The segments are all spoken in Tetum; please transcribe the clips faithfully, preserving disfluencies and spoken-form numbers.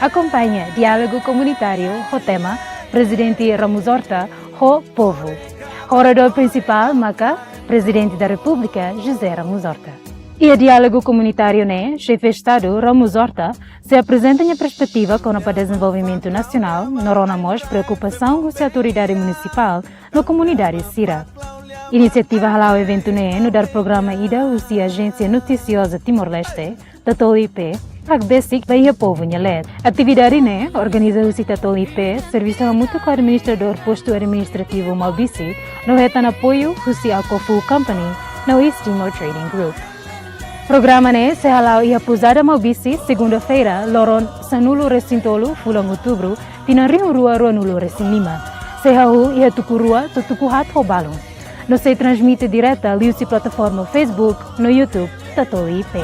Akompaña diálogu komunitáriu ho tema Prezidente Ramos Horta ho povu. Oradór prinsipál maka Prezidente da Repúblika José Ramos Horta. Iha diálogu komunitáriu ne'e, Xefe Estadu Ramos Horta sei aprezenta nia perspetiva kona-ba dezenvolvimentu nasionál, no rona mós preokupasaun husi autoridade munisipál no komunidade sira. Inisiativa hala'o eventu ne'e nu'udar programa ida husi Ajénsia Notisioza Timor-Leste, Tatoli I P, hakbesik ba iha povu nia leet. Atividade ne'e organiza husi Tatoli I P, servisu hamutuk ho administradór postu administrativu Maubisse, no hetan apoiu husi Aquafood Company no East Timor Trading Group. Programa ne'e sei hala'o iha Pousada Maubisse, segunda-feira, loron sanulu-resin-tolu fulan Outubru, tinan rihun rua ruanulu-resin-lima. Sei hahú iha tuku rua to'o tuku haat ho balun. No sei transmite direta liuhusi plataforma Facebook no YouTube Tatoli I P.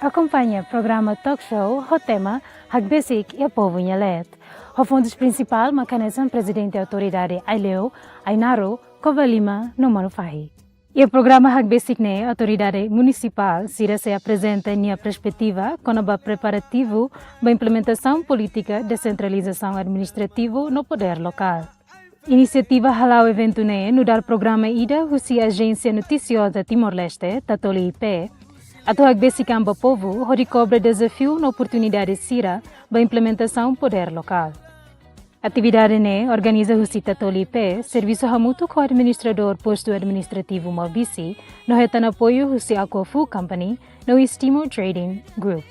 Akompaña programa talk show ho tema hakbesik iha povu nia leet. Ho fontus prinsipál maka hanesan Prezidente Autoridade Aileu, Ainaro, Covalima no Manufahi. Iha programa hakbesik ne'e, autoridade munisipál sira sei aprezenta nia perspetiva kona-ba preparativu ba implementasaun polítika desentralizasaun administrativu no podér lokál. Inisiativa hala'o eventu ne'e nu'udar programa ida husi Ajénsia Notisioza Timor-Leste, Tatoli I P, atu hakbesik an ba povu hodi kobra dezafiu no oportunidade sira ba implementasaun podér lokál. Atividade ne'e organiza husi Tatoli I P, servisu hamutuk ho administradór postu administrativu Maubisse, no hetan apoiu husi Aquafood Company no East Timor Trading Group.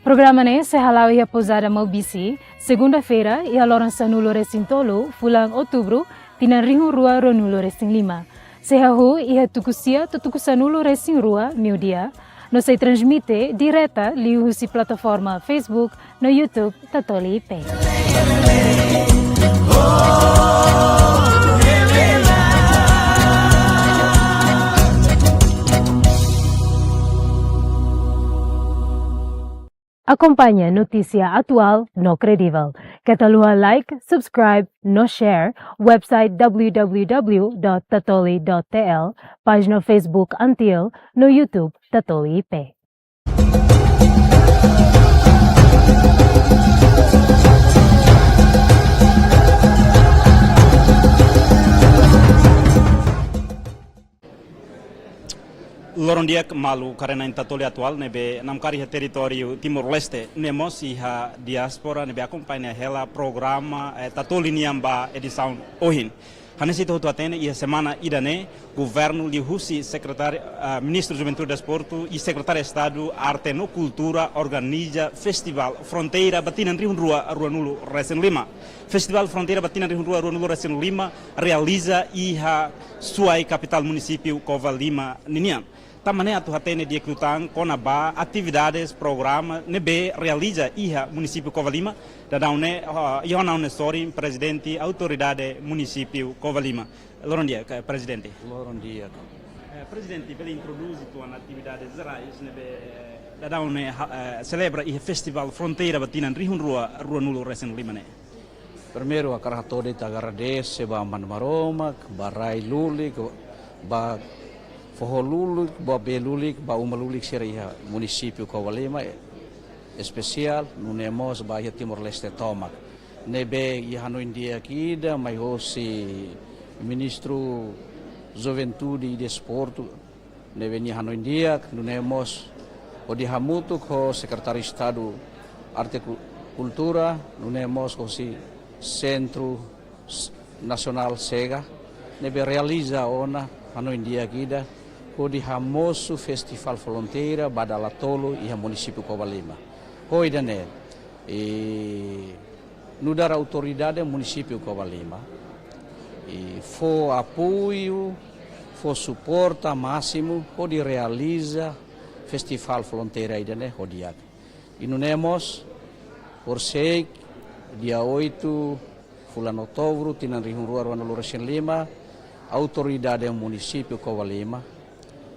Programa ne'e sei hala'o iha Pousada Maubisse, segunda-feira, iha loron sanulu-resin-tolu fulan Outubru, tinan rihun rua ruanulu-resin-lima. Sei hahú iha tuku sia to'o tuku sanulu-resin-rua meiudia, no sei transmite direta liuhusi plataforma Facebook no YouTube Tatoli I P. Akompaña notísia atuál no kredivel. Keta haluha like, subscribe no share website w w w dot tatoli dot t l, pájina Facebook Antil no YouTube Tatoli I P. Loron di'ak maluk haree-na'in Tatoli Atuál ne'ebé namkari iha territóriu Timor-Leste, no mós iha diáspora ne'ebé akompaña hela programa, eh, Tatoli nian ba edisaun ohin. Hanesan ita hotu hatene, iha semana ida-ne'e, governu liuhusi sekretáriu, ah, Ministru Juventude, Desportu i Sekretáriu Estadu Arte no Kultura organiza Festivál Fronteira ba tinan rihun rua ruanulu-resin-lima. Festivál Fronteira ba tinan rihun rua ruanulu-resin-lima realiza iha Suai, kapitál munisípiu Covalima ninian. Tanba ne'e atu hatene di'ak liután kona-ba atividades programa ne'ebé realiza iha munisípiu Covalima, daudaun ne'e, ah, iha ona ne'e sorin Prezidente Autoridade Munisípiu Covalima. Loron di'ak, Prezidente. Loron di'ak. Eh, Prezidente, bele introdús uitoan atividades jerais ne'ebé, eh, daudaun ne'e, ha-, eh, selebra iha Festivál Fronteira ba tinan rihun rua ruanulu-resin-lima ne'e? Primeiru, hakarak hato'o de'it agradese ba Aman Maromak, ba rai lulik, ba foho lulik, ba bee lulik, ba uma lulik sira iha munisípiu Covalima, eh, espesiál, nune'e mós ba iha Timor-Leste tomak. Ne'ebé iha hanoin di'ak ida mai hosi Ministru Juventude i Desportu, ne'ebé nia hanoin di'ak, nune'e mós hodi hamutuk ho Sekretáriu Estadu Arte Ku-, Kultura, nune'e mós hosi Sentru S-, Nasionál SEGA, ne'ebé realiza ona hanoin di'ak ida, hodi hamosu Festivál Fronteira ba dala tolu iha munisípiu Covalima. Ho ida-ne'e, i nu'udar autoridade munisípiu Covalima, i fó apoiu, fó suporta másimu hodi realiza Festivál Fronteira ida-ne'e ho di'ak. I nune'e mós, horisehik, dia oitu fulan Outubru, tinan rihun rua ruanulu-resin-lima, autoridade munisípiu Covalima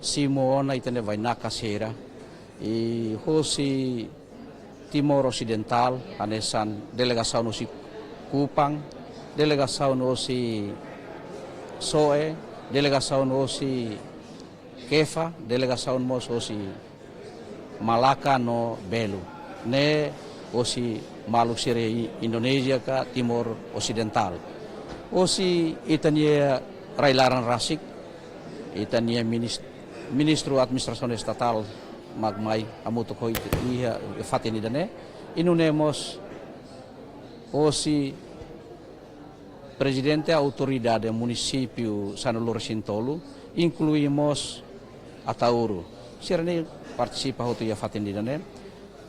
simu ona ita-nia bainaka sira, i hosi Timor Osidental, hanesan delegasaun hosi Kupang, delegasaun hosi Soe, delegasaun hosi Kefa, delegasaun mós hosi Malaka no Belu. Ne'e hosi maluk sira Indonézia ka Timor Osidental. Hosi ita-nia rai-laran rasik, ita-nia minis-, Ministru Administrasaun Estatál mak mai hamutuk ho ita iha fatin ida-ne'e. I nune'e mós hosi Prezidente Autoridade Munisípiu sanulu-resin-tolu, inklui mós Ataúro. Sira-ne'e partisipa hotu iha fatin ida-ne'e.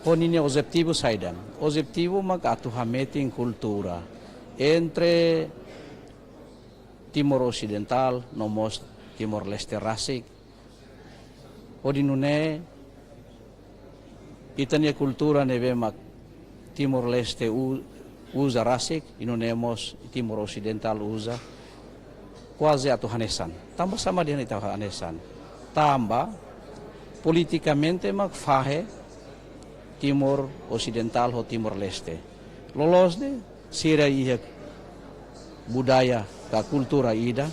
Ho ninia objetivu saida? Objetivu mak atu hametin kultura entre Timor Osidental no mós Timor-Leste rasik. Hodi nune'e ita-nia kultura ne'ebé mak Timor-Leste u-, uza rasik, i nune'e mós Timor Osidental uza, kuaze atu hanesan. Tanba saida mak ita hanesan? Tanba politikamente mak fahe Timor Osidental ho Timor-Leste. Loloos de'it, sira iha budaya ka kultura ida,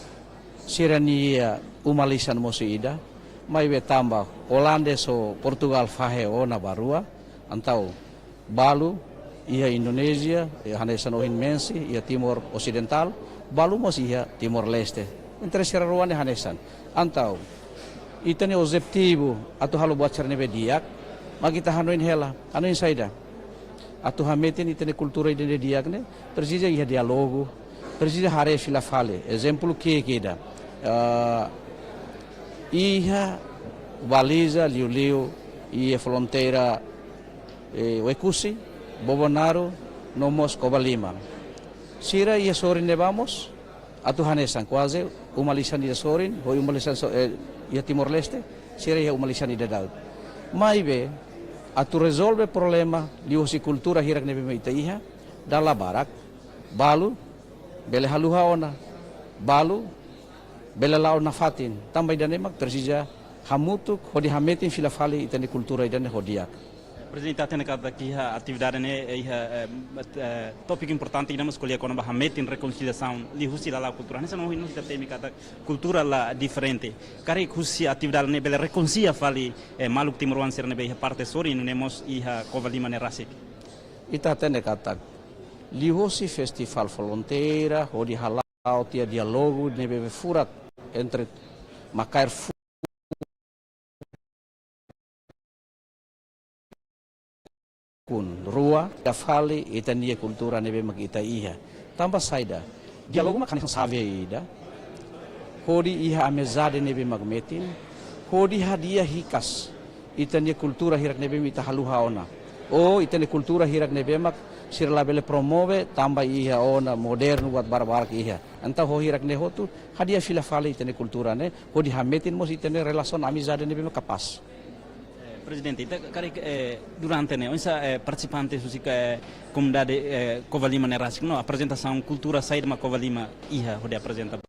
sira-nia uma-lisan mós ida, maibé tanba Olanda ho Portugál fahe ona ba rua, entaun balu iha Indonézia, eh, hanesan ohin mensi, iha Timor Osidental, balu mós iha Timor-Leste. Entre sira rua ne'e hanesan. Entaun ita-nia objetivu atu halo buat sira ne'ebé di'ak, mak ita hanoin hela, hanoin saida? Atu hametin ita-nia kultura ida ne'ebé di'ak ne'e, presiza iha diálogu, presiza haree fila fali. Ezemplu ki'ik ida. Ah, iha baliza liuliu iha fronteira, eh, Oekusi, Bobonaro, no mós Covalima. Sira iha sorin ne'ebá mós atu hanesan, kuaze uma-lisan ida sorin, ho uma-lisan so-, eh, iha Timor-Leste, sira iha uma-lisan ida daudaun. Maibé, atu rezolve problema liuhosi kultura hirak ne'ebé mak ita iha, dala barak, balu bele haluha ona, balu bele la'o nafatin. Tanba ida-ne'e mak presiza hamutuk hodi hametin fila fali ita-nia kultura ida-ne'e ho di'ak. Prezidente, ita hatene katak iha atividade ne'e, eh, iha, eh, eh, tópiku importante ida mós ko'alia kona-ba hametin rekonsiliasaun liuhusi lala'ok kultura. Hanesan ohin ita temi katak kultura la diferente. Karik husi atividade ne'e bele rekonsilia fali, eh, maluk timoroan sira ne'ebé iha parte sorin, nune'e mós iha Covalima ne'e rasik. Ita hatene katak liuhosi festivál fronteira, hodi hala'o tiha diálogu ne'ebé furak entre makaer fu- kun rua, ita fali ita-nia kultura ne'ebé mak ita iha. Tanba saida? Diálogu mak hanesan xave ida. Hodi iha amizade ne'ebé mak metin, hodi hadi'a hikas ita-nia kultura hirak ne'ebé mak ita haluha ona. Ou ita-nia kultura hirak ne'ebé mak sira labele promove tanba iha ona modernu buat barbarak iha. Entaun ho hirak ne'e hotu, hadi'a fila fali ita-nia kultura ne'e, hodi hametin mós ita-nia relasaun amizade ne'ebé mak kapás. Eh, Prezidente, ita karik, eh, durante ne'e, oinsá, eh, partisipante husi, eh, komunidade, eh, Covalima ne'e rasik no aprezentasaun kultura saida mak Covalima iha hodi aprezenta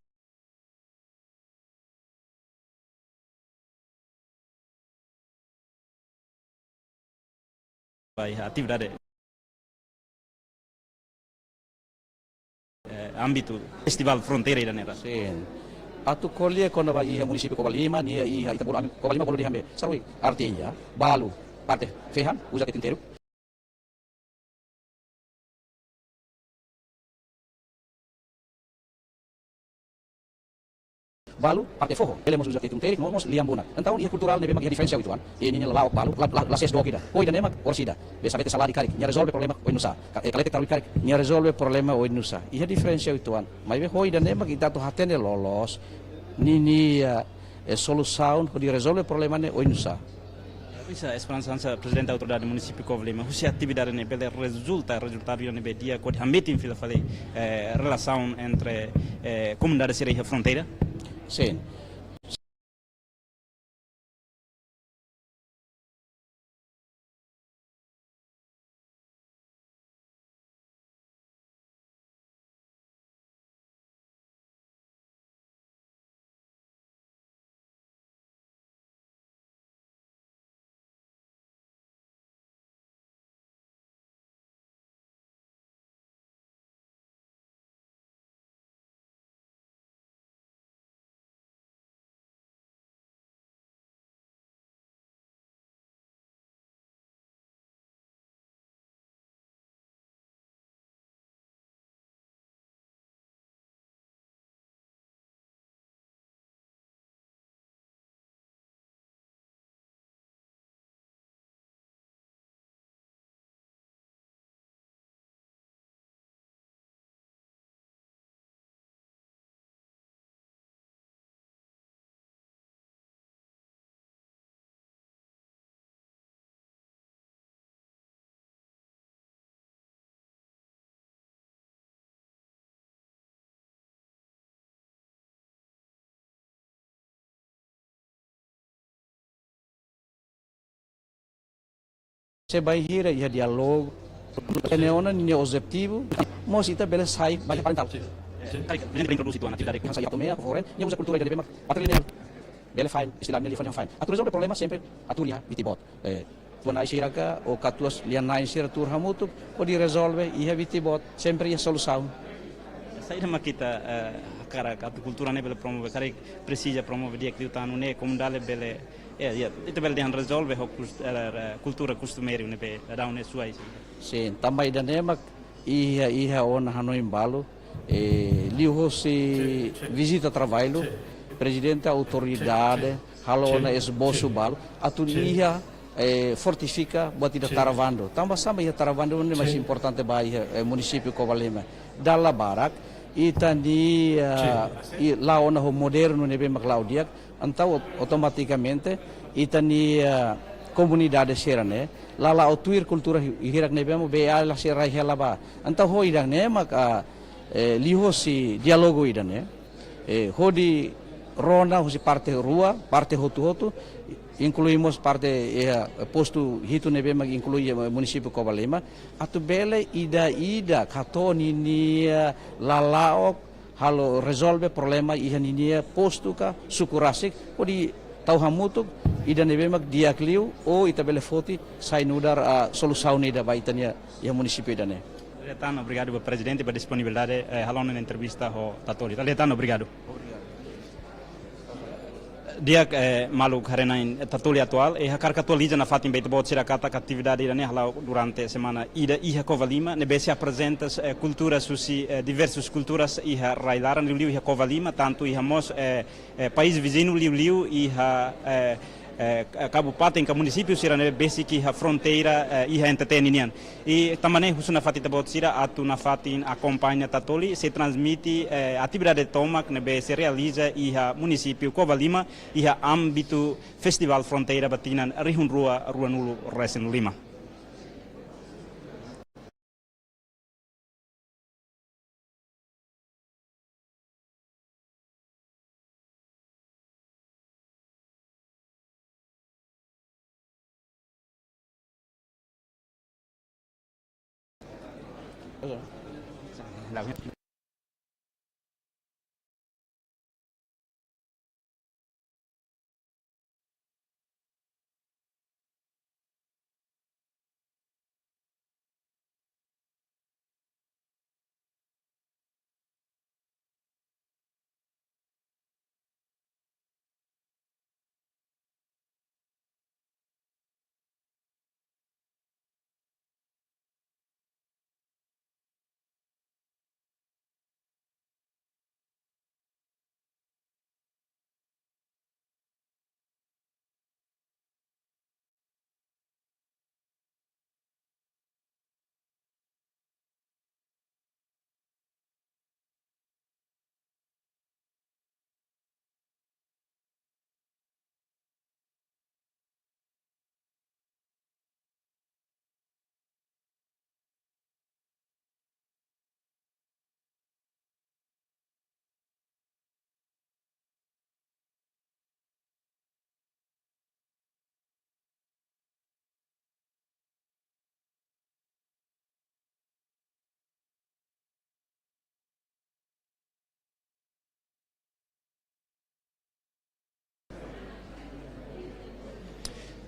ba iha atividade, eh, ámbitu festivál fronteira ida-ne'e rasik. Sin. Atu ko'alia kona-ba iha munisípiu Covalima, nia iha ita bolu ami Covalima bolu dehan be. Sarui, artinya, balu, parte fehan, uza tetun teruk. Balu, parte foho, bele mós uza tetun teruk, no mós lian bunak. Entaun, iha kulturál ne'ebé mak iha diferensia uitoan. Iha ninia lala'ok balu, la, la, la ses dook ida. Ho ida-ne'e mak orsida. Be sabete saladi karik, nia rezolve problema oinsá. Ka-, eh, kalete tarui karik, nia rezolve problema oinsá. Iha diferensia uitoan. Maibé ho ida-ne'e mak ita atu hatene loloos ninia, eh, solusaun hodi rezolve problema ne'e oinsá. Oinsá esperansa hanesan Prezidente Autoridade Munisípiu Covalima, husi atividade ne'e bele rezulta, rezultadu ida ne'ebé di'ak hodi hametin fila fali, eh, relasaun entre, eh, komunidade sira iha fronteira? Sin. Se bainhira iha diálogu, ita-nia ona ninia objetivu, mós ita bele sai ba iha parental. Ne'e introdús atu atividade hanesan iha Tomé, foren, nia uza kultura ida ne'ebé mak patrilineár. Bele fa'an, istilah ne'e liafuan fa'an. Atu rezolve problema sempre atu iha Viti Boot. Eh, tuan-ai sira ka, ou katuas-lian-na'in sira tuur hamutuk, hodi rezolve iha Viti Boot, sempre iha solusaun. Saida mak ita, eh, hakarak atu kultura ne'e bele promove, karik presiza promove di'ak liután nune'e komunidade bele, eh, ya, ita bele dehan rezolve ho kust-, eh, eh, kultura kustumeiru ne'ebé daudaun ne'e suai. Sin, tanba ida-ne'e mak iha, iha ona hanoin balu, eh, liuhosi vizita traballu, prezidente autoridade halo ona esbosu balu, atu iha, eh, fortifika buat ida Tara Vandu. Tanba sá mak iha Tara Vandu ne'e mais importante ba iha, eh, munisípiu Covalima. Dala barak, ita-nia, eh, i la'o ona ho modernu ne'ebé mak la'o di'ak, entaun au-, automatikamente ita-nia, eh, komunidade sira-ne'e la la'o tuir kultura hi-, hirak ne'ebé mak B A la sira hela ba. Entaun ho ida-ne'e mak, ah, eh, liuhosi diálogu ida-ne'e, eh, hodi rona husi parte rua, parte hotu-hotu, inklui mós parte, eh, postu hitu ne'ebé mak inklui, eh, munisípiu Covalima, atu bele ida-idak hato'o ninia lala'ok halo rezolve problema iha ninia postu ka suku rasik, hodi tau hamutuk ida ne'ebé mak di'ak liu, ou ita bele foti sai nu'udar, ah, solusaun ida ba ita-nia iha munisípiu ida-ne'e. Dala ida tan obrigadu ba prezidente ba disponibilidade, eh, halo ona entrevista ho Tatoli. Dala ida tan obrigadu. Di'ak, eh, maluk haree-na'in, eh, Tatoli Atuál, eh, hakarak atualiza nafatin ba ita-boot sira katak atividade ida-ne'e hala'o durante semana ida iha Covalima, ne'ebé sei aprezenta, eh, kultura husi, eh, diversas kulturas iha rai-laran liuliu iha Covalima, tantu iha mós, eh, eh, país viziñu liuliu iha, eh, eh, kabupaten ka munisípiu sira ne'ebé besik iha fronteira, eh, iha N T T ninian. I tanba ne'e husu nafatin ita-boot sira atu nafatin akompaña Tatoli sei transmite, eh, atividade tomak ne'ebé sei realiza iha munisípiu Covalima, iha ámbitu Festivál Fronteira ba tinan rihun rua ruanulu resin lima.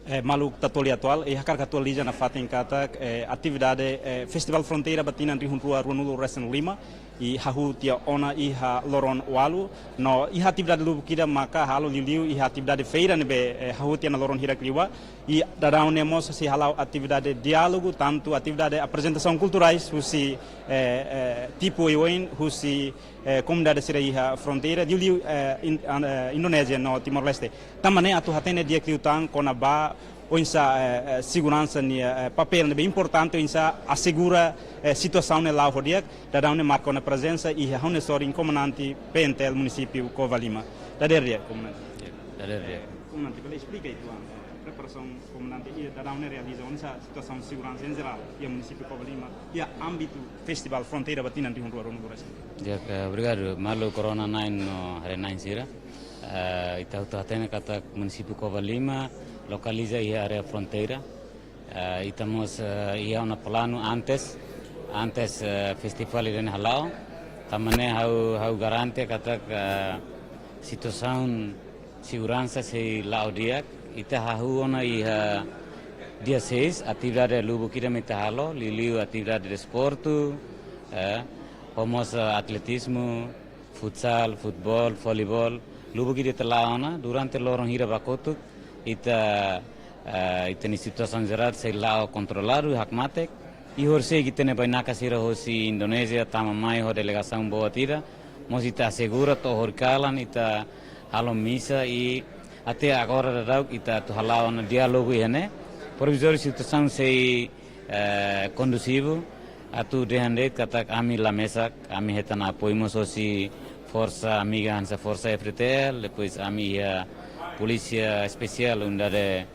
Eh, maluk Tatoli Atuál, eh, hakarak atualiza nafatin katak, eh, atividade, eh, Festivál Fronteira ba tinan rihun rua ruanulu resin lima, i hahú tiha ona iha loron ualu, no iha atividade lubuk ida maka halo liuliu iha atividade feira ne'ebé, eh, hahú tiha ona loron hirak liubá, i daudaun ne'e mós sei hala'o atividade diálogu, tantu atividade aprezentasaun kulturais husi, eh, eh, tipu oioin husi, eh, komunidade sira iha fronteira, liuliu, eh, in-, an-, eh, Indonézia no Timor-Leste. Tanba ne'e atu hatene di'ak liután kona-ba oinsá, eh, eh, seguransa nia, eh, papél ne'ebé importante oinsá asegura, eh, situasaun ne'e la'o ho di'ak, daudaun ne'e marka ona prezensa iha ha'u-nia sorin komandante P N T L munisípiu Covalima. Dadeer di'ak, komandante. Dadeer di'ak. Komandante, bele esplika uitoan, eh, preparasaun komandante iha daudaun ne'e realiza oinsá situasaun seguransa em geral iha munisípiu Covalima, iha ámbitu Festivál Fronteira ba tinan rihun rua ruanulu resin. Di'ak, eh, obrigadu. Maluk rona-na'in no haree-na'in sira. Eh, ita hotu hatene katak munisípiu Covalima lokaliza iha área fronteira. Eh, ita mós, eh, iha ona planu antes, antes, eh, festivál ida-ne'e hala'o. Tanba ne'e ha'u, ha'u garante katak, eh, situasaun seguransa sei la'o di'ak. Ita hahú ona iha dia seis, atividade lubuk ida mak ita halo, liuliu atividade desportu, eh, ho mós, eh, atletizmu, futsal, futeból, voleibol, lubuk ida ita la'o ona, durante loron hira ba kotuk, ita, eh, ita-nia situasaun jerál sei la'o kontroladu, hakmatek. I horisehik ita-nia bainaka sira hosi Indonézia, tama mai ho delegasaun boot ida, mós ita asegura to'o horikalan, ita halo misa i até agora daudaun ita atu hala'o ona diálogu iha ne'e. Provizóriu situasaun sei eh, kondusivu, atu dehan de'it katak ami la mesak, ami hetan apoiu mós hosi forsa amiga hanesan Forsa F D T L, depois ami iha Polísia Espesiál, Unidade,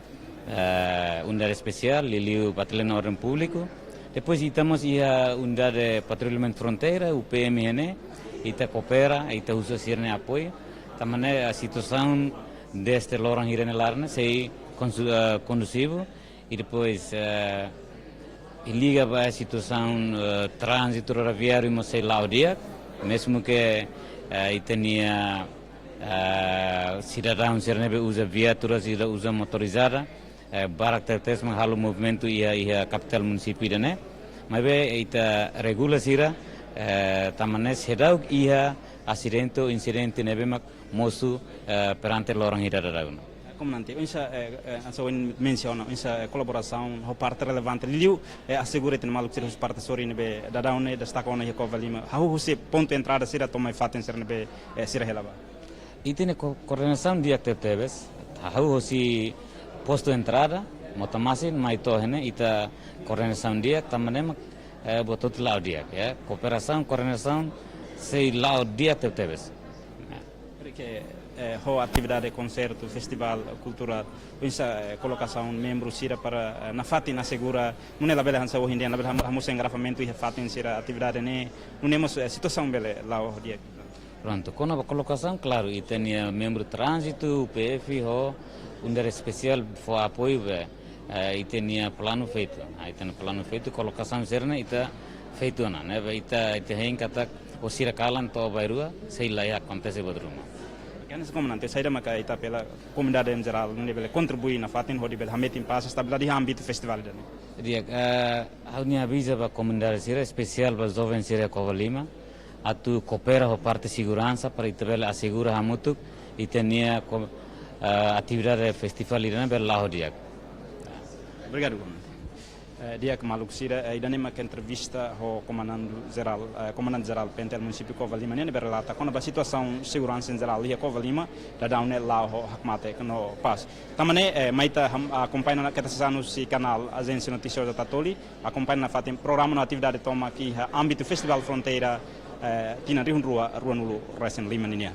eh, Unidade Espesiál, liuliu Batalhão Orden Públiku. Depois ita mós iha Unidade Patrullamentu Fronteira, U P M iha ne'e, ita koopera, ita husu sira-nia apoiu. Tanba ne'e, eh, situasaun dezde loron hira-ne'e laran ne'e sei konsu-, eh, kondusivu. I depois, eh, i liga ba situasaun, eh, tránzitu rodoviáriu mós sei la'o di'ak, mezmu ke, eh, ita-nia, eh, sidadaun sira ne'ebé uza viatura, sira uza motorizada, eh, barak tebes mak halo movimentu iha, iha kapitál munisípiu ida-ne'e. Maibé ita regula sira, eh, tanba ne'e seidauk iha asidente ou insidente ne'ebé mak mosu, eh, perante loron hira daudaun. Komandante, oinsá, eh, eh, hanesan ohin mensiona, oinsá, eh, kolaborasaun ho parte relevante, liuliu, eh, asegura ita-nia maluk sira husi parte sorin ne'ebé daudaun ne'e destaka ona iha Covalima. Hahú husi pontu entrada sira to'o mai fatin sira ne'ebé, eh, sira hela ba. Ita-nia ko-, koordenasaun di'ak tebetebes, hahú husi postu entrada, Mota Masin, mai to'o iha ne'e, ita koordenasaun di'ak, tanba ne'e mak, eh, buat hotu la'o di'ak, ya. Kooperasaun, koordenasaun, sei la'o di'ak tebetebes. Ya. Porque, eh, ho atividade konsertu, festivál kulturál, oinsá, eh, kolokasaun membru sira para, eh, nafatin asegura, nune'e labele hanesan ohin dehan, labele ham-, hamosu engarrafamentu iha fatin sira atividade ne'e, nune'e mós, eh, situasaun bele la'o di'ak. Prontu, kona-ba kolokasaun, klaru, ita-nia membru tránzitu, U P F ho Unidade Espesiál fó apoiu ba, eh, ita-nia planu feitu. Ah, ita-nia planu feitu, kolokasaun sira-ne'e ita feitu ona, ne'ebé ita, ita hein katak, o sira kalan to'o bainrua, sei la iha akontese buat ruma. Oke, hanesan komandante, saida maka ita apela komunidade em geral, nune'e bele kontribui nafatin hodi bele hametin pás, estabilidade iha ámbitu festivál ida-ne'e. Di'ak, eh, ha'u-nia aviza ba komunidade sira, espesiál ba joven sira Covalima, atu koopera ho parte seguransa para ita bele asegura hamutuk ita-nia ko-, eh, atividade festivál ida-ne'e bele la'o di'ak. Obrigadu, komandante. Eh, di'ak maluk sira, eh, ida-ne'e mak entrevista ho Komandandu Jerál, eh, Komandante Jerál P N T L Munisípiu Covalima nian, ne'ebé relata kona-ba situasaun seguransa em geral iha Covalima, daudaun ne'e la'o ho hakmatek no pás. Tanba ne'e, eh, mai ita ham-, akompaña ona, keta sasán husi kanál Ajénsia Notisioza Tatoli, akompaña nafatin programa no atividade tomak iha ámbitu Festivál Fronteira, eh, tinan rihun rua, ruanulu resin lima ninian.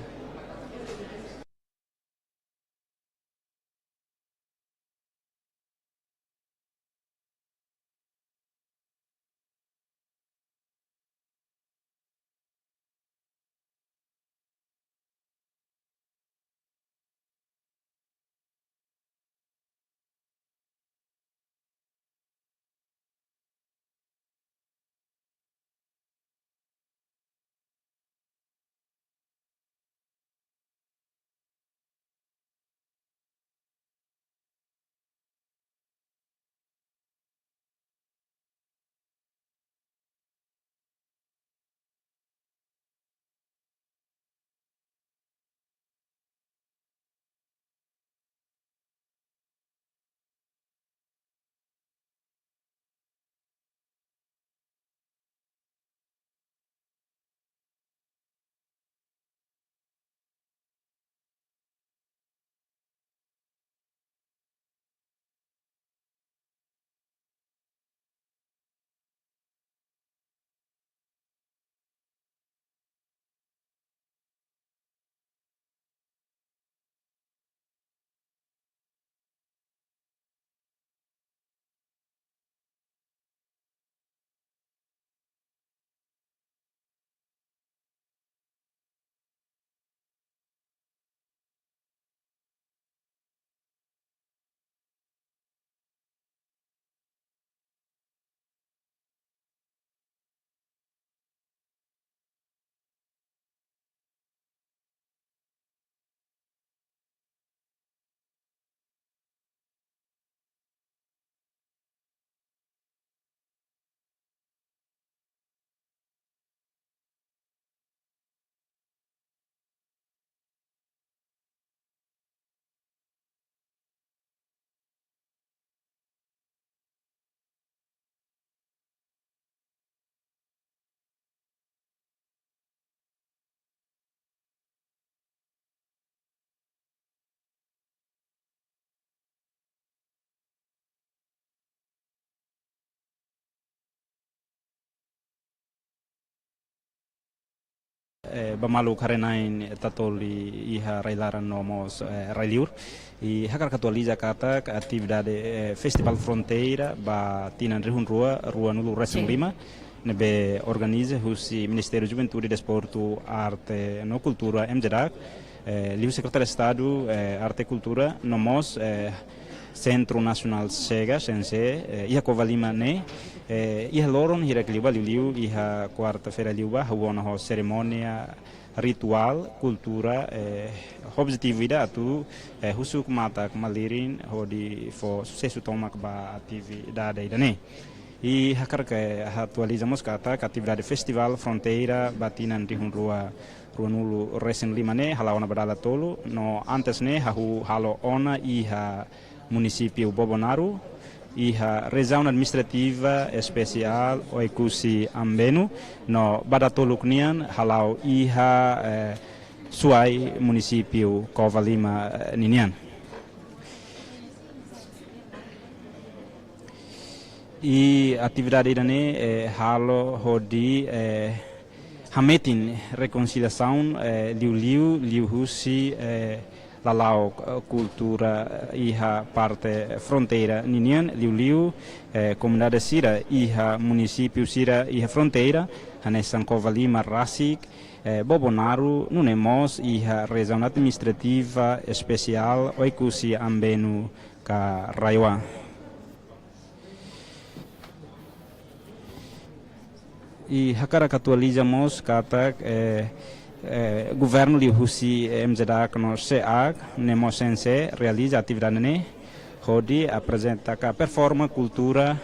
eh, ba maluk haree-na'in Tatoli iha rai-laran no mós, eh, rai-liur. I hakarak atualiza katak atividade, eh, Festival Fronteira ba tinan rihun rua, rua nulu resin lima, ne'ebé organiza husi Ministériu Juventude, Desportu, Arte no Kultura, M J D A C, eh, liuhusi Sekretáriu Estadu, eh, Arte Kultura, no mós, eh, Sentru Nasionál Chega, C N C, eh, iha Covalima ne'e, eh, iha loron hirak liubá liuliu, iha kuarta-feira liubá, hahú ona ho serimónia rituál kultura, eh, objetivu ida atu, eh, husu matak malirin hodi fó susesu tomak ba atividade ida-ne'e. I hakarak atualiza mós katak atividade Festival Fronteira ba tinan rihun rua, rua nulu resin lima ne'e hala'o ona ba dala tolu, no antes ne'e hahú halo ona iha munisípiu Bobonaro, iha Rejiaun Administrativa Espesiál Oekusi Ambenu, no ba datoluk nian hala'o iha, eh, Suai, munisípiu Covalima, eh, ninian. I atividade ida-ne'e, eh, halo hodi, eh, hametin rekonsiliasaun, eh, liuliu, liuhusi, eh, lala'ok, eh, kultura, eh, iha parte fronteira ninian, liuliu, eh, komunidade sira iha munisípiu sira iha fronteira, hanesan Covalima rasik, eh, Bobonaro, nune'e mós iha Rejiaun Administrativa Espesiál Oekusi Ambenu ka RAEOA. I hakarak atualiza mós katak, eh, eh, governu liuhusi, eh, M J D A C no C A C, nune'e mós C N C, realiza atividade ne'e hodi aprezenta ka performa kultura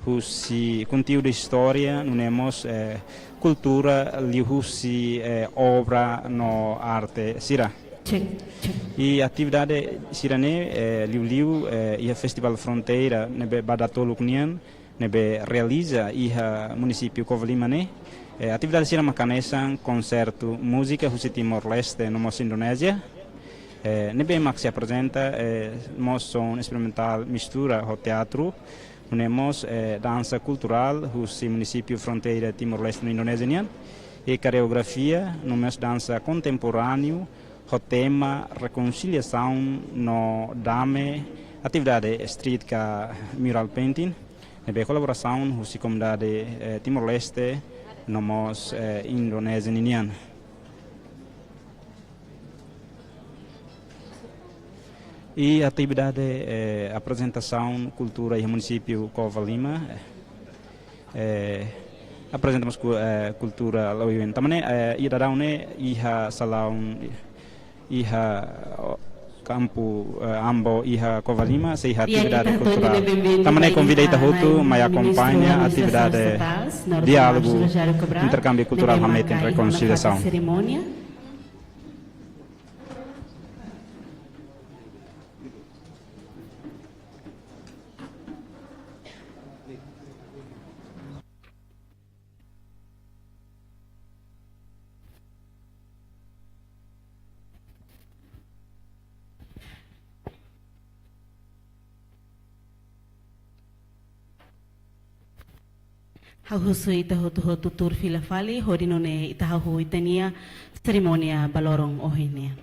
husi konteúdu istória, nune'e mós, eh, kultura liuhusi, eh, obra no arte sira. Check, check. I atividade sira-ne'e, eh, liuliu, eh, iha Festival Fronteira, ne'ebé ba datoluk nian, ne'ebé realiza iha munisípiu Covalima ne'e, eh, atividade sira mak hanesan konsertu múzika husi Timor-Leste no mós Indonézia, eh, ne'ebé mak sei aprezenta, eh, mós son esperimentál mistura ho teatru, nune'e mós, eh, dansa kulturál husi munisípiu fronteira Timor-Leste no Indonézia nian, i koreografia, no mós dansa kontemporáneu, ho tema rekonsiliasaun no dame, atividade street ka mural painting, ne'ebé kolaborasaun husi komunidade, eh, Timor-Leste, no mós, eh, Indonézia ninian. I atividade, eh, aprezentasaun kultura iha munisípiu Covalima, eh, eh, aprezenta mós ku-, eh, kultura la'o oioin. Tan ne'e, eh, iha daudaun ne'e iha salaun, iha, oh, kampu, eh, Ambo iha Covalima, sei iha atividade kulturál. Tan ne'e konvida ita hotu mai akompaña atividade diálogu, interkámbiu kulturál hametin rekonsiliasaun. Ha'u husu ita hotu-hotu tuur fila fali, hodi nune'e ita hahú ita-nia serimónia ba loron ohin nian.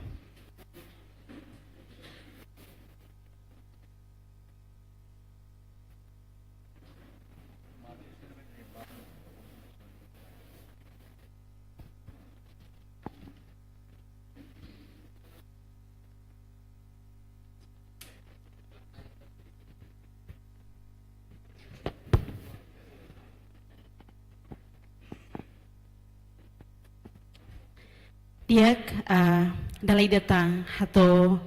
Di'ak, ah, dala ida tan hato'o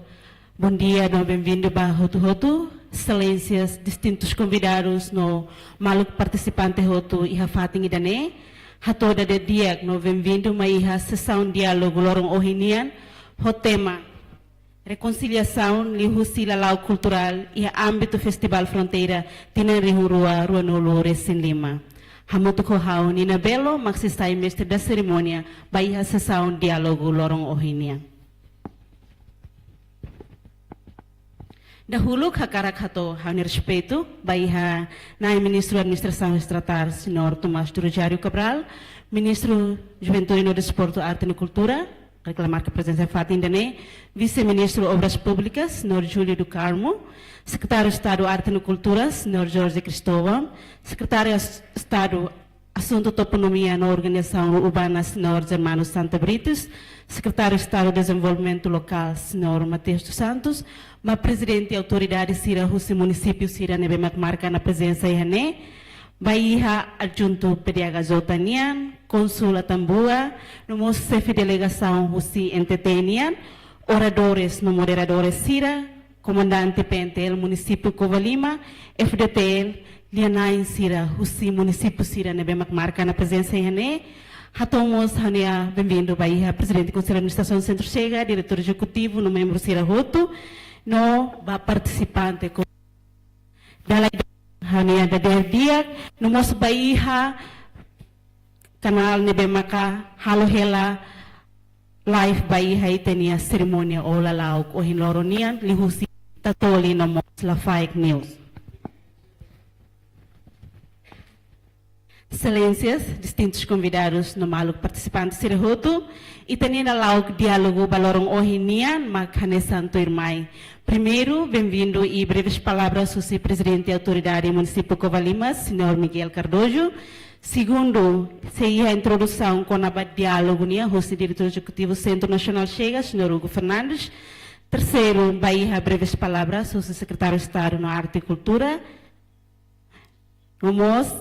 bondia no benvindu ba hotu-hotu, exelénsias, distintus konvidadus no maluk partisipante hotu iha fatin ida-ne'e, hato'o dada di'ak no benvindu mai iha sesaun diálogu loron ohin nian, ho tema rekonsiliasaun liuhusi lala'ok kulturál iha ámbitu Festival Fronteira tinan rihun rua, rua nulu resin lima. Hamutuk ho ha'u Nina Belo, mak sei sai mestre da serimónia ba iha sesaun diálogu loron ohin nian. Dahuluk hakarak hato'o ha'u-nia respeitu ba iha Na'i Ministru Administrasaun Estatál, Señór Tomás de Rosário Cabral, Ministru Juventude no Desportu, Arte no Kultura, reklamar ke prezensa fatin ida-ne'e, Vise-Ministru Obras Públikas, Señór Júlio do Carmo, Sekretáriu Estadu Arte no Kultura, Señór Jorge Cristóvão, Sekretáriu As-, Estadu Asuntu Toponímia no Organizasaun Urbana, Señór Germano Santa Britos, Sekretáriu Estadu Dezenvolvimentu Lokál, Señór Mateus dos Santos, ba prezidente autoridade sira husi munisípiu sira ne'ebé mak marka ona prezensa iha ne'e, ba iha adjuntu P D H J nian, kónsul Atambua, no mós xefe delegasaun husi N T T nian, oradores no moderadores sira, komandante P N T L munisípiu Covalima, F D T L, lia-na'in sira husi munisípiu sira ne'ebé mak marka ona prezensa iha ne'e. Hato'o mós ha'u-nia benvindu ba iha Prezidente Konsellu Administrasaun Sentru Chega, Diretór Ezekutivu no membru sira hotu, no ba partisipante ko-, dala ida ha'u-nia dadeer di'ak, no mós ba iha kanál ne'ebé maka halo hela live ba iha ita-nia serimónia Ola Lauk ohin loron nian, liuhusi Tatoli no mós Lafaek News. Exelénsias, distintus konvidadus no maluk partisipante sira hotu, ita-nia Ola Lauk diálogu ba loron ohin nian mak hanesan tuirmai. Primeiru, benvindu i breves palavras husi Prezidente Autoridade Munisípiu Covalima, Señór Miguel Cardoso. Segundu, sei iha introdusaun kona-ba diálogu nian husi Diretór Ezekutivu Sentru Nasionál Chega, Señór Hugo Fernandes. Terseiru, ba iha breves palavras husi Sekretáriu Estadu no Arte e Kultura. No mós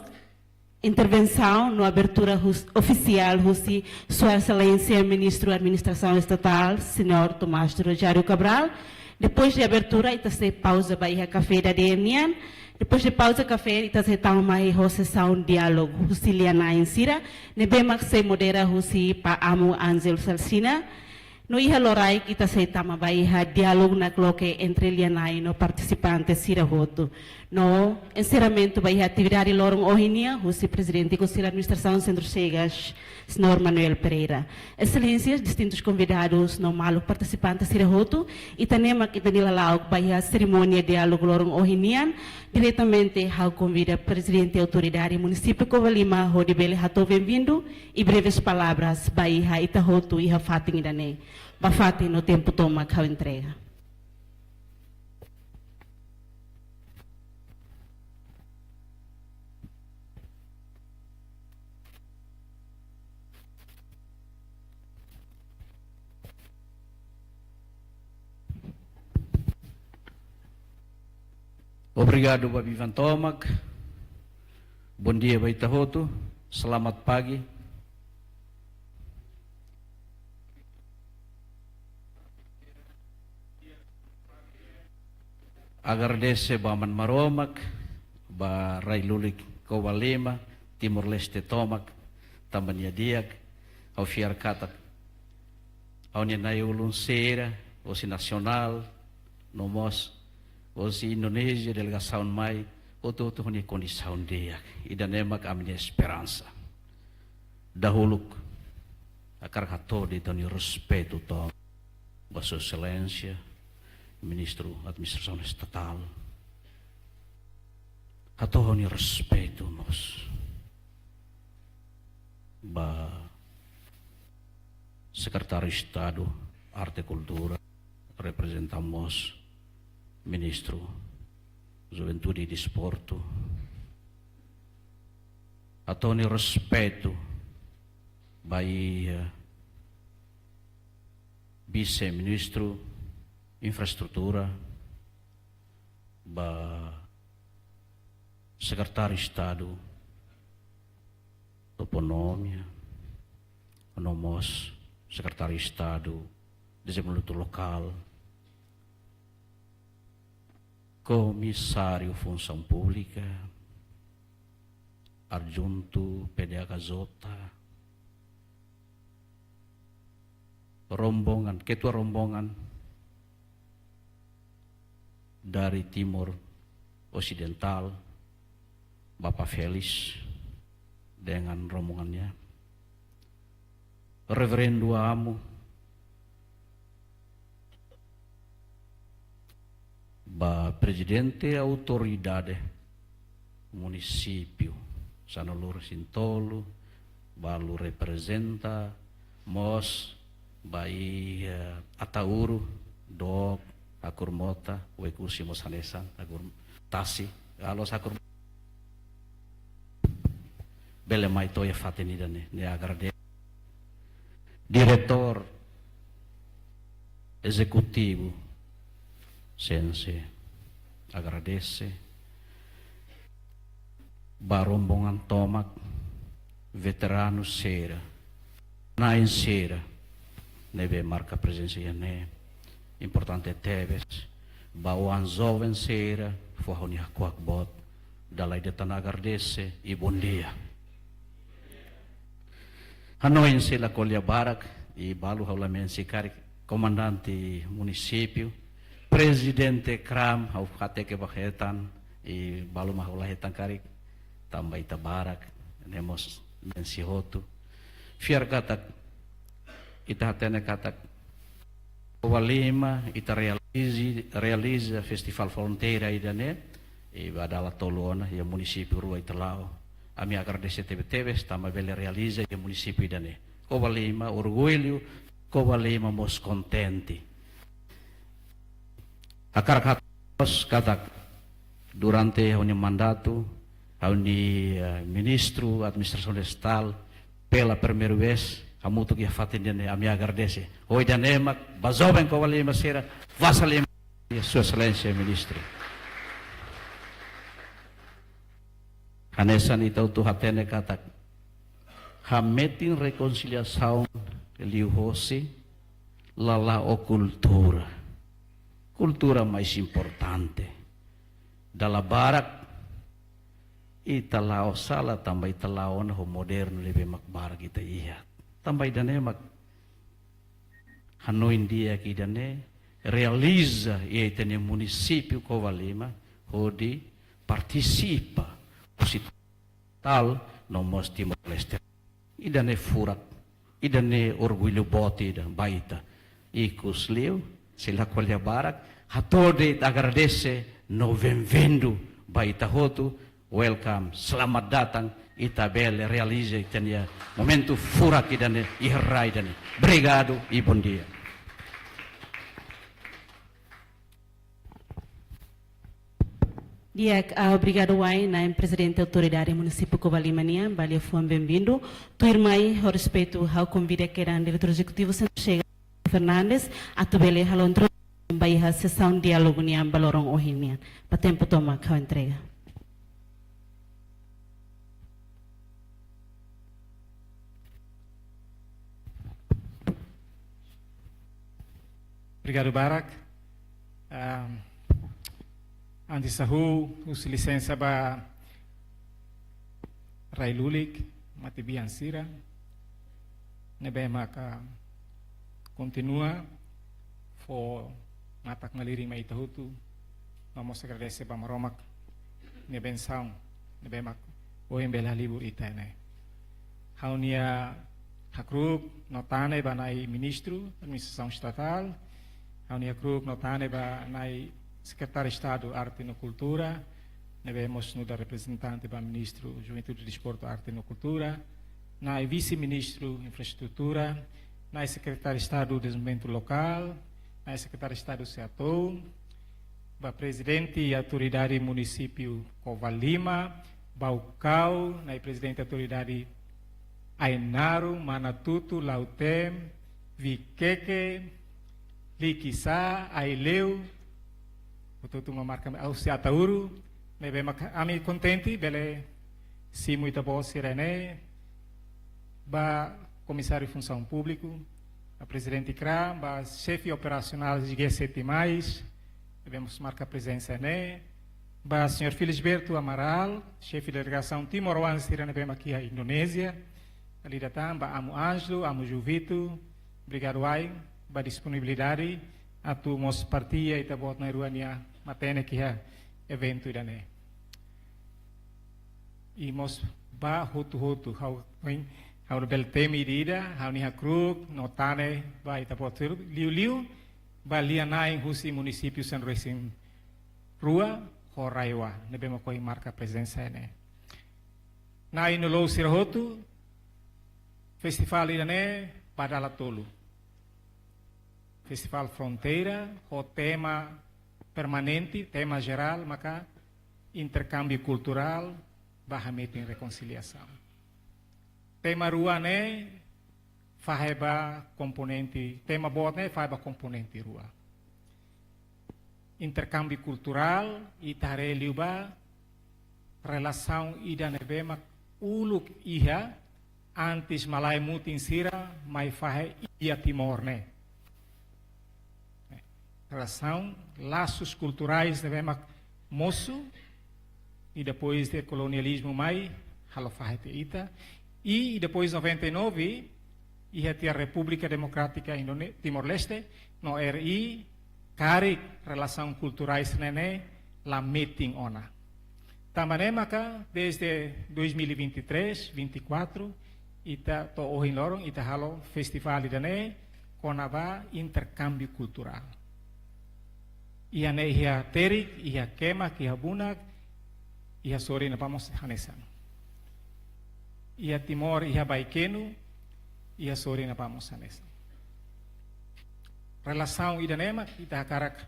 intervensaun no abertura hus-, ofisiál husi Sua Exelénsia Ministru Administrasaun Estatál, Señór Tomás de Rosário Cabral. Depois de abertura, ita sei pauza ba iha kafé dadeer nian. Depois de pauza kafé, ita sei tama mai ho sesaun diálogu husi lia-na'in sira, ne'ebé mak sei modera husi Pá Amu Ángel Salsina. No iha loraik ita sei tama ba iha diálogu nakloke entre lia-na'in no partisipante sira hotu. No enserramentu ba iha atividade loron ohin nian husi Prezidente Konsellu Administrasaun Sentru Chega, Señór Manuel Pereira. Exelénsias, distintus konvidadus no maluk partisipante sira hotu, ita-nia mak ita-nia Ola Lauk ba iha serimónia diálogu loron ohin nian, diretamente ha'u konvida Prezidente Autoridade Munisípiu Covalima hodi bele hato'o benvindu i breves palavras ba iha ita hotu iha fatin ida-ne'e. Ba fatin no tempu tomak ha'u entrega. Obrigadu ba biban tomak. Bondia ba ita hotu. Selamat pagi. Agradese ba Aman Maromak, ba rai lulik Covalima, Timor-Leste tomak, tanba nia di'ak, ha'u fiar katak ha'u-nia na'i-ulun sira, hosi nasionál, no mós hosi Indonézia, delegasaun mai, hotu-hotu ho nia kondisaun di'ak. Ida-ne'e mak ami-nia esperansa. Dahuluk, hakarak hato'o de'it ha'u-nia respeitu tomak ba Sua Exelénsia, Ministru Administrasaun Estatál. Hato'o ha'u-nia respeitu mós ba Sekretáriu Estadu Arte Kultura, reprezenta mós Ministru Juventude i Desportu. Hato'o ha'u-nia respeitu ba iha Vise-Ministru Infraestrutura, ba Sekretáriu Estadu Toponímia, no mós Sekretáriu Estadu Dezenvolvimentu Lokál, Komisáriu Funsaun Públika, adjuntu P D H J, rombongan, ketua rombongan dari Timor Osidental, Bapak Felix dengan rombongannya, Reverendu Amu, ba Prezidente Autoridade Munisípiu sanulu-resin-tolu, balu reprezenta mós ba iha, eh, Ataúru, dook, hakur mota, Oekusi mós hanesan, hakur tasi, halo hakur bele mai to'o iha fatin ida-ne'e, ne'e agradese. Diretór Ezekutivu Sense, agradese. Ba rombongan tomak, veteranu sira, na'in sira ne'ebé marka prezensa iha ne'e, importante tebes. Ba oan joven sira, fó ha'u-nia hakuak boot, dala ida tan agradese i bondia. Hanoin sei la ko'alia barak, i balu ha'u la mensiona karik, komandante munisípiu, prezidente kram, ha'u hateke ba hetan, i balu mak ha'u la hetan karik, tanba ita barak, ne'e mós mensiona hotu. Fiar katak, ita hatene katak, Covalima, ita realiza, realiza Festival Fronteira ida-ne'e, i ba dala tolu ona, iha munisípiu rua ita la'o. Ami agradese tebe-tebes, tanba bele realiza iha munisípiu ida-ne'e. Covalima orgullu, Covalima mós kontente. Hakarak hatete mós katak, durante ha'u-nia mandatu, ha'u-nia, eh, ministru administrasaun estadu, pela primeira vez, hamutuk iha fatin ida-ne'e, ami agradese. Ho ida-ne'e mak, ba joven Covalima sira, fase lima, Sua Exelénsia Ministru. Hanesan ita hotu hatene katak, hametin rekonsiliasaun liuhosi, la la'o kultura. Kultura mais importante. Dala barak, ita la'o sala tanba ita la'o ona ho modernu ne'ebé mak barak ita iha. Tanba ida-ne'e mak hanoin di'ak ida-ne'e realiza iha ita-nia munisípiu Covalima hodi partisipa husi Natal no mós Timor-Leste. Ida-ne'e furak, ida-ne'e orgullu boot ida ba ita. Ikusliu, sei la ko'alia barak, hato'o de'it agradese no benvindu ba ita hotu, welcome, selamat datang, ita bele realiza ita-nia momentu furak ida-ne'e, iha rai ida-ne'e. Obrigadu i bondia. Di'ak, ah, obrigadu wa'in, Na'in Prezidente Autoridade Munisípiu Covalima nian, ba lia fuan benvindu. Tuirmai, ho respeitu, ha'u konvida kedan Diretór Ezekutivu Sense Fernandes, atu bele halo introdusaun ba iha sesaun diálogu nian ba loron ohin nian. Ba tempu tomak ha'u entrega. Obrigadu barak. Ahm, antes ha'u husu lisensa ba rai lulik, matebian sira ne'ebé maka kontinua fó matak-malirin mai ita hotu, no mós agradese ba Maromak nia bensaun ne'ebé mak ohin bele halibur ita ne'e. Ha'u-nia hakru'uk no tane ba Nai Ministru Administrasaun Estatál, ha'u-nia hakru'uk no tane ba Nai Sekretáriu Estadu Arte no Kultura, ne'ebé mós nu'udar reprezentante ba Ministru Juventude, Desportu, Arte no Kultura, Nai Vise-Ministru Infraestrutura, Nai Sekretáriu Estadu Dezenvolvimentu Lokál, Nai Sekretáriu Estadu SEATOU, ba Prezidente Autoridade Munisípiu Covalima, Baucau, Nai Prezidente Autoridade Ainaro, Manatuto, Lautém, Viqueque, Liquiçá, Aileu, hotu-hotu mak marka, husi Ataúru, ne'ebé mak ami kontente bele simu ita-boot sira-ne'e, ba Komisáriu Funsaun Públika, ba Prezidente kram, ba Xefe Operasionál G sete mais, ne'ebé mós marka prezensa ne'e, ba Señór Felisberto Amaral, Xefe Delegasaun Timor-Leste sira ne'ebé mak iha Indonézia, dala ida tan, ba Amu Ângelo, Amu Juvito, obrigadu wa'in ba disponibilidade atu mós partilla ita-boot na'in-rua nia matenek iha eventu ida-ne'e. I mós ba hotu-hotu, ha'u, ha'u bele temi ida-idak, ha'u-nia hakru'uk no tane ba ita-boot sira, liuliu ba lia-na'in husi munisípiu sanulu-resin-, rua ho RAEOA, ne'ebé mak ohin marka prezensa iha ne'e. Na'in-lolon sira hotu, festivál ida-ne'e ba dala tolu. Festivál Fronteira, ho tema permanente, tema jerál, maka interkámbiu kulturál, ba hametin rekonsiliasaun. Tema rua ne'e, fahe ba komponente, tema boot ne'e, fahe ba komponente rua. Interkámbiu kulturál, ita haree liu ba relasaun ida ne'ebé mak uluk iha, antes malae mutin sira mai fahe iha Timor ne'e. Relasaun, lasus kulturais ne'ebé mak mosu, i depois de kolonializmu mai, halo fahe tiha ita. I depois noventa e nove, iha tiha Repúblika Demokrátika Indone-, Timor-Leste, no R I, karik relasaun kulturais ne'e la metin ona. Tanba ne'e maka, desde dois mil e vinte e três, vinte e quatro, ita to'o ohin loron, ita halo festivál ida-ne'e, kona-ba interkámbiu kulturál. Iha ne'e iha terik, iha kemak, iha bunak, iha sorin ne'ebá mós hanesan. Iha Timor, iha Baikenu, iha sorin ne'ebá mós hanesan. Relasaun ida-ne'e mak ita hakarak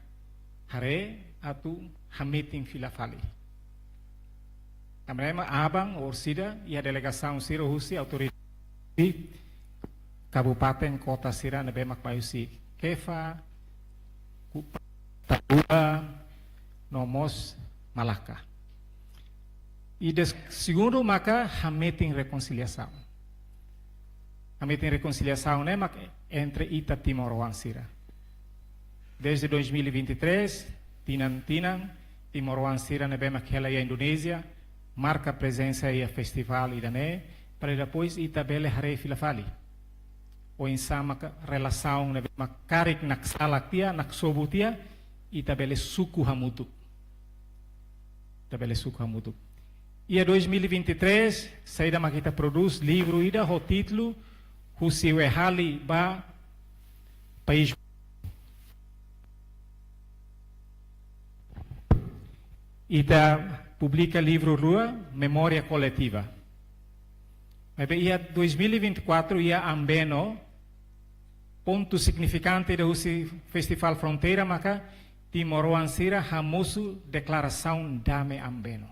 haree atu hametin fila fali. Tanba ne'e mak aban orsida iha delegasaun sira husi autoridade kabupaten kota sira ne'ebé mak mai husi Kefa, Ku-, Tauá, no mós Malaka. I des-, segundu maka hametin rekonsiliasaun. Hametin rekonsiliasaun ne'e mak entre ita timoroan sira. Desde dois mil e vinte e três, tinan-tinan, timoroan sira ne'ebé mak hela iha Indonézia, marka prezensa iha festivál ida-ne'e, para depois ita bele haree fila fali. Oinsá maka relasaun ne'ebé mak karik naksalak tiha, naksobu tiha, ita bele suku hamutuk. Ita bele suku hamutuk. Iha dois mil e vinte e três, saida mak ita prodús livru ida ho títulu Husi Oehali ba País. Ita publika livru rua, Memória Coletiva. Maibé iha dois mil e vinte e quatro, iha Ambeno, pontu signifikante ida husi Festivál Fronteira maka timoroan sira hamosu Deklarasaun Dame Ambeno.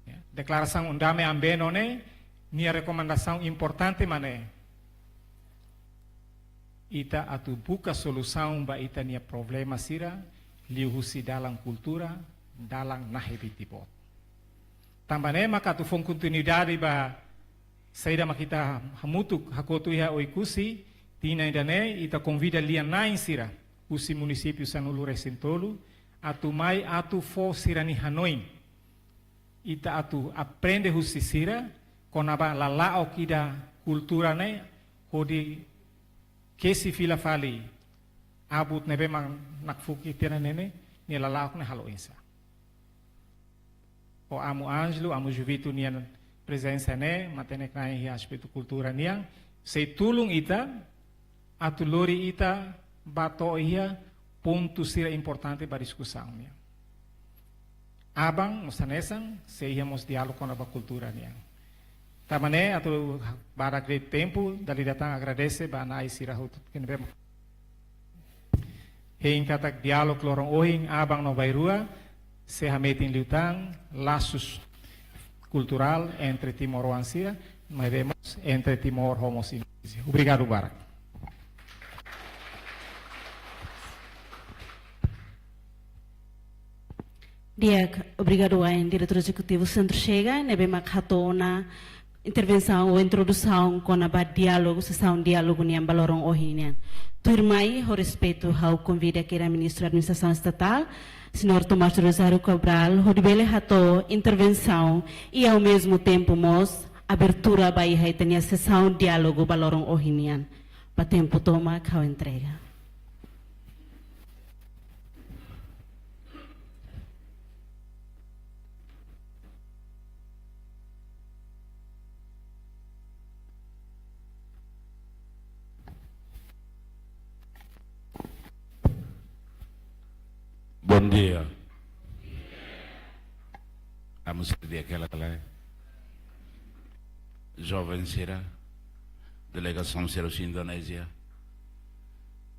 Ya, Deklarasaun Dame Ambeno ne'e, nia rekomendasaun importante mak ne'e. Ita atu buka solusaun ba ita-nia problema sira, liuhusi dalan kultura, dalan nahe biti boot. Tanba ne'e maka atu fó kontinuidade ba saida mak ita hamutuk hakotu iha Oekusi, tinan ida-ne'e ita konvida lia-na'in sira husi munisípiu sanulu-resin-tolu, atu mai atu fó sira-nia hanoin. Ita atu aprende husi sira, kona-ba lala'ok ida kultura ne'e, hodi kesi fila fali, abut ne'ebé mak nakfuk tiha ona ne'e, nia lala'ok ne'e halo oinsá. Ho Amu Ângelo, Amu Juvito nian prezensa ne'e, matenek-na'in iha aspetu kultura nian, sei tulun ita, atu lori ita ba to'o iha pontu sira importante ba diskusaun nian. Aban, mós hanesan, sei iha mós diálogu kona-ba kultura nian. Tanba ne'e, atu barak de'it tempu, dala ida tan agradese ba na'in sira hotu ne'ebé hein katak diálogu loron ohin, aban no bainrua, sei hametin liután lasus kulturál entre timoroan sira, maibé mós entre Timor ho mós Indonézia. Obrigadu barak. Di'ak, obrigadu wa'in Diretór Ezekutivu Sentru Chega, ne'ebé mak hato'o ona intervensaun ou introdusaun kona-ba diálogu, sesaun diálogu nian ba loron ohin nian. Tuirmai, ho respeitu, ha'u konvida kedas Ministru Administrasaun Estatál, Señór Tomás Rosário Cabral, hodi bele hato'o intervensaun i, ao mesmo tempo, mós abertura ba iha ita-nia sesaun diálogu ba loron ohin nian. Ba tempu tomak ha'u entrega. Bom dia. Musik dia kela kela. Joven sira, delegasaun sira husi Indonézia,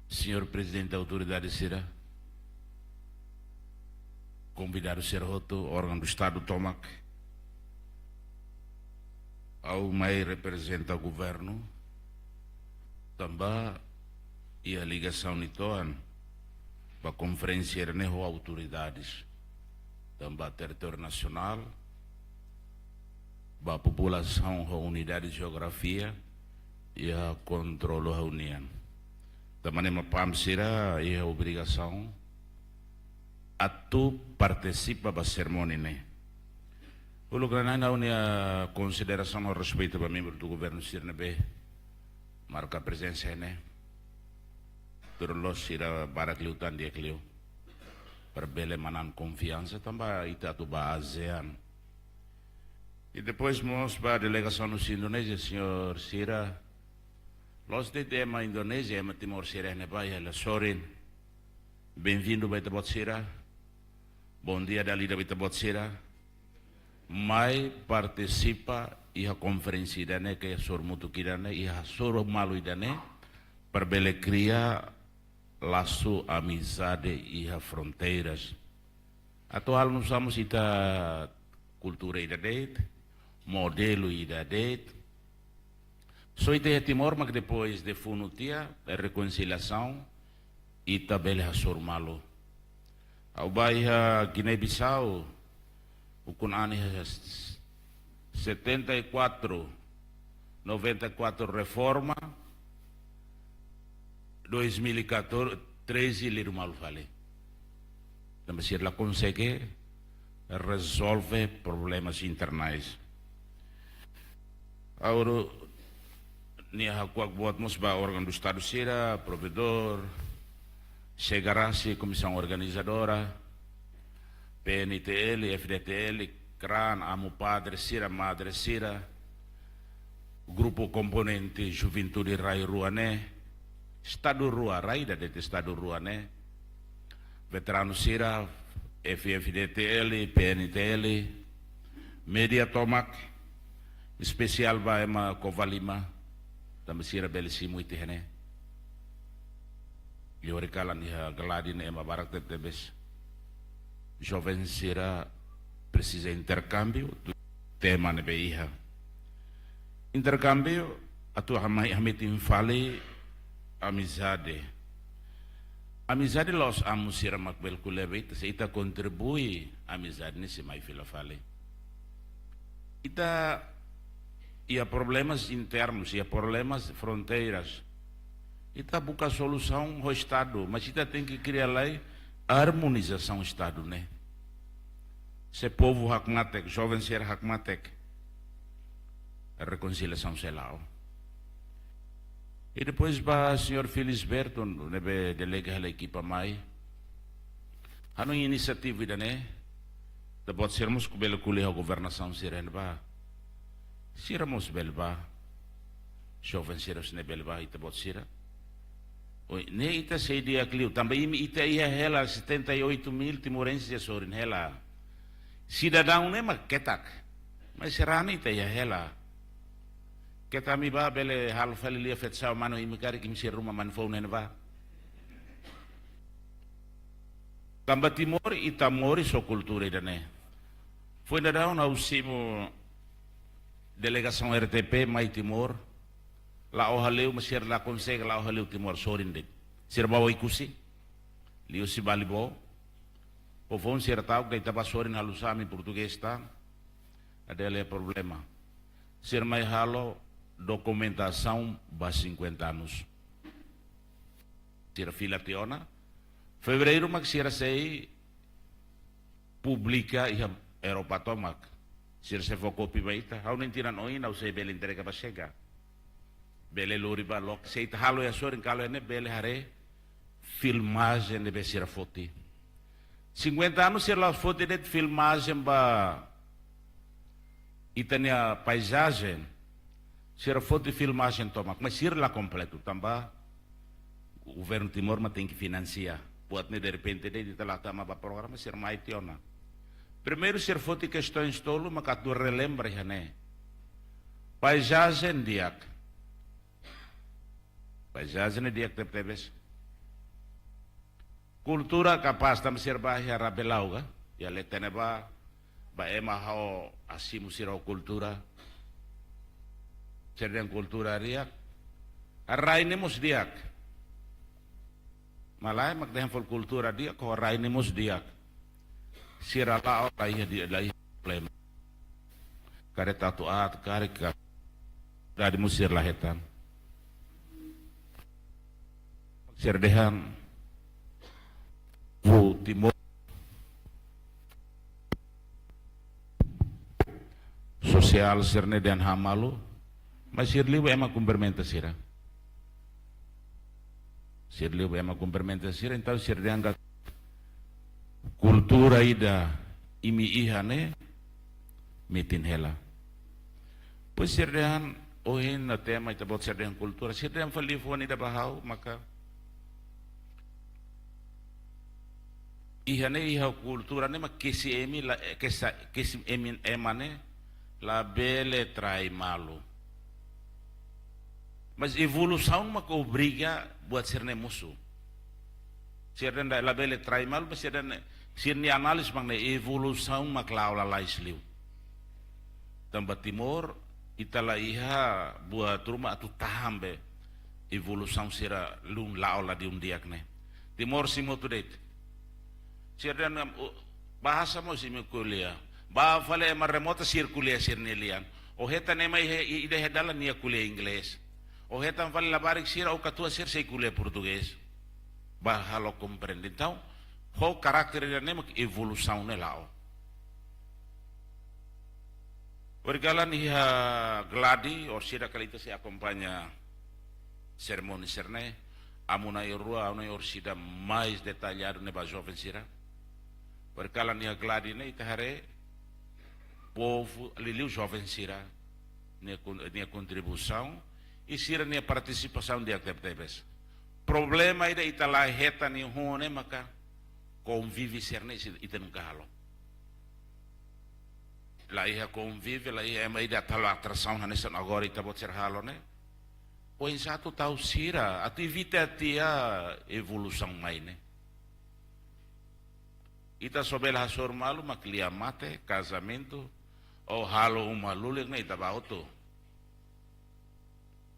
señór prezidente autoridade sira, konvidadu sira hotu, órgaun do Estadu tomak. Ha'u mai reprezenta governu, tanba iha ligasaun uitoan ba konferénsia ne'e ho autoridades, tanba territóriu nasionál, ba populasaun ho unidade jeografia, iha kontrolu ha'u-nian. Tanba ne'e mak PAM sira iha obrigasaun atu partisipa ba serimónia ne'e. Uluk nanain ha'u-nia konsiderasaun no respeitu ba membru do governu sira ne'ebé marka prezensa ne'e. Tuir loloos sira barak liután di'ak liu. Para bele manán konfiansa tanba ita atu ba ASEAN. I depois mós ba delegasaun husi Indonézia, señór sira. Loos de'it ema Indonézia, ema Timor sira ne'ebá iha hela sorin. Benvindu ba ita-boot sira. Bondia dala ida ba ita-boot sira. Mai partisipa iha konferénsia ida-ne'e, ke hasoru mutuk ida-ne'e, iha hasoru malu ida-ne'e, para bele kria lasu amizade iha fronteiras. Atu halo nu'usá mós ita kultura ida de'it, modelu ida de'it. Só ita iha Timor mak depois de funu tiha, rekonsiliasaun, ita bele hasoru malu. Ha'u bá iha Guiné-Bissau, ukun-an iha setenta e quatro, noventa e quatro reforma, dois mil e catorze, treze liu malu fali. Tanba sira la konsege rezolve problemas internais. Agora, nia hakuak boot mós ba órgaun do Estadu sira, provedór, SEGRASI, komisaun organizadora, PNTL, FDTL, CRAN, Amu Padre sira, Madre sira, grupu komponente juventude rai rua ne'e, estadu rua, rai ida de'it estadu rua ne'e, veteranu sira, FFDTL, PNTL, média tomak, espesiál ba ema Covalima, tanba sira bele simu ita iha ne'e. Liu kalan iha GLAADI ne'e ema barak tebetebes. Joven sira presiza interkámbiu, tema ne'ebé iha. Interkámbiu atu hamai, hametin fali amizade. Amizade la'ós amu sira mak bele ko'alia ba ita, se ita kontribui, amizade ne'e sei mai fila fali. Ita iha problemas internus, iha problemas fronteiras. Ita buka solusaun ho Estadu, mas ita tenke kria lai armonizasaun Estadu ne'e. Se povu hakmatek, joven sira hakmatek, rekonsiliasaun sei la'o. I depois ba señór Felisberto, ne'ebé delega hela ekipa mai. Ha'u-nia inisiativa ida-ne'e, ita-boot sira mós bele ko'alia ho governasaun sira ne'ebá. Sira mós bele bá. Joven sira mós ne'e bele bá, ita-boot sira. Oi, ne'e ita sei di'ak liu. Tanba imi ita iha hela setenta e oito mil timorenses sorin hela. Sidadaun ne'e mak ketak. Mas sira-ne'e ita iha hela. Keta ami bá bele halo fali lia fetsau manu imi karik imi sira ruma manu foun ne'ebá. Tanba Timor ita moris ho kultura ida-ne'e. Foin daudaun ha'u simu delegasaun RTP mai Timor. La'o hale'u, mas sira la konsege la'o hale'u Timor, sorin de'it. Sira bá Oekusi. Liuhusi Balibó. Foufoun sira ta'uk de'it, ita bá sorin halo sami portugés tan. Ada le problema. Sira mai halo dokumentasaun ba cinquenta anos. Sira fila tiha ona. Fevereiru mak sira sei publika iha Europa tomak. Sira sei fó kopia ba ita. Ha'u-nia tinan oin ha'u sei bele entrega ba Chega. Bele lori ba loke. Se ita halo iha sorin, halo iha ne'e bele haree filmajen ne'ebé sira foti. Cinquenta anos sira la foti de'it filmajen ba ita-nia paizajen. Sira foti filmajen tomak, mas sira la kompletu tanba governu Timor mak tenke finansia. Buat ne'e derrepente de'it ita la tama ba programa, sira mai tiha ona. Primeiru, sira foti kestaun tolu mak atu relembra iha ne'e. Paizajen di'ak. Paizajen di'ak tebetebes. Kultura kapás, tanba sira bá iha Rabelau ka, iha leten ne'ebá, ba ema ha'u simu sira ho kultura. Sira dehan kultura di'ak. Rai ne'e mós di'ak. Malae mak dehan fali kultura di'ak, ho rai ne'e mós di'ak. Sira la'o la iha di, la iha problema. Karik atu aat, karik ka, dadi mós sira la hetan. Sira dehan, povu Timor sosiál sira-ne'e dehan hamalu, mas sira liu ema kumprimenta sira. Sira liu ema kumprimenta sira, entaun sira dehan katak kultura ida imi iha ne'e metin hela. Depois sira dehan, ohin ita tema ita-boot sira dehan kultura, sira dehan fali liafuan ida ba ha'u, maka iha ne'e iha kultura ne'e mak kesi ema la, kesa-, kesi ema, ema ne'e labele trai malu. Mas evolusaun mak obriga buat sira-ne'e mosu. Sira dehan labele trai malu, mas sira dehan, sira-nia análize mak ne'e evolusaun mak la'o lalais liu. Tanba Timor, ita la iha buat ruma atu tahan be evolusaun sira lun la'o ladún di'ak ne'e. Timor simu hotu de'it. Sira dehan, um, bahasa mós imi ko'alia. Ba fali ema remota sira ko'alia sira-nia lian. Ó hetan ema iha, ida iha dalan nia ko'alia inglés. Ó hetan fali labarik sira ou katuas sira sei ko'alia portugés. Ba halo komprende. Entaun, ho karakter ida-ne'e mak evolusaun ne'e la'o. Obrigadu iha Gladi, orsida kala ita sei akompaña serimónia sira-ne'e, amu na'in rua, amu na'in orsida mais detalladu ne'e ba joven sira. Obrigadu iha Gladi ne'e ita haree povu liuliu joven sira, nia kon-, nia kontribuisaun, i sira-nia partisipasaun di'ak tebetebes. Problema ida ita la hetan nia ho ne'e maka konvive sira-ne'e ita nunka halo. La iha konvive, la iha ema ida atu halo atrasaun hanesan agora ita-boot sira halo ne'e. Oinsá atu tau sira, atu evita tiha evolusaun mai ne'e. Ita só bele hasoru malu mak lia mate, kazamentu, ou halo uma lulik ne'e ita bá hotu.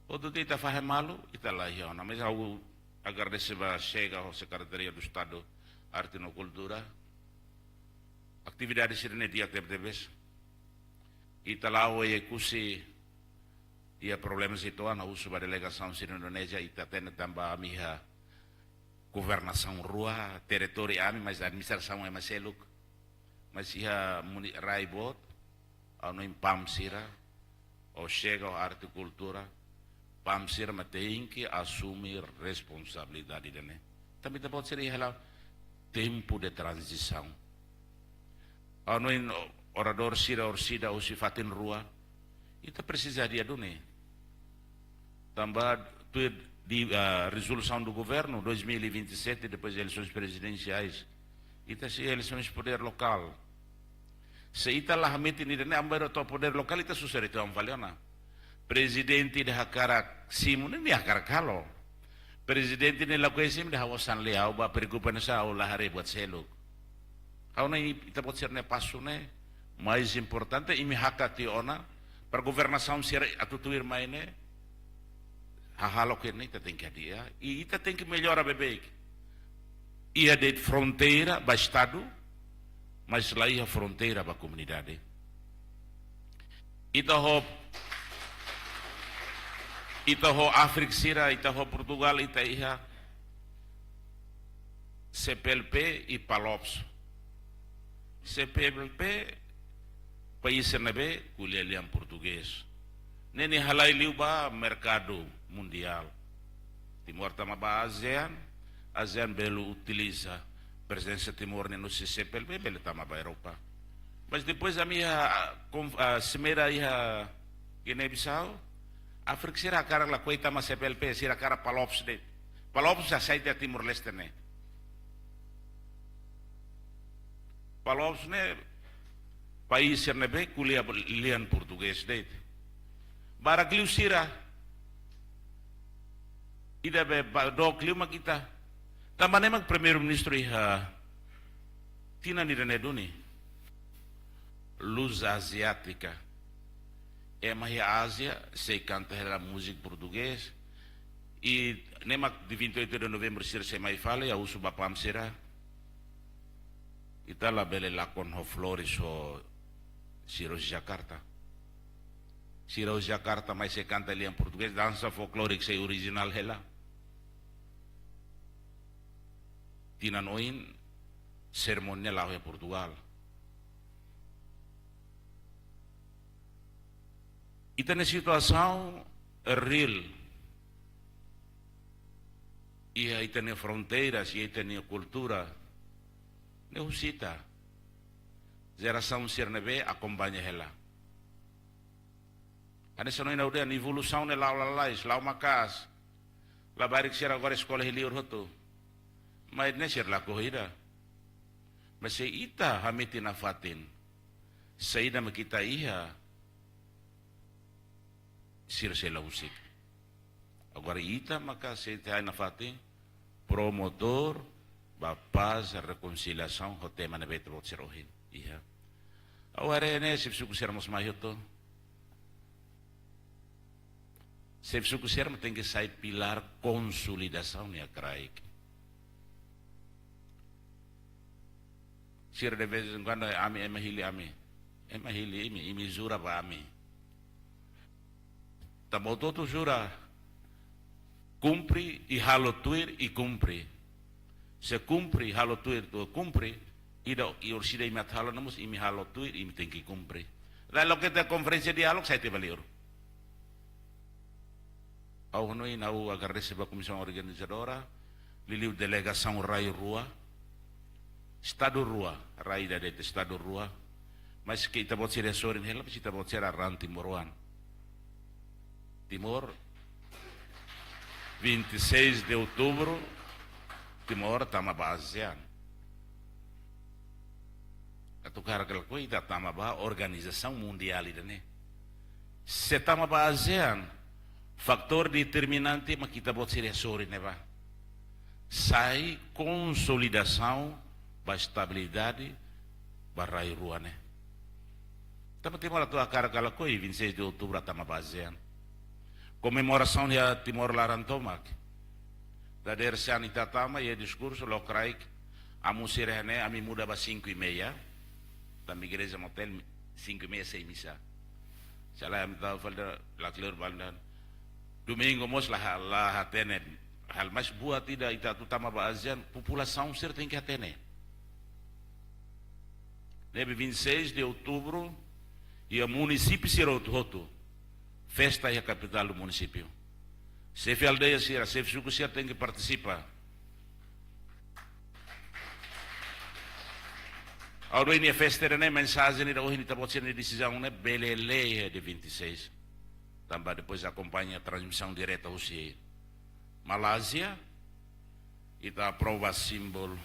Hotu tiha ita fahe malu, ita la iha ona. Mas ha'u agradese ba Chega ho Sekretaria do Estado Arte no Kultura. Atividade sira-ne'e di'ak tebetebes. Ita la'o iha Oekusi, iha problema sira uitoan, husu ba delegasaun sira Indonézia, ita hatene tanba ami iha governasaun rua, territóriu ami, mas administrasaun ema seluk. Mas iha muni-, rai boot, ha'u hanoin PAM sira, ou Chega, ou Arte Kultura, PAM sira mak tenke asume responsabilidade ida-ne'e. Tanba ita-boot sira iha hela tempu de tranzisaun. Ha'u hanoin oradór sira orsida husi fatin rua, ita presiza hadi'a duni. Tanba tuir di, ah, rezolusaun do governu dois mil e vinte e sete, depois de eleisoens prezidensiais, ita sei eleisoens podér lokál. Se ita la hametin ida-ne'e, ami bainhira to'o podér lokál, ita susar ita-nia fali ona. Prezidente ida hakarak simu ne'e, nia hakarak halo. Prezidente ne'e lakohi simu, nia hakarak osan liu, ha'u bá preokupa hanesan ha'u la haree buat seluk. Ha'u hanoin ita-boot sira-nia pasu ne'e mais importante, imi hakat tiha ona, para governasaun sira atu tuir mai ne'e, hahalok ne'e ita tenke hadi'a, i ita tenke mellora beibeik. Iha de'it fronteira ba estadu, mas la iha fronteira ba komunidade. Ita ho, ita ho Áfrika sira, ita ho Portugal, ita iha CPLP i PALOPS. CPLP, país ne'ebé ko'alia lian portugés. Ne'e nia halai liu ba merkadu mundiál. Timor tama ba ASEAN, ASEAN bele utiliza prezensa Timor ne'e no CPLP bele tama ba Europa. Mas depois ami iha, ah, konf-, ah, simeira iha Guiné-Bissau, Áfrika sira hakarak lakohi tama CPLP, sira hakarak PALOPS de'it. PALOPS hasai tiha Timor-Leste ne'e. PALOPS ne'e país sira ne'ebé ko'alia lian portugés de'it. Barak liu sira. Ida be ba dook liu mak ita. Tanba ne'e mak Primeiru-Ministru iha tinan ida-ne'e duni. Luz Asiática. Ema iha Ázia sei kanta hela múzika portugés. I ne'e mak dia vinte e oito de novembro sira sei mai fali, ha'u husu ba PAM sira. Ita labele lakon ho flores ho sira husi Jakarta. Sira husi Jakarta mai sei kanta lian portugés, dansa folklóriku sei orijinál hela. Tinan oin, serimónia la'o iha Portugal. Ita-nia situasaun reál. Iha ita-nia fronteiras, iha ita-nia kultura. Ne'e husi ita. Jerasaun sira ne'ebé akompaña hela. Hanesan ohin ha'u dehan, evolusaun ne'e la'o lalais, la'o maka'as. Labarik sira agora eskola iha liur hotu. Maibé ne'e sira lakohi ida. Mas se ita hametin nafatin, saida mak ita iha, sira sei la husik. Agora ita maka sei ita hametin nafatin, promotór ba pás, rekonsiliasaun, ho tema ne'ebé ita-boot sira ohin iha. Ha'u haree ne'e xefe suku sira mós mai hotu. Xefe suku sira mak tenke sai pilár konsolidasaun iha kraik. Sira de vez em quando, ami, ema hili ami. Ema hili imi, imi jura ba ami. Tanba hotu-hotu jura. Kumpre i halo tuir i kumpre. Se kumpre, halo tuir, atu kumpre, ida, i orsida imi atu halo ne'e mós, imi halo tuir, imi tenke kumpre. Lae, loke tiha konferénsia diálogu, sai tiha ba liur. Ha'u hanoin, ha'u agradese ba komisaun organizadora, liuliu delegasaun rai rua, estadu rua, rai ida de'it, estadu rua, mas ke ita-boot sira sorin hela, mas ita-boot sira raan timoroan. Timor, vinte e seis de outubro, Timor tama ba ASEAN. Atu hakarak ka lakohi, ita tama ba organizasaun mundiál ida-ne'e. Se tama ba ASEAN, fatór determinante mak ita-boot sira sorin ne'ebá. Sai konsolidasaun ba estabilidade ba rai rua ne'e. Tanba Timor atu hakarak ka lakohi, vinte e seis de outubro tama ba ASEAN. Komemorasaun iha Timor laran tomak. Dadeer-saan ita tama, iha diskursu, lokraik, amu sira hanoin, ami muda ba cinco e meia. Tanba igreja motel, cinco e meia sei misa. Sala ami tau falda, la kleur baldan. Domingu mós la ha-, la hatene. Hal mais buat ida ita atu tama ba ASEAN, populasaun sira tenke hatene. Ne'ebé vinte e seis de outubro, iha munisípiu sira hotu-hotu. Festa iha kapitál do munisípiu. Xefe aldeia sira, xefe suku sira tenke partisipa. Ha'u hanoin iha festa ne'e, mensajen ida ohin ita-boot sira-nia desizaun ne'e bele lee iha dia vinte e seis. Tanba depois akompaña transmisaun direta husi Malázia, ita aprova símbolu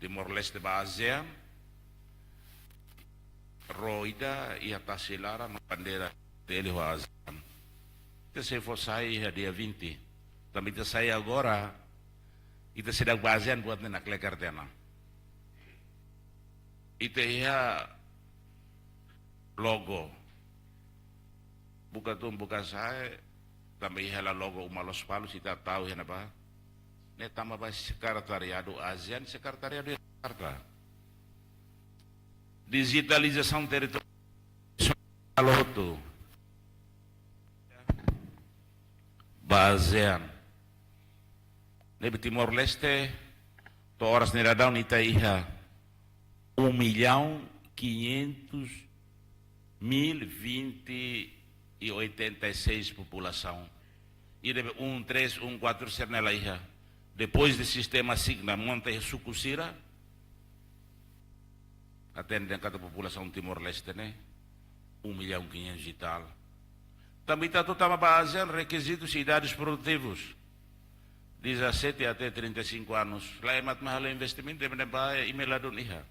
Timor-Leste ba ASEAN, ró ida iha tasi laran no bandeira T L ho ASEAN. Ita sei fó sai iha dia vinte. Tanba ita sai agora, ita seidauk ba ASEAN buat ne'e nakleker tiha ona. Ita iha logo. Buka tun, buka sa'e, tanba iha hela logo uma Lospalos, ita tau iha ne'ebá. Ne'e tama ba sekretariadu ASEAN, sekretariadu Jakarta. Dijitalizasaun territóriu lotu. Ba ASEAN. Ne'ebé Timor-Leste, to'o oras ne'e daudaun ita iha um milhão quinhentos mil vinte e oitenta e seis populasaun. Ida be um três, um quatro sira-ne'e la iha. Depois de sistema asigna monta iha suku sira, hatene dehan katak populasaun Timor-Leste ne'e um milhão quinhentos e tal. Tanba ita atu tama ba ASEAN, rekizitus idades produtivas, dezassete até trinta e cinco anos. Lae, ema atu mai halo investimentu, ema ne'ebá imi ladún iha.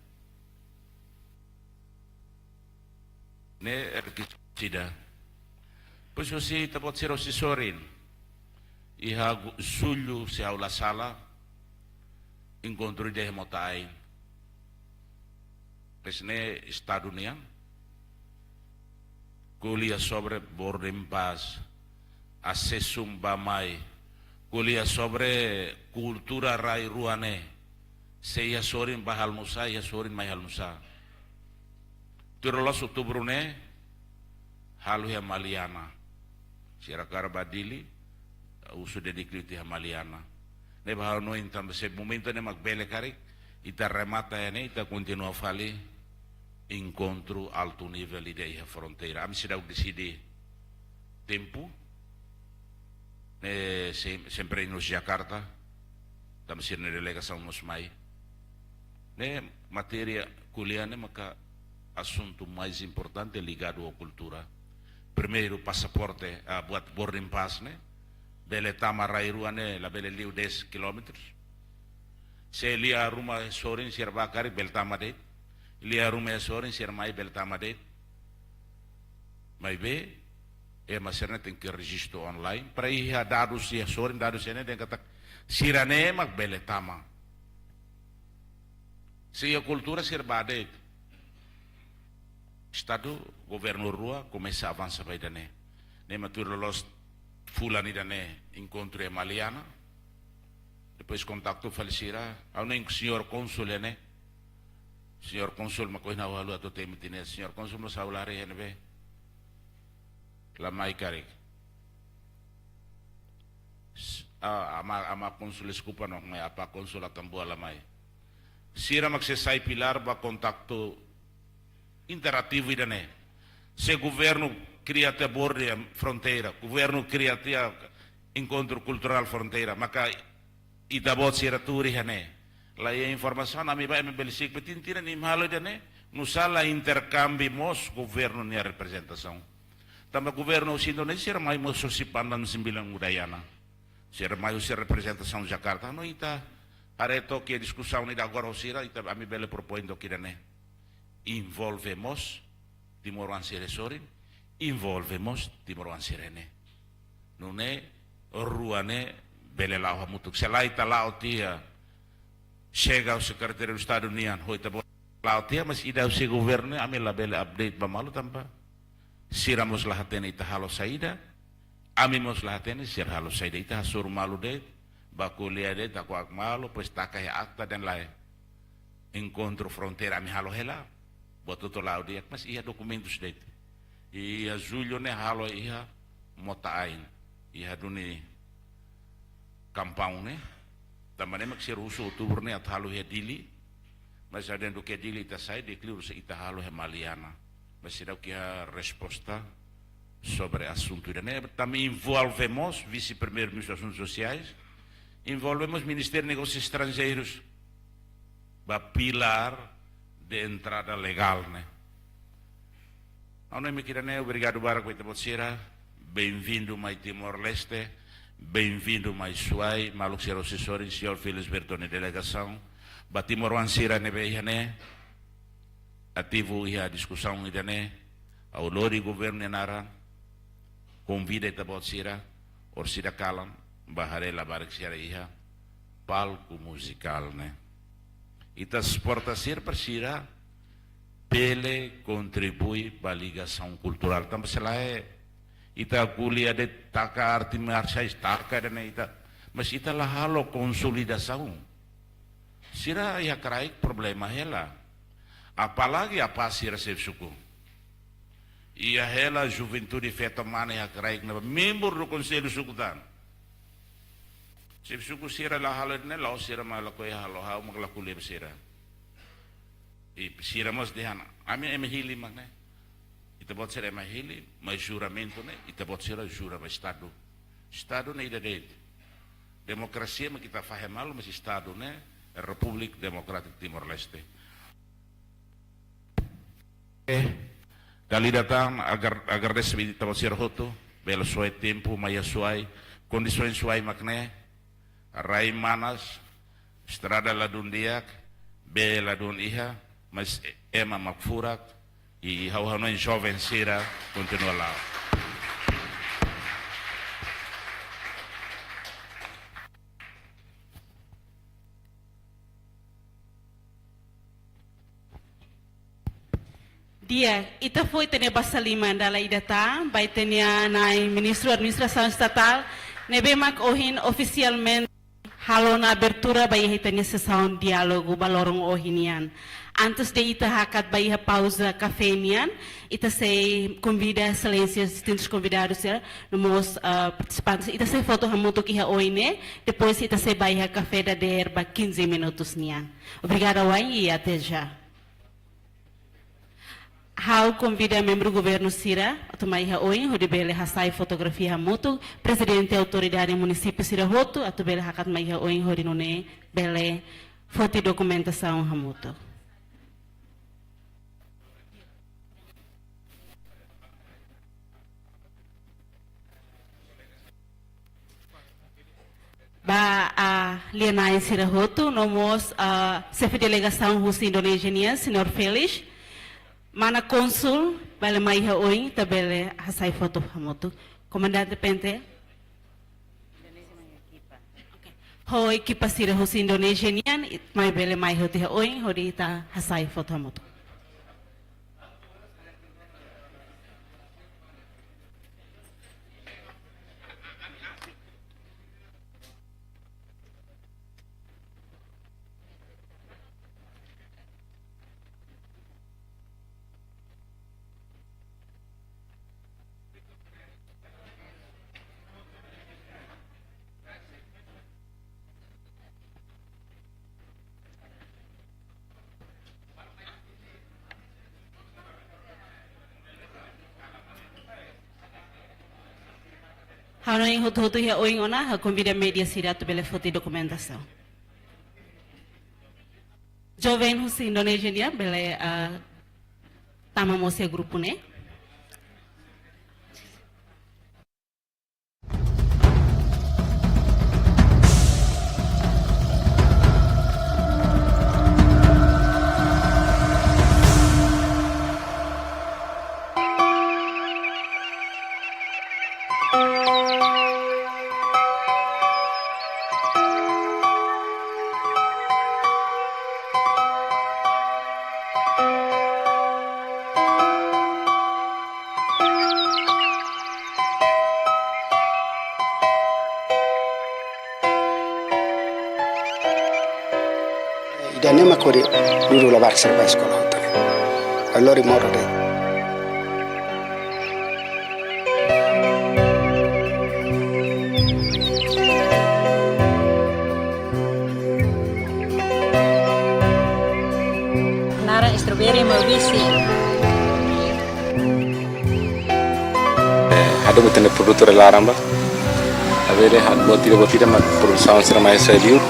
ne'e rekizitu ida. Depois husi ita-boot sira hosi sorin. Iha gu-, jullu, se ha'u la sala, enkontru ida iha Mota-Ain. Depois ne'e Estadu nian. Ko'alia sobre Borda Impás, asesu bá-mai, ko'alia sobre kultura rai rua ne'e. Se iha sorin bá halo nu'usá, iha sorin mai halo nu'usá. Tuir loloos Outubru ne'e, halo iha Maliana. Sira hakarak bá Dili, husu Dedikliu tiha Maliana. Ne'ebé ha'u hanoin tanba se momentu ne'e mak bele karik, ita remata iha ne'e, ita kontinua fali enkontru altu nivel ida iha fronteira. Ami seidauk deside tempu, ne'e se-, sempre iha Jakarta, tanba sira-nia delegasaun mós mai. Ne'e matéria ko'alia ne'e maka asuntu mais importante ligadu ho kultura. Primeiru, pasaporte, ah, buat boarding pass ne'e. Bele tama rai rua ne'e, labele liu dez kilómetrus. Se lia ruma sorin sira bá karik bele tama de'it. Lia ruma sorin sira mai bele tama de'it. Maibé, ema sira-ne'e tenke rejistu online. Para iha dadus iha sorin, dadus sira-ne'e dehan katak sira-ne'e mak bele tama. Se iha kultura sira bá de'it. Estadu, governu rua komesa avansa ba ida-ne'e. Ne'e mak tuir loloos fulan ida-ne'e enkontru iha Maliana. Depois kontaktu fali sira, ha'u hanoin señór kónsul iha ne'e. Señór kónsul mak ohin ha'u haluha atu temi tiha ne'e. Señór kónsul mós ha'u haree iha ne'ebé? La mai karik. S-, ah, amá, amá kónsul, deskulpa, no, mai apá kónsul Atambua la mai. Sira mak sei sai pilár ba kontaktu interativu ida-ne'e. Se governu kria tiha borda fronteira, governu kria tiha enkontru kulturál fronteira, maka ita-boot sira tuur iha ne'e. La iha informasaun, ami bá, ami bele si'ik, betin tira nia halo ida-ne'e, nu'usá la interkámbiu mós governu nia reprezentasaun. Tanba governu hosi Indonézia sira mai mós hosi Pandan Sembilan Udayana. Sira mai hosi reprezentasaun Jakarta, no ita haree took iha diskusaun ida agora ho sira, ita, ami bele propoin took ida-ne'e. Envolve mós timoroan sira sorin, envolve mós timoroan sira-ne'e. Nune'e rua ne'e bele la'o hamutuk. Se lae ita la'o tiha, chega ao Secretário de Estado nian, ho ita-boot la'o tiha, mas ida husi governu, ami labele update ba malu tanba sira mós la hatene ita halo saida, ami mós la hatene sira halo saida. Ita hasoru malu de'it, bá ko'alia de'it, hakuak malu, depois taka iha akta dehan lae. Enkontru fronteira ami halo hela, buat hotu la'o di'ak, mas iha dokumentus de'it. Iha jullu ne'e halo iha Mota-Ain, iha duni kampaun ne'e. Tanba ne'e mak sira husu Outubru ne'e atu halo iha Dili. Mas ha'u dehan duké Dili ita sai, Dedikliu sei ita halo iha Maliana. Mas seidauk iha resposta sobre asuntu ida-ne'e. Tanba envolve mós Vise-Primeiru-Ministru Asuntus Sosiais, envolve mós Ministériu Negósius Estranjeirus ba pilár de entrada legál ne'e. Ha'u hanoin mak ida-ne'e, obrigadu barak ba ita-boot sira. Bem-vindo mai Timor-Leste. Bem-vindo mai Suai, maluk sira hosi sorin, señór Felisberto nia delegasaun. Ba timoroan sira ne'ebé iha ne'e, ativu iha diskusaun ida-ne'e, ha'u lori governu nia naran, konvida ita-boot sira, orsida kalan, bá haree labarik sira iha palku muzikál ne'e. Ita suporta sira para sira bele kontribui ba ligasaun kulturál. Tanba se lae, ita ko'alia de'it taka arte marsiais, taka ida-ne'e ita, mas ita la halo konsolidasaun. Sira iha kraik problema hela. Apalagi apá sira xefe suku. Iha hela juventude feto mane iha kraik ne'ebá membru do Konsellu Suku tan. Xefe suku sira la halo ne'e, la'ós sira mak lakohi halo, ha'u mak la ko'alia ba sira. I sira mós dehan, ami ema Hili mak ne'e. Ita-boot sira ema Hili, mai juramentu ne'e, ita-boot sira jura ba Estadu. Estadu ne'e ida de'it. Demokrasia mak ita fahe malu, mas Estadu ne'e Repúblika Demokrátika Timor-Leste. Eh, dala ida tan, agar-, agradese ba ita-boot sira hotu, bele soe tempu, mai iha Suai, kondisaun Suai mak ne'e, rai manas, estrada ladún di'ak, bee ladún iha, mas e-, ema mak furak, I ha'u hanoin joven sira kontinua la'o. Di'ak, ita fó ita-nia basa liman dala ida tan ba ita-nia Nai Ministru Administrasaun Estatál, ne'ebé mak ohin ofisialmente halo ona abertura ba iha ita-nia sesaun diálogu ba loron ohin nian. Antes de ita hakat ba iha pauza kafé nian, ita sei konvida Exelénsia, distintus konvidadus, ya, no mós, ah, partisipantes, ita sei foto hamutuk iha oin ne'e, depois ita sei ba iha kafé dadeer ba quinze minutos nian. Obrigada wa'in i até já. Ha'u konvida membru governu sira atu mai iha oin hodi bele hasai fotografia hamutuk, Prezidente Autoridade Munisípiu sira hotu atu bele hakat mai iha oin hodi nune'e bele foti dokumentasaun hamutuk. Ba, ah, lia-na'in sira hotu, no mós, ah, xefe delegasaun husi Indonézia nian, Señór Felix. Mana Kónsul, bele mai iha oin, ita bele hasai foto hamutuk. Komandante P N T. Oke. Ho ekipa sira husi Indonézia nian, it-, mai bele mai hotu iha oin, hodi ita hasai foto hamutuk. Ha'u hanoin hotu-hotu iha oin ona, ha'u konvida média sira atu bele foti dokumentasaun. Joven husi Indonézia nian bele, ah, tama mós iha grupu ne'e. Ida-ne'e mak hodi dudu labarik sira ba eskola hotu. Ai lori modo de'it. Naran strawberry Maubisse. Eh, hadomi ita-nia produtu rai-laran ba. Labele hadomi buat ida-buat ida mak produsaun sira mai sai liur.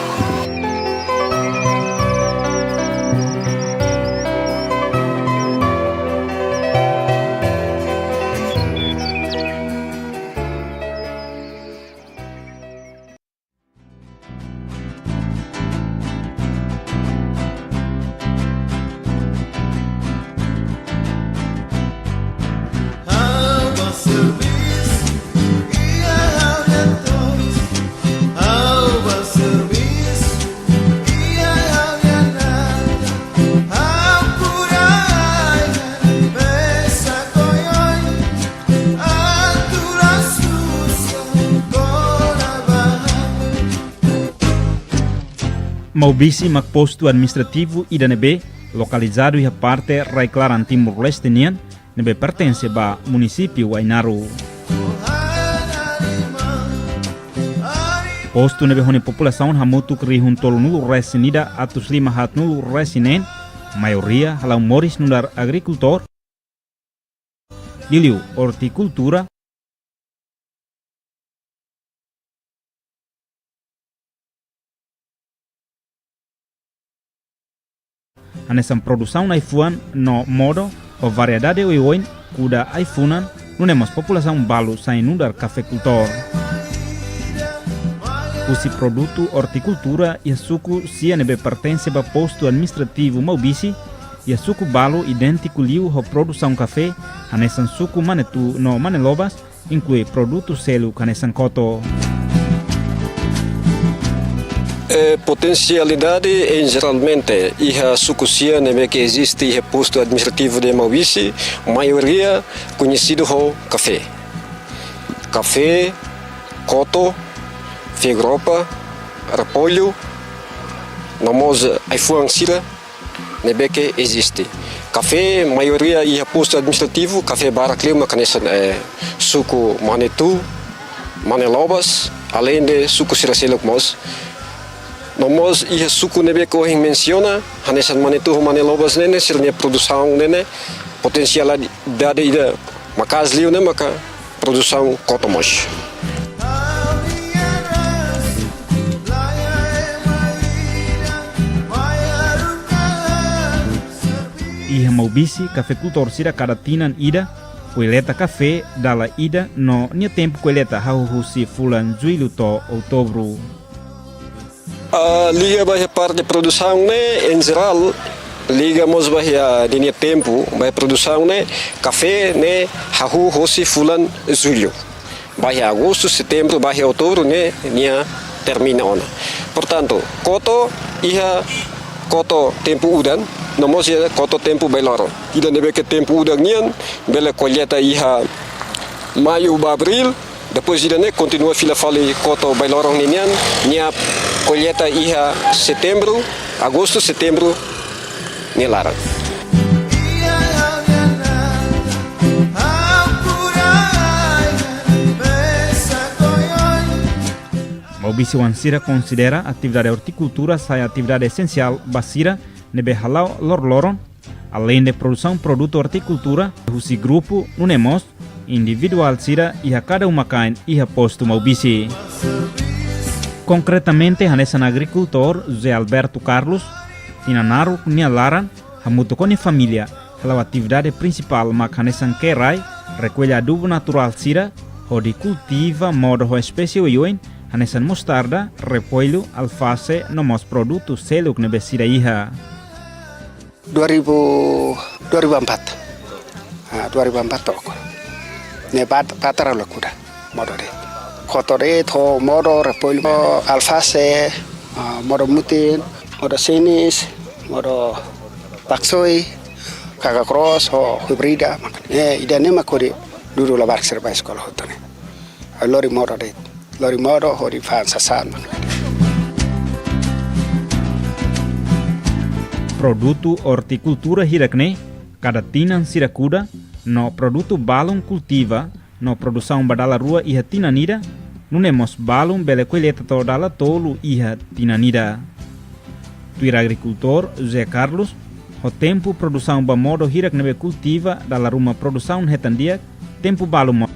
Maubisse mak postu administrativu ida ne'ebé lokalizadu iha parte rai-klaran Timor-Leste nian, ne'ebé pertense ba munisípiu Ainaro. Postu ne'ebé ho nia populasaun hamutuk rihun tolunulu-resin-ida atus lima haatnulu-resin-neen, maioria hala'o moris nu'udar agrikultór, liuliu ortikultura, hanesan produsaun ai-fuan no modo ho variedade oioin, kuda ai-funan, nune'e mós populasaun balu sai nu'udar kafekultór. Husi produtu ortikultura iha suku sia ne'ebé pertense ba postu administrativu Maubisse, iha suku balu idéntiku liu ho produsaun kafé, hanesan suku Manetú no Manelobas, inklui produtu seluk hanesan koto. Eh, potensialidade, em, jeralmente, iha suku sira ne'ebé ke eziste iha postu administrativu de Maubisse, maioria koñesidu ho kafé. Kafé, koto, fegropa, repollu, no mós ai-fuan sira ne'ebé ke eziste. Kafé, maioria iha postu administrativu, kafé barak liu mak hanesan, eh, suku Manetú, Manelobas, aleinde suku sira seluk mós. No mós iha suku ne'ebé ke ohin mensiona, hanesan Manetú ho Manelobas ne'e ne'e, sira-nia produsaun ne'e ne'e, potensialidade ida maka'as liu ne'e maka produsaun koto mós. Iha Maubisse, kafekultór sira kada tinan ida kolleta kafé dala ida no nia tempu kolleta hahú husi fulan Jullu to'o Outubru. Ah, liga ba iha parte produsaun ne'e, em jerál, liga mós ba iha ninia tempu, ba iha produsaun ne'e, kafé ne'e hahú hosi fulan Jullu. Ba iha Agostu, Setembru, ba iha Outubru ne'e nia termina ona. Portantu, koto iha koto tempu udan, no mós iha koto tempu bailoron. Ida ne'ebé ke tempu udan nian, bele kolleta iha Maiu ba Abríl, depois ida-ne'e kontinua fila fali koto bailoron ninian, nia kolleta iha Setembru, Agostu, Setembru nia laran. Maubissean sira konsidera atividade ortikultura sai atividade esensiál ba sira ne'ebé hala'o loroloron, aleinde produsaun produtu ortikultura husi grupu, nune'e mós individuál sira iha kada uma-kain iha postu Maubisse. Konkretamente, hanesan agrikultór José Alberto Carlos, tinan naruk nia laran, hamutuk ho nia família, hala'o atividade prinsipál mak hanesan kee rai, rekolla adubu naturál sira, hodi kultiva modo ho espésie oioin, hanesan mostarda, repollu, alfase, no mós produtu seluk ne'ebé sira iha. Dua ribu, dua ribu empat. Ah, dua ribu empat to'o agora. Ne'e bat-, batar ha'u la kuda. Modo de'it. Koto de'it, ho modo, repollu, alfase, ah, modo mutin, modo sinis, modo baksoi, kaka kros, ho hibrida. Eh, ida-ne'e mak hodi dudu labarik sira ba eskola hotu ne'e. Lori modo de'it. Lori modo hodi fa'an sasán. Produtu ortikultura hirak-ne'e, kada tinan sira kuda, no produtu balun kultiva, no produsaun ba dala rua iha tinan ida, nune'e mós balun bele kolleta to'o dala tolu iha tinan ida. Tuir agrikultór José Carlos, ho tempu produsaun ba modo hirak ne'ebé kultiva dala ruma produsaun hetan di'ak, tempu balun mós.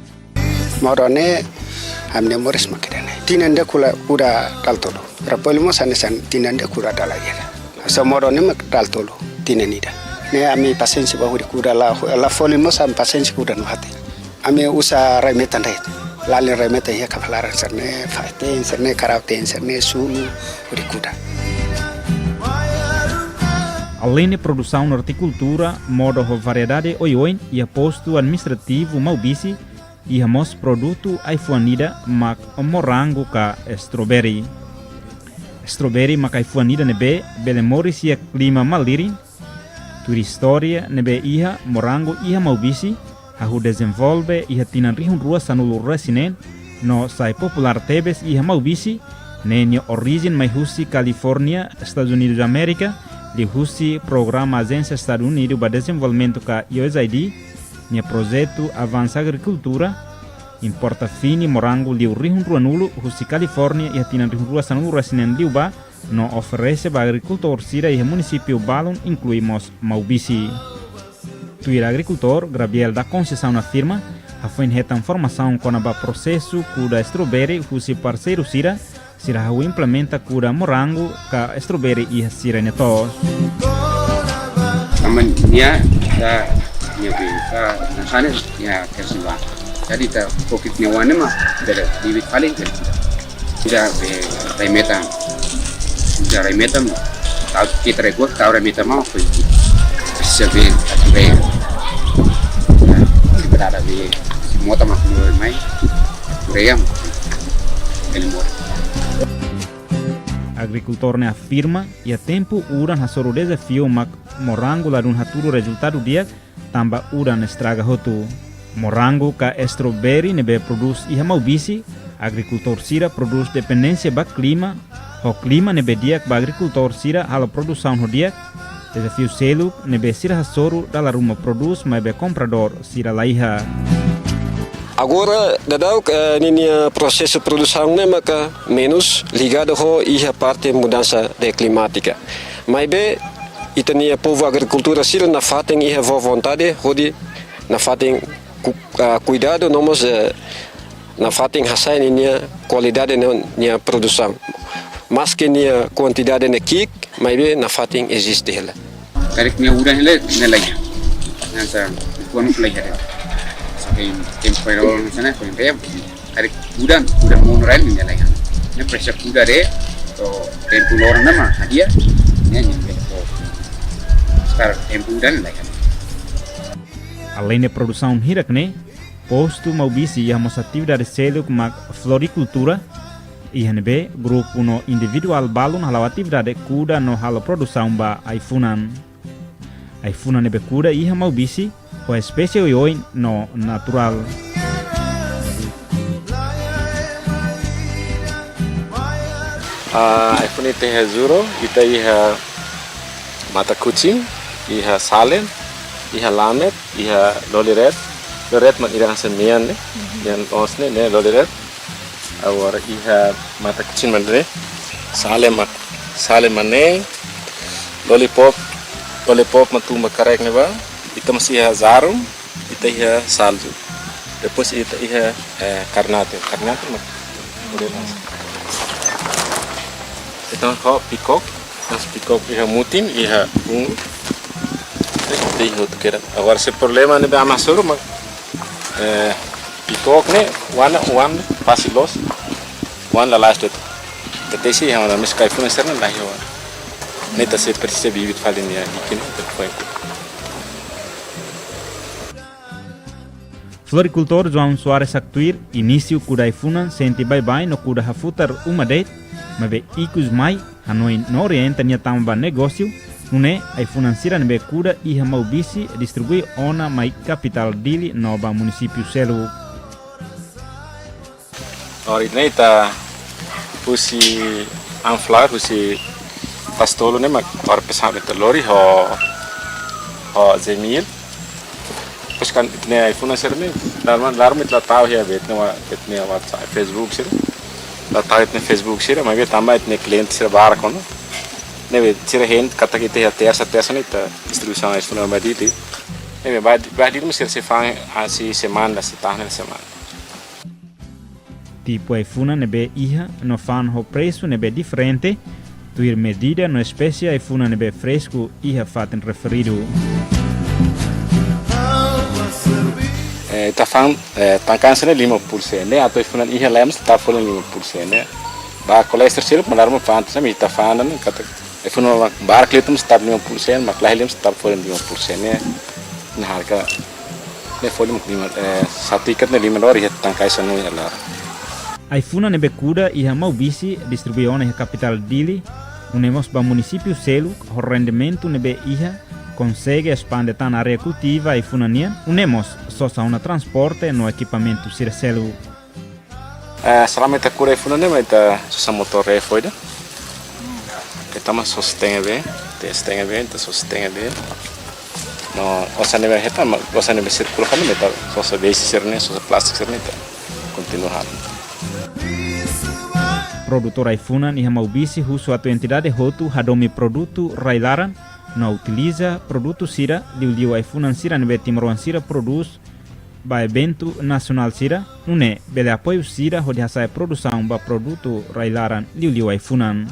Modo ne'e, ami-nia moris mak ida-ne'e. Tinan ida kuda, kuda dala tolu. Repollu mós hanesan tinan ida kuda dala ida. Só modo ne'e mak dala tolu, tinan ida. Ne'e ami pasiénsia ba hodi kuda la, la folin mós ami pasiénsia kuda no hate. Ami uza rai-metan de'it. Lalin rai-metan iha kafé laran sira-ne'e, fahe-teen sira-ne'e, karau-teen sira-ne'e, sulu, hodi kuda. Aleinde produsaun ortikultura, modo ho variedade oioin, iha postu administrativu Maubisse, iha mós produtu ai-fuan ida mak morangu ka strawberry. Strawberry mak ai-fuan ida ne'ebé bele moris iha klima malirin. Tuir istória ne'ebé iha, morangu iha Maubisse hahú dezenvolve iha tinan rihun rua sanulu-resin-neen, no sai populár tebes iha Maubisse, ne'e nia orijen mai husi Kalifórnia, Estadus Unidus Amérika, liuhusi programa Ajénsia Estadus Unidus ba Dezenvolvimentu ka U S A I D, nia projetu Avansa Agrikultura, importa fini morangu liu rihun ruanulu husi Kalifórnia iha tinan rihun rua sanulu-resin-neen liubá, no oferese ba agrikultór sira iha munisípiu balun inklui mós Maubisse. Tuir agrikultór Grabiel da Conceição afirma, hafoin hetan formasaun kona-ba prosesu kuda strawberry husi parseiru sira, sira hahú implementa kuda morangu ka strawberry iha sira-nia to'os. Aman nia, ita, nia be, ita, nasane, nia, kersiba. Jadi ita, kokit nia wane ma, bele, bibit paling, bele. Ita be, rai-metan. Ita rai-metan, tau, kita rekor, tau rai-metan mau, ko itu. Sebe atu be. Kita ada be. Mota mak mai. Ream. Ele mota. Agrikultór ne'e afirma, iha tempu udan hasoru dezafiu mak morangu ladún hatudu rezultadu di'ak, tanba udan estraga hotu. Morangu ka strawberry ne'ebé prodús iha Maubisse, agrikultór sira prodús dependénsia ba klima, ho klima ne'ebé di'ak ba agrikultór sira halo produsaun ho di'ak, dezafiu seluk ne'ebé sira hasoru dala ruma prodús maibé kompradór sira laiha. Agora, daudaun, eh, ninia prosesu produsaun ne'e maka menus ligadu ho iha parte mudansa de klimátika. Maibé, ita-nia povu agrikultór sira nafatin iha boa vontade, hodi nafatin ku-, ah, kuidadu, no mós, eh, nafatin hasa'e ninia kualidade no nia produsaun. Maski nia kuantidade ne'e ki'ik, maibé nafatin eziste hela. Karik nia udan hela, nia laiha. Hanesan, kuan laiha. Saka tempu pai rol hanesan ne'e, kuan laiha. Karik udan, udan monu rai nia laiha. Ne'e presiza kuda de'it, to'o tempu loron ne'e mak hadi'a, ne'e nia bele fó. Sekarang tempu udan laiha. Aleinde produsaun hirak ne'e, postu Maubisse iha mós atividade seluk mak florikultura, iha ne'ebé grupu no individuál balun hala'o atividade kuda no halo produsaun ba ai-funan. Ai-funan ne'ebé kuda iha Maubisse, ho espésie oioin no naturál. Ah, ai-funan ita iha Juro, ita iha Mata Kucing, iha Salem, iha Lamet, iha Loliret. Loliret mak ida hanesan mean ne'e, mean loos ne'e, ne'e Loliret. Agora iha Mata Kucing mak ne'e, Salem mak, Salem mak ne'e, Lollipop, Lollipop mak tun ba karik ne'ebá, ita mós iha Jarum, ita iha Salju. Depois ita iha, eh, Karnate. Karnate mak. Ita ho Pikok, mas Pikok iha Mutin, iha Bungu. Ita iha hotu kedas. Agora se problema ne'ebé ami hasoru mak, eh, Pikok ne'e, oan, oan fásil loos, oan lalais de'it. Tetesi yang ada mes kai-funan sira-ne'e laiha oan. Ne'e ita sei presiza bibit fali nia ikin, ita fó. Florikultór João Soares haktuir, inísiu kuda ai-funan sente baibain no kuda hafutar uma de'it, maibé ikus mai, hanoin no orienta nia tama ba negósiu, nune'e ai-funan sira ne'ebé kuda iha Maubisse distribui ona mai kapitál Dili no ba munisípiu seluk. Agora ne'e ita husi Anflar, husi Tasi Tolu ne'e mak agora pesan ita lori ho, ho Zemil. Depois kan ita-nia ai-funan sira-ne'e, laran, laran ita la tau iha be ita-nia wa-, be ita-nia WhatsApp, Facebook sira. La tau iha ita-nia Facebook sira, maibé tanba ita-nia kliente sira barak ona. Ne'ebé sira hein katak ita iha tersa, tersa ne'e ita distribuisaun ai-funan ba Dili. Ne'ebé ba, ba Dili mós sira sei fa'an, ah, sei semana, sei tahan semana. Tipu ai-funan ne'ebé iha no fa'an ho presu ne'ebé diferente, tuir medida no espésie ai-funan ne'ebé fresku iha fatin referidu. Eh, ita fa'an, eh, tangkai sira-ne'e lima puluh sen, ne'e atu ai-funan iha lemos ita fó lima puluh sen, ne'e. Ba kolektor sira mandar ma fa'an, sami ita fa'an, ne'e, katak ai-funan mak barak liu ita mós tau lima puluh sen, mak laiha liu mós ita fó lima puluh sen, ne'e. Ne'e harga ne'e fó lima, lima, eh, satu ikat ne'e lima dolar iha tangkai sanulu iha laran. Ai-funan ne'ebé kuda iha Maubisse distribui ona iha kapitál Dili, nune'e mós ba munisípiu seluk ho rendimentu ne'ebé iha konsege espande tan área kultiva ai-funan nian, nune'e mós sosa ona transporte no ekipamentu sira seluk. Eh, selama ita kuda ai-funan ne'e mak ita sosa motór refo ida. Ita mak sosa tenke be, ita tenke be, ita sosa tenke be. No, osan ne'ebé hetan, ma-, osan ne'ebé sirkula fali ne'e ita sosa besi sira-ne'e, sosa plástiku sira-ne'e ita kontinua halo. Produtór ai-funan iha Maubisse husu atu entidade hotu hadomi produtu rai-laran, no utiliza produtu sira, liuliu ai-funan sira ne'ebé timoroan sira prodús, ba eventu nasionál sira, nune'e bele apoiu sira hodi hasa'e produsaun ba produtu rai-laran liuliu ai-funan.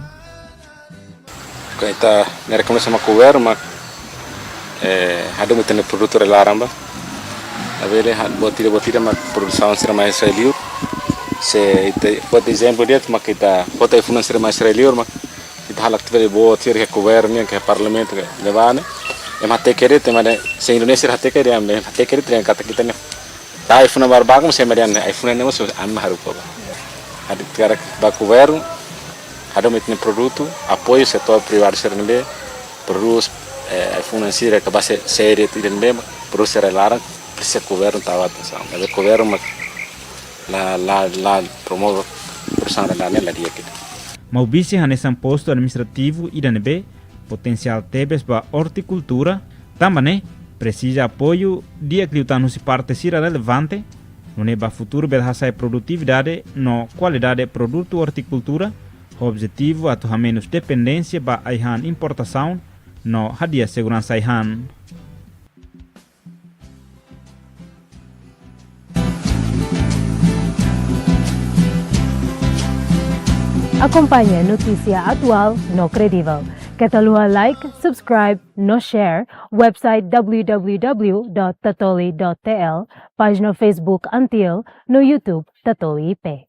Ka ita mereka mesa mak kuwer mak, eh, hadomi ita-nia produtu rai-laran ba. Labele ha-, buat ida, buat ida mak produsaun sira mai Israel liur. Se ita, buat ezemplu de'it mak ita, buat ai-funan sira mai Israel liur mak ita hala'o atividade boot sira iha kuwer nian, iha parlamentu, iha ne'ebá ne'e. Ema hateke de'it, ema dehan, se Indonézia hateke de'it, ema hateke de'it, dehan katak ita-nia tau ai-funan barak, se ema dehan ai-funan ne'e mós ami haruka ba. Hodi karik ba governu, hadomi ita-nia produtu, apoiu setór privadu sira ne'ebé prodús, eh, ai-funan sira ka ba se, seri ita ne'ebé prodús sira laran, presiza governu tau atensaun. Maibé governu mak la, la, la promove produsaun ida-ne'e, la di'ak ida. Maubisse hanesan postu administrativu ida ne'ebé potensiál tebes ba ortikultura, tanba ne'e presiza apoiu di'ak liután husi parte sira relevante, nune'e ba futuru bele hasa'e produtividade no kualidade produtu ortikultura, ho objetivu atu hamenus dependénsia ba ai-han importasaun no hadi'a seguransa ai-han. Akompaña notísia atuál no kredivel. Keta haluha like, subscribe no share website w w w dot tatoli dot t l, pájina Facebook Antil, no YouTube Tatoli I P.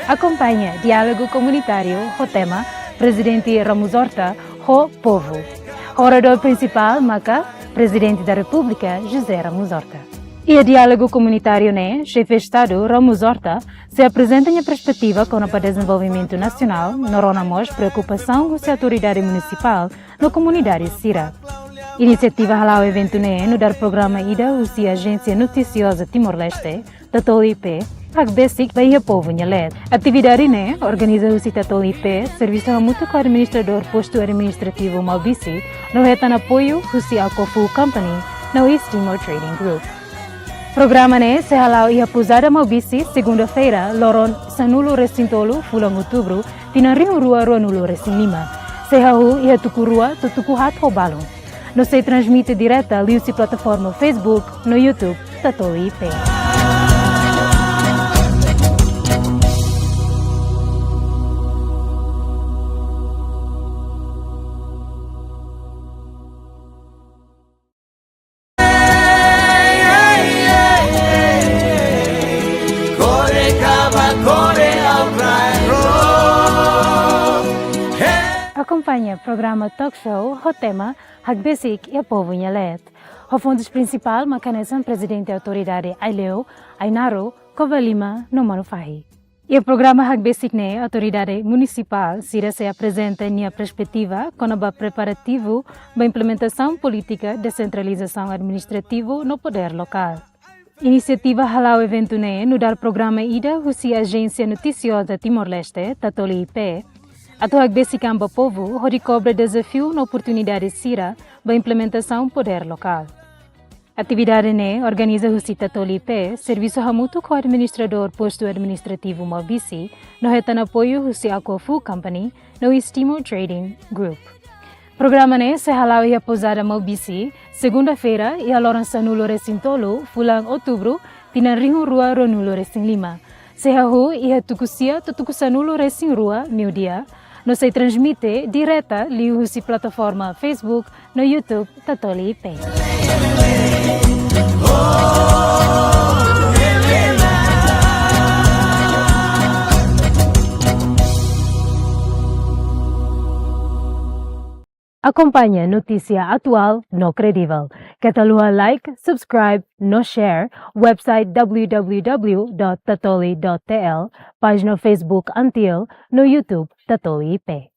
Akompaña diálogu komunitáriu ho tema Prezidente Ramos Horta ho povu. Oradór prinsipál maka Prezidente da Repúblika, José Ramos Horta. Iha diálogu komunitáriu ne'e, Xefe Estadu Ramos Horta sei aprezenta nia perspetiva kona-ba dezenvolvimentu nasionál, no rona mós preokupasaun husi autoridade munisipál no komunidade sira. Inisiativa hala'o eventu ne'e nu'udar programa ida husi Ajénsia Notisioza Timor-Leste, Tatoli I P, hakbesik ba iha povu nia leet. Atividade ne'e organiza husi Tatoli I P, servisu hamutuk ho administradór postu administrativu Maubisse, no hetan apoiu husi Aquafood Company no East Timor Trading Group. Programa ne'e sei hala'o iha Pousada Maubisse, segunda-feira, loron sanulu-resin-tolu, fulan Outubru, tinan rihun rua ruanulu-resin-lima. Sei hahú iha tuku rua to'o tuku haat ho balun. No sei transmite direta liuhusi plataforma Facebook no YouTube Tatoli I P. Akompaña programa talk show ho tema Hakbesik iha povu nia leet, ho fontus prinsipál mak hanesan Prezidente Autoridade Aileu, Ainaro, Covalima no Manufahi. Iha programa hakbesik ne'e, autoridade munisipál sira sei aprezenta nia perspetiva kona-ba preparativu ba implementasaun polítika desentralizasaun administrativu no podér lokál. Inisiativa hala'o eventu ne'e nu'udar programa ida husi Ajénsia Notisioza Timor-Leste, Tatoli I P, atu hakbesik an ba povu hodi kobre dezafiu no oportunidade sira ba implementasaun podér lokál. Atividade ne'e organiza husi Tatoli I P, servisu hamutuk ho administradór postu administrativu Maubisse, no hetan apoiu husi Aquafood Company no East Timor Trading Group. Programa ne'e sei hala'o iha Pousada Maubisse, segunda-feira, iha loron sanulu-resin-tolu, fulan Outubru, tinan rihun rua ruanulu-resin-lima. Sei hahú iha tuku sia to'o tuku sanulu-resin-rua, meiudia, no sei transmite direta liuhusi plataforma Facebook no YouTube Tatoli I P. Akompaña notísia atuál no kredivel. Keta haluha like, subscribe no share website w w w dot tatoli dot t l, pájina Facebook Antil no YouTube Tatoli I P.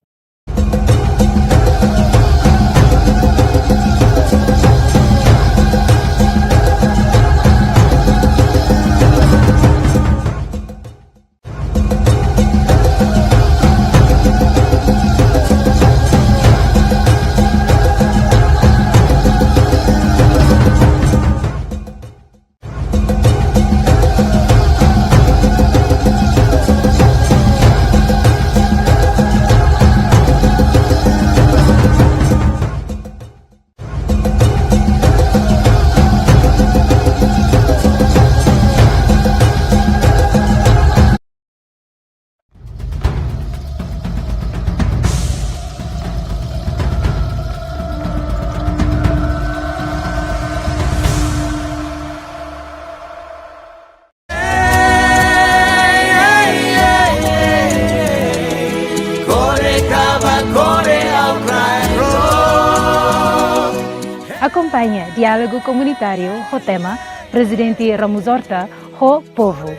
Akompaña diálogu komunitáriu ho tema Prezidente Ramos Horta ho povu.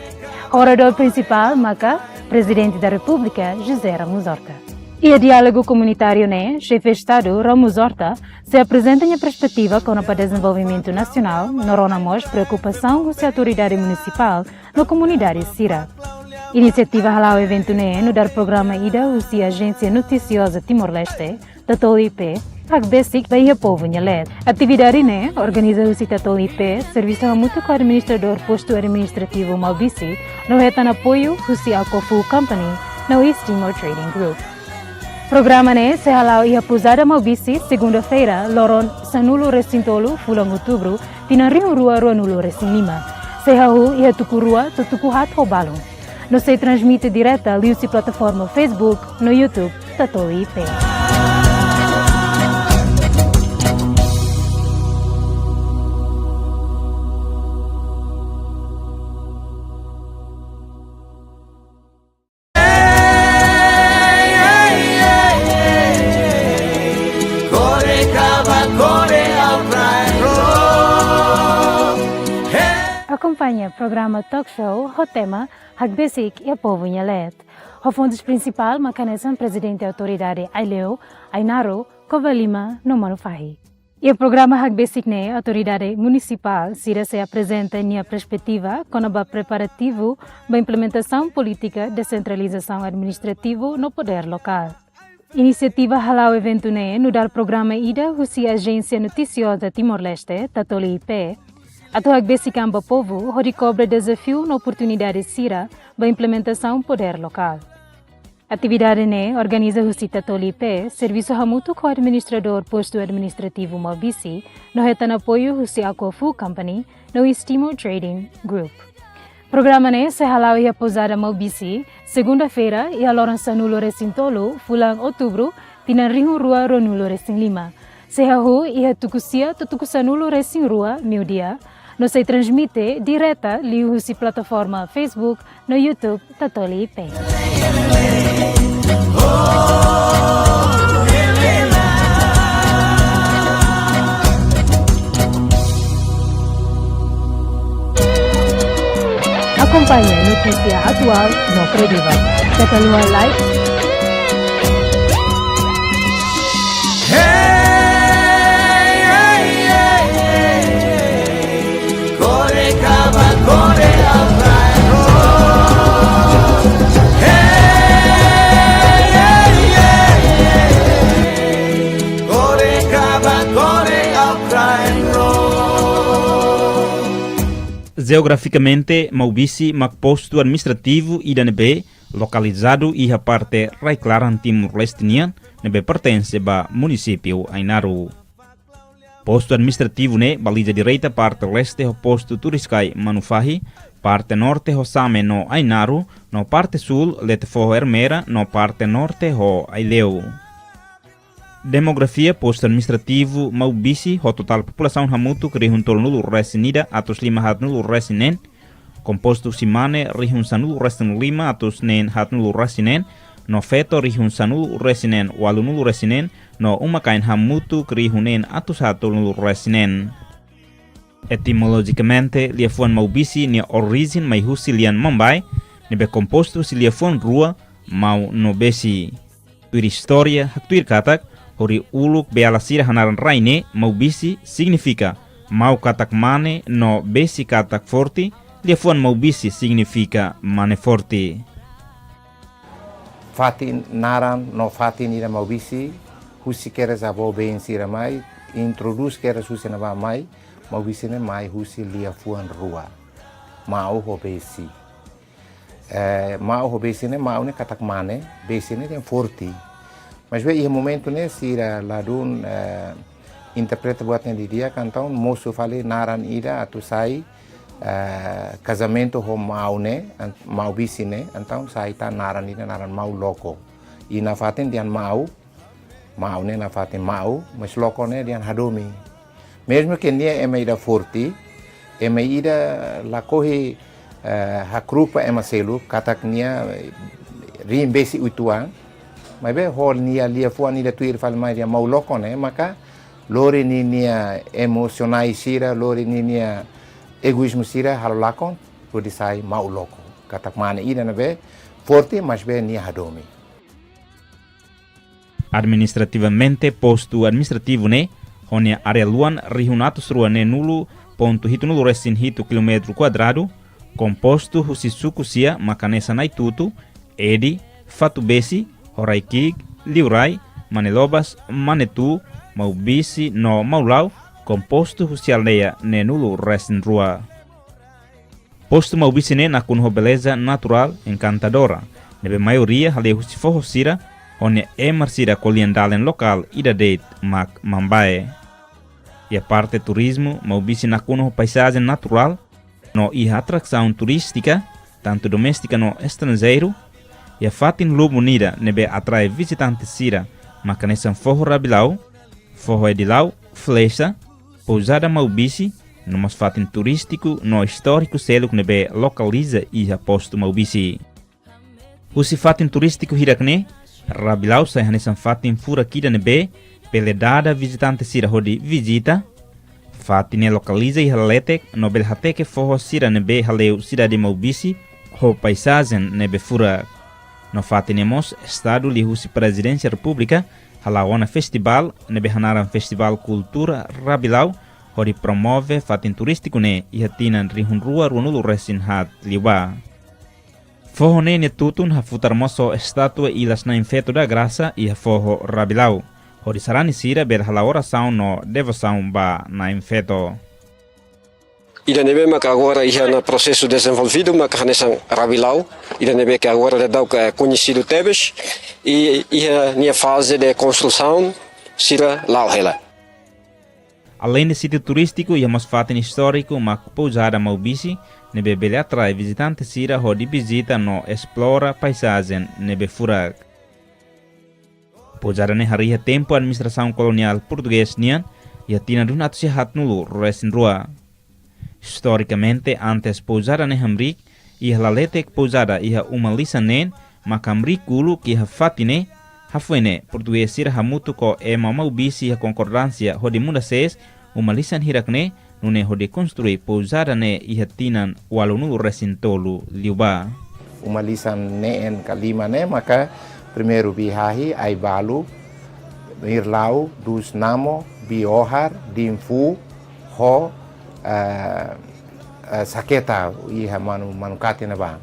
Oradór prinsipál maka Prezidente da Repúblika José Ramos Horta. Iha diálogu komunitáriu ne'e, Xefe Estadu Ramos Horta sei aprezenta nia perspetiva kona-ba dezenvolvimentu nasionál, no rona mós preokupasaun husi autoridade munisipál no komunidade sira. Inisiativa hala'o eventu ne'e nu'udar programa ida husi Ajénsia Notisioza Timor-Leste, Tatoli I P, hakbesik ba iha povu nia leet. Atividade ne'e organiza husi Tatoli I P, servisu hamutuk ho administradór postu administrativu Maubisse, no hetan apoiu husi Aquafood Company no East Timor Trading Group. Programa ne'e sei hala'o iha Pousada Maubisse, segunda-feira, loron sanulu-resin-tolu, fulan Outubru, tinan rihun rua ruanulu-resin-lima. Sei hahú iha tuku rua to'o tuku haat ho balun. No sei transmite direta liuhusi plataforma Facebook no YouTube Tatoli I P. Akompaña programa talk show ho tema hakbesik iha povu nia leet. Ho fontus prinsipál maka hanesan Prezidente Autoridade Aileu, Ainaro, Covalima no Manufahi. Iha programa hakbesik ne'e, autoridade munisipál sira sei aprezenta nia perspetiva kona-ba preparativu ba implementasaun polítika desentralizasaun administrativu no podér lokál. Inisiativa hala'o eventu ne'e nu'udar programa ida husi Ajénsia Notisioza Timor-Leste, Tatoli I P, atu hakbesik an ba povu hodi kobre dezafiu no oportunidade sira ba implementasaun podér lokál. Atividade ne'e organiza husi Tatoli I P, servisu hamutuk ho administradór postu administrativu Maubisse, no hetan apoiu husi Aquafood Company no East Timor Trading Group. Programa ne'e sei hala'o iha Pousada Maubisse, segunda-feira, iha loron sanulu-resin-tolu, fulan Outubru, tinan rihun rua ruanulu-resin-lima. Sei hahú iha tuku sia to'o tuku sanulu-resin-rua, meiudia, no sei transmite direta liuhusi plataforma Facebook no YouTube Tatoli I P. Akompaña notísia atuál no kredivel. Keta haluha like, jeografikamente, Maubisse mak postu administrativu ida ne'ebé lokalizadu iha parte rai-klaran Timor-Leste nian, ne'ebé pertense ba munisípiu Ainaro. Postu administrativu ne'e baliza direta parte leste ho postu Turiscai Manufahi, parte norte ho Same no Ainaro, no parte súl Letefoho Ermera, no parte norte ho Aileu. Demografia postu administrativu Maubisse ho totál populasaun hamutuk rihun tolunulu-resin-ida atus lima haatnulu-resin-neen, kompostu husi mane rihun sanulu-resin-lima atus neen haatnulu-resin-neen, no feto rihun sanulu-resin-neen ualunulu-resin-neen, no uma-kain hamutuk rihun neen atus haatnulu-resin-neen. Etimolojikamente, liafuan Maubisse nia orijen mai husi lian Mambae, ne'ebé kompostu husi liafuan rua, mau no besse. Tuir istória, haktuir katak, hori uluk beala sira hanaran rai ne'e, Maubisse, signifika mau katak mane no besse katak forte, liafuan Maubisse signifika mane forte. Fatin naran no fatin ida Maubisse, husi kedas avó-been sira mai, introdús kedas husi ne'ebá mai, Maubisse ne'e mai husi liafuan rua, mau ho besse. Eh, mau ho besse ne'e, mau ne'e katak mane, besse ne'e dehan forte. Maibé iha momentu ne'e sira ladún, eh, interpreta buat ne'e didi'ak, entaun mosu fali naran ida atu sai, eh, kazamentu ho mau ne'e, ent-, Maubisse ne'e, entaun sai tan naran ida naran Mau Loko. I nafatin dehan mau, mau ne'e nafatin mau, mas loko ne'e dehan hadomi. Mezmu ke nia ema ida forte, ema ida lakohi, eh, hakrupa ema seluk, katak nia, eh, riin besse uitoan, maibé ho nia liafuan ida tuir fali mai dehan Mau Loko ne'e, maka Lori ninia emosionál sira, lori ninia egoízmu sira halo lakon, hodi sai mau loko. Katak mane ida ne'ebé forte, maibé nia hadomi. Administrativamente, postu administrativu ne'e, ho nia área luan rihun atus rua neenulu pontu hitunulu resin hitu kilómetru kuadradu, kompostu husi suku sia maka hanesan Naitutu, Edi, Fatubesi, Horai-Ki'ik, Liurai, Manelobas, Manetu, Maubisi no Maulau, kompostu husi aldeia neenulu resin rua. Postu Maubisi ne'e nakonu ho beleza naturál enkantadora, ne'ebé maioria hale'u husi foho sira, ho nia emar sira ko'alia dalen lokál ida de'it mak Mambae. Iha parte turizmu, Maubisi nakonu ho paizajen naturál, no iha atrasaun turístika, tantu doméstika no estranjeiru, iha fatin lubun ida ne'ebé atrai vizitante sira, maka hanesan Foho Rabilau, Foho Edilau, Flexa, Pousada Maubisi, no mós fatin turístiku no istóriku seluk ne'ebé lokaliza iha postu Maubisi. Husi fatin turístiku hirak ne'e, Rabilau sai hanesan fatin furak ida ne'ebé bele dada vizitante sira hodi vizita. Fatin ne'e lokaliza iha laletek no bele hateke foho sira ne'ebé hale'u sidade Maubisi ho paizajen ne'ebé furak. No fatin ne'e mós Estadu liuhusi Prezidénsia Repúblika hala'o ona festivál ne'ebé hanaran Festivál Kultura Rabilau hodi promove fatin turístiku ne'e iha tinan rihun rua ruanulu resin haat liubá. Foho ne'e nia tutun hafutar mós ho estátua Ilas Na'in Feto da Graça iha Foho Rabilau, hodi sarani sira bele hala'o orasaun no devosaun ba Na'in Feto. Ida ne'ebé maka agora iha ona prosesu dezenvolvidu maka hanesan Rabilau, ida ne'ebé ke agora daudaun koñesidu tebes, i iha nia faze de konstrusaun sira la'o hela. Aleinde sítiu turístiku, iha mós fatin istóriku mak Pousada Maubisi, ne'ebé bele atrai vizitante sira hodi vizita no esplora paizajen ne'ebé furak. Pousada ne'e harii iha tempu administrasaun koloniál portugés nian, iha tinan rihun atus sia haatnulu resin rua. Istorikamente, antes Pousada ne'e hamriik, iha laletek Pousada iha uma lisan neen, maka hamriik uluk iha fatin ne'e, hafoin ne'e portugés sira hamutuk ho ema Maubisi iha konkordánsia hodi muda sees uma lisan hirak ne'e, nune'e hodi konstrui Pousada ne'e iha tinan ualunulu resin tolu liubá. Uma lisan neen ka lima ne'e maka primeiru Bihahi, Aibalu, Irlau, Duus Namo, Biohar, Dinfu, ho, eh, eh, Saketa, iha Manu, Manukati ne'ebá.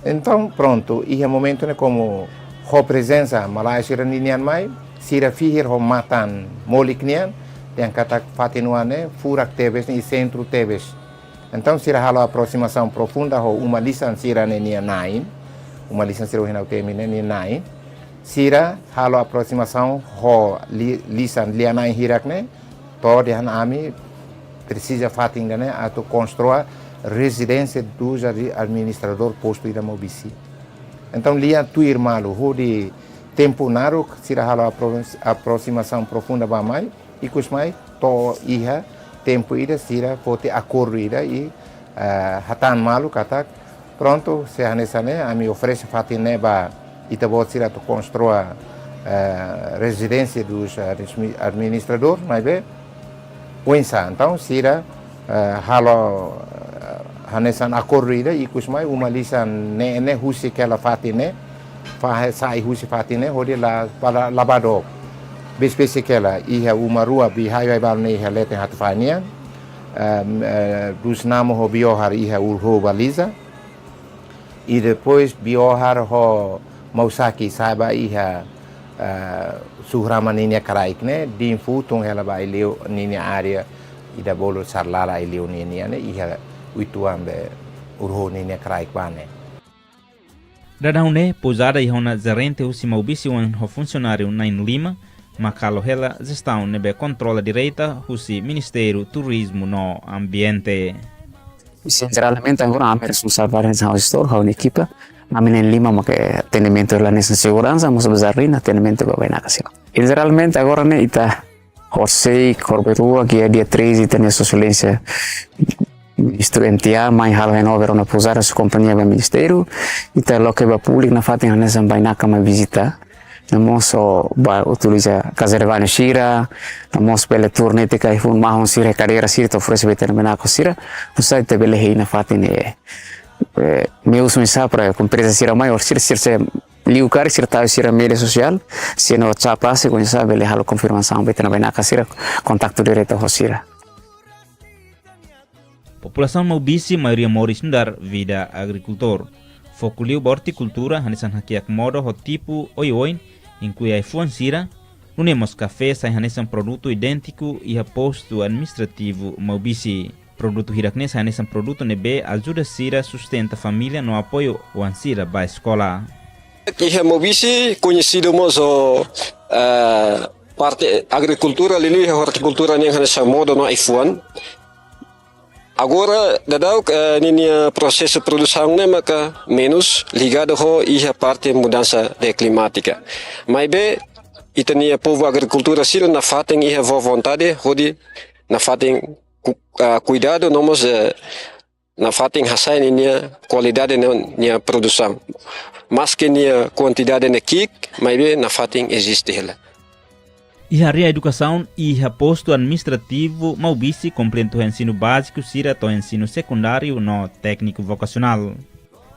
Entaun, prontu, iha momentu ne'e komu ho prezensa malae sira ninian mai, sira fihir ho matan molik nian, dehan katak fatin oan ne'e furak tebes ne'e i sentru tebes. Entaun, sira halo aprosimasaun profunda ho uma lisan sira-ne'e nia na'in, uma lisan sira ohin ha'u temi ne'e nia na'in. Sira halo aprosimasaun ho li-, lisan lia-na'in hirak ne'e, to'o dehan ami presiza fatin ida-ne'e atu konstrua rezidénsia dos ad-, administradór postu ida Maubisi. Entaun, lia tuir malu, hodi tempu naruk, sira halo apro-, aprosimasaun profunda bá mai, ikus mai, to'o iha tempu ida sira foti akordu ida i, eh, hatán malu katak, prontu, se hanesan ne'e, ami oferese fatin ne'e ba ita-boot sira atu konstrua, eh, rezidénsia dos, eh, resmi-, administradór, maibé oinsá. Entaun, sira, eh, halo, eh, hanesan akordu ida, ikus mai, uma lisan ne'e, ne'e husik hela fatin ne'e, fahe sai husi fatin ne'e, hodi la, para la bá dook. Besbesik hela, iha uma rua Bihahi ho Aibalu ne'e iha leten Hatufai nian, em, eh, Duus Namo ho Biohar iha Urho Baliza, i depois Biohar ho Mausaki sai ba iha, eh, Suhu Rama ninia kraik ne'e, Dinfu tun hela ba Aileu ninia área, ida bolu Sarlala Aileu ninia ne'e, iha uitoan be Urho ninia kraik bá ne'e. Daudaun ne'e, Pousada iha ona jerente husi Maubisi oan ho funsionáriu na'in lima, mak halo hela jestaun ne'ebé kontrola direta husi Ministériu Turizmu no Ambiente. Sin, jeralmente agora ami responsavel ba hanesan gestór, ha'u-nia ekipa, ami na'in lima mak atendimentu la hanesan seguransa, mós ba jardín, atendimentu ba bainaka sira. I jeralmente agora ne'e ita horisehik, korbe rua, ke dia treze, ita-nia Sua Exelénsia Ministru M T A mai halo handover ona Pousada husi kompañia ba ministériu, ita loke ba públiku nafatin hanesan bainaka mai vizita. no mós ba utiliza kazervanu sira, no mós bele tuur netik ai-fuan mahon sira, kadeira sira, atu oferese ba ita-nia bainaka sira, no sai ita bele hein nafatin ne'e. Eh, meius oinsá para empreza sira mai, ou sira, sira, sira liu karik sira tau sira média sosiál, sira-nia WhatsApp, se koñese bele halo konfirmasaun ba ita-nia bainaka sira, kontaktu diretu ho sira. Populasaun Maubisse maioria moris nu'udar vida agrikultór. Foku liu ba ortikultura, hanesan hakiak modo ho tipu oioin, inklui ai-fuan sira, nune'e mós kafé sai hanesan produtu idéntiku iha postu administrativu Maubisse. Produtu hirak-ne'e sai hanesan produtu ne'ebé ajuda sira sustenta família no apoiu oan sira ba eskola. Iha Maubisse koñesidu mós ho, eh, parte agrikultura, liuliu iha ortikultura nian hanesan modo no ai-fuan. Agora, daudauk, eh, ninia prosesu produsaun ne'e maka menus ligadu ho iha parte mudansa de klimátika. Maibé, ita-nia povu agrikultura sira nafatin iha vontade, hodi nafatin ku-, ah, kuidadu, no mós, eh, nafatin hasa'e ninia kualidade no nia produsaun. Maski nia kuantidade ne'e ki'ik, maibé nafatin eziste hela. Iha área edukasaun, iha postu administrativu Maubisse kompletu ensinu báziku sira to'o ensinu sekundáriu no tékniku vokasionál.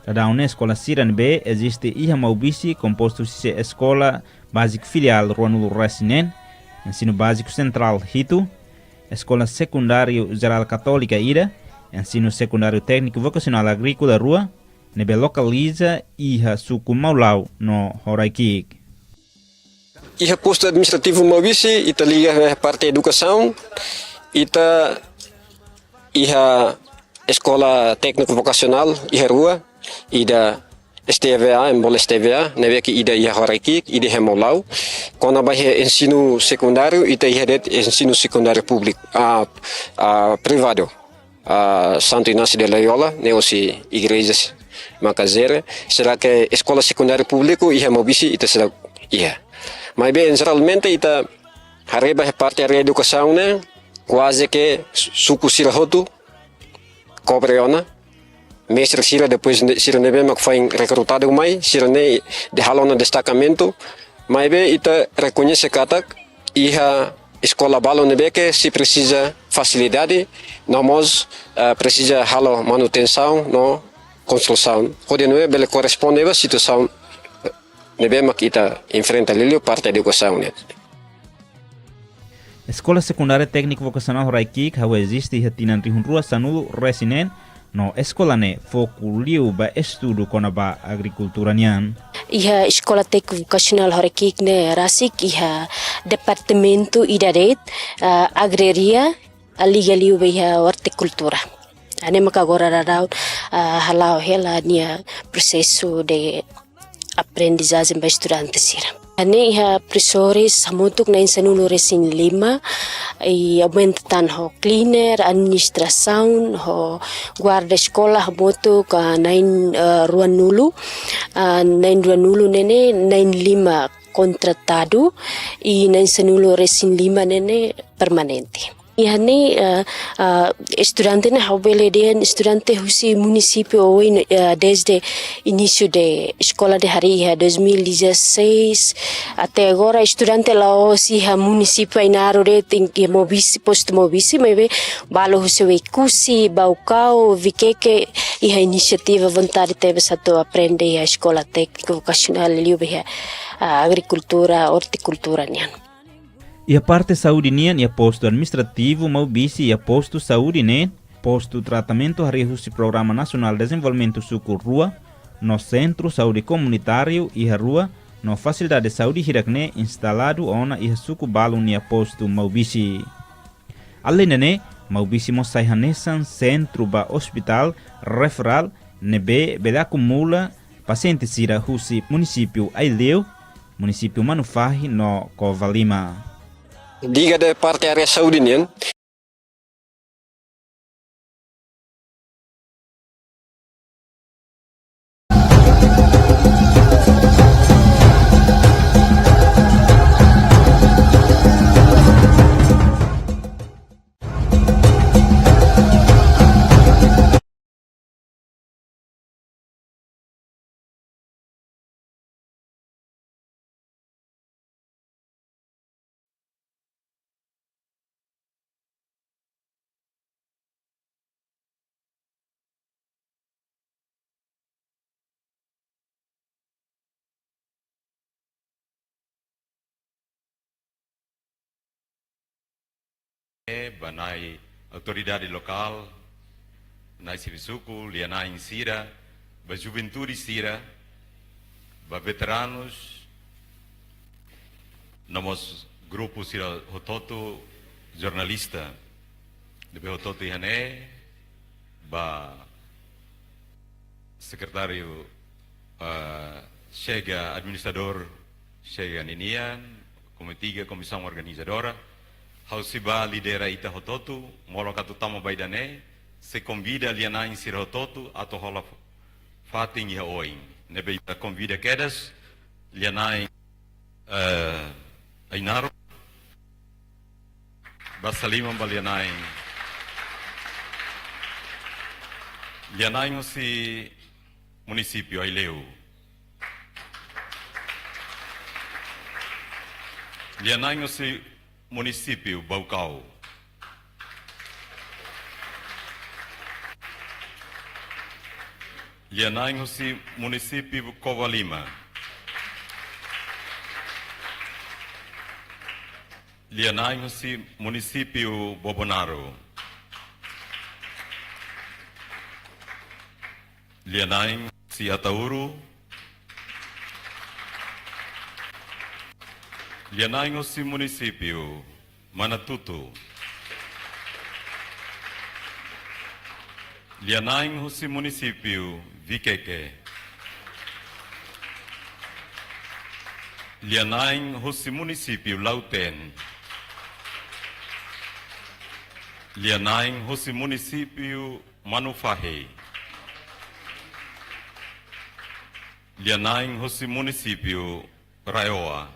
Daudaun ne'e eskola sira ne'ebé eziste iha Maubisse kompostu husi eskola báziku filiál ruanulu-resin-neen, ensinu báziku sentrál hitu, eskola sekundáriu jerál katólika ida, ensinu sekundáriu tékniku vokasionál agríkola rua, ne'ebé lokaliza iha suku Maulau no Horaikiik. Iha postu administrativu Maubisse, ita liga iha parte edukasaun, ita iha eskola tékniku vokasionál iha rua, ida S T V A, Embol S T V A, ne'ebé ke ida iha Horaikiik, ida iha Maulau. Kona-ba iha ensinu sekundáriu, ita iha de'it ensinu sekundáriu públiku, ah, ah, privadu, ah, Santo Inácio de Loyola, ne'e hosi igreja maka jere. Sira ke eskola sekundáriu públiku iha Maubisse ita seidauk iha. Maibé, jeralmente, ita haree ba iha parte área edukasaun ne'e, kuaze ke suku sira hotu kobre ona. Mestre sira, depois ne-, sira ne'ebé mak foin rekrutadu mai, sira ne'e halo ona destakamentu. Maibé ita rekoñese katak iha eskola balu ne'ebé ke sei presiza fasilidade, no mós, eh, presiza halo manutensaun no konstrusaun, hodi nune'e bele korresponde ba situasaun ne'ebé mak ita enfrenta liuliu parte edukasaun ne'e. Eskola Sekundária Tékniku Vokasionál Horaikiik hahú eziste iha tinan rihun rua sanulu-resin-neen, no eskola ne'e foku liu ba estudu kona-ba agrikultura nian. Iha Eskola Tékniku Vokasionál Horaikiik ne'e rasik iha departamentu ida de'it, ah, agrária, ah, liga liu ba iha ortikultura. Ne'e maka agora daudaun, ah, hala'o hela nia prosesu de aprendizajen ba estudante sira. Ne'e iha profesores hamutuk na'in sanulu-resin-lima, i aumenta tan ho cleaner, administrasaun, ho guarda eskola hamutuk, ah, na'in, ah, ruanulu, ah, na'in ruanulu ne'e ne'e, na'in lima kontratadu, i na'in sanulu-resin-lima ne'e ne'e permanente. Iha ne'e, eh, eh, estudante ne'e ha'u bele dehan estudante husi munisípiu oioin, eh, desde inísiu de eskola de harii iha dois mil e dezasseis até agora, estudante la'ós iha munisípiu Ainaro de'it, iha Maubisse, postu Maubisse, maibé balu husi Oekusi, Baucau, Viqueque, iha inisiativa vontade tebes atu aprende iha Eskola Tékniku Vokasionál liu ba iha, ah, agrikultura, ortikultura nian. Iha parte saúde nian, iha postu administrativu Maubisse, iha postu saúde ne'e, postu tratamentu harii husi Programa Nasionál Dezenvolvimentu Suku rua, no sentru saúde komunitáriu iha rua, no fasilidade saúde hirak-ne'e instaladu ona iha suku balun nia postu Maubisse. Aleinde ne'e, Maubisse mós sai hanesan sentru ba ospitál referál ne'ebé bele akumula pasiente sira husi munisípiu Aileu, munisípiu Manufahi no Covalima. Liga de parte área saúde nian. ne'e, ba na'i autoridade lokál, na'i xefe suku, lia-na'in sira, ba juventude sira, ba veteranus, no mós grupu sira hotu-hotu, jornalista ne'ebé hotu-hotu iha ne'e, ba sekretáriu, ah, Xega, administradór Xega ninian, Komité Tiga, komisaun organizadora, ha'u sei bá lidera ita hotu-hotu, molok atu tama ba ida-ne'e, sei konvida lia-na'in sira hotu-hotu, atu hola fatin iha oin. Ne'ebé ita konvida kedas, lia-na'in, eh, Ainaro, basa liman ba lia-na'in. Lia-na'in husi munisípiu Aileu. Lia-na'in husi munisípiu Baucau. Lia-na'in husi munisípiu Covalima. Lia-na'in husi munisípiu Bobonaro. Lia-na'in husi Ataúru. Lia-na'in husi munisípiu Manatuto. Lia-na'in husi munisípiu Viqueque. Lia-na'in husi munisípiu Lautém. Lia-na'in husi munisípiu Manufahi. Lia-na'in husi munisípiu RAEOA.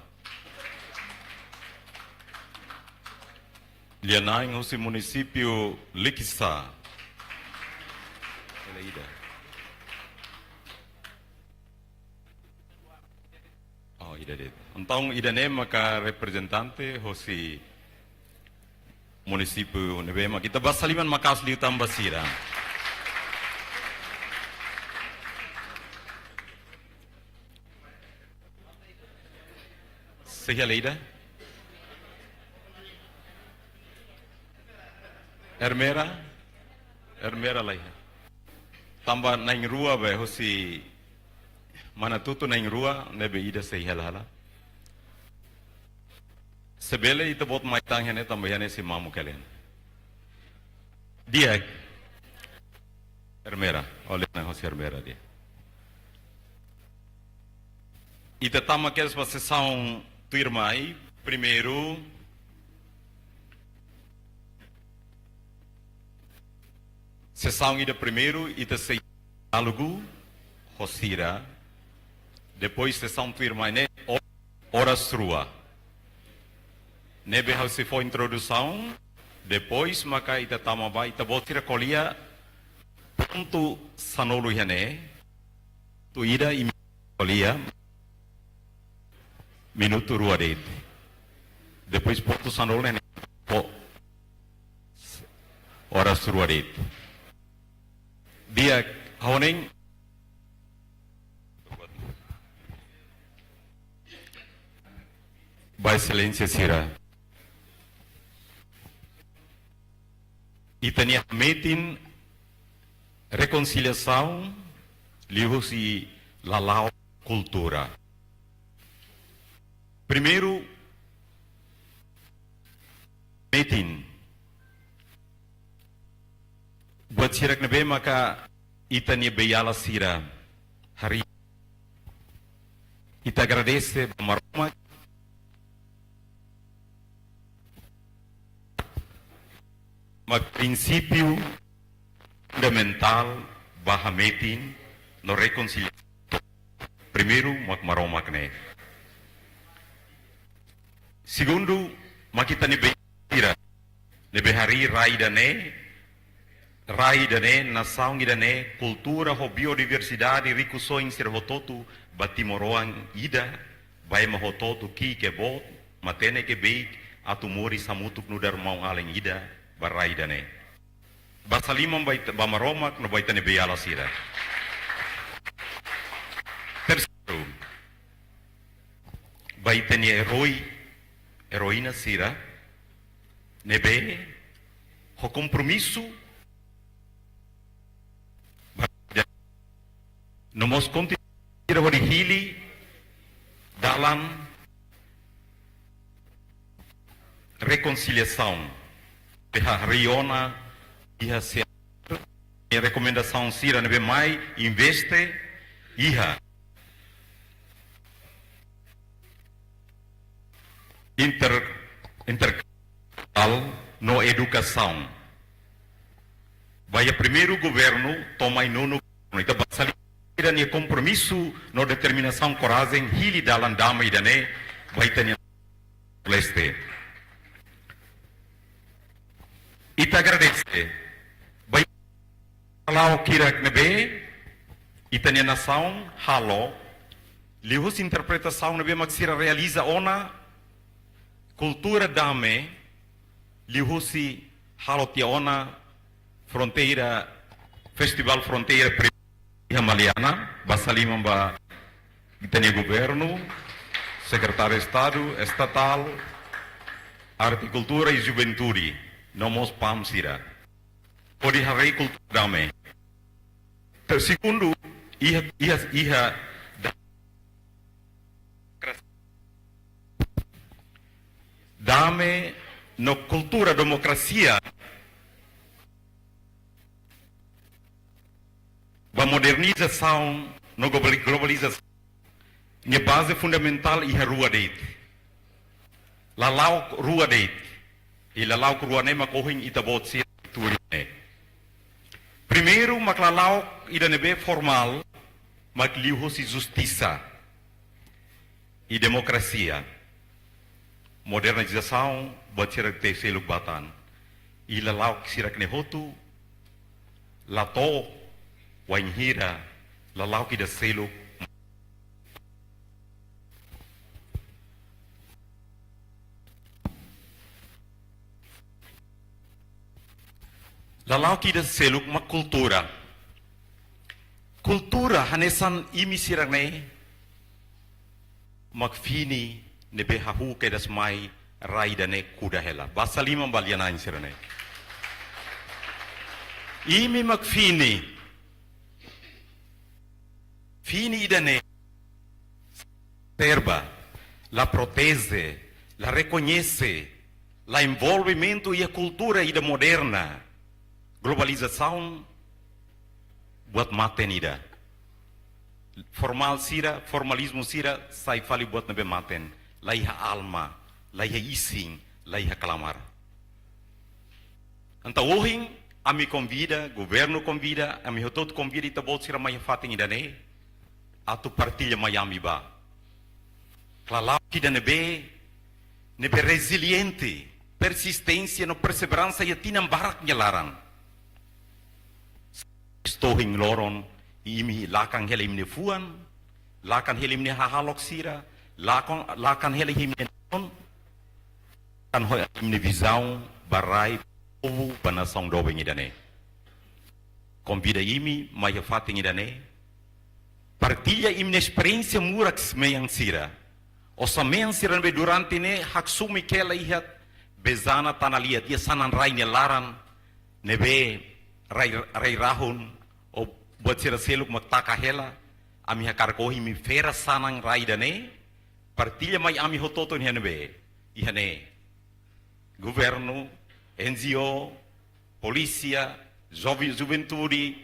Lia-na'in husi munisípiu Likisá. Ela ida. Oh, ida de'it. Entaun, ida-ne'e maka reprezentante husi munisípiu ne'ebé mak ita basa liman maka'as liután ba sira. Sei hela ida? Ermera? Ermera laiha. Tanba na'in-rua be husi Manatuto, na'in-rua, ne'ebé ida sei hela hela. Se bele ita-boot mai tan iha ne'e tanba iha ne'e sei mamuk hela. Di'ak. Ermera, olha na husi Ermera dia. Ita tama kedas ba sesaun tuirmai, primeiru, sesaun ida primeiru, ita sei diálogu ho sira. Depois sesaun tuirmai ne'e, o-, oras rua. Ne'ebé ha'u sei fó introdusaun, depois maka ita tama ba, ita-boot sira ko'alia pontu sanulu iha ne'e, pontu ida imi ko'alia minutu rua de'it. Depois pontu sanulu ne'e, po-, oras rua de'it. Di'ak, ha'u hanoin ba Exelénsia sira. Ita-nia metin rekonsiliasaun liuhusi lala'ok kultura. Primeiru, metin buat sira ne'ebé maka ita-nia beiala sira harii. Ita agradese ba Maromak, mak prinsípiu fundamentál ba hametin no rekonsiliasaun. Primeiru, mak Maromak ne'e. Segundu, mak ita-nia beiala sira ne'ebé harii rai ida-ne'e, rai ida-ne'e, nasaun ida-ne'e, kultura ho biodiversidade, rikusoin sira hotu-hotu ba timoroan ida, ba ema hotu-hotu, ki'ik ka boot, matenek ka beik, atu moris hamutuk nu'udar maun-alin ita ba rai ida-ne'e. Basa liman ba ita, ba Maromak no ba ita-nia beiala sira. Terseiru, ba ita-nia eroi, eroína sira ne'ebé ho kompromisu, no mós kontinua hodi hili dalan rekonsiliasaun. Iha reuniaun, iha se rekomendasaun sira ne'ebé mai investe iha inter, inter no edukasaun. Ba iha primeiru governu, to'o mai nonu governu. Ita basa liman ba ita-nia kompromisu no determinasaun, korajen, hili dalan dame ida-ne'e ba ita-nia leste. Ita agradese ba ita-nia lala'ok hirak ne'ebé ita-nia nasaun halo, liuhusi interpretasaun ne'ebé mak sira realiza ona kultura dame, liuhusi halo tiha ona fronteira, Festival Fronteira Pri-, iha Maliana, basa liman ba ita-nia governu, Sekretáriu Estadu, Estatál, Arte, Kultura i Juventude, no mós PAM sira. Hodi haree kultura dame. Te segundu, iha, iha, iha da-, dame no kultura demokrasia ba modernizasaun no globali-, globalizasaun nia baze fundamentál iha rua de'it. Lala'ok rua de'it. I lala'ok rua ne'e mak ohin ita-boot sira tuir ne'e. Primeiru mak lala'ok ida ne'ebé formál, mak liuhusi justisa i demokrasia. Modernizasaun buat sira-ne'e seluk ba tan. I lala'ok sira-ne'e hotu la to'o wainhira lala'ok ida seluk. Lala'ok ida seluk mak kultura. Kultura hanesan imi sira-ne'e mak fini ne'ebé hahú kedas mai rai ida-ne'e kuda hela. Basa liman ba lia-na'in sira-ne'e. Imi mak fini. Fini ida-ne'e serba, la proteje, la rekoñese, la envolvimentu iha kultura ida moderna. Globalizasaun buat maten ida. Formál sira, formalizmu sira, sai fali buat ne'ebé maten. La iha alma, la iha isin, la iha klamar. Entaun ohin, ami konvida, governu konvida, ami hotu-hotu konvida ita-boot sira mai fatin ida-ne'e, atu partilla mai ami ba. Lala'ok ida ne'ebé, ne'ebé reziliente, persisténsia no perseveransa iha tinan barak nia laran. To'o ohin loron, imi lakan hela imi-nia fuan, lakan hela imi-nia hahalok sira, lakan, lakan hela imi-nia nasaun, kan ho imi-nia vizaun ba rai, povu, ba nasaun doben ida-ne'e. Konvida imi mai iha fatin ida-ne'e. Partilla imi-nia esperiénsia murak mean sira. Osan-mean sira ne'ebé durante ne'e haksomi hela iha Bezana, Tanah Liat, iha sanan rai nia laran ne'ebé rai, rai rahun, ou buat sira seluk mak taka hela, ami hakarak ohin imi fera sanan rai ida-ne'e, partilla mai ami hotu-hotu iha ne'ebé, iha ne'e. Governu, N G O, polísia, joven, juventude,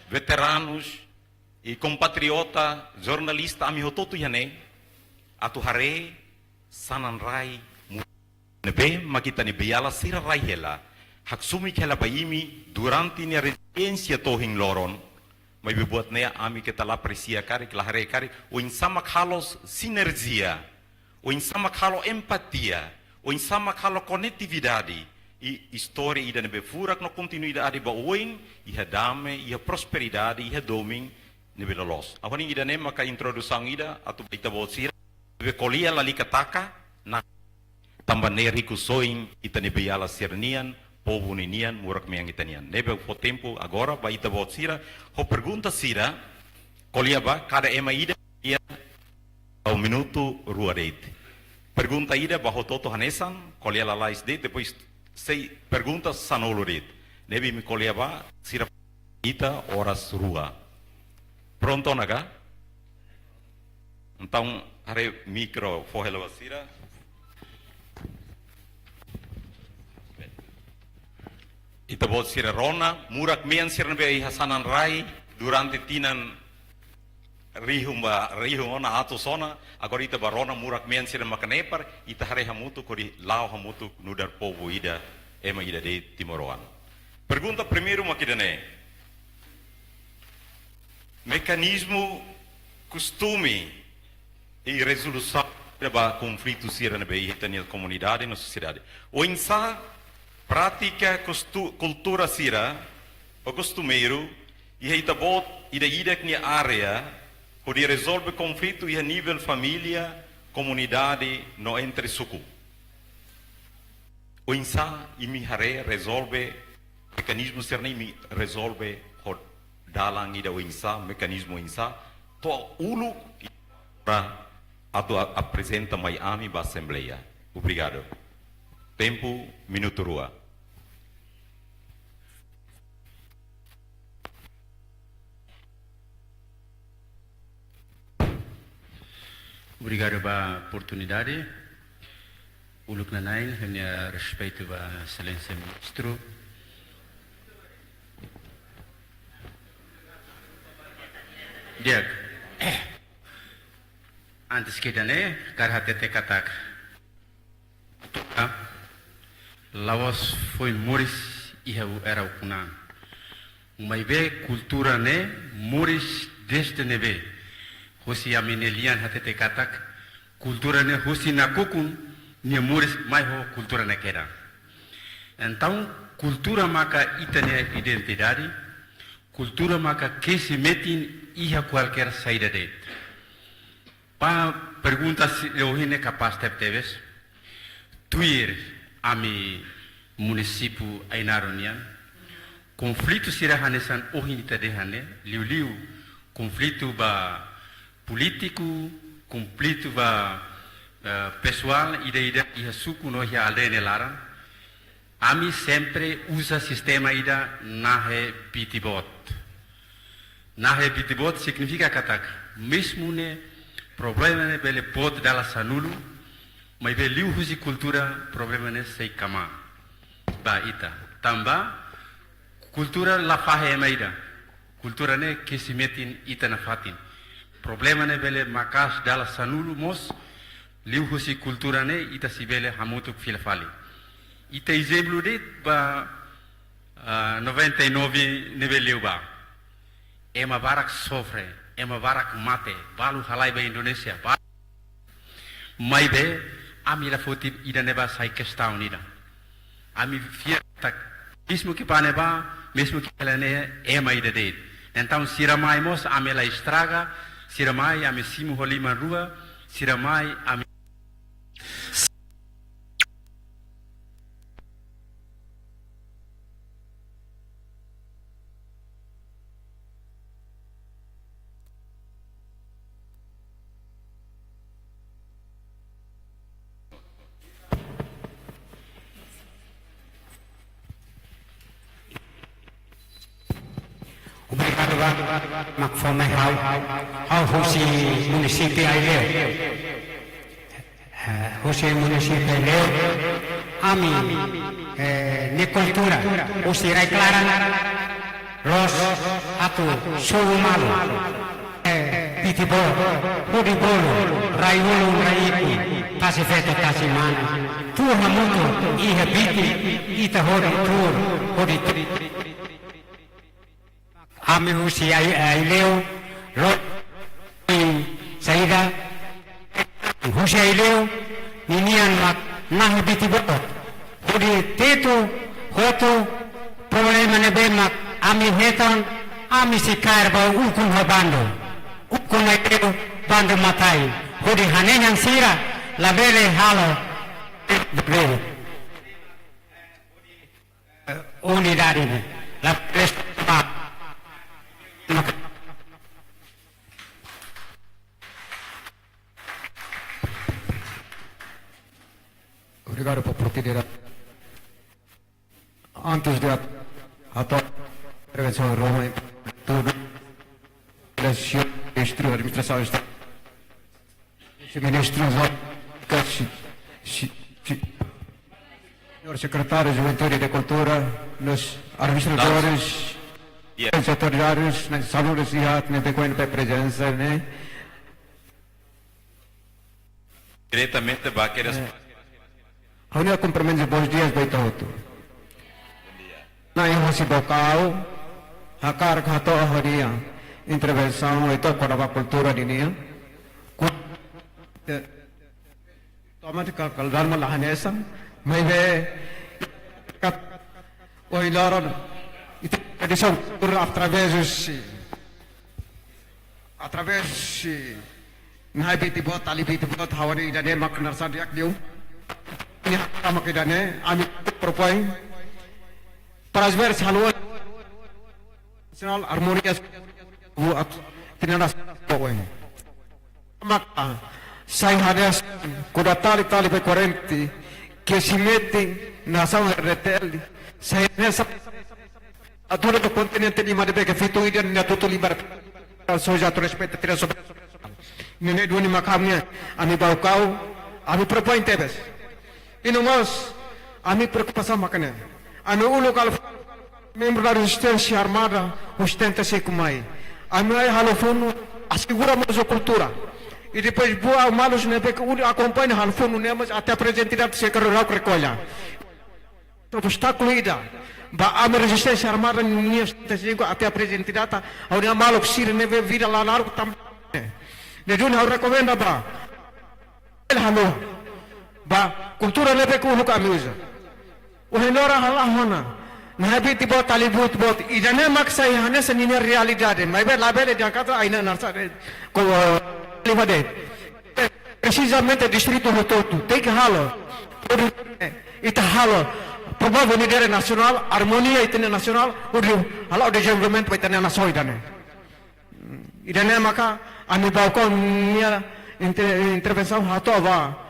veteranus, i kompatriota, jornalista, ami hotu-hotu iha ne'e, atu haree sanan rai mu-, ne'ebé mak ita-nia beiala sira rai hela, haksomi hela ba imi durante nia reziliénsia to'o ohin loron, maibé buat ne'e ami keta la apresia karik, la haree karik, oinsá mak halo sinerjia, oinsá mak halo empatia, oinsá mak halo konetividade, i istória ida ne'ebé furak no kontinuidade ba oin, iha dame, iha prosperidade, iha domin ne'ebé loloos. Agora ida-ne'e maka introdusaun ida atu ba ita-boot sira, ne'ebé ko'alia lalika taka, na tanba ne'e rikusoin ita-nia beiala sira-nian, povu ninian, murak mean ita-nian. Ne'ebé fó tempu agora ba ita-boot sira ho pergunta sira, ko'alia ba kada ema ida, iha minutu rua de'it. Pergunta ida ba hotu-hotu hanesan, ko'alia lalais de'it, depois sei pergunta sanulu de'it. Ne'ebé imi ko'alia ba, sira ita oras rua. Prontu ona ka? Entaun, haree mikro fó hela ba sira. Ita-boot sira rona, murak-mean sira ne'ebé iha sanan rai durante tinan rihun ba, rihun ona, atus ona, agora ita bá rona murak-mean sira maka nepar, ita haree hamutuk hodi la'o hamutuk nu'udar povu ida, ema ida de'it timoroan. Pergunta primeiru mak ida-ne'e. Mekanizmu kostume i rezolusaun ba konflitu sira ne'ebé iha ita-nia komunidade no sosiedade. Oinsá prátika kostu-, kultura sira, ou kostumeiru, iha ita-boot ida-idak nia área, hodi rezolve konflitu iha nivel família, komunidade, no entre suku. Oinsá imi haree rezolve, mekanizmu sira-ne'e imi rezolve ho dalan ida oinsá, mekanizmu oinsá, to'o uluk para atu a-, aprezenta mai ami ba asembleia. Obrigadu. Tempu, minutu rua. Obrigadu ba oportunidade. Uluk nanain, ha'u-nia respeitu ba Exelénsia Ministru. Di'ak. Antes ke ida-ne'e, hakarak hatete katak, ah, la'ós foin moris iha era ukun an. Maibé kultura ne'e moris dezde ne'ebé. Husi ami-nia lian hatete katak, kultura ne'e husi nakukun nia moris mai ho kultura ne'e kedan. Entaun, kultura maka ita-nia identidade, kultura maka kesi metin iha kualkér saida de'it. Ba pergunta sira ohin ne'e kapás tebetebes. Tuir ami munisípiu Ainaro nian, konflitu sira hanesan ohin ita dehan ne'e, liuliu konflitu ba polítiku, konflitu ba, eh, pesoál ida-idak iha suku no iha aldeia nia laran. Ami sempre uza sistema ida nahe biti boot. Nahe biti boot signifika katak, mezmu ne'e problema ne'e bele boot dala sanulu, maibé liuhusi kultura problema ne'e sei kamata ba ita. Tanba kultura la fahe ema ida. Kultura ne'e kesi metin ita nafatin. Problema ne'e bele maka'as dala sanulu mós, liuhusi kultura ne'e ita sei bele hamutuk fila fali. Ita ezemplu de'it ba, ah, noventa e nove ne'ebé liu ba. Ema barak sofre, ema barak mate, balu halai ba Indonézia, ba-, maibé ami la foti ida-ne'ebá sai kestaun ida. Ami fiar katak, mezmu ke ba ne'ebá, mezmu ke hela ne'e, ema ida de'it. Entaun sira mai mós, ami la estraga, sira mai, ami simu ho liman rua, sira mai, ami Obrigadu ba mak fó mai ha'u. Ha'u husi munisípiu Aileu. Eh, husi munisípiu Aileu. Ami, eh, nia kultura husi rai-klaran loos atu sobu malu. Eh, biti boot, hodi bolu, rai-ulun, rai-ikun, tasi-feto, tasi-mane. Tuur hamutuk iha biti, ita hodi tuur, hodi tu-, ami husi Ai-, Aileu, loos saida, husi Aileu, ninian mak nahe biti boot. Hodi tetu hotu problema ne'ebé mak ami hetan, ami sei kaer ba ukun ho bandu. Ukun Aileu, bandu Matai. Hodi hanehan sira labele halo unidade ne'e. Labele Obrigadu ba oportunidade. Tus de at-, ato intervensaun ruma tudo. Ministru Administrasaun Estadu, Ministru, Señór Sekretáriu Juventude e Kultura, nos administradores, autoridades, saúde, sihat, ne'ebé ko'alia ba prezensa ne'e. Diretamente ba kedas. Ha'u-nia kumprimentu, bons dias ba ita hotu. Na'in hosi Baucau, hakarak hato'o ha'u-nia intervensaun ita kona-ba kultura ninian. Ku-, eh, tomat ka kaldar ma la hanesan, maibé kat ohin loron ita tradisaun kultura através husi, através husi, na'in biti boot, tali biti boot, ha'u-nia ida-ne'e mak narsa di'ak liu. Nia mak ida-ne'e, ami propoin para as veras haluan nasionál armonia buat tina nas poin. Maka sai hanesan kuda tali-tali ba korrente ke se mete nasaun R D T L. Sai hanesan atu lori ba kontinente lima ne'ebé ke fitu ida-ne'e atu lori ba soja atu respeita tira sobre. Ne'e duni mak ami, ami Baucau, ami propoin tebes. I no mós, ami preokupasaun mak ne'e. Ami uluk halo membru da rezisténsia armada, husi setenta e cinco mai. Ami halo funu, asegura mós kultura. I depois buat malus ne'ebé ke uluk akompaña halo funu ne'e mós até prezente data se kero rau rekolla. Obstákulu ida ba ami rezisténsia armada ninia setenta e cinco até prezente data, ha'u-nia maluk sira ne'ebé vida la naruk tam. Ne'e duni ha'u rekomenda ba halo ba kultura ne'ebé ke uluk ami uza. Ohin loron halo ona, na'in biti boot, tali biti boot, ida-ne'e mak sai hanesan ninia realidade, maibé labele di'ak atu aina narsa de ko livade. Presizamente distritu hotu-hotu tenke halo. Hodi, eh, ita halo promosaun ita-nia nasionál, armonia ita-nia nasionál, hodi halo dezenvolvimentu ba ita-nia nasaun ida-ne'e. Ida-ne'e maka ami Baucau nia inter-, intervensaun hato'o ba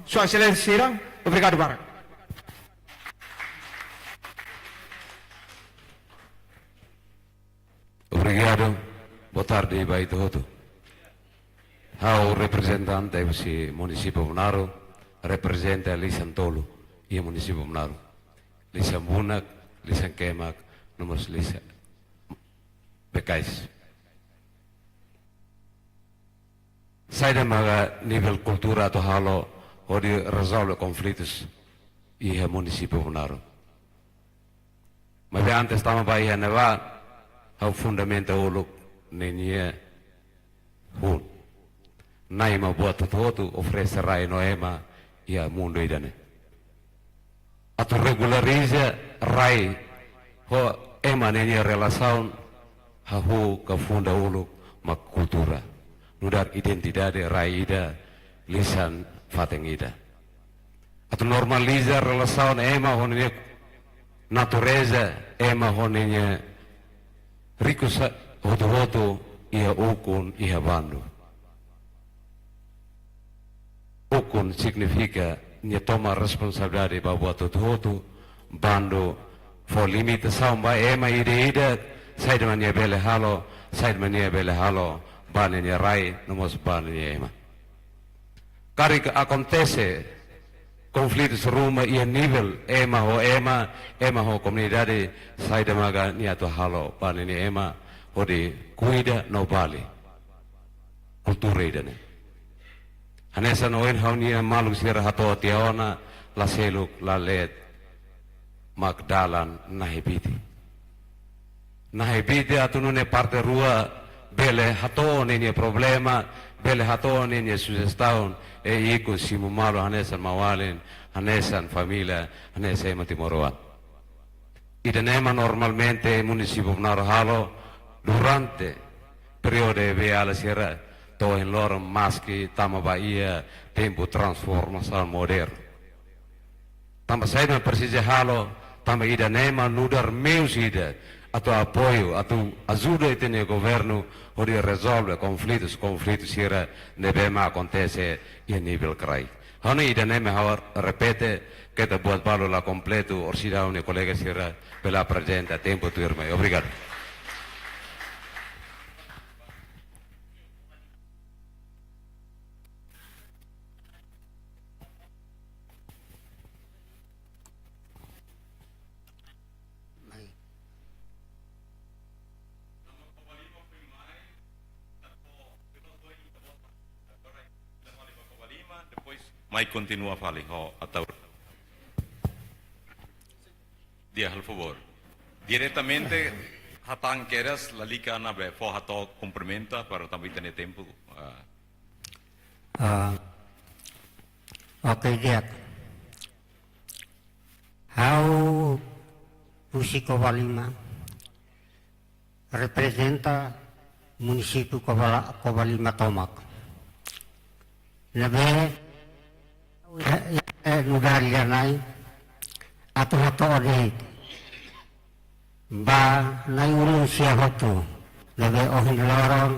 Sua Exelénsia sira, obrigadu barak. Obrigadu. Boa tarde ba ita hotu. Ha'u reprezentante husi munisípiu Bonaru, reprezenta lisan tolu iha munisípiu Bonaru. Lisan Bunak, lisan Kemak, no mós lisan Bekais. Saida maka nivel kultura atu halo hodi rezolve konflitus iha munisípiu Bonaru. Maibé antes tama ba iha ne'ebá, ha'u fundamenta uluk ninia hun. Na'i mak buat hotu-hotu, oferese rai no ema iha mundu ida-ne'e. Atu regulariza rai ho ema ninia relasaun, hahú ka funda uluk mak kultura. Nu'udar identidade rai ida, lisan fatin ida. Atu normaliza relasaun ema ho ninia natureza, ema ho ninia rikusoin hotu-hotu iha ukun, iha bandu. Ukun signifika nia toma responsabilidade ba buat hotu-hotu, bandu fó limitasaun ba ema ida-idak, saida mak nia bele halo, saida mak nia bele halo ba ninia rai, no mós ba ninia ema. Karik akontese konflitus ruma iha nivel ema ho ema, ema ho komunidade, saida maka nia atu halo ba ninia ema hodi kuida no bali kultura ida-ne'e. Hanesan ohin ha'u-nia maluk sira hato'o tiha ona, la seluk, la leet mak dalan na'in biti. Na'in biti atu nune'e parte rua bele hato'o ninia problema, bele hato'o ninia sujestaun, e ikus simu malu hanesan maun-alin, hanesan família, hanesan ema timoroan. Ida-ne'e mak normalmente munisípiu Bonaru halo durante períodu B L sira to'o ohin loron maski tama ba iha tempu transformasaun modernu. Tanba saida mak presiza halo, tanba ida-ne'e mak nu'udar meius ida atu apoiu, atu ajuda ita-nia governu hodi rezolve konflitus, konflitus sira ne'ebé mak akontese iha nivel kraik. Ha'u-nia ida-ne'e mak ha'u repete, keta buat balu la kompletu, orsida ha'u-nia kolega sira bele aprezenta tempu tuirmai. Obrigadu. Mai kontinua fali ho atu. Di'ak, halo favór. Diretamente, hatán kedas, lalika ne'ebé fó hato'o kumprimenta para tanba ita-nia tempu. Ah. Ah, oke, di'ak. Ha'u husi Covalima, reprezenta munisípiu Covala-, Covalima tomak. Ne'ebé, eh, nu'udar lia-na'in, atu hato'o de'it ba na'i-ulun sira hotu, ne'ebé ohin loron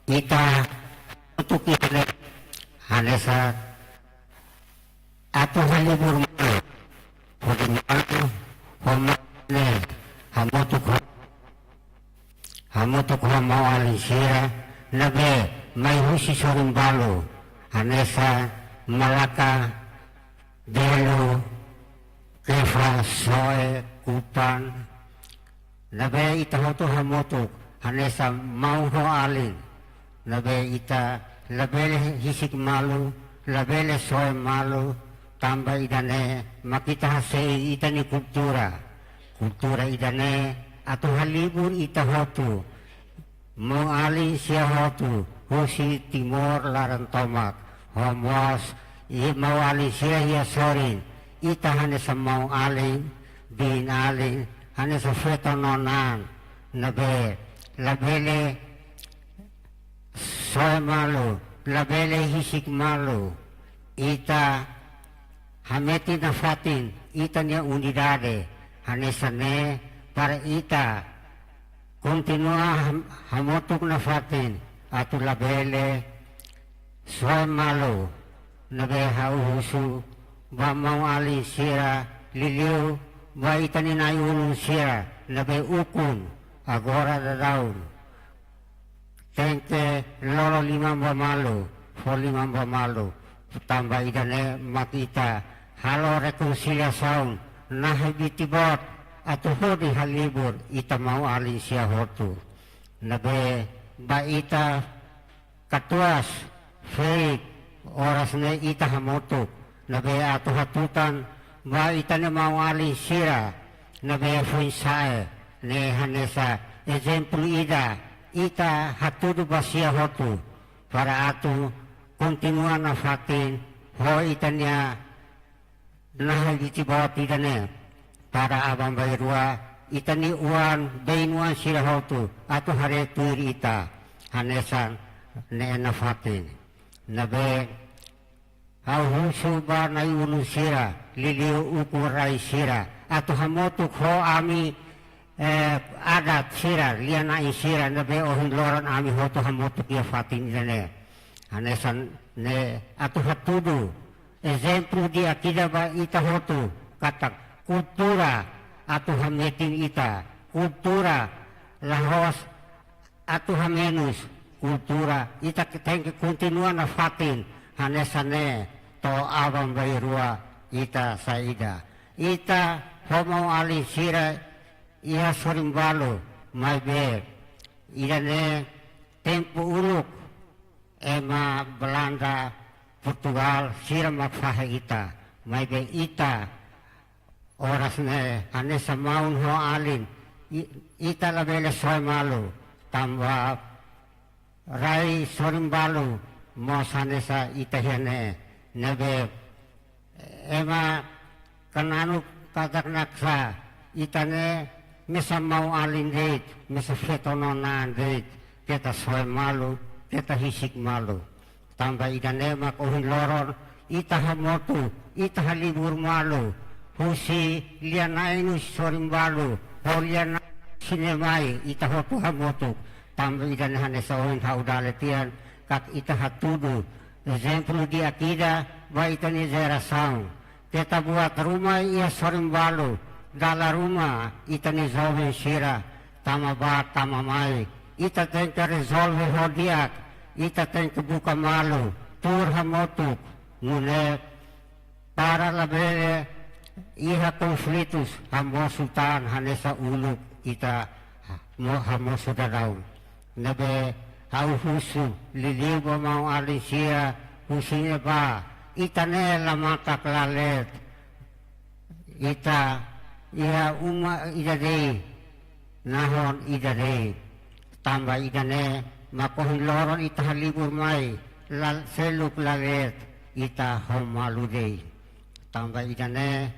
ita hamutuk iha ne'e hanesan atu halibur malu, hodi malu ho maun-alin, hamutuk ho, hamutuk ho maun-alin sira ne'ebé mai husi sorin balu, hanesan Malaka, Belu, Kefa, Soe, Kupan, ne'ebé ita hotu hamutuk hanesan maun ho alin, ne'ebé ita labele husik malu, labele soe malu, tanba ida-ne'e mak ita hase'i ita-nia kultura. Kultura ida-ne'e atu halibur ita hotu, maun-alin sira hotu husi Timor laran tomak, ho mós i maun-alin sira iha sorin, ita hanesan maun-alin, biin-alin, hanesan feton no naan, ne'ebé labele soe malu, labele husik malu, ita hametin nafatin ita-nia unidade, hanesan ne'e para ita kontinua ham-, hamutuk nafatin atu labele soe malu, ne'ebé ha'u husu ba maun-alin sira, liuliu ba ita-nia na'i-ulun sira ne'ebé ukun agora daudaun. Tenke lolo liman ba malu, fó liman ba malu. Tanba ida-ne'e mak ita halo rekonsiliasaun, nahe biti-boot, atu hodi halibur ita maun-alin sira hotu. Ne'ebé ba ita katuas, ferik, oras ne'e ita hamutuk, ne'ebé atu hatutan ba ita-nia maun-alin sira ne'ebé foin-sa'e, ne'e hanesan ezemplu ida, ita hatudu ba sira hotu para atu kontinua nafatin ho ita-nia nahe biti-boot ida-ne'e, para aban-bainrua ita-nia oan, bein-oan sira hotu atu haree tuir ita, hanesan ne'e nafatin. Ne'ebé ha'u husu ba na'i-ulun sira, liuliu ukun rai sira, atu hamutuk ho ami, eh, adat sira, lia-na'in sira ne'ebé ohin loron ami hotu hamutuk iha fatin ida-ne'e. Hanesan ne'e atu hatudu ezemplu di'ak ida ba ita hotu, katak kultura atu hametin ita, kultura la'ós atu hamenus, kultura ita ke-, tenke kontinua nafatin, hanesan ne'e to'o aban-bainrua ita saida. Ita ho maun-alin sira iha sorin balu, maibé ida-ne'e tempu uluk ema Belanda, Portugál sira mak fahe ita, maibé ita oras ne'e hanesan maun ho alin, i-, ita labele soe malu, tanba rai sorin balu mós hanesan ita iha ne'e, ne'ebé ema Kananu katak naksa, ita ne'e mesak maun-alin de'it, mesak feton no naan de'it, keta soe malu, keta husik malu. Tanba ida-ne'e mak ohin loron ita hamutuk, ita halibur malu, husi lia-na'in husi sorin balu, ho lia-na'in husi ne'e mai, ita hotu hamutuk. Tanba ida-ne'e hanesan ohin ha'u dala tiha, katak ita hatudu ezemplu di'ak ida ba ita-nia jerasaun. Keta buat ruma iha sorin balu, dala ruma ita-nia joven sira, tama bá, tama mai. Ita tenke rezolve ho di'ak, ita tenke buka malu, tuur hamutuk, nune'e para labele iha konflitus hamosu tan hanesan uluk ita mo-, hamosu daudaun. Ne'ebé ha'u husu liuliu ba maun-alin sira, husu ne'ebá, ita ne'e la maka'as, la leet. Ita iha uma ida de'it, nahon ida de'it. Tanba ida-ne'e mak ohin loron ita halibur mai, la, seluk la leet, ita ho malu de'it. Tanba ida-ne'e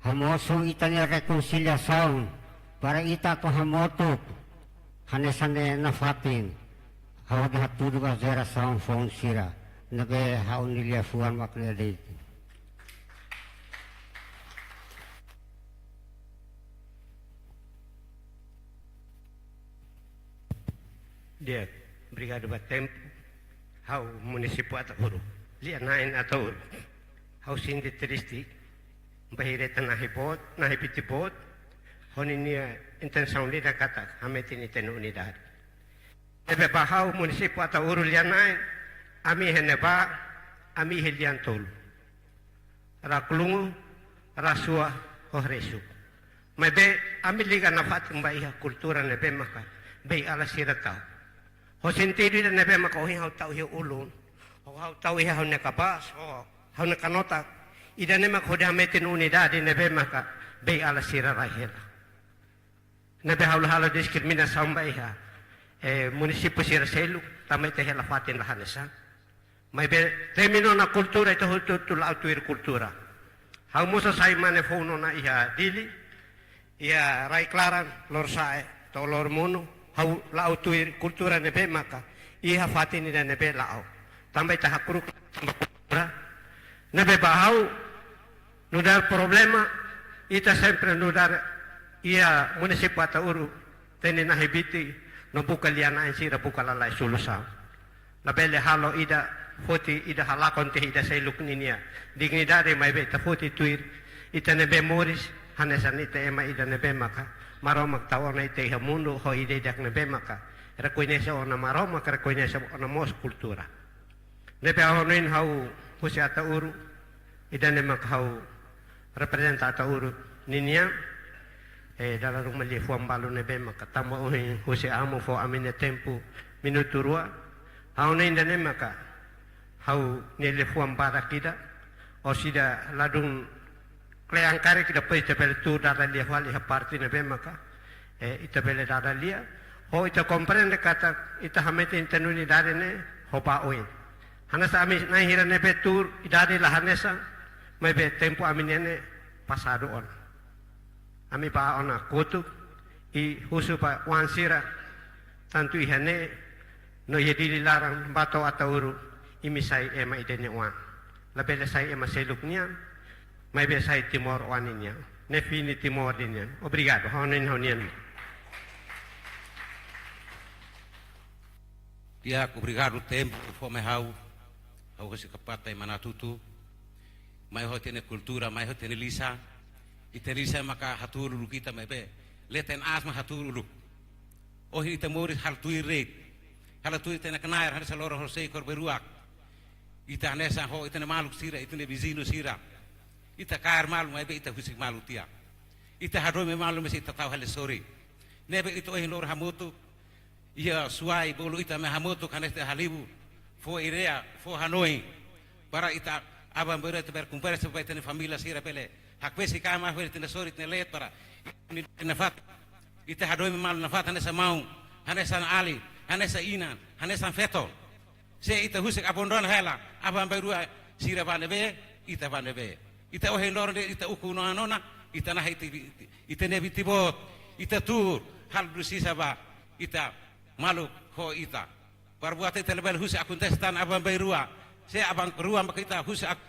hamosu ita-nia rekonsiliasaun, para ita atu hamutuk hanesan ne'e nafatin, hodi hatudu ba jerasaun foun sira. Ne'ebé ha'u-nia liafuan mak ne'e de'it. Di'ak, obrigadu ba tempu. Ha'u munisípiu Ataúru, lia-na'in Ataúru. Ha'u sente triste bainhira ita na'in boot, na'in biti boot, ho ninia intensaun ida katak hametin ita-nia unidade. Ne'ebé ba ha'u munisípiu Ataúru lia-na'in, ami iha ne'ebá, ami iha lian tolu. Rakulungu, Rasua, ho Resu. Maibé ami liga nafatin ba iha kultura ne'ebé maka beiala sira tau. Ho sentidu ida ne'ebé maka ohin ha'u tau iha ulun, ho ha'u tau iha ha'u-nia kabaas, ho ha'u-nia kanotak. Ida-ne'e maka hodi hametin unidade ne'ebé maka beiala sira rai hela. Ne'ebé ha'u la halo diskriminasaun ba iha, eh, munisípiu sira seluk, tanba ita hela fatin la hanesan. Maibé temi ona kultura, ita hotu-hotu la'o tuir kultura. Ha'u mós sai mane foun ona iha Dili, iha rai-klaran, lorosa'e to'o loromonu, ha'u la'o tuir kultura ne'ebé maka iha fatin ida ne'ebé la'o. Tanba ita hakru'uk kultura. Ne'ebé ba ha'u, nu'udar problema, ita sempre nu'udar iha munisípiu Ataúru, teni na'in biti, no buka lia-na'in sira buka lalais solusaun. Labele halo ida foti ida halakon tiha ida seluk ninia dignidade, maibé ita foti tuir ita ne'ebé moris hanesan ita ema ida ne'ebé maka Maromak tau ona ita iha mundu, ho ida-idak ne'ebé maka rekoñese ona Maromak, rekoñese ona mós kultura. Ne'ebé ha'u hanoin ha'u husi Ataúru, ida-ne'e maka ha'u reprezenta Ataúru ninian, eh, dala ruma liafuan balu ne'ebé maka tanba ohin husi Amu fó ami-nia tempu minutu rua, ha'u hanoin ida-ne'e maka ha'u-nia liafuan badak ida, orsida ladún kle'an karik ida, depois ita bele tuur dada lia fali iha parte ne'ebé maka, eh, ita bele dada lia. Ho ita komprende katak ita hametin ita-nia unidade ne'e ho ba oin. Hanesan ami na'in hira ne'ebé tuur, idade la hanesan, maibé tempu ami-nian ne'e pasadu ona. Ami ba ona kotuk, i husu ba oan sira, tantu iha ne'e, no iha Dili laran, ba to'o Ataúru, imi sai ema ida-ne'e oan. Labele sai ema seluk nian, maibé sai Timor oan nian. Ne'e fini Timor nian. Obrigadu, ha'u hanoin ha'u-nian. Di'ak, obrigadu tempu fó mai ha'u. Ha'u husi Kapata i Manatutu. Mai ho ita-nia kultura, mai ho ita-nia lisan. Ita-nia lisan maka hatuur uluk ita maibé leten aas mak hatuur uluk. Ohin ita moris halo tuir de'it. Halo tuir ita-nia knaar, hanesan loron Hosé, Kor Beruak. Ita hanesan ho ita-nia maluk sira, ita-nia viziñu sira. Ita kaer malu, maibé ita husik malu tiha. Ita hadomi malu, maibé ita tau halo sorin. Ne'ebé ita ohin loron hamutuk, iha Suai, bolu ita mai hamutuk hanesan ita halibur, fó ideia, fó hanoin. Para ita aban-bainrua ita bele komprende ba ita-nia família sira bele hakbesik an mai fó ita-nia sorin, ita-nia leet para ita hadomi malu nafatin hanesan maun, hanesan alin, hanesan inan, hanesan feton. Se ita husik abandona hela, aban-bainrua sira bá ne'ebé, ita bá ne'ebé. Ita ohin loron de'it ita ukun ona, ita nahe ita, ita, ita-nia biti boot, ita tuur, halo dúzia sasán ba ita maluk ho ita. Para buat ita labele husik akontese tan aban-bainrua. Se aban-bainrua maka ita husik ak-,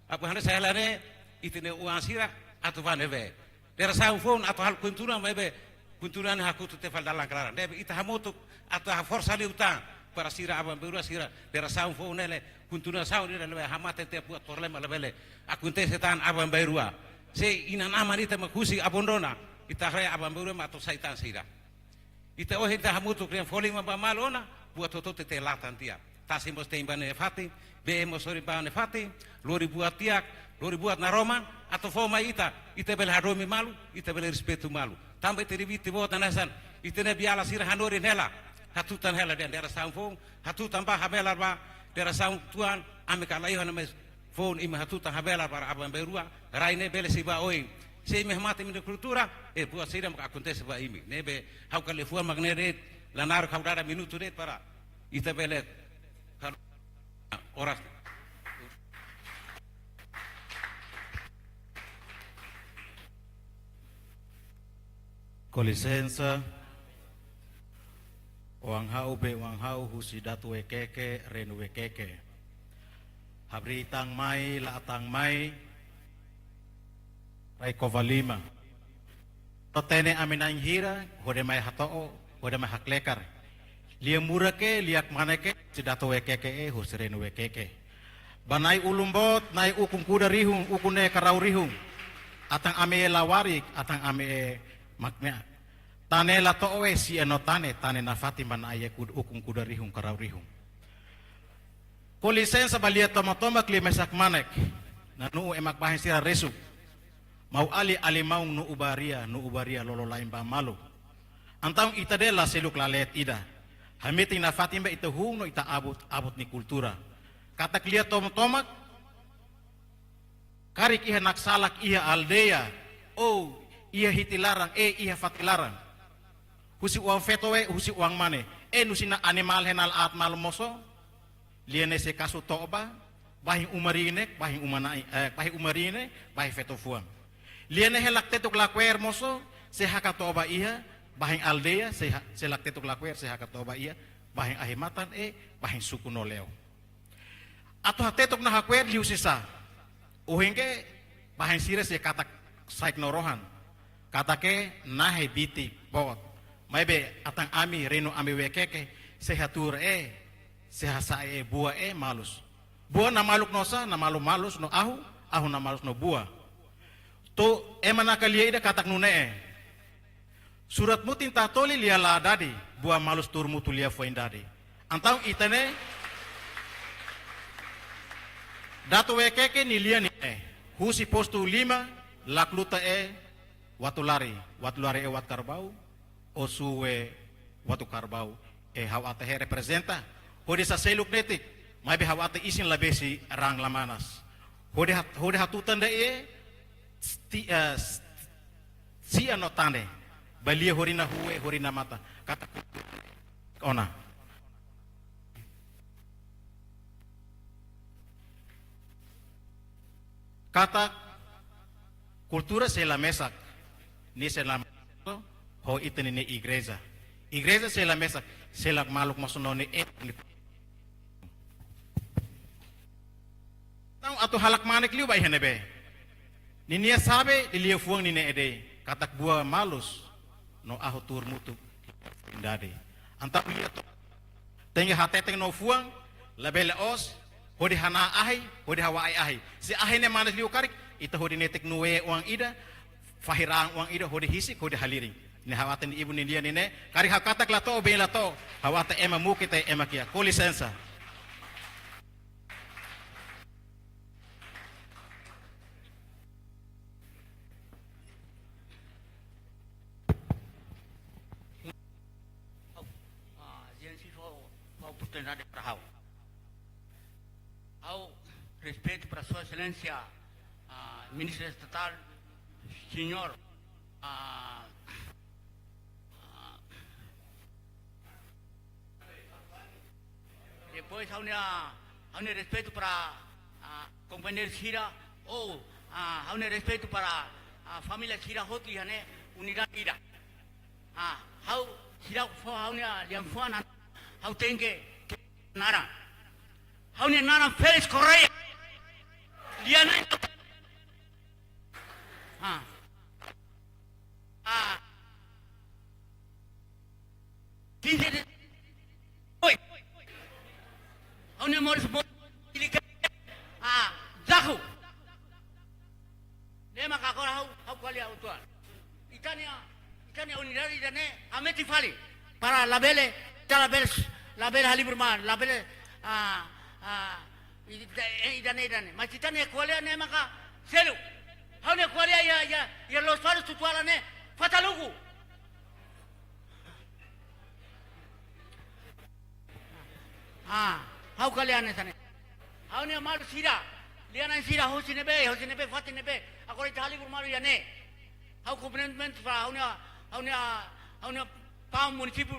apa hanesan hela ne'e, ita-nia oan sira atu bá ne'ebé. Jerasaun foun atu halo kontinua maibé, kontinua ne'e hakutu tiha fali dalan klaran. Ne'ebé ita hamutuk atu haforsa liután. para sira aban-bainrua sira, jerasaun foun ne'e kontinuasaun ida labele hamate tiha buat problema labele akontese tan aban-bainrua. Se inan-aman ita mak husi abandona, ita haree aban-bainrua mak atu sai tan sira. Ita ohin ita hamutuk dehan folin mak ba malu ona, buat hotu-hotu ita latan tiha. Tasi mós te'in ba nia fatin, bee mós sorin ba nia fatin, lori buat di'ak, lori buat naroman, atu fó mai ita, ita bele hadomi malu, ita bele respeitu malu. Tanba ita ribiti boot hanesan, ita-nia biala sira hanorin hela, hatutan hela dehan jerasaun foun, hatutan ba habelar ba jerasaun tuan, ami ka laiha ona mais foun imi hatutan habelar para aban-bainrua, rai ne'e bele sei ba oin. Se imi hamate imi-nia kultura, eh, buat sira mak akontese ba imi. Ne'ebé ha'u ka liafuan mak ne'e de'it, la naruk ha'u dada minutu de'it para ita bele oras. Com licença, oan ha'u be oan ha'u husi Datu Wekeke, Reinu Wekeke. Habri tan mai, la'o tan mai, rai Covalima. To'o hatene ami na'in hira, hodi mai hato'o, hodi mai haklekar. Lia murak ke, lia kmanek ke, husi Datu Wekeke, eh, husi Reinu Wekeke. Ba Na'i Ulun Boot, Na'i ukun kuda rihun, ukun ne'e karau rihun. Atan ami la warik, atan ami mak ne'e. Tane la to'o, eh, si'a no tane, tane nafatin ba Na'i kud-, ukun kuda rihun, karau rihun. Com licença ba lia tomak-tomak, lia mesak kmanek. Nanu'u ema bahin sira resik. Maun-alin, alin-maun, nu'u baria, nu'u baria lolo-la'en ba malu. Entaun ita de'it la seluk la leet ida. Hametin nafatin ba ita hun no ita abut, abut nia kultura. Katak lia tomak-tomak, karik iha naksalak iha aldeia, ou iha hiti laran, eh, iha fatin laran. Husi oan feto, eh, husi oan mane. Eh, nu'usá animál hela aat malu mosu. Lia ne'e sei kasu toba, bahin uma-na'in, bahin uma-na'in, eh, bahin uma-na'in, bahin feto-fuan. Lia ne'e hela tetuk lakoer mosu, sei hakat toba iha, bahin aldeia, sei ha-, sei hela tetuk lakoer, sei hakat toba iha, bahin ahi-matan, eh, bahin suku no le'o. Atu hatetuk no hakoer liuhusi sá. Ohin ke, bahin sira sei katak saik no rohan. Katak ke nahe bitik boot. Maibé atan ami, Reinu ami Wekeke, sei hatuur, eh, sei hasa'e, eh, bua, eh, malus. Bua namaluk no sá, namaluk malus no ahu, ahu namalus no bua. To'o ema na'in ka lia ida katak nune'e. Surat mutin tatoli lia la dadi, bua malus tuur mutu lia foin dadi. Entaun ita-nia Datu Wekeke nia lia ne'e, husi postu lima, Lakluta, eh, Watulari, Watulari, eh, Watu Karbau, Osu, eh, Watu Karbau, eh, ha'u atu reprezenta. Hodi sá seluk netik, maibé ha'u atu isin labesi raan la manas. Hodi hat-, hodi hatutan de'it, eh, sti-, eh, s-, si'a no tane. Ba lia ho nia hue, ho nia matan. Katak ona. Katak kultura sei la mesak. Nia sei la mesak ho ita-nia igreja. Igreja sei la mesak. Sei la maluk mosu no nia, eh, nia Entaun atu halo kmanek liu ba iha ne'ebé. Ninia sabe, liafuan nia ne'e de'it. Katak bua malus no ahu tuur mutu dadi. Entaun lia tomak. Tenke hateten no fuan, labele oos, hodi hana ahi, hodi hawa'ai ahi. Se ahi ne'e manas liu karik, ita hodi netik nuu oan ida, fahi raan oan ida, hodi hisik, hodi halirin. Ne'e ha'u atu nia ibun nia lia ne'e, karik ha'u katak la to'o, bem la to'o. Ha'u atu ema muk ita ema kiak. Com licença. Ah, J N C fó, fó oportunidade para ha'u. Ha'u respeitu para Sua Exelénsia, ah, Ministru Estatál, Señór, ah, ah, depois ha'u-nia, ha'u-nia respeitu para, ah, kompañeiru sira, ou, ah, ha'u-nia respeitu para, ah, família sira hotu iha ne'e, unidade ida. Ah, ha'u seidauk fó ha'u-nia liafuan, ha'u tenke naran. Ha'u-nia naran Felix Correia. Lia ne'e. Ah. Ah. Quince de, oi. Moris, moris, ili ke, ah, jaku. Ne'e maka agora ha'u, ha'u ko'alia uitoan. Ita-nia, ita-nia unidade ida-ne'e, hametin fali. Para labele, ita labele, labele halibur mai, labele, ah, ah, ida, eh, ida-ne'e, ida-ne'e. Mas ita-nia ko'alia ne'e maka selu. Ha'u-nia ko'alia iha, iha, iha Lospalos Tutuala ne'e, fatal uku. Ah, ha'u ko'alia hanesan ne'e. Ha'u-nia malu sira, lia-na'in sira hosi ne'ebé, hosi ne'ebé, fatin ne'ebé. Agora ita halibur malu iha ne'e. Ha'u komitmen para ha'u-nia, ha'u-nia, ha'u-nia pam munisípiu,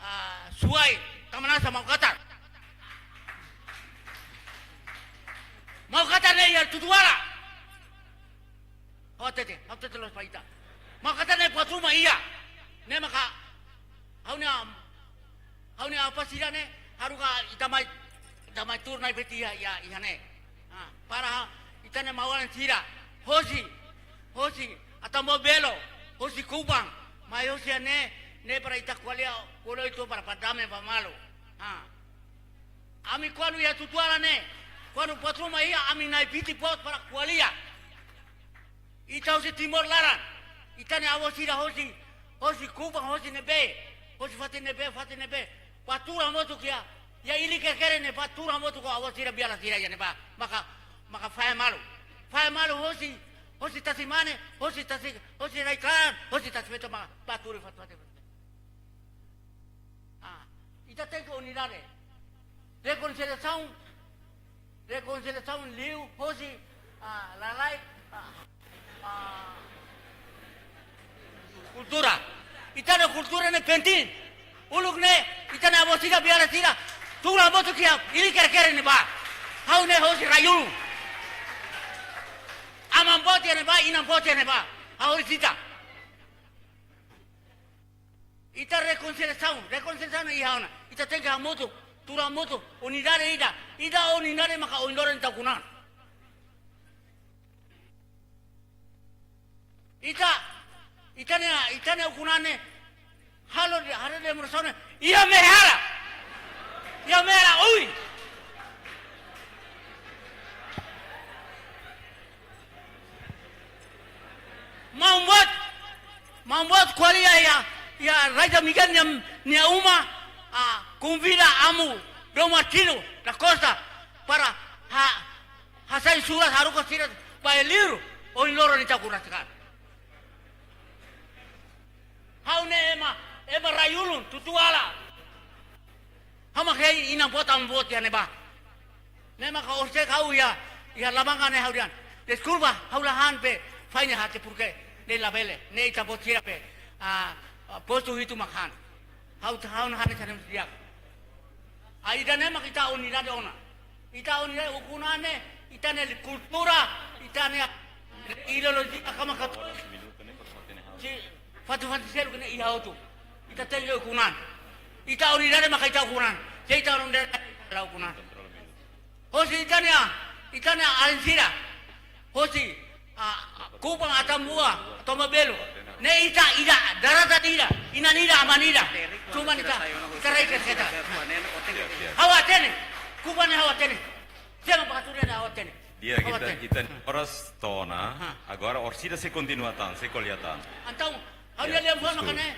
ah, Suai, Tamanasa, Maukatar. Maukatar ne'e iha Tutuala. Ha'u hatete, ha'u hatete loos ba ita. Maka ita-nia buat ruma iha. Ne'e maka ha'u-nia, ha'u-nia apá sira ne'e, haruka ita mai, ita mai tuur nai beti iha, iha, iha ne'e. Ah, para ha, ita-nia maun-alin sira. Hosi, hosi, Atambua Belo, hosi Kupang. Mai hosi iha ne'e, ne'e para ita ko'alia, ko'alia uitoan para, para dame ba malu. Ah. Ami kuandu iha Tutuala ne'e, kuandu buat ruma iha, ami na'in-fiti boot para ko'alia. Ita hosi Timor laran. Ita-nia avó sira hosi, hosi Kupang, hosi ne'ebé, hosi fatin ne'ebé, fatin ne'ebé. Bá tuur hamutuk iha, iha Ili Kerekere ne'e, bá tuur hamutuk ho avó sira, biala sira iha ne'ebá. Maka, maka fahe malu. Fahe malu hosi, hosi Tasi Mane, hosi Tasi, hosi Rai Klaran, hosi Tasi Feto maka bá tuur fatin, fatin. Ah, ita tenke unidade. Rekonsiliasaun, rekonsiliasaun liu hosi, ah, lalais, ah, ah, kultura. Ita-nia kultura ne'e penting. Uluk ne'e, ita-nia avó sira, biala sira, tuur hamutuk iha Ili Kerekere ne'ebá. Ha'u ne'e hosi Raiulun. Aman boot iha ne'ebá, inan boot iha ne'ebá. Ha'u hosi ita. Ita rekonsiliasaun, rekonsiliasaun iha ona. Ita tenke hamutuk, tuur hamutuk, unidade ida. Ida unidade maka ohin loron ita ukun an. Ita, ita-nia, ita-nia ukun an ne'e, halo de, halo demonstrasaun ne'e, iha Mehara. Iha Mehara, ui. Maun boot, maun boot ko'alia iha, iha Raja Miguel nia, nia uma, ah, konvida Amu Dom Martinho da Costa para ha, hasai surat haruka sira ba liur, ohin loron ita ukun rasik an. Ha'u ne'e ema, ema Raiulun, Tutuala. Ha'u mak hein inan boot, aman boot iha ne'ebá. Ne'e maka orsida ha'u iha, iha labarik ne'e ha'u dehan. Deskulpa, ha'u la han be, fahe ne'e hate purke, ne'e labele, ne'e ita-boot sira be. Ah, ah, postu hitu mak han. Ha'u ta han, han hanesan ne'e di'ak. Ah, ida-ne'e mak ita unidade ona. Ita unidade ukun an ne'e, ita-nia kultura, ita-nia ideolojia agama Katólika. Si, fatin-fatin seluk ne'e iha hotu. Ita tenke ukun an. Ita unidade maka ita ukun an. Se ita unidade la ukun an. Hosi ita-nia, ita-nia alin sira. Hosi, ah, Kupang, Atambua, Atambua Belo. Ne'e ita, ida, daratan ida, inan ida, aman ida. Cuma ita, ita rai ke kita. Ha'u hatene. Kupang ne'e ha'u hatene. Siapa pakatu dia ha'u hatene. Di'ak, ha'u ita, hatene. Ita oras to'o ona. Ha. Agora orsida sei kontinua tan, sei ko'alia tan. Entaun, ha'u-nia liafuan mak ne'e.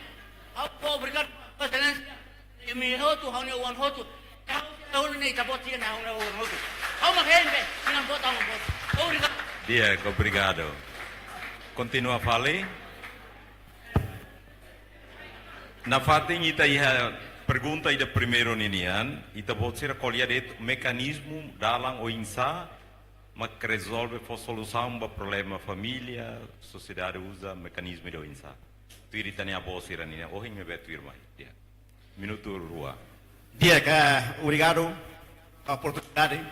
Ha'u fó obrigadu, Exelénsia. Imi hotu, ha'u-nia oan hotu. Ha'u, ha'u ne'e ita-boot sira ne'e, ha'u-nia oan hotu. Ha'u mak hein be, inan boot, aman boot. Obrigadu. Di'ak, obrigadu. Kontinua fali. Nafatin ita iha pergunta ida primeiru ninian, ita-boot sira ko'alia de'it mekanizmu dalan oinsá mak rezolve fó solusaun ba problema família, sosiedade uza mekanizmu ida oinsá. Tuir ita-nia avó sira-nian, ohin ne'ebé tuirmai. Di'ak. Minutu rua. Di'ak, obrigadu ba oportunidade.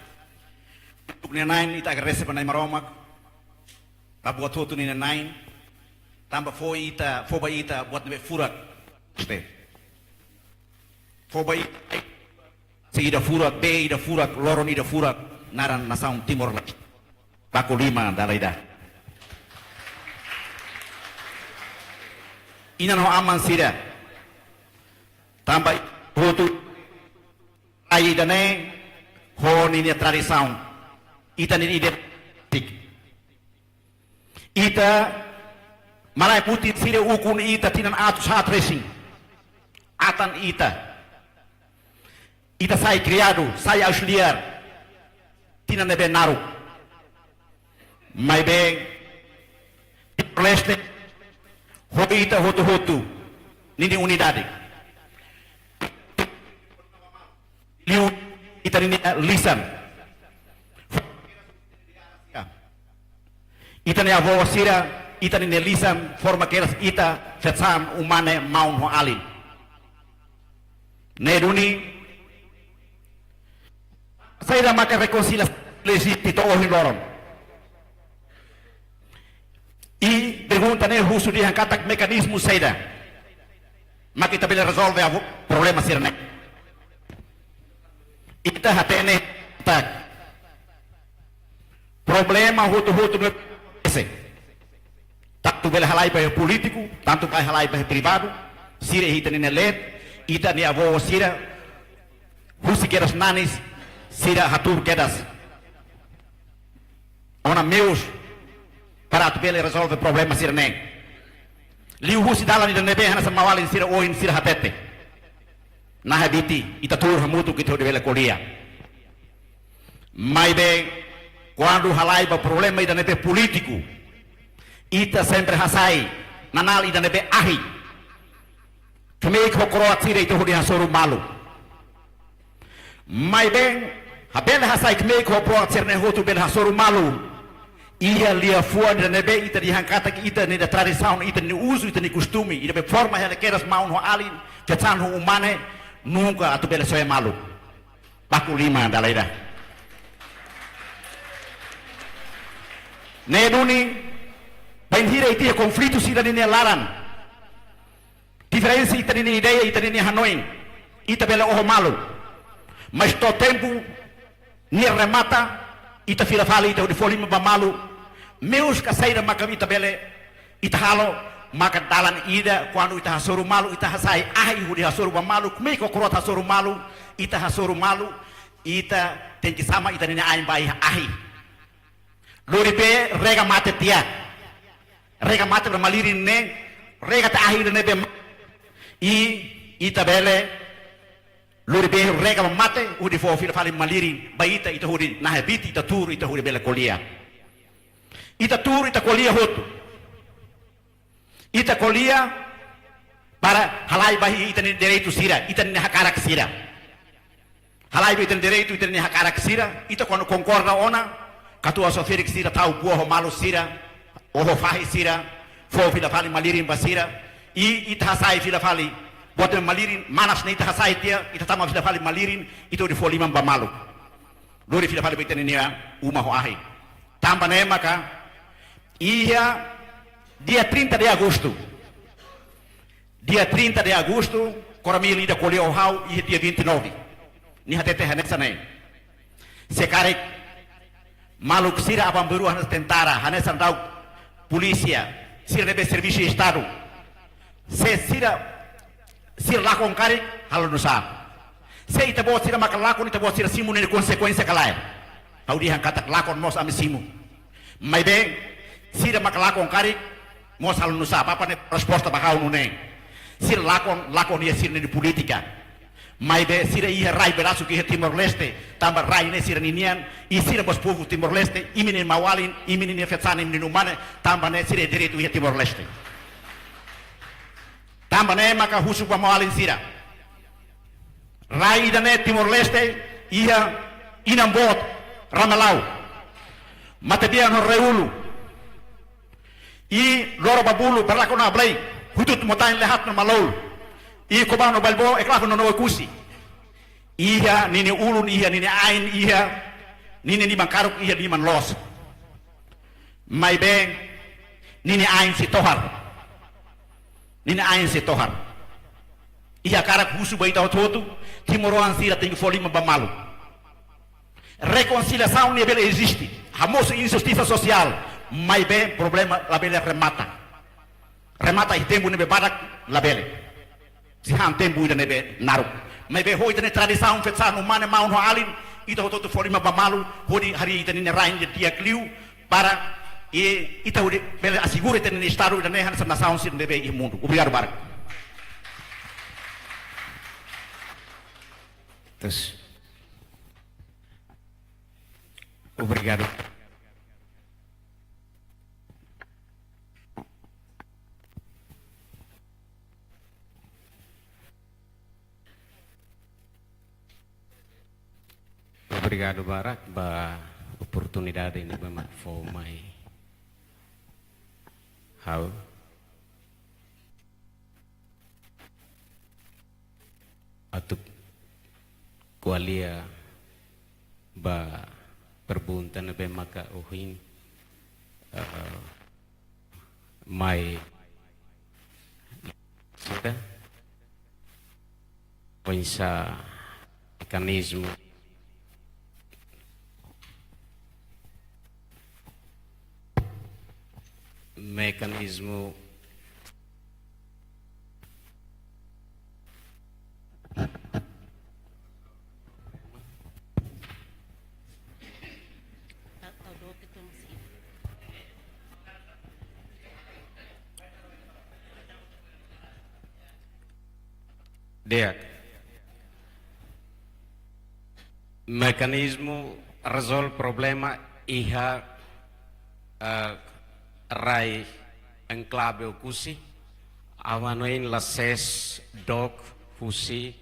Untuk nia na'in, ita agradese ba Na'i Maromak. Ba buat hotu nia na'in. Tanba fó ita, fó ba ita buat ne'ebé furak. Fó ba ita, se ida furak, bee ida furak, loron ida furak, naran nasaun Timor-Leste. Baku liman dala ida. Inan ho aman sira. Tanba hotu rai ida-ne'e, ho ninia tradisaun, ita-nia identidade. Ita, malae mutin sira ukun ita tinan atus haat resin. Atan ita. Ita sai kriadu, sai auxiliár. Tinan ne'ebé naruk. Maibé, Timor-Leste, ho ita hotu-hotu, ninia unidade. Liu ita-nia lisan. Ita-nia avó sira, ita-nia lisan, forma kedas ita, feto-saan, uma-na'in, maun ho alin. Ne'e duni, saida maka rekonsiliasaun eziste to'o ohin loron. I pergunta ne'e husu dehan katak mekanizmu saida maka ita bele rezolve avo-, problema sira-ne'e. Ita hatene katak problema hotu-hotu ne'e ese. Tantu bele halai ba polítiku, tantu bele halai ba privadu, sira ita-nia leet, ita-nia avó sira, husi kedas nanis, sira hatuur kedas ona meius para atu bele rezolve problema sira-ne'e. Liuhusi dalan ida ne'ebé hanesan maun-alin sira ohin sira hatete. Na'in-biti, ita tuur hamutuk ita hodi bele ko'alia. Maibé, kuandu halai ba problema ida ne'ebé polítiku, ita sempre hasai nanál ida ne'ebé ahi. Kmeik ho kro'at sira ita hodi hasoru malu. Maibé, labele hasai kmeik ho kro'at sira-ne'e hotu bele hasoru malu. Iha liafuan ida ne'ebé ita dehan katak ita-nia tradisaun, ita-nia uzu, ita-nia kostume, ida ne'ebé forma hela kedas maun ho alin, feto-saan ho uma-na'in, nunka atu bele soe malu. Baku liman dala ida. Ne'e duni, bainhira ita iha konflitu sira-ne'e nia laran. Diferensa ita-nia ideia, ita-nia hanoin. Ita bele oho malu. Mas to'o tempu nia remata, ita fila fali, ita hodi fó liman ba malu. Meius ka saida maka ita bele, ita halo, maka dalan ida, kuandu ita hasoru malu, ita hasai ahi hodi hasoru ba malu, kmeik ho kro'at hasoru malu, ita hasoru malu, ita tenke sama ita-nia ain ba iha ahi. Lori bee rega mate tiha. Rega mate ba malirin ne'e, rega tiha ahi ne'ebé ma-, i ita bele lori bee rega ba mate, hodi fó fila fali malirin ba ita, ita hodi na'in-biti, ita tuur, ita hodi bele ko'alia. Ita tuur, ita ko'alia hotu. Ita ko'alia para halai ba ita-nia direitu sira, ita-nia hakarak sira. Halai ba ita-nia direitu, ita-nia hakarak sira, ita kon-, konkorda ona, katuas ho ferik sira tau buah ho malu sira, oho fahi sira, fó fila fali malirin ba sira, i ita hasai fila fali, buat ne'e malirin, manas ne'e ita hasai tiha, ita tama fila fali malirin, ita hodi fó liman ba malu. Lori fila fali ba ita-nia uma ho ahi. Tanba ne'e maka, iha dia trinta de agosto. Dia trinta de agosto, koramil ida ko'alia ho ha'u, iha dia vinte e nove. Nia hatete hanesan ne'e. Se karik maluk sira aban-bainrua hanesan tentara, hanesan daudaun polísia, sira ne'ebé servisu Estadu. Se sira, sira lakon karik, halo nusá. Se ita-boot sira maka lakon, ita-boot sira simu ninia konsekuénsia ka lae. Ha'u dehan katak lakon mós ami simu. Maibé, sira maka lakon karik, mós halo nusá, bapa ne'e resposta ba ha'u nune'e. Sira lakon, lakon iha sira-nia polítika. Maibé, sira iha rai bee rasik iha Timor-Leste, tanba rai ne'e sira-nian, i sira mós povu Timor-Leste, imi-nia maun-alin, imi-nia feto-saan, imi-nia uma-na'in, tanba ne'e sira direitu iha Timor-Leste. Tanba ne'e maka husu ba maun-alin sira. Rai ida-ne'e Timor-Leste iha inan boot, Ramelau, Matebian ho Reulu. I Loro Babulu, Berlako no Ablei, Hutut, Motain, Lehat no Maloul. I Kobau no Balbo, Eklafo no Oekusi. Iha ninia ulun, iha ninia ain, iha ninia liman karuk, iha liman loos. Maibé, ninia ain sei tohar. Ninia ain sei tohar. I ha'u hakarak husu ba ita hotu-hotu, timoroan sira tenke fó liman ba malu. Rekonsiliasaun ne'e bele eziste. Hamosu injustisa sosiál, maibé problema labele remata. Remata iha tempu ne'ebé badak labele. Se han tempu ida ne'ebé naruk. Maibé ho ita-nia tradisaun, feto-saan, uma-na'in, maun ho alin, ita hotu-hotu fó liman ba malu, hodi harii ita-nia rain di'ak liu, para, e, ita hodi bele asegura ita-nia estadu ida-ne'e hanesan nasaun sira ne'ebé iha mundu. Obrigadu barak. Terus. Obrigadu. Obrigadu barak ba oportunidade ne'ebé mak fó mai ha'u atu ko'alia ba pergunta ne'ebé maka ohin, eh, mai sira oinsá mekanizmu, mekanizmu Di'ak. Mekanizmu rezolve problema iha, eh, rai enklave Oekusi, ha'u hanoin la ses dook husi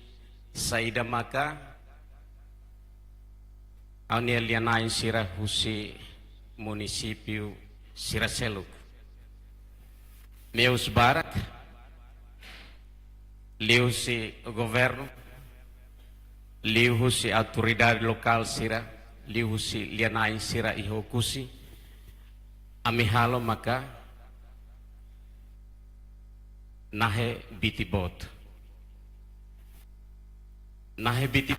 saida maka ha'u-nia lia-na'in sira husi munisípiu sira seluk. Meius barak, liuhusi governu, liuhusi autoridade lokál sira, liuhusi lia-na'in sira iha Oekusi, ami halo maka nahe biti-boot. Nahe biti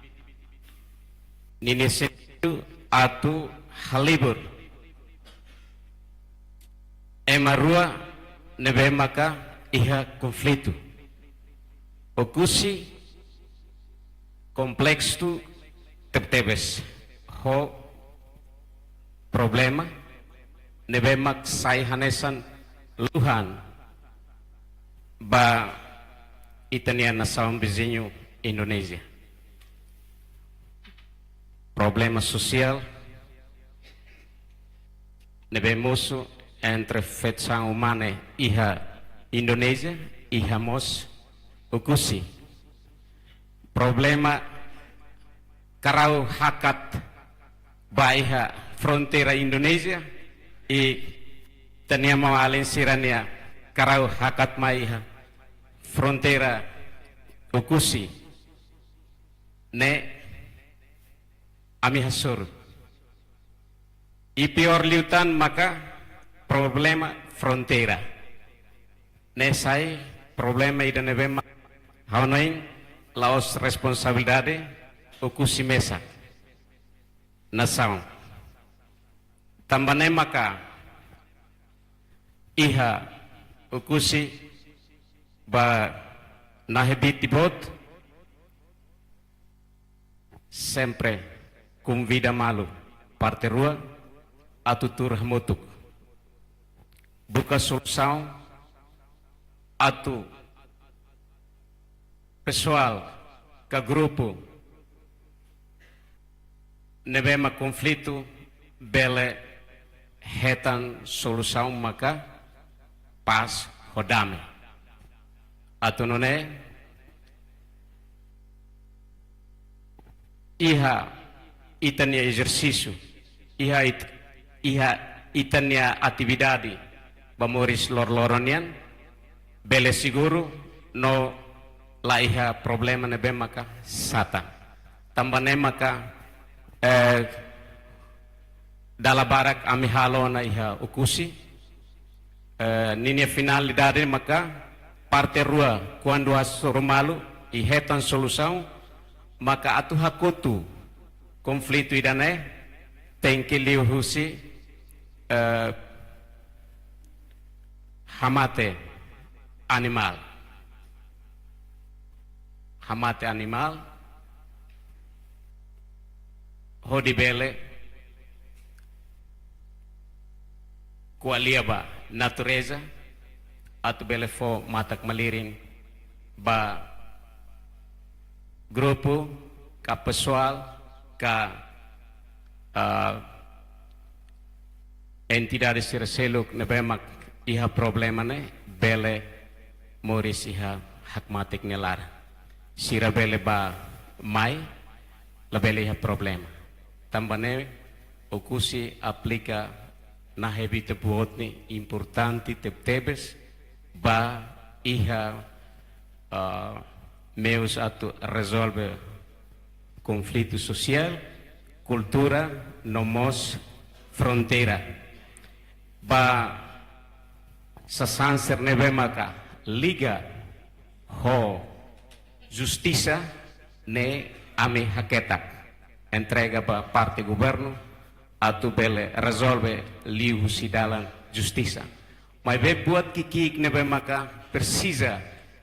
ninia sentidu atu halibur ema rua ne'ebé maka iha konflitu. Oekusi kompleksu tebetebes ho problema ne'ebé mak sai hanesan luhan ba ita-nia nasaun viziñu Indonézia. Problema sosiál ne'ebé mosu entre fetisaun umane iha Indonézia, iha mós Oekusi. Problema karau hakat ba iha fronteira Indonézia, i ita-nia maun-alin sira-nia karau hakat mai iha fronteira Oekusi. Ne'e ami hasoru. I piór liután maka problema fronteira. Ne'e sai problema ida ne'ebé mak ha'u hanoin la'ós responsabilidade Oekusi mesak, nasaun. Tanba ne'e maka iha Oekusi ba nahe biti-boot, sempre konvida malu parte rua atu tuur hamutuk, buka solusaun atu pesoál ka grupu ne'ebé mak konflitu bele hetan solusaun maka pás ho dame. Atu nune'e iha ita-nia ezersísiu, iha it-, iha ita-nia atividade ba moris loroloron nian, bele seguru no la iha problema ne'ebé maka satan. Tanba ne'e maka, eh, dala barak ami halo ona iha Oekusi, eh, ninia finalidade maka parte rua kuandu hasoru malu i hetan solusaun, maka atu hakotu konflitu ida-ne'e tenke liuhusi, eh, hamate animál. Hamate animál. hodi bele ko'alia ba natureza, atu bele fó matak-malirin ba grupu, ka pesoál, ka, ah, entidade sira seluk ne'ebé mak iha problema ne'e bele moris iha hakmatek nia laran. Sira bele bá mai, labele iha problema. Tanba ne'e, Oekusi aplika Nahe Bitiboot ne'e importante tebetebes ba iha, ah, meius atu rezolve konflitu sosiál, kultura, no mós fronteira. Ba sasán sira ne'ebé maka liga ho justisa ne'e, ami haketak entrega ba parte governu atu bele rezolve liuhusi dalan justisa. Maibé buat ki'ik-ki'ik ne'ebé maka presiza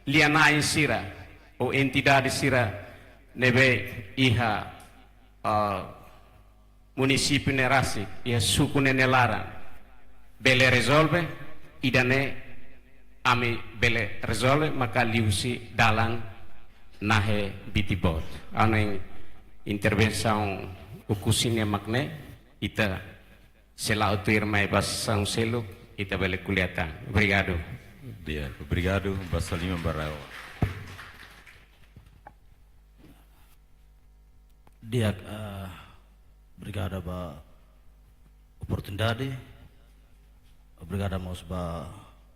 lia-na'in sira ou entidade sira ne'ebé iha, ah, munisípiu ne'e rasik, iha suku ne'e nia laran bele rezolve, ida-ne'e ami bele rezolve maka liuhusi dalan Nahe Bitiboot. Ha'u hanoin intervensaun Oekusi nian mak ne'e, ita sei la'o tuirmai ba sasán seluk, ita bele ko'alia tan. Obrigadu. Di'ak, obrigadu, basa liman ba RAEOA. Di'ak, eh, obrigadu ba oportunidade. Obrigadu mós ba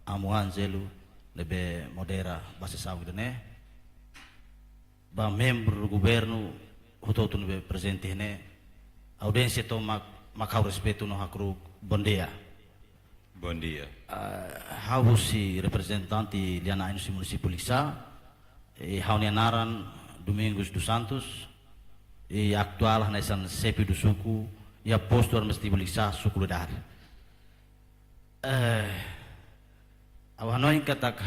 Amu Ângelo ne'ebé modera ba sesaun ida-ne'e. Ba membru governu hotu-hotu ne'ebé prezente iha-ne'e. Audiénsia tomak, mak ha'u respeitu no hakru'uk, bondia. Bondia. Ah, ha'u husi reprezentante lia-na'in husi munisípiu Likisá, i ha'u-nia naran Domingos dos Santos, i atuál hanesan xefe do suku iha postu administrativu Likisá, suku Luidade. Eh, ha'u hanoin katak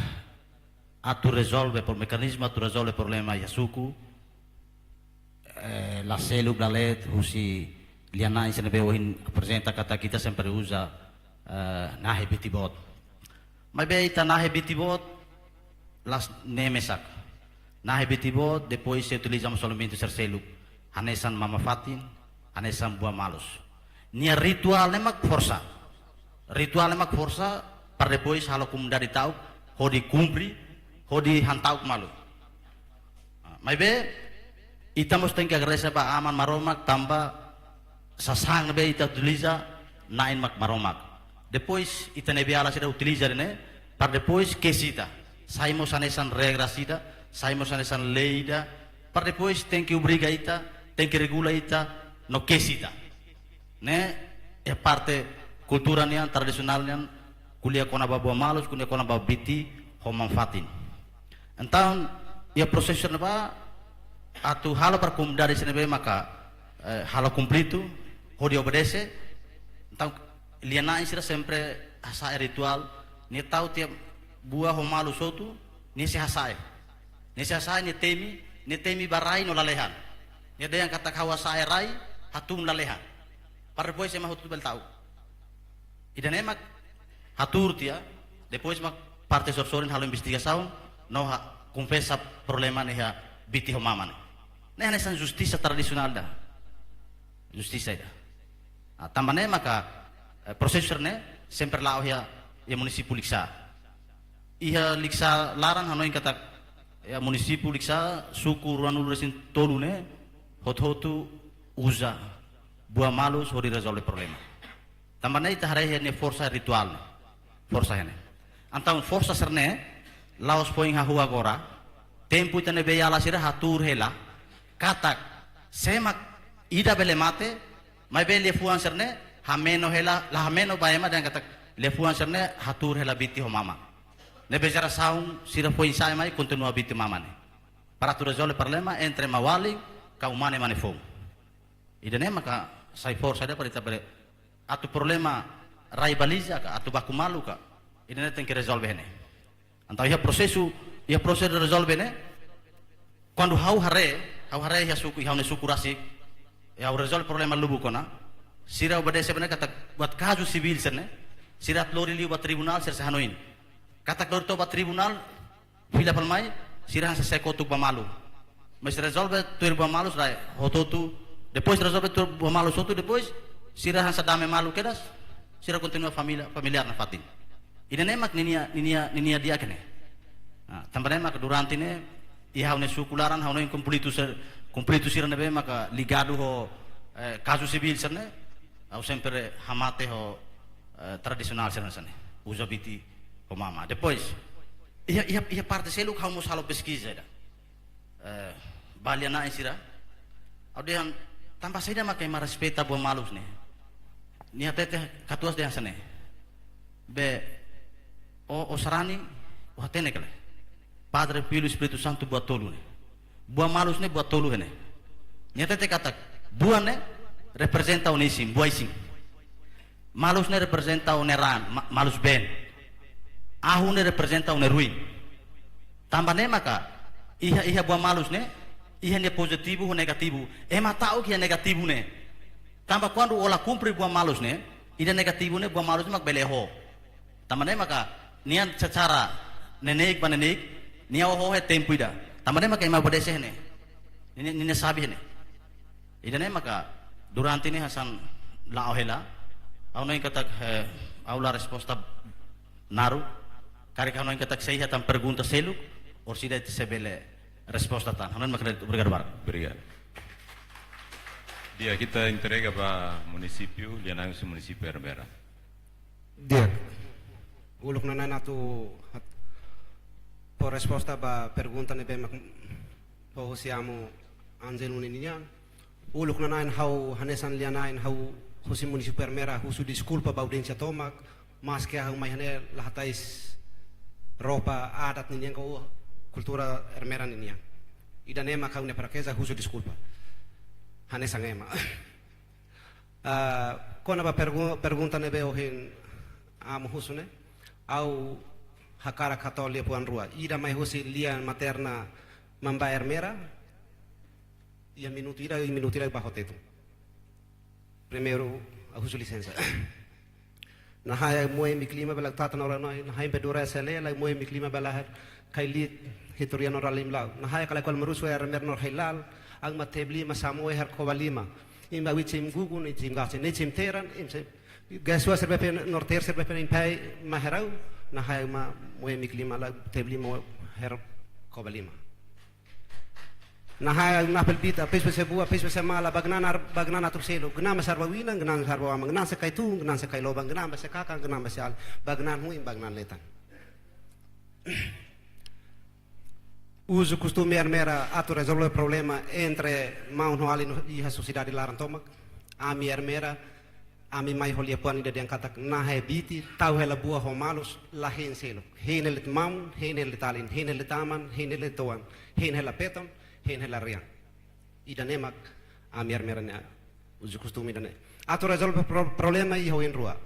atu rezolve, por mekanizmu atu rezolve problema iha suku, eh, la seluk, la leet husi lia-na'in sira ne'ebé ohin aprezenta katak ita sempre uza, eh, Nahe Bitiboot. Maibé ita Nahe Bitiboot la'ós ne'e mesak. Nahe Bitiboot depois sei utiliza mós elementu sira seluk, hanesan mama-fatin, hanesan buah malus. Nia rituál ne'e mak forsa. Rituál ne'e mak forsa para depois halo komunidade ta'uk hodi kumpre, hodi han ta'uk malu. Ah, maibé, ita mós tenke agradese ba Aman Maromak tanba sasán ne'ebé ita utiliza, na'in mak Maromak. Depois, ita-nia beiala sira utiliza ne'e, para depois kesi ita. Sai mós hanesan regra ida, sai mós hanesan lei ida, para depois tenke obriga ita, tenke regula ita, no kesi ita. Ne'e, iha parte kultura nian, tradisionál nian, ko'alia kona-ba buah malus, ko'alia kona-ba biti ho mama-fatin. Entaun, iha prosesu ne'ebá, atu halo para komunidade sira ne'ebé maka, eh, halo kumpridu, hodi obedese. Entaun, lia-na'in sira sempre hasa'e rituál, nia tau tiha buah ho malus hotu, nia sei hasa'e. Nia sei hasa'e, nia temi, nia temi ba rai no lalehan. Nia dehan katak ha'u hasa'e rai, hatún lalehan. Para depois ema hotu bele ta'uk. Ida-ne'e mak hatuur tiha, depois mak parte sorin-sorin halo investigasaun, no ha-, konfesa problema ne'e iha biti ho mama ne'e. Ne'e hanesan justisa tradisionál ida. Justisa ida. Ah, tanba ne'e maka, eh, prosesu ne'e sempre la'o iha, iha munisípiu Likisá. Iha Likisá laran hanoin katak, iha munisípiu Likisá, suku ruanulu-resin-tolu ne'e, hotu-hotu uza buah malus hodi rezolve problema. Tanba ne'e ita haree iha ne'e forsa rituál ne'e. Forsa iha ne'e. Entaun forsa sira-ne'e, la'ós foin hahú agora, tempu ita-nia beiala sira hatuur hela, katak, sé mak ida bele mate, maibé liafuan sira-ne'e, hameno hela, la hameno ba ema dehan katak, liafuan sira-ne'e, hatuur hela biti ho mama. Ne'ebé jerasaun sira foin-sa'e mai, kontinua biti mama ne'e. Para atu rezolve problema entre maun-alin, ka umane mane foun. Ida-ne'e maka sai forsa ida para ita bele atu problema rai baliza ka, atu baku malu ka. Ida-ne'e tenke rezolve ne'e. Entaun iha prosesu, iha prosesu rezolve ne'e. Kuandu ha'u haree, ha'u haree iha suku, iha ha'u-nia suku rasik, Ha'u rezolve problema lubuk ona. Sira obedese bene katak buat kazu sivíl sira-ne'e. Sira lori liu ba tribunál, sira sei hanoin. Katak lori to'o ba tribunál, fila fali mai, sira hanesan sei kotuk ba malu. Mas rezolve tuir buat malus rai hotu-hotu. Depois rezolve tuir buat malus hotu, depois sira hanesan dame malu kedas, sira kontinua família, familiár nafatin. Ida-ne'e mak ninia, ninia, ninia di'ak ne'e. Ah, tanba ne'e mak durante ne'e, iha ha'u-nia suku laran, ha'u-nia konflitu sira, konflitu sira ne'ebé maka ligadu ho, eh, kazu sivíl sira-ne'e, ha'u sempre hamate ho, eh, tradisionál sira hanesan ne'e. Uza biti ho mama. Depois, iha, iha, iha parte seluk ha'u mós halo peskiza ida. Eh, ba lia-na'in sira. Ha'u dehan, tanba saida maka ema respeita buat malus ne'e. Nia hatete katuas dehan hanesan ne'e. Be, ó, ó sarani, ó hatene ka lae. Padre, Filho, Espíritu Santu buat tolu ne'e. Buat malus ne'e buat tolu ne'e. Nia hatete katak, buat ne'e reprezenta ó-nia isin, buat isin. Malus ne'e reprezenta ó-nia raan, ma-, malus been. Ahu ne'e reprezenta ó-nia ruin. Tanba ne'e maka, iha, iha buat malus ne'e, iha nia pozitivu ho negativu. Ema ta'uk iha negativu ne'e. Tanba kuandu ó la kumpre buat malus ne'e, ida negativu ne'e, buat malus ne'e mak bele ho. Tanba ne'e maka, nia secara neineik ba neineik, nia oho iha tempu ida. Tanba ne'e maka ema obedese ne'e. Ninia, ninia sabi ne'e. Ida-ne'e maka durante ne'e hanesan la'o hela. Ha'u hanoin katak, eh, ha'u la resposta naruk. Karik ha'u hanoin katak sei iha tan pergunta seluk, orsida ita sei bele resposta tan. Ha'u hanoin mak ne'e de'it, obrigadu barak. Obrigadu. Di'ak, ita entrega ba munisípiu, lia-na'in husi munisípiu Ermera. Di'ak. Uluk nanain atu hat-, fó resposta ba pergunta ne'ebé mak fó husi amu Ângelo ninian. Uluk nanain ha'u hanesan lia-na'in ha'u husi munisípiu Ermera husu deskulpa ba audiénsia tomak, maske ha'u mai iha ne'e la hatais roupa adat ninian ka kultura Ermera ninian. Ida-ne'e mak ha'u-nia frakeza, husu deskulpa. Hanesan ema. Ah, kona-ba pergu-, pergunta ne'ebé ohin amu husu ne'e, ha'u hakarak hato'o liafuan rua. Ida mai husi lia materna Mamba Ermera, iha minutu ida, iha minutu ida ba hotu-hotu. Primeiru, ha'u husu lisensa. Nahai moe imi klima bela tata na ora noi, nahai pedura sele, la moe imi klima bela har, kai lit, hitoria no ralim lau. Nahai kala kual marusu er mer nor hailal, ang ma tebli ma samoe har kobalima. Im ba wit sim gugu, ni sim gasi, ni sim teran, im se, gasua serbe pe nor ter serbe pe impai maherau, nahai ma moe imi klima la tebli mo her kobalima. Nahai na pelbita, pes pes bua, pes pes mala, bagnan ar-, bagnan atu selo, gnan besar ba winan, gnan besar ba ama, gnan se kai tun, gnan se kai loban, gnan be se kakan, gnan be se al, bagnan huin, bagnan letan. Uzu kostume Ermera atu rezolve problema entre maun ho alin iha sosiedade laran tomak. Ami Ermera, ami mai ho liafuan ida dehan katak nahai biti, tau hela bua ho malus, la hein seluk. Hein hela maun, hein hela alin, hein hela aman, hein hela oan, hein hela feton, hein hela rian. Ida-ne'e mak ami Ermera nia uzu kostume ida-ne'e. Atu rezolve pro-, problema iha oin rua.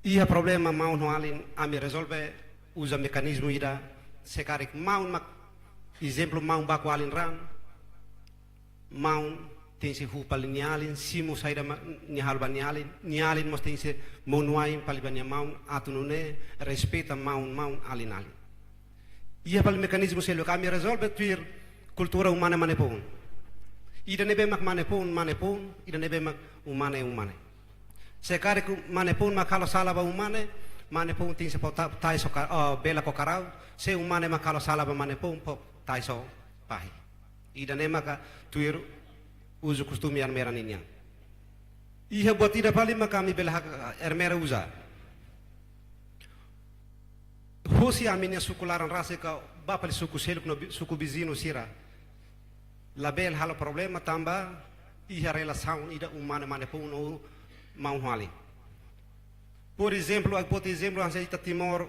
Iha problema maun ho alin, ami rezolve uza mekanizmu ida, se karik maun mak, ezemplu maun baku alin raan, maun tenke hupa nia alin, simu saida mak nia halo ba nia alin, nia alin mós tenke monu-ain fali ba nia maun, atu nune'e respeita maun, maun, alin, alin. Iha fali mekanizmu seluk ami rezolve tuir kultura umane mane-poun. Ida ne'ebé mak mane-poun, mane-poun, ida ne'ebé mak umane, umane. Se karik mane-poun mak halo sala ba umane, mane-poun tenke fó ta-, tais ho ka-, oh, bela ho karau, se umane mak halo sala ba mane-poun, fó tais ho fahi. Ida-ne'e maka tuir uzu kostume Ermera ninian. Iha buat ida fali maka ami bele hak Ermera uza. Husi ami-nia suku laran rasik ba fali suku seluk no bi-, suku viziñu sira. Labele halo problema tanba iha relasaun ida umane mane-poun no maun ho alin. Por ezemplu, ha'u foti ezemplu hanesan ita Timor,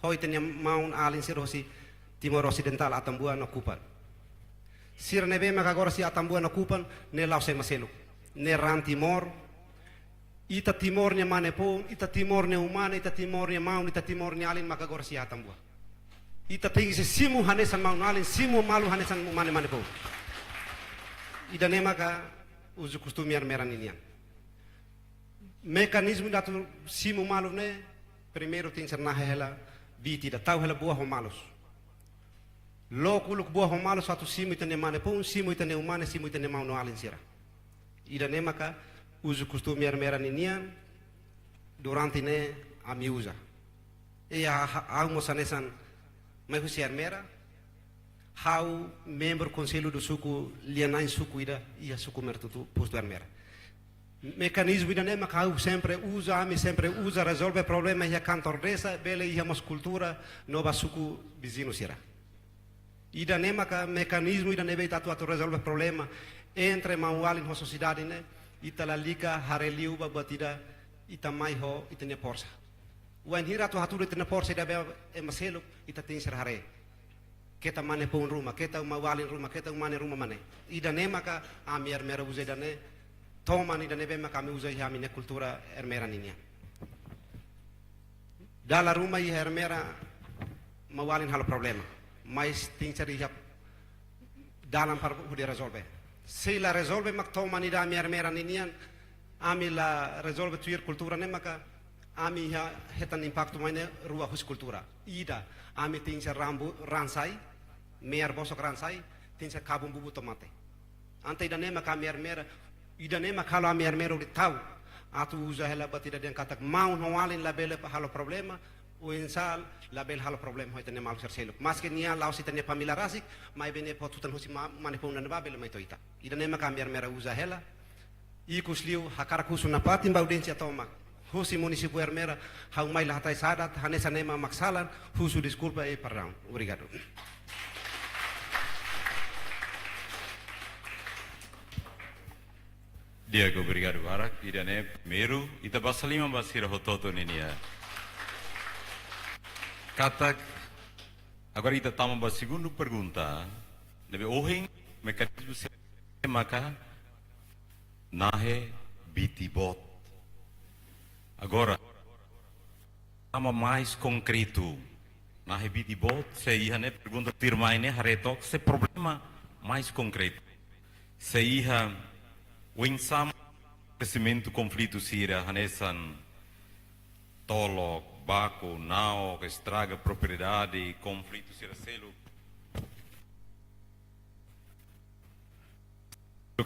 ho ita-nia maun alin sira hosi Timor Osidentál, Atambua no Kupang. Sira ne'ebé maka agora sei Atambua no Kupang, ne'e la'ós ema seluk. Ne'e raan Timor, ita Timor nia mane-poun, ita Timor nia umane, ita Timor nia maun, ita Timor nia alin maka agora sei Atambua. Ita tenke simu hanesan maun alin, simu malu hanesan umane mane-poun. Ida-ne'e maka uzu kostume armeran ninian. Mekanizmu ida atu simu malu ne'e, primeiru tenke ser nahe hela biti ida, tau hela buah ho malus. Loke uluk buah ho malus atu simu ita-nia mane-poun, simu ita-nia umane, simu ita-nia maun no alin sira. Ida-ne'e maka uzu kostume armeran ninian, durante ne'e ami uza. Iha, ha-, ha'u mós hanesan mai husi armera, ha'u membru konsellu do suku, lia-na'in suku ida iha suku Mertutu, postu Ermera. Mekanizmu ida-ne'e maka ha'u sempre uza, ami sempre uza, rezolve problema iha kantor desa, bele iha mós kultura no ba suku viziñu sira. Ida-ne'e maka mekanizmu ida ne'ebé ita atu, atu rezolve problema entre maun-alin ho sosiedade ne'e, ita lalika haree liu ba buat ida ita mai ho ita-nia forsa. Wainhira atu hatudu ita-nia forsa ida be ema seluk, ita tenke ser haree. Keta mane-poun ruma, keta maun-alin ruma, keta umane ruma mane. Ida-ne'e maka ami Ermera uza ida-ne'e, toman ida ne'ebé maka ami uza iha ami-nia kultura Ermera ninian. Dala ruma iha Ermera maun-alin halo problema. Mas tenke ser iha dalan para hodi rezolve. Se la rezolve mak toman ida ami Ermera ninian, ami la rezolve tuir kultura ne'e maka ami iha hetan impaktu mai ne'e rua husi kultura. Ida, ami tenke ser rambu ransai, me'ar bosok ransai, tenke ser kabun bubu to'o mate. Entaun ida-ne'e maka ami Ermera, ida-ne'e maka halo ami Ermera hodi tau atu uza hela buat ida dehan katak maun ho alin labele halo problema, oinsá labele halo problema ho ita-nia maluk sira seluk. Maske nia la'ós ita-nia família rasik, maibé nia fó tutan husi ma-, mane-poun ne'ebá bele mai to'o ita. Ida-ne'e maka ami Ermera uza hela. Ikusliu hakarak husu nafatin ba audiénsia tomak husi munisípiu Ermera, ha'u mai la hatene saida, hanesan ne'e mak salah, husu deskulpa i perdaun. Obrigadu. Di'ak, obrigadu barak. Ida-ne'e primeiru, ita basa liman ba sira hotu-hotu ninia. Katak, agora ita tama ba segundu pergunta, ne'ebé ohin mekanizmu sira maka nahe biti boot. Agora, tama mais konkretu. Nahe biti boot, se iha ne'e pergunta tuirmai ne'e haree took, se problema mais konkretu. Se iha oinsá kresimentu konflitu sira hanesan tolok, baku, na'ok, estraga propriedade, konflitu sira seluk.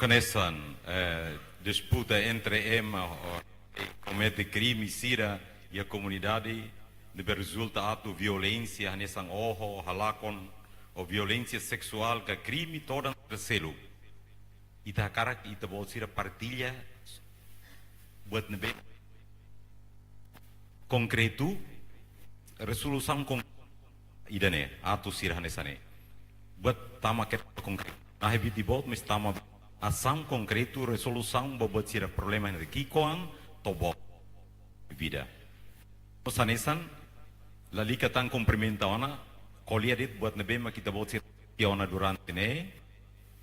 Hanesan, eh, disputa entre ema, o, i komete krime sira iha komunidade, ne'ebé rezulta atu violénsia, hanesan oho, halakon, ou violénsia seksuál, ka krime todan sira seluk. Ita hakarak ita-boot sira partilla buat ne'ebé konkretu, rezolusaun kon-, ida-ne'e, atu sira hanesan ne'e. Buat tama ke konkretu. Nahe biti boot, mas tama asaun konkretu, rezolusaun ba buat sira problema ne'e ki'ikoan to'o boot. Vida. Mós hanesan, lalika tan kumprimenta ona, ko'alia de'it buat ne'ebé mak ita-boot sira ko'alia ona durante ne'e,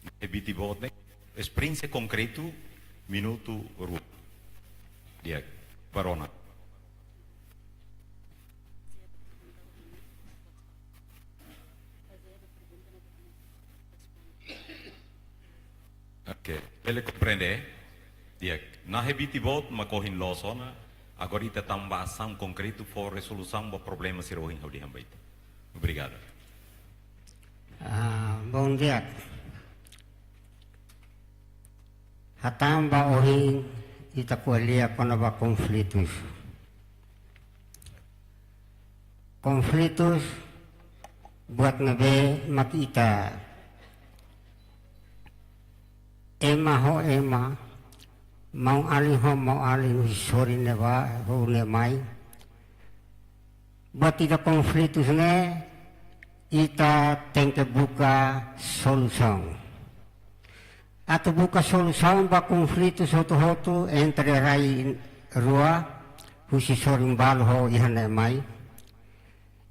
nahe biti boot ne'e, esperiénsia konkretu, minutu rua. Di'ak, barona. Oke, bele komprende? Di'ak, nahe biti boot mak ohin loos ona, agora ita tama ba asaun konkretu fó rezolusaun ba problema sira ohin ha'u dehan ba ita. Obrigadu. Ah, bom dia. Hatán ba ohin ita ko'alia kona-ba konflitus. Konflitus buat ne'ebé mak ita ema ho ema, maun-alin ho maun-alin, husi sorin ne'ebá, ho ne'e mai. Buat ida konflitus ne'e, ita tenke buka solusaun. Atu buka solusaun ba konflitus hotu-hotu entre rai rua, husi sorin balu ho iha ne'e mai.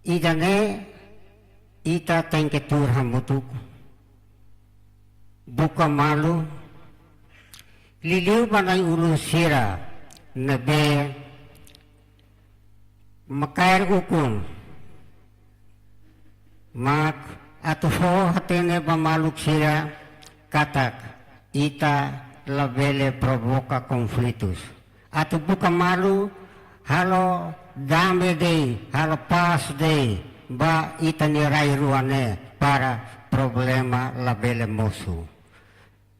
Ida-ne'e ita tenke tuur hamutuk. Buka malu. Liuliu ba na'i-ulun sira ne'ebé mak kaer ukun. Mak atu fó hatene ba maluk sira katak ita labele provoka konflitus. Atu buka malu, halo dame de'it, halo pás de'it ba ita-nia rai-rua ne'e para problema labele mosu.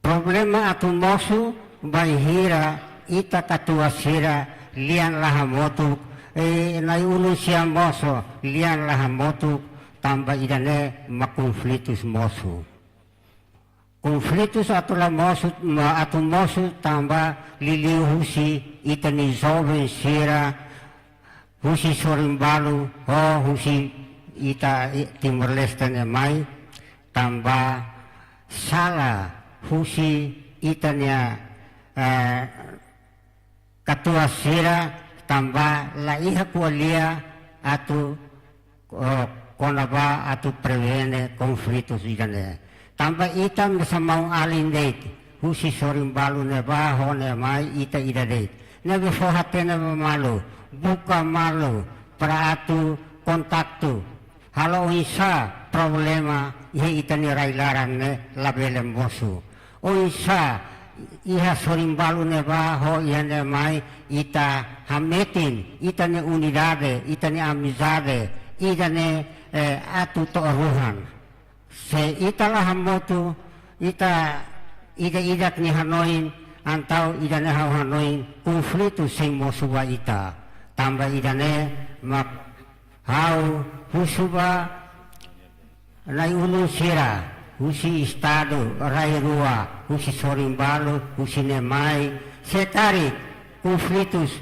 Problema atu mosu bainhira ita katuas sira lian la hamutuk, eh, na'i-ulun sira mós lian la hamutuk, tanba ida-ne'e mak konflitus mosu. Konflitus atu la mosu, ma-, atu mosu tanba liuliu husi ita-nia joven sira, husi sorin balu, ho husi ita, i-, Timor-Leste ne'e mai, tanba sala husi ita-nia, eh, katuas sira tanba la iha ko'alia atu, eh, kona-ba atu prevene konflitus ida-ne'e. Tanba ita mesak maun-alin de'it, husi sorin balu ne'ebá ho ne'e mai ita ida de'it. Ne'ebé fó hatene ba malu, buka malu, para atu kontaktu. Halo oinsá problema iha ita-nia rai-laran ne'e labele mosu. Oinsá iha sorin balu ne'ebá ho iha ne'e mai ita hametin ita-nia unidade, ita-nia amizade, ida-ne'e, eh, atu to'o ruhan. Se ita la hamutuk, ita ida-idak nia hanoin, entaun ida-ne'e ha'u hanoin, konflitu sei mosu ba ita. Tanba ida-ne'e mak ha'u husu ba na'i-ulun sira, husi estadu rai-rua, husi sorin balu, husi ne'e mai, se karik konflitus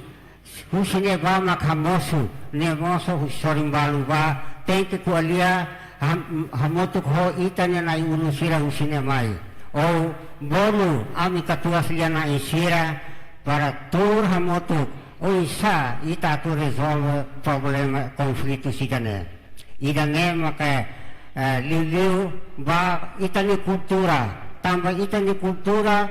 husi ne'ebá mak hamosu, ne'e mosu husi sorin balu bá, tenke ko'alia ham-, hamutuk ho ita-nia na'i-ulun sira husi ne'e mai. Ou bolu ami katuas lia-na'in sira para tuur hamutuk oinsá ita atu rezolve problema konflitu ida-ne'e. Ida-ne'e maka, eh, liuliu ba ita-nia kultura. Tanba ita-nia kultura,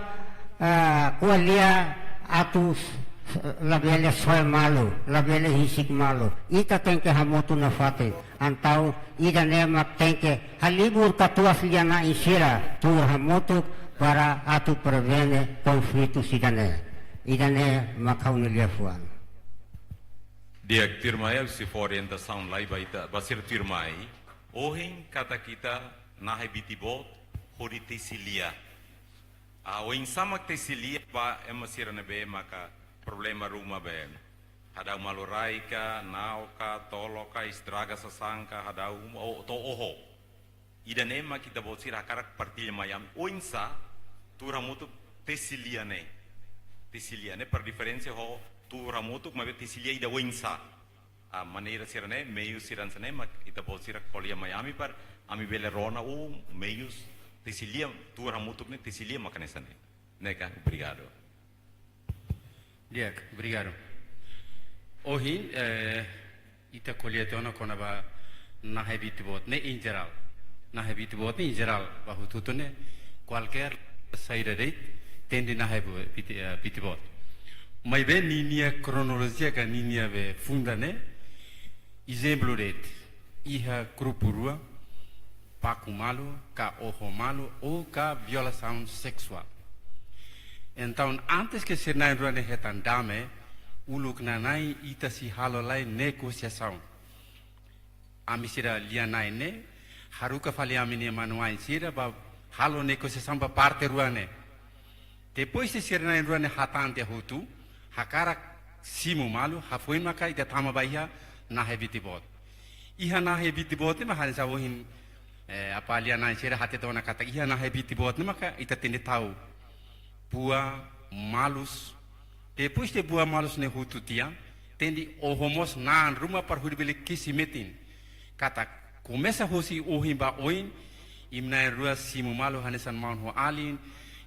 eh, ko'alia atu s-, s-, labele soe malu, labele husik malu. Ita tenke hamutuk nafatin. Entaun ida-ne'e mak tenke halibur katuas lia-na'in sira tuur hamutuk para atu prevene konflitu ida-ne'e. Ida-ne'e mak ha'u-nia liafuan. Di'ak, tuirmai, ha'u sei fó orientasaun lai ba ita, ba sira tuirmai. Ohin katak ita nahe biti boot hodi tesi lia. Ah, oinsá mak tesi lia ba ema sira ne'ebé maka problema ruma be. Hadau malu rai ka, na'ok ka, tolok ka, estraga sasán ka, hadau uma, o, to'o oho. Ida-ne'e mak ita-boot sira hakarak partilla mai ami. Oinsá, tuur hamutuk tesi lia ne'e. Tesi lia ne'e para diferensa ho tuur hamutuk, maibé tesi lia ida oinsá. Ah, maneira sira-ne'e, meius sira hanesan ne'e, mak ita-boot sira ko'alia mai ami para ami bele rona, oh, meius tesi lia, tuur hamutuk ne'e, tesi lia mak hanesan ne'e. Ne'e ka, obrigadu. Di'ak, obrigadu. Ohin, eh, ita ko'alia tiha ona kona-ba nahe biti boot ne'e em geral. Nahe biti boot ne'e em geral, ba hotu-hotu ne'e, kualkér saida de'it, tenke nahe bo-, biti, eh, biti boot. Maibé ninia kronolojia ka ninia be funda ne'e, ezemplu de'it, iha grupu rua, baku malu, ka oho malu, ou ka violasaun seksuál. Entaun, antes ke sira na'in rua ne'e hetan dame, uluk nana'in ita sei halo lai negosiasaun. Ami sira lia-na'in ne'e, haruka fali ami-nia manu-ain sira ba halo negosiasaun ba parte rua ne'e. Depois de sira na'in rua ne'e hatán tiha hotu, hakarak simu malu, hafoin maka ita tama ba iha nahe biti boot. Iha nahe biti boot ne'e mak hanesan ohin, eh, apá lia-na'in sira hateten ona katak iha nahe biti boot ne'e maka ita tenke tau buat malus. Depois de buat malus ne'e hotu tiha, tenke oho mós na'an ruma para hodi bele kesi metin. Katak komesa husi ohin ba oin, imi na'in rua simu malu hanesan maun ho alin,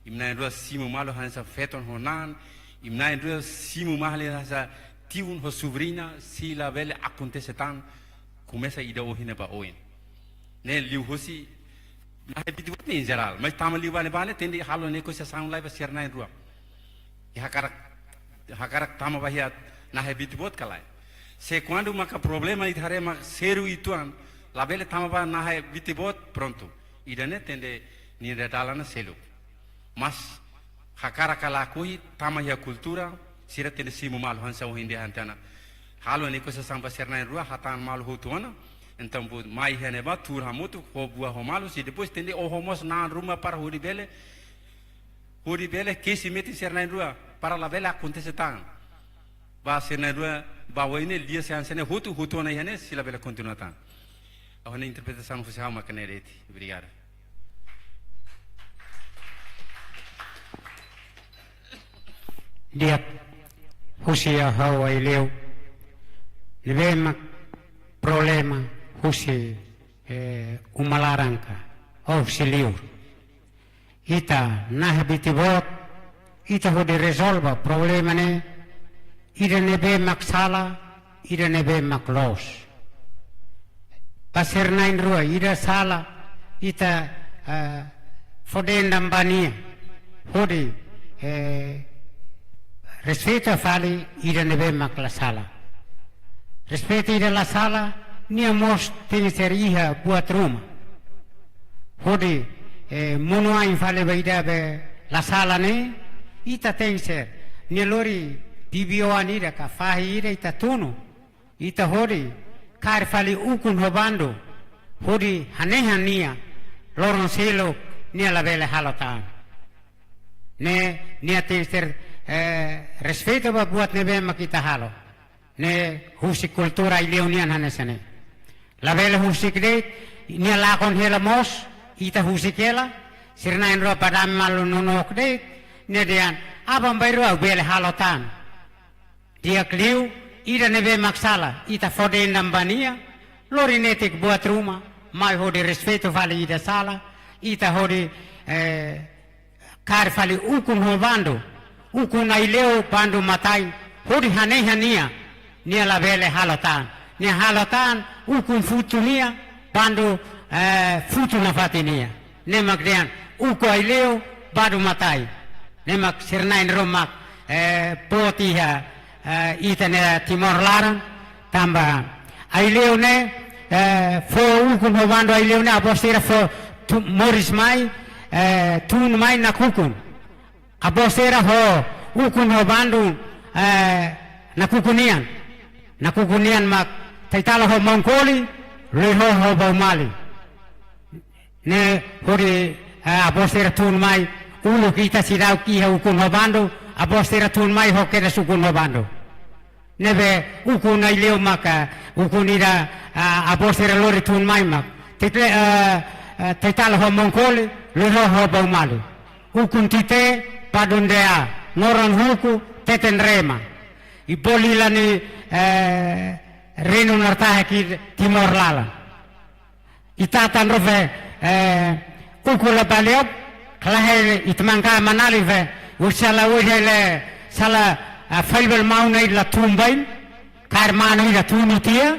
imi na'in rua simu malu hanesan feton ho naan, imi na'in rua simu malu hanesan tiun ho subriña, se labele akontese tan, komesa ida ohin ba oin. Ne'e liuhusi nahe biti boot ne'e em geral, mas tama liu ba ne'ebá ne'e tenke halo negosiasaun lai ba sira na'in rua. I hakarak, hakarak tama ba iha nahe biti boot ka lae. Se kuandu maka problema ita haree mak sériu uitoan, labele tama ba nahe biti boot, prontu. Ida-ne'e tenke nia dalan seluk. Mas hakarak ka lakohi, tama iha kultura, sira tenke simu malu hanesan ohin dehan tiha ona. Halo ne'e kose samba sira na'in-rua, hatán malu hotu ona. Entaun buat mai iha ne'ebá, tuur hamutuk, ho buat ho malu, sei depois tenke oho mós na'an ruma para hodi bele, hodi bele kesi metin sira na'in-rua, para labele akontese tan. Ba sira na'in-rua, ba wai ne'e, lia sei hanesan ne'e, hotu, hotu ona iha ne'e, sei labele kontinua tan. Ha'u-nia interpretasaun husi ha'u mak ne'e de'it. Obrigadu. Di'ak, husi ha'u Aileu. Ne'ebé mak problema husi, eh, uma laran ka, ou husi liur. Ita nahe biti boot, ita hodi rezolve problema ne'e, ida ne'ebé mak sala, ida ne'ebé mak loos. Ba sira na'in-rua, ida sala, ita, eh, fó dendam ba nia, hodi, eh, respeita fali ida ne'ebé mak la sala. Respeita ida la sala, nia mós tenke ser iha buat ruma. Hodi, eh, monu ain fali ba ida be la sala ne'e, ita tenke ser. Nia lori bibi-oan ida ka fahi ida ita tunu. Ita hodi kaer fali ukun ho bandu. Hodi hanehan nia. Loron seluk nia labele halo tan. Ne'e, nia tenke ser, eh, respeita ba buat ne'ebé mak ita halo. Ne'e husi kultura Aileu nian hanesan ne'e. Labele husik de'it, nia lakon hela mós, ita husik hela, sira na'in-rua ba dame malu nonook de'it, nia dehan, aban-bainrua bele halo tan. Di'ak liu, ida ne'ebé mak sala, ita fó dendam ba nia, lori netik buat ruma, mai hodi respeitu fali ida sala, ita hodi, eh, kaer fali ukun ho bandu. Ukun Aileu bandu matai. Hodi hanehan nia. Nia labele halo tan. Nia halo tan ukun futu nia. Bandu, eh, futu nafatin nia. Ne'e mak dehan ukun Aileu bandu matai. Ne'e mak sira na'in-rua mak, eh, boot iha, eh, ita-nia Timor laran, tanba Aileu ne'e, eh, fó ukun ho bandu Aileu ne'e, avó sira fó tu-, moris mai, eh, tun mai nakukun. Avó sira fó ukun ho bandu, eh, nakukun nian. Nakukun nian mak Taitala ho Maun Koli, Loihó ho Baumali. Ne'e hodi, eh, avó sira tun mai, uluk ita seidauk iha ukun ho bandu, avó sira tun mai ho kedas ukun ho bandu. Ne'ebé ukun Aileu maka, ukun ida, ah, avó sira lori tun mai mak. Tite, eh, eh, Taitala ho Maun Koli, Loihó ho Baumali. Ukun Tite, Padun Dea, Noran Huku, Teten Rema. I boli lani, eh, Reinu Nartaha ki Timor laran. Ita tan rofe, eh, ukun la baliok, kalahe ita mangka manali fe, usala uhe le sala, ah, faibel mauna ila tumbain, kaer manu ila tunu tiha,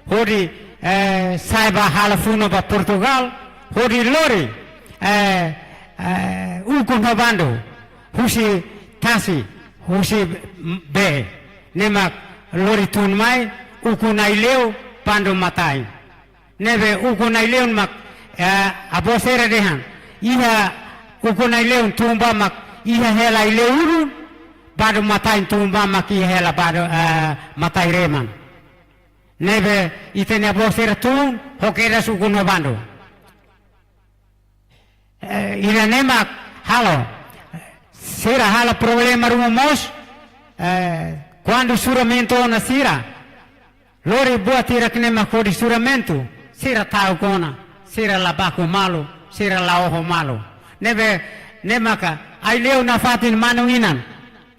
hodi, eh, sai ba halo funu ba Portugal, hodi lori, eh, eh, ukun ho bandu, husi tasi, husi bee, ne'e mak lori tun mai, ukun Aileu, bandu matai. Ne'ebé ukun Aileu mak, eh, avó sira dehan. Iha ukun Aileu tun ba mak iha hela Aileu Uru, bandu matai tun ba mak iha hela bandu, eh, matai Reman. Ne'ebé ita-nia avó sira tun, ho kedas ukun ho bandu. Eh, ida ne'e mak halo. Sira halo problema ruma mós, eh, kuandu juramentu ona sira. Lori buat hirak ne'e mak hodi juramentu, sira ta'uk ona, sira la baku malu, sira la oho malu. Ne'ebé, ne'e maka, Aileu nafatin manu-inan.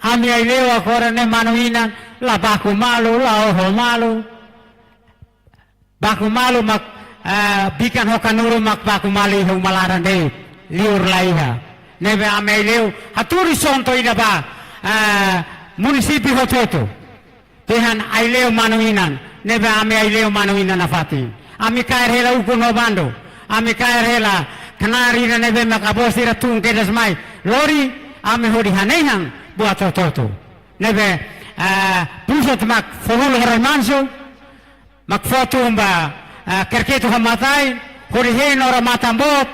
Ami Aileu agora ne'e manu-inan, la baku malu, la oho malu. Baku malu mak, ah, bikan ho kanuru mak baku malu iha uma laran de'it, liur la iha. Ne'ebé ami Aileu, hatudu sonto ida ba, ah, munisípiu hotu-hotu. Dehan Aileu manu-inan, ne'ebé ami Aileu manu-inan nafatin. Ami kaer hela ukun ho bandu, ami kaer hela knaar ida ne'ebé mak avó sira tun kedas mai. Lori, ami hodi hanehan buat hotu-hotu. Ne'ebé, ah, pusat mak fó hulu ho rai mansu, mak fó tun ba, ah, Kerketu ho Matain, hodi hein Nora Matanboot,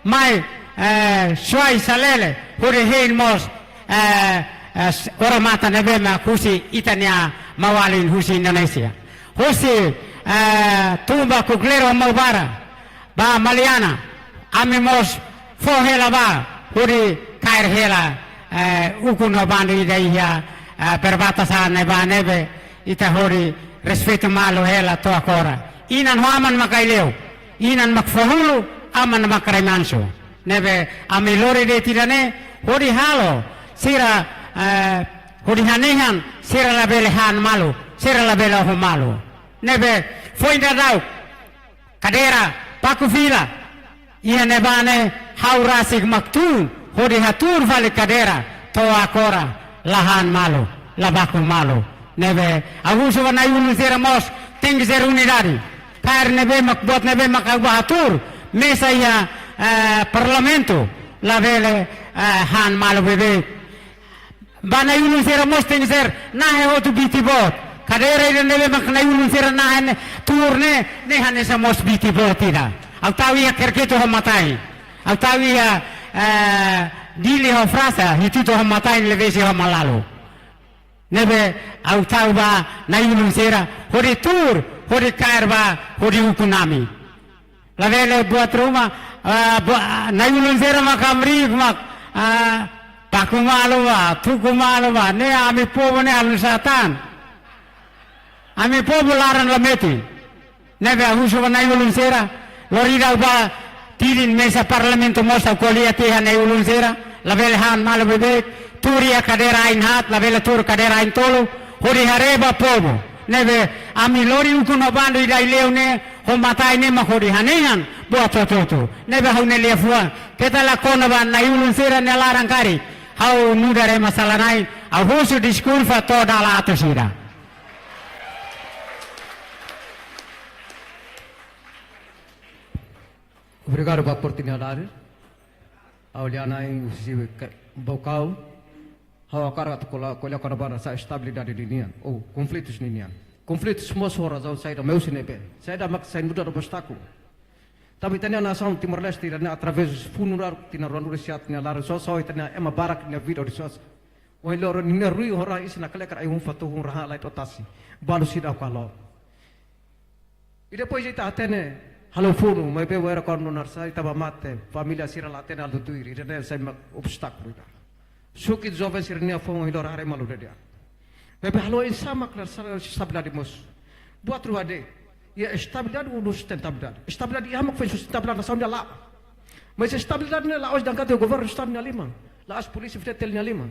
mai, eh, Suai Salele, hodi hein mós, eh, eh, s-, odamatan ne'ebé mak husi ita-nia maun-alin husi Indonézia. Husi, eh, Tumba Kuklero Maubara, ba Maliana, ami mós fó hela ba, hodi kaer hela, eh, ukun no bandu ida iha, eh, perbatasan ne'ebá ne'ebé, ita hodi respeitu malu hela to'o agora. Inan ho aman mak Aileu, inan mak Fuahulu, aman mak Remanso. Ne'ebé ami lori de'it ida-ne'e, hodi halo, sira, eh, hodi hanehan, sira labele han malu, sira labele oho malu. Ne'ebé, foin daudauk, kadeira, baku fila, iha ne'ebá ne'e, ha'u rasik mak tun, hodi hatuur fali kadeira, to'o agora, la han malu, la baku malu. Ne'ebé, ha'u husu ba na'i-ulun sira mós, tenke ser unidade. Kaer ne'ebé mak, buat ne'ebé mak ha'u bá hatuur, mesa iha, eh, parlamentu, labele, eh, han malu beibeik. Ba na'i-ulun sira mós tenke ser, nahe hotu biti boot. Kadeira ida ne'ebé mak na'i-ulun sira nahe ne'e, tuur ne'e, ne'e hanesan mós biti boot ida. Ha'u tau iha Kerketu ho Matain. Ha'u tau iha, eh, Dili ho Frasa, Hititu ho Matain, Levesi ho Malalu. Ne'ebé ha'u tau ba na'i-ulun sira, hodi tuur, hodi kaer ba, hodi ukun ami. Labele buat ruma, ah, bu-, ah, na'i-ulun sira mak hamriik mak, ah, baku malu ba, tuku malu ba, ne'e ami povu ne'e halo nusá tan. Ami povu laran la metin. Ne'ebé ha'u husu ba na'i-ulun sira, lori daudauk ba tilin mesa parlamentu mós ha'u ko'alia tiha na'i-ulun sira, labele han malu beibeik, tuur iha kadeira ain haat, labele tuur kadeira ain tolu, hodi haree ba povu. Ne'ebé ami lori ukun no bandu ida Aileu ne'e, ho Matain ne'e mak hodi hanehan, buat hotu-hotu. Ne'ebé ha'u-nia liafuan, keta la kona ba na'i-ulun sira-nia laran karik, ha'u nu'udar ema sala-na'in, ha'u husu deskulpa to'o dala atus ida. Obrigadu ba oportunidade. Ha'u-nia na'i husi ke-, Baucau. Ha'u hakarak atu ko'alia, ko'alia kona-ba hanesan estabilidade ninian, ou konflitus ninian. Konflitus mós ho razaun saida, meu sini be. Saida mak sai nu'udar obstákulu. Tanba ita-nia nasaun Timor-Leste ida-ne'e através funu raruk tinan ruanulu-resin-haat nia laran sosa, ita-nia ema barak nia vida horisehik. Ohin loron ninia ruin ho rahun isin nakleker ai-hun, fatuhun, rahan, laiha to'o tasi. Balu seidauk halo. I depois ita hatene halo funu, maibé wainhira kuandu nasaun ita bá mate, família sira la hatene halo tuir, ida-ne'e sai mak obstákulu ida. Suku joven sira-nia foun ohin loron haree malu de'it. Maibé halo oinsá mak nasaun estabilidade mós. Buat rua de'it. Iha estabilidade ho sustentabilidade. Estabilidade iha mak foin sustentabilidade nasaun ida la'o. Mas estabilidade ne'e la'ós daudaun iha governu estadu nia liman. La'ós polísia FDTL nia liman.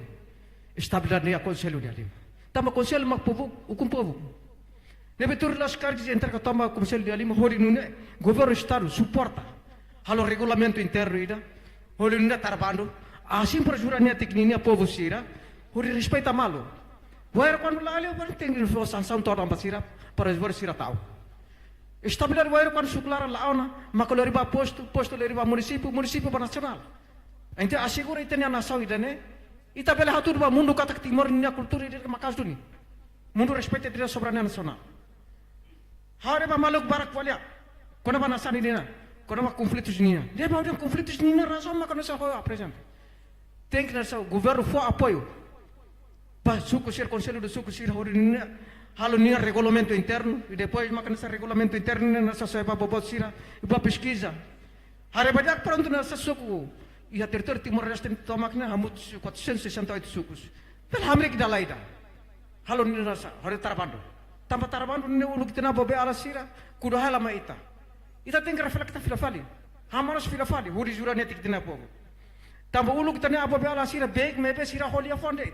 Estabilidade ne'e iha konsellu nia liman. Tanba konsellu mak povu, ukun povu. Ne'ebé tuir leis karik entrega tama konsellu nia liman hodi nune'e governu estadu suporta. Halo regulamentu internu ida. Hodi nune'e tara bandu. Asin para jura netik ninia povu sira. Hodi respeita malu. Wainhira kuandu la halo, baru tenke fó sansaun todan ba sira, para jura sira tau. Estabilidade wainhira kuandu suku laran la'o ona, maka lori ba postu, postu lori ba munisípiu, munisípiu ba nasionál. Entaun asegura ita-nia nasaun ida-ne'e, ita bele hatudu ba mundu katak Timor ninia kultura ida maka'as duni. Mundu respeita ita-nia soberania nasionál. Haree ba maluk barak ko'alia kona-ba nasaun ida-ne'e, kona-ba konflitus ida-ne'e. Dehan ba konflitus ida-ne'e razaun maka nasaun ho aprezenta. Tenke nasaun, governu fó apoiu ba suku sira, konsellu de suku sira hodi nune'e halo nia regulamentu internu, i depois maka nasaun regulamentu internu ne'e nasaun sai ba boboot sira, i ba peskiza. Haree ba di'ak prontu nasaun suku iha territóriu Timor-Leste tomak ne'e hamutuk quatrocentos e sessenta e oito sukus. Bele hamriik dala ida. Halo nune'e nasaun, hodi tara bandu. Tanba tara bandu ne'e uluk ita-nia avó beiala sira, kuda hela mai ita. Ita tenke refleta fila fali. Hamanas fila fali, hodi jura netik ita-nia povu. Tanba uluk ita-nia avó beiala sira, beik maibé sira ho liafuan de'it.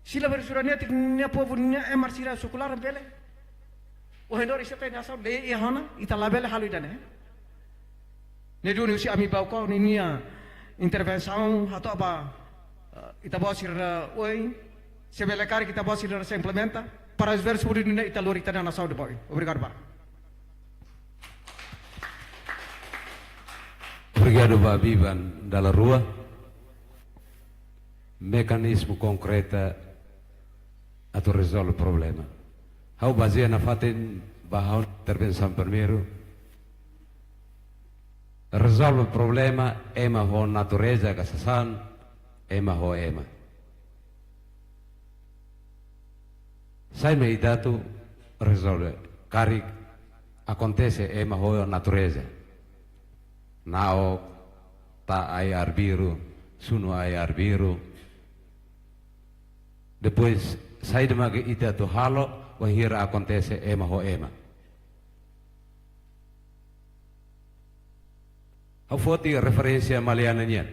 Sira bele jura netik nia povu, nia ema sira suku laran bele. Ohin loron ita-nia nasaun, lei iha ona, ita labele halo ida-ne'e. Ne'e duni husi ami Baucau ninia intervensaun, hato'o ba, eh, ita-boot sira oin, se bele karik ita-boot sira sei implementa, para às vezes hodi nune'e ita lori ita-nia nasaun ida ba oin. Obrigadu barak. Obrigadu ba biban dala rua. Mekanizmu konkreta atu rezolve problema. Ha'u bazeia nafatin ba ha'u-nia intervensaun primeiru. Rezolve problema ema ho natureza ka sasán, ema ho ema. Sai mai ita atu rezolve karik akontese ema ho natureza. Na'ok, tau ai arbiru, sunu ai arbiru. Depois, saida mak ita atu halo, wainhira akontese ema ho ema. Ha'u foti referénsia Maliana nian.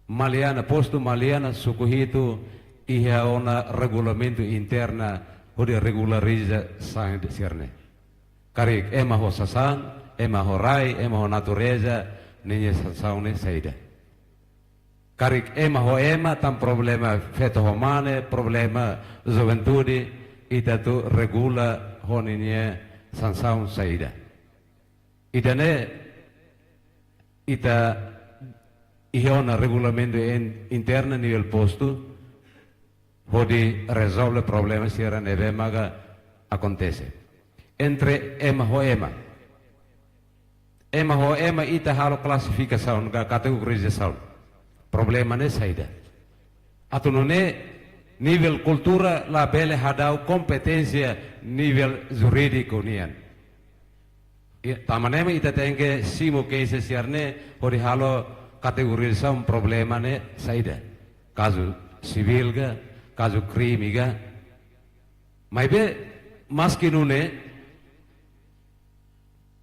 Maliana, postu Maliana, suku hitu, iha ona regulamentu interna, hodi regulariza sansaun sira-ne'e. Karik ema ho sasán, ema ho rai, ema ho natureza, ninia sansaun ne'e saida. Karik ema ho ema, tan problema feto ho mane, problema juventude, ita atu regula ho ninia sansaun saida. Ida-ne'e, ita iha ona regulamentu in-, interna nivel postu, hodi rezolve problema sira ne'ebé maka akontese. Entre ema ho ema. Ema ho ema ita halo klasifikasaun ka kategorizasaun. Problema ne'e saida. Atu nune'e nivel kultura labele hadau kompeténsia nivel jurídiku nian. I, tanba ne'e mak ita tenke simu keixa sira-ne'e hodi halo kategorizasaun problema ne'e saida. Kazu sivíl ka, kazu krime ka. Maibé, maski nune'e,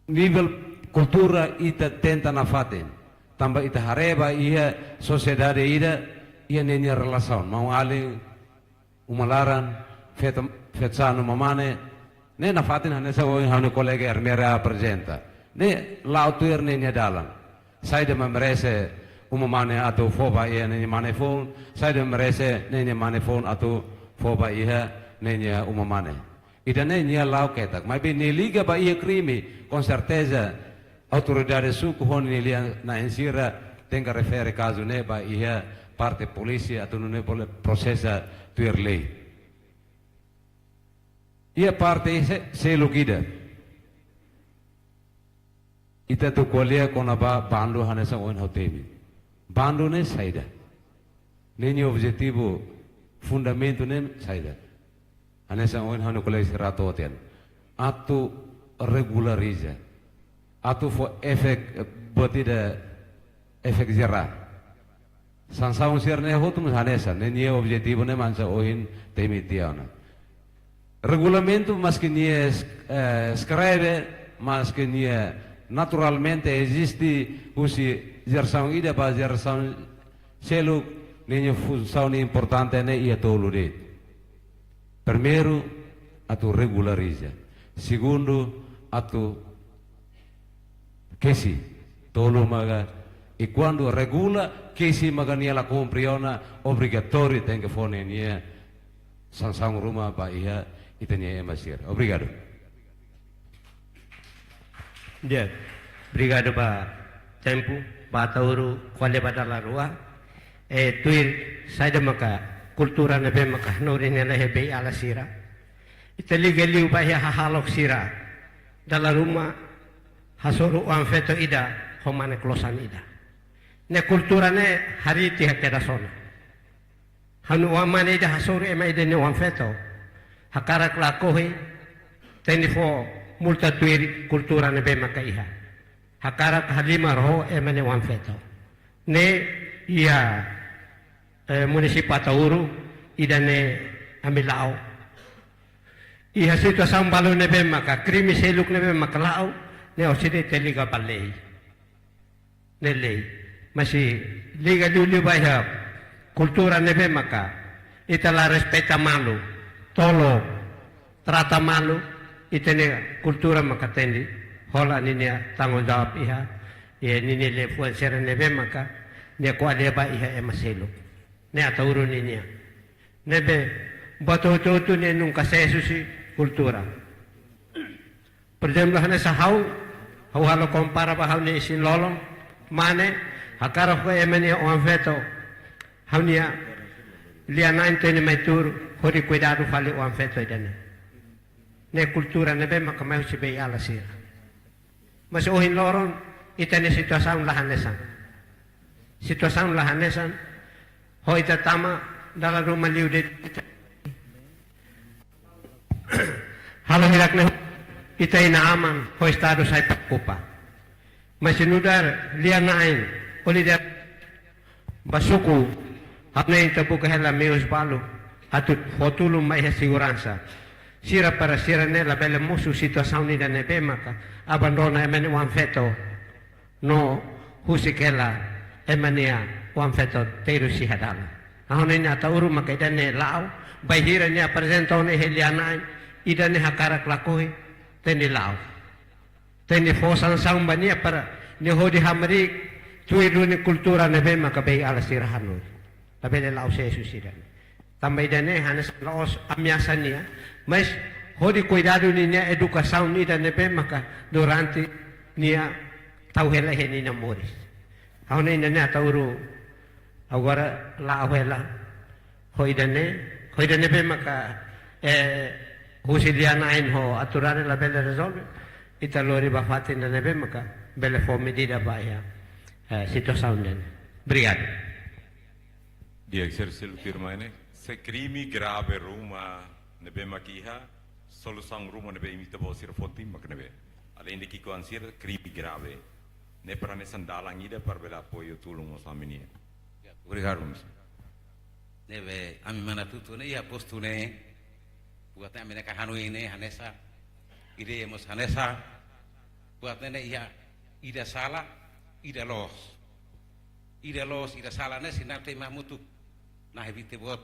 nivel kultura ita tenta nafatin. Tanba ita haree ba iha sosiedade ida, iha ninia relasaun. Maun-alin, uma laran, feto, feto sa'e no uma mane, ne'e nafatin hanesan ohin ha'u-nia kolega Ermera aprezenta. Ne'e la'o tuir ninia dalan. Saida mak merese uma mane atu fó ba iha ninia mane foun, saida mak merese ninia mane foun atu fó ba iha ninia uma mane. Ida-ne'e nia la'o ketak. Maibé nia liga ba iha krime, konserteza, autoridade suku ho nia lian-na'in sira tenke refere kazu ne'e ba iha parte polísia atu nune'e bele prosesa tuir lei. Iha parte se-, seluk ida. Ita atu ko'alia kona-ba bandu hanesan ohin ha'u temi. Bandu ne'e saida. Ninia objetivu fundamentu ne'e saida. Hanesan ohin ha'u-nia kolega sira to'o tiha ona. Atu regulariza. Atu fó efek, eh, buat ida efek jerá. Sansaun sira-ne'e hotu mós hanesan, ne'e nia objetivu ne'e mak hanesan ohin temi tiha ona. Regulamentu maski nia es-, eh, eskreve, maski nia naturalmente eziste husi jerasaun ida ba jerasaun seluk, ninia funsaun importante ne'e iha tolu de'it. Primeiru, atu regulariza. Segundu, atu kesi. Tolu maka, i kuandu regula, kesi maka nia la kumpre ona, obrigatóriu tenke fó ninia sansaun ruma ba iha ita-nia ema sira. Obrigadu. Di'ak, obrigadu ba tempu, ba Ataúro, ko'alia ba dala rua. E tuir, saida maka kultura ne'ebé maka hanorin hela iha bei-ala sira. Ita liga liu ba iha hahalok sira. Dala ruma hasoru oan-feto ida ho mane klosan ida. Ne'e kultura ne'e harii tiha kedas ona. Ha'u-nia oan-mane ida hasoru ema ida nia oan-feto. Hakarak lakohi, tenke fó multa tuir kultura ne'ebé maka iha. Hakarak halimar ho ema nia oan-feto. Ne'e iha, eh, munisípiu Ataúro, ida-ne'e ami la'o. Iha situasaun balu ne'ebé maka, krime seluk ne'ebé maka la'o, ne'e orsida ita liga ba lei. Ne'e lei. Maibé liga liu-liu ba iha kultura ne'ebé maka ita la respeita malu, tolok, trata malu, ita-nia kultura maka tenke hola ninia tanggung jawab iha, iha ninia liafuan sira ne'ebé maka nia ko'alia ba iha ema seluk. Ne'e Ataúro ninia. Ne'ebé, buat hotu-hotu ne'e nunka sees husi kultura. Por ezemplu, hanesan ha'u, ha'u halo kompara ba ha'u-nia isin-lolon, mane, hakarak fó ema nia oan-feto, ha'u-nia lian-na'in teni mai tuur, hodi kuidadu fali oan-feto ida-ne'e. Ne'e kultura ne'ebé maka mai husi bei-ala sira. Maibé ohin loron, Ita-nia situasaun la hanesan. Situasaun la hanesan. Ho ita tama dala ruma liu de'it. Halo hirak ne'e ita inan-aman ho estadu sai preokupa. Mas se nu'udar lia-na'in, o líder ba suku, ha'u hanoin ita buka hela meius balu atu fó tulun mai iha seguransa sira para sira ne'e labele mosu situasaun ida ne'ebé maka abandona ema nia oan-feto no husik hela ema nia oan-feto terus iha dalan. Ha'u hanoin Ataúru maka ida-ne'e la'o, bainhira nia aprezenta ona iha lia-na'in, ida-ne'e hakarak lakohi, tenke la'o. Tenke fó sansaun ba nia para nia hodi hamriik tuir duni kultura ne'ebé maka beiala sira hanoin. Labele la'o sees husi ida-ne'e. Tanba ida-ne'e hanesan la'ós ameasa nia, mas hodi kuidadu ninia edukasaun ida ne'ebé maka durante nia tau hela iha ninia moris. Ha'u hanoin ida-ne'e Ataúru agora la'o hela. Ho ida-ne'e, ho ida ne'ebé maka, eh, husi lia-na'in ho Ataúru labele rezolve, ita lori ba fatin ida ne'ebé maka bele fó medida ba iha, eh, situasaun ida-ne'e. Obrigadu. Di'ak, sira seluk tuirmai ne'e, se krime grave ruma ne'ebé mak iha, solusaun ruma ne'ebé imi ita-boot sira foti mak ne'ebé. Aleinde ki'ikoan sira, krime grave. Ne'e para hanesan dalan ida para bele apoiu tulun mós ami-nian. Obrigadu, mister. Ne'ebé, ami Manatuto ne'e iha postu ne'e, buat ami-nia hanoin ne'e hanesan, ideia mós hanesan, buat ne'e iha ida sala, ida loos. Ida loos, ida sala ne'e sei natar ema hamutuk. Na'in-vinte boot,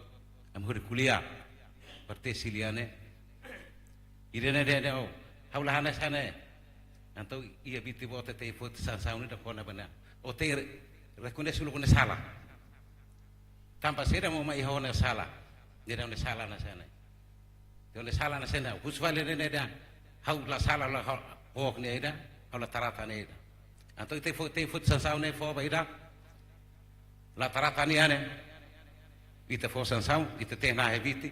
ami hodi ko'alia. Parte sira ne'e. Ida-ne'e dehan, oh, ha'u la hanesan ne'e. Entaun iha vinte boot ita foti sansaun ida kona-ba ne'e. Ó tenke re-, rekoñese uluk ne'e sala. Tanba saida mak ó mai iha ó-nia sala. Ida-ne'e ó-nia sala hanesan ne'e. Ida-ne'e ó-nia sala hanesan ne'e. Husu fali ne'e dehan. Ha'u la sala, la ha'u, ha'u ne'e ida, ha'u la trata ne'e ida. Entaun ita fó, ita fó sansaun ne'e fó ba ida. La trata nia ne'e. Ita fó sansaun, ita tenke na'in-vinte.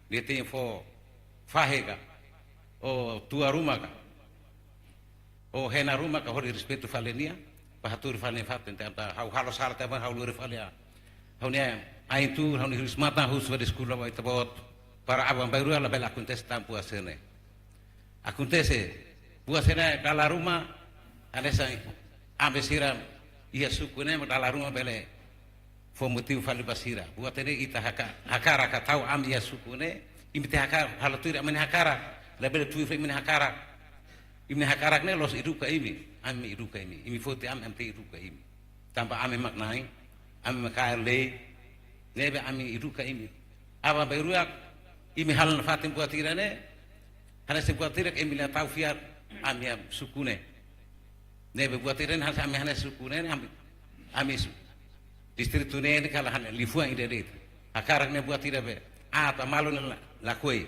Nia tenke fó fahe ka. Ou tua ruma ka. Ou hena ruma ka hodi respeitu fali nia, para hatudu fali nia fatin, tanba ha'u halo sala tanba ha'u lori fali a. Ha'u-nia ain tuur, ha'u-nia hirus-matan, husu fali deskulpa ba ita-boot, para aban-bainrua labele akontese tan buat sira-ne'e. Akontese, buat sira-ne'e dala ruma, hanesan ami sira iha suku ne'e, dala ruma bele fó motivu fali ba sira. Buat ne'e ita haka-, hakarak ka tau ami iha suku ne'e, imi tenke hakarak, halo tuir ami-nia hakarak, labele tuir fali imi-nia hakarak. Imi-nia hakarak ne'e loos eduka imi, ami eduka imi. Imi foti ami, ami tenke eduka imi. Tanba ami mak na'in, ami mak kaer lei, ne'ebé ami eduka imi. Aban-bainrua, imi halo nafatin buat ida-ne'e, hanesan buat ida imi la tau fiar ami-nia suku ne'e. Ne'ebé buat ida-ne'e hanesan ami hanesan suku ne'e, ami, ami su-, distritu ne'e ne'e kala hanesan liafuan ida de'it. Hakarak ne'e buat ida be. Ah, ita malu ne'e la, lakohi.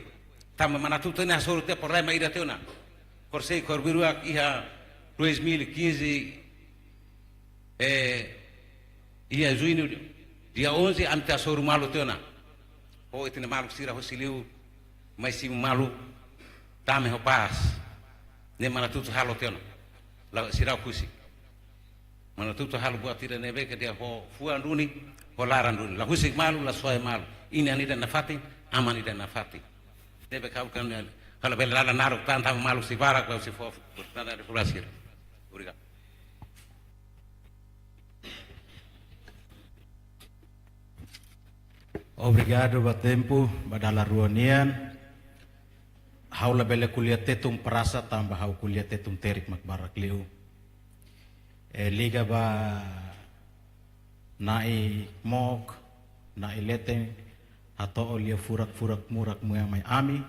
Tanba Manatuto ne'e hasoru tiha problema ida tiha ona. Kór sei kór biru iha dois mil e quinze, eh, iha juñu, dia onze, ami ita hasoru malu tiha ona. Ho ita-nia maluk sira hosi liur, mai simu malu, tama ho pás. Ne'e Manatuto halo tiha ona. La sira husik. Manatuto halo buat ida ne'ebé ke dehan ho fuan duni, ho laran duni. La husik malu, la soe malu. Inan ida nafatin, aman ida nafatin. Ne'ebé kau kan, kalau bele laran naruk tan tama malu sei barak, kalau sei fó, tana de pulasi. Obrigadu. Obrigadu ba tempu, ba dala rua nian. Ha'u labele ko'alia Tetun prasa tanba ha'u ko'alia Tetun terik mak barak liu. Eh, liga ba Na'i Mook, Na'i Leten, hato'o lia furak-furak murak muya mai ami.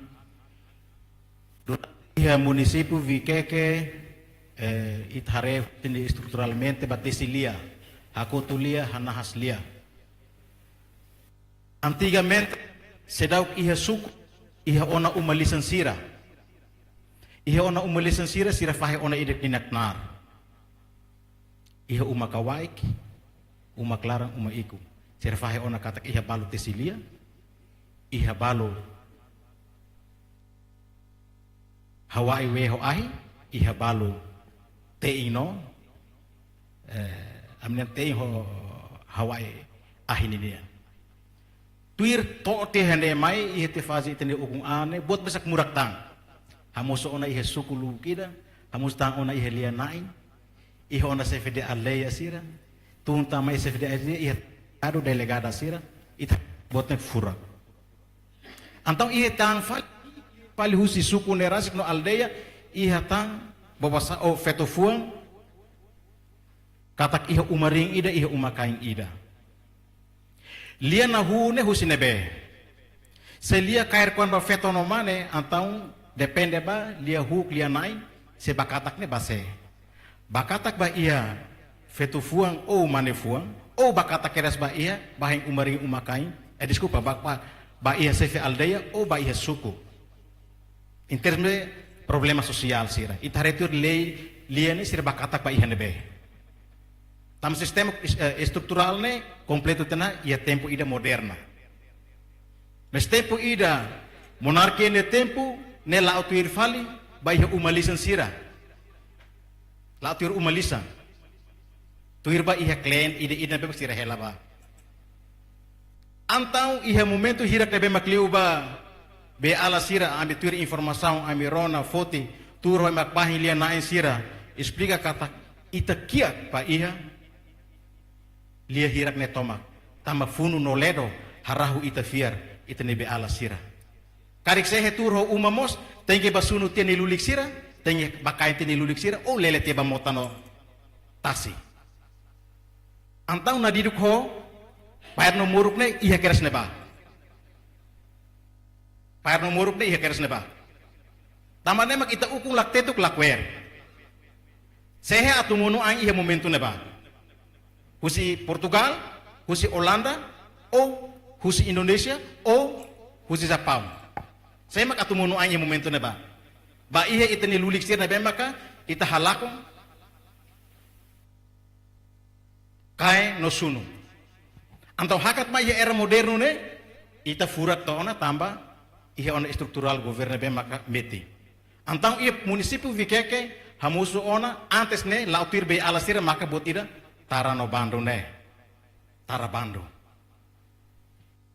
Durante iha munisípiu Viqueque, eh, ita haree sini estruturalmente ba tesi lia, hakotu lia, hanahas lia. Antigamente, seidauk iha suku, iha ona uma lisan sira. Iha ona uma lisan sira, sira fahe ona ida-idak nia knaar. Iha uma kawa'ik, uma klaran, uma ikus. Sira fahe ona katak iha balu tesi lia, iha balu hawa'i wee ho ahi, iha balu te'in no, eh, ami-nian tein ho Hawaii ahi ninian. Tuir to'o tiha ne'e mai, iha tiha faze ita-nia ukun-an ne'e, buat mesak murak tan. Hamosu ona iha suku lubuk ida, hamosu tan ona iha lia-na'in, iha ona xefe de aldeia sira, tun tan mai xefe de aldeia, iha adu delegada sira, ita buat ne'e furak. Entaun iha tan fali, fali husi suku ne'e rasik no aldeia, iha tan bobasa o feto-fuan, katak iha uma-riin ida, iha uma-kain ida. Lia nahú ne'e husi ne'ebé? Se lia kaer kuan ba feto no mane, entaun depende ba lia huuk lia-na'in, se ba katak ne'e ba sé. Ba katak ba iha feto-fuan ou mane-fuan, ou ba katak kedas ba iha, ba hein uma-riin uma-kain, eh, deskulpa, ba, ba, ba iha xefe aldeia ou ba iha suku. Em termos de problema sosiál sira. Ita haree tuir lei lia ne'e sira ba katak ba iha ne'ebé. Tanba sistema es-, eh, estruturál ne'e kompletu tiha ona iha tempu ida moderna. Mas tempu ida monarkia nia tempu ne'e la'o tuir fali ba iha uma-lisan sira. La'o tuir uma-lisan. Tuir ba iha klan ida-ida ne'ebé sira hela ba. Entaun iha momentu hirak ne'ebé mak liu ba beiala sira, ami tuir informasaun, ami rona, foti, tuur ho ema mak ba hein lia-na'in sira, esplika katak ita kiak ba iha lia hirak ne'e tomak, tanba funu no ledo harahu ita fiar, ita-nia beiala sira. Karik sehe tuur ho uma mós, tenke ba sunu tiha nia lulik sira, tenke ba kain tiha nia lulik sira, ou lele tiha ba mota no tasi. Entaun nadiduk ho, paer no moruk ne'e iha kedas ne'ebá. Paer no moruk ne'e iha kedas ne'ebá. Tanba ne'e mak ita ukun laktetuk lakoer. Sehe atu monu ain iha momentu ne'ebá. Husi Portugal, husi Olanda, ou husi Indonézia, ou husi Japaun. Sehe mak atu monu ain iha momentu ne'ebá. Ba iha ita-nia lulik sira ne'ebé maka ita halakon, kaer no sunu. Entaun hakat mai iha era modernu ne'e, ita furak to'o ona tanba iha ona estruturál governu ne'ebé maka metin. Entaun iha munisípiu Viqueque hamosu ona antes ne'e la'o tuir beiala sira maka buat ida tara no bandu ne'e. Tara bandu.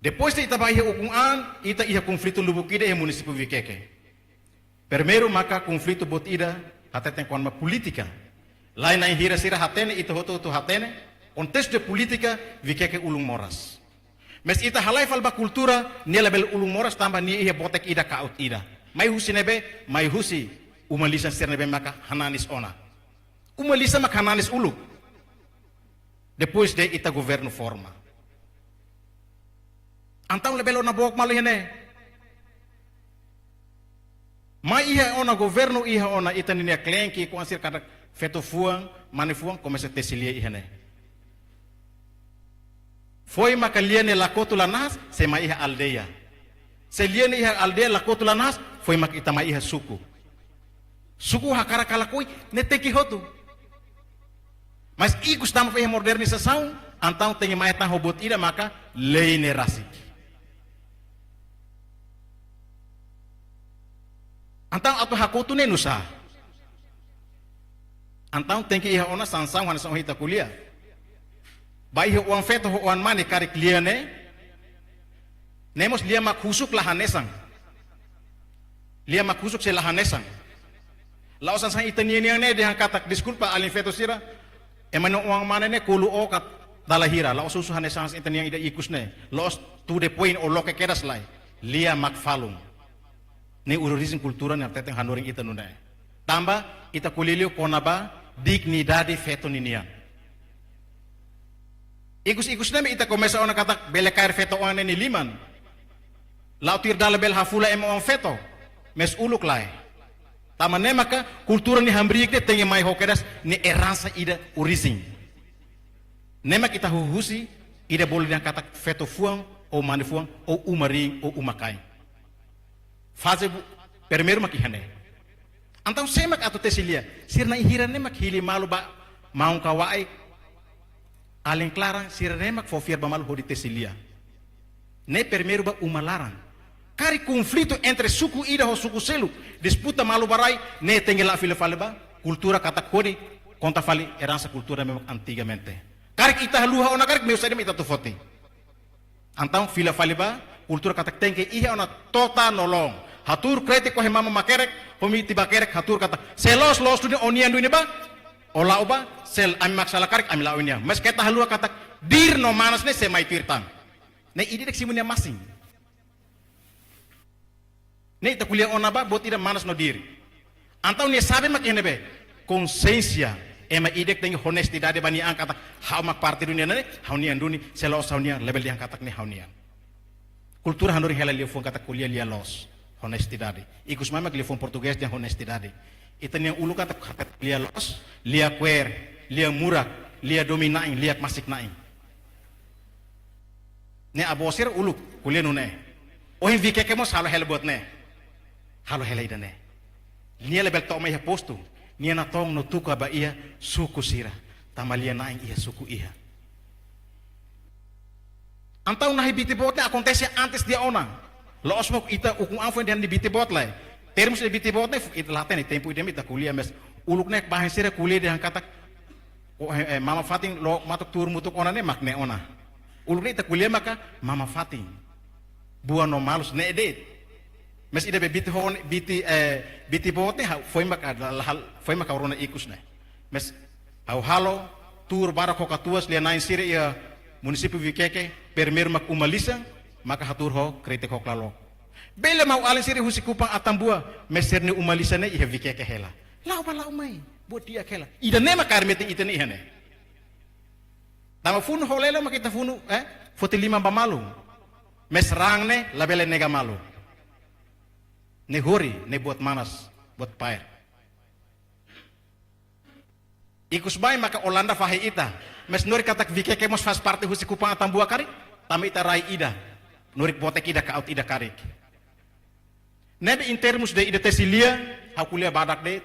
Depois de ita ba iha ukun-an, ita iha konflitu lubuk ida iha munisípiu Viqueque. Primeiru maka konflitu boot ida hateten kona-ba polítika. Lai na'in hira sira hatene, ita hotu-hotu hatene, kontestu de polítika Viqueque ulun moras. Mas ita halai fali ba kultura, nia labele ulun moras tanba nia iha botek ida ka'ut ida. Mai husi ne'ebé, mai husi uma-lisan sira ne'ebé maka hananis ona. Uma-lisan mak hananis uluk. Depois de ita governu forma. Entaun labele ona book malu iha ne'e. Mai iha ona governu, iha ona ita-nia klan ki'ik-oan sira katak feto-fuan, mane-fuan, komesa tesi lia iha ne'e. Foin maka lia ne'e la kotu la nahas, sei mai iha aldeia. Se lia ne'e iha aldeia la kotu la nahas, foin maka ita mai iha suku. Suku hakarak ka lakohi, ne'e tenke hotu. Mas ikus tanba iha modernizasaun, entaun tenke mai tan ho buat ida maka lei ne'e rasik. Entaun atu hakotu ne'e nusá? Entaun tenke iha ona sansaun hanesan ohin ita ko'alia. Ba iha oan-feto ho oan-mane karik lia ne'e, ne'e mós lia mak husuk la hanesan. Lia mak husuk sei la hanesan. La'ós hanesan ita-nia nian ne'e dehan katak, deskulpa alin feto sira, ema nia oan-mane ne'e kolu ó ka dala hira, la'ós husu hanesan ita-nia ida ikus ne'e. La'ós to the point ou loke kedas lai. Lia mak falun. Ne'e orijen kultura ne'e hateten hanorin ita nune'e. Tanba ita ko'alia liu kona-ba dignidade feto ninian. Ikus-ikus ne'e mak ita komesa ona katak bele kaer feto oan ne'e nia liman. La'o tuir dalan bele hafulan ema oan-feto. Mas uluk lae. Tanba ne'e maka kultura nia hamriik ne'e tenke mai ho kedas nia eransa ida orijen. Ne'e mak ita huhusi ida bolu dehan katak feto-fuan, ou mane-fuan, ou uma-riin, ou uma-kain. Faze bu-, primeiru mak iha ne'e. Entaun sé mak atu tesi lia? Sira na'in hira ne'e mak hili malu ba maun Kawai, alin klaran, sira ne'e mak fó fiar ba malu hodi tesi lia. Ne'e primeiru ba uma laran. Karik konflitu entre suku ida ho suku seluk, disputa malu ba rai, ne'e tenke la'o fila fali ba kultura katak hodi Konta fali eransa kultura ne'ebé mak antigamente. Karik ita haluha ona karik, meus ida ita atu foti. Entaun fila fali ba kultura katak tenke iha ona tota no loon. Hatuur krítika ho mama makerek, ho miti bakerek, hatuur katak se loos loos duni, ó-nian duni ba, ó la'o ba, se ami mak sala karik ami la'o nian. Mas keta haluha katak di'ak no manas ne'e sei mai tuir tan. Ne'e ida-idak simu nia masin. Ne'e ita ko'alia ona ba, buat ida manas no di'ak. Entaun nia sabe mak iha ne'ebé? Konxiénsia. Ema ida-idak tenke onestidade ba nia an katak ha'u mak parte duni ne'e, ha'u-nian duni, se loos ha'u-nian, labele dehan katak ne'e ha'u-nian. Kultura hanorin hela liafuan katak ko'alia lia-loos, onestidade. Ikus mai mak liafuan portugés dehan honestidade. Ita-nia uluk katak lia-loos, lia-kuer, lia-murak, lia domin-na'in, lia masik-na'in. Ne'e avó sira uluk ko'alia nune'e. Ohin Vikeke mós halo hela buat ne'e. Halo hela ida-ne'e. Nia labele to'o mai iha postu. Nia natoon no tuka ba iha suku sira. Tanba lia-na'in iha suku iha. Entaun nahi biti boot ne'e akontese antes tiha ona. La'ós mak ita ukun an foin dehan nia biti boot lae. Termus nia biti boot ne'e ita la hatene, tempu ida-ne'e ita ko'alia, mas uluk ne'e bahin sira ko'alia dehan katak, ko, eh, eh, mama-fatin loke matuk tuur mutuk ona ne'e mak ne'e ona. Uluk ne'e ita ko'alia maka mama-fatin. Buah no malus ne'e de'it. Mas ida be biti ho, biti, eh, biti boot ne'e ha'u foin maka la, la, hal, foin maka rona ikus ne'e. Mas ha'u halo tuur barak ho katuas lia-na'in sira iha munisípiu Vikeke, primeiru mak uma lisan, maka hatuur ho krítika ho klalok. Bele maun-alin sira husi Kupang Atambua, mas sira-nia uma lisan ne'e iha Vikeke hela. La'o ba la'o mai, buat di'ak hela. Ida-ne'e mak kaer metin ita-nia iha ne'e. Tanba funu ho lelo mak ita funu, eh, foti liman ba malu. Mas raan ne'e labele nega malu. Ne'e hori, ne'e buat manas, buat paer. Ikus mai maka Olanda fahe ita. Mas norin katak Vikeke mós faz parte husi Kupang Atambua karik. Tanba ita rai ida. Norin botek ida, ka'ut ida karik. Ne'ebé em termos de ida tesi lia, ha'u ko'alia badak de'it.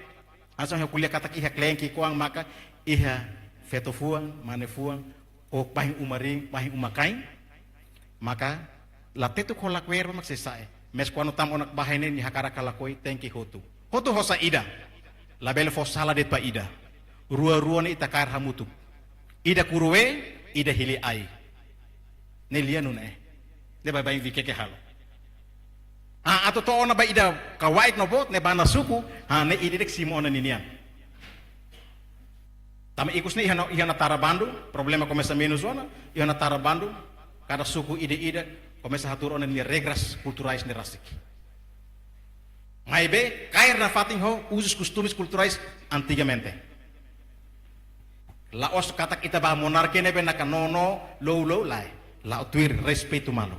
Hanesan ha'u ko'alia katak iha kle'en ki'ikoan maka iha feto-fuan, mane-fuan, ou bahin uma-riin, bahin uma-kain. Maka la tetuk ho lakoer mak sei sa'e. Mas kuandu tama ona ba iha ne'e nia hakarak ka lakohi tenke hotu. Hotu ho saida? Labele fó sala de'it ba ida. Rua-rua ne'e ita kaer hamutuk. Ida kuru wee, ida hili ai. Ne'e lia nune'e. Ne'e baibain Vikeke halo. Ah, atu to'o ona ba ida kawait no boot, ne'e bá ona suku, ah, ne'e ida-idak simu ona ninian. Tanba ikus ne'e iha ona, iha ona tara bandu, problema komesa menus ona, iha ona tara bandu, kada suku ida-idak komesa hatuur ona nia regras kulturais ne'e rasik. Maibé, kaer nafatin ho uzus kostumes kulturais antigamente. La'ós katak ita ba monarkia ne'ebé nakanono, lou-lou lae. La'o tuir respeitu malu.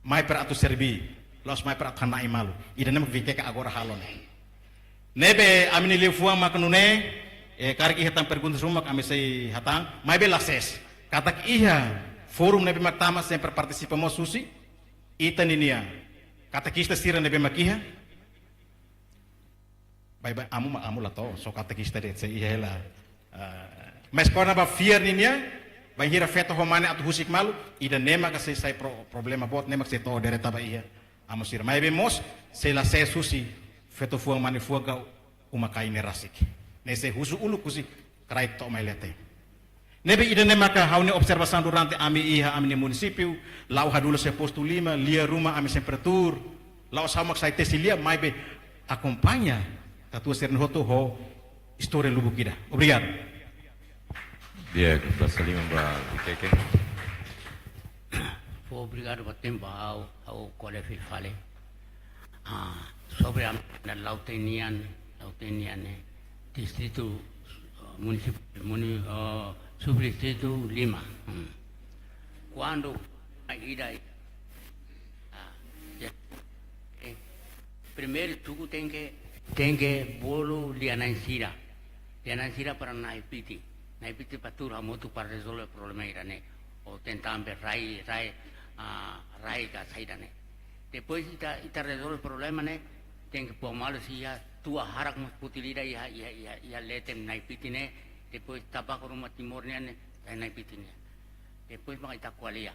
Mai para atu serví, la'ós mai para atu hana'i malu. Ida-ne'e mak Vikeke agora halo ne'e. Ne'ebé ami-nia liafuan maka nune'e, eh, karik iha tan perguntas ruma mak ami sei hatán, maibé la sees. Katak iha forum ne'ebé mak tama sempre partisipa mós husi ita-ninia katekista sira ne'ebé mak iha. Baibain amu mak amu la to'o, só katekista de'it sei iha hela. Ah, mas kona-ba fiar ninian, bainhira feto ho mane atu husik malu, ida-ne'e maka sei sai pro-, problema boot, ne'e mak sei to'o direta ba iha amu sira. Maibé mós, sei la sees husi feto-fuan mane-fuan ka uma-kain ne'e rasik. Ne'e sei husu uluk husi kraik to'o mai leten. Ne'ebé ida-ne'e maka ha'u-nia observasaun durante ami iha ami-nia munisípiu, la'o hadulas iha postu lima, lia ruma ami sempre tuur, la'o sa'e mak sai tesi lia, maibé akompaña katuas sira-ne'e hotu ho istória lubuk ida. Obrigadu. Di'ak, basa liman ba Vikeke. Fó obrigadu ba tempu ha'u, ha'u ko'alia fila fali. Ah, sobre a, na Lautém nian, Lautém nian ne'e, distritu, ah, munisip-, muni-, ah, subdistritu lima. Hmm. Kuandu ida, ah, ya, eh, primeiru suku tenke, tenke bolu lia-na'in sira. Lia-na'in sira para na'i piti. Na'i piti para tuur hamutuk para rezolve problema ida-ne'e. Ou tenta be rai, rai, ah, rai ka saida ne'e. Depois ita, ita rezolve problema ne'e, tenke pôr malu sei iha tua harak mós futi ida iha, iha, iha, iha leten na'i piti ne'e, depois tabaku ruma Timor nian ne'e, sai na'i piti ne'e. Depois mak ita ko'alia.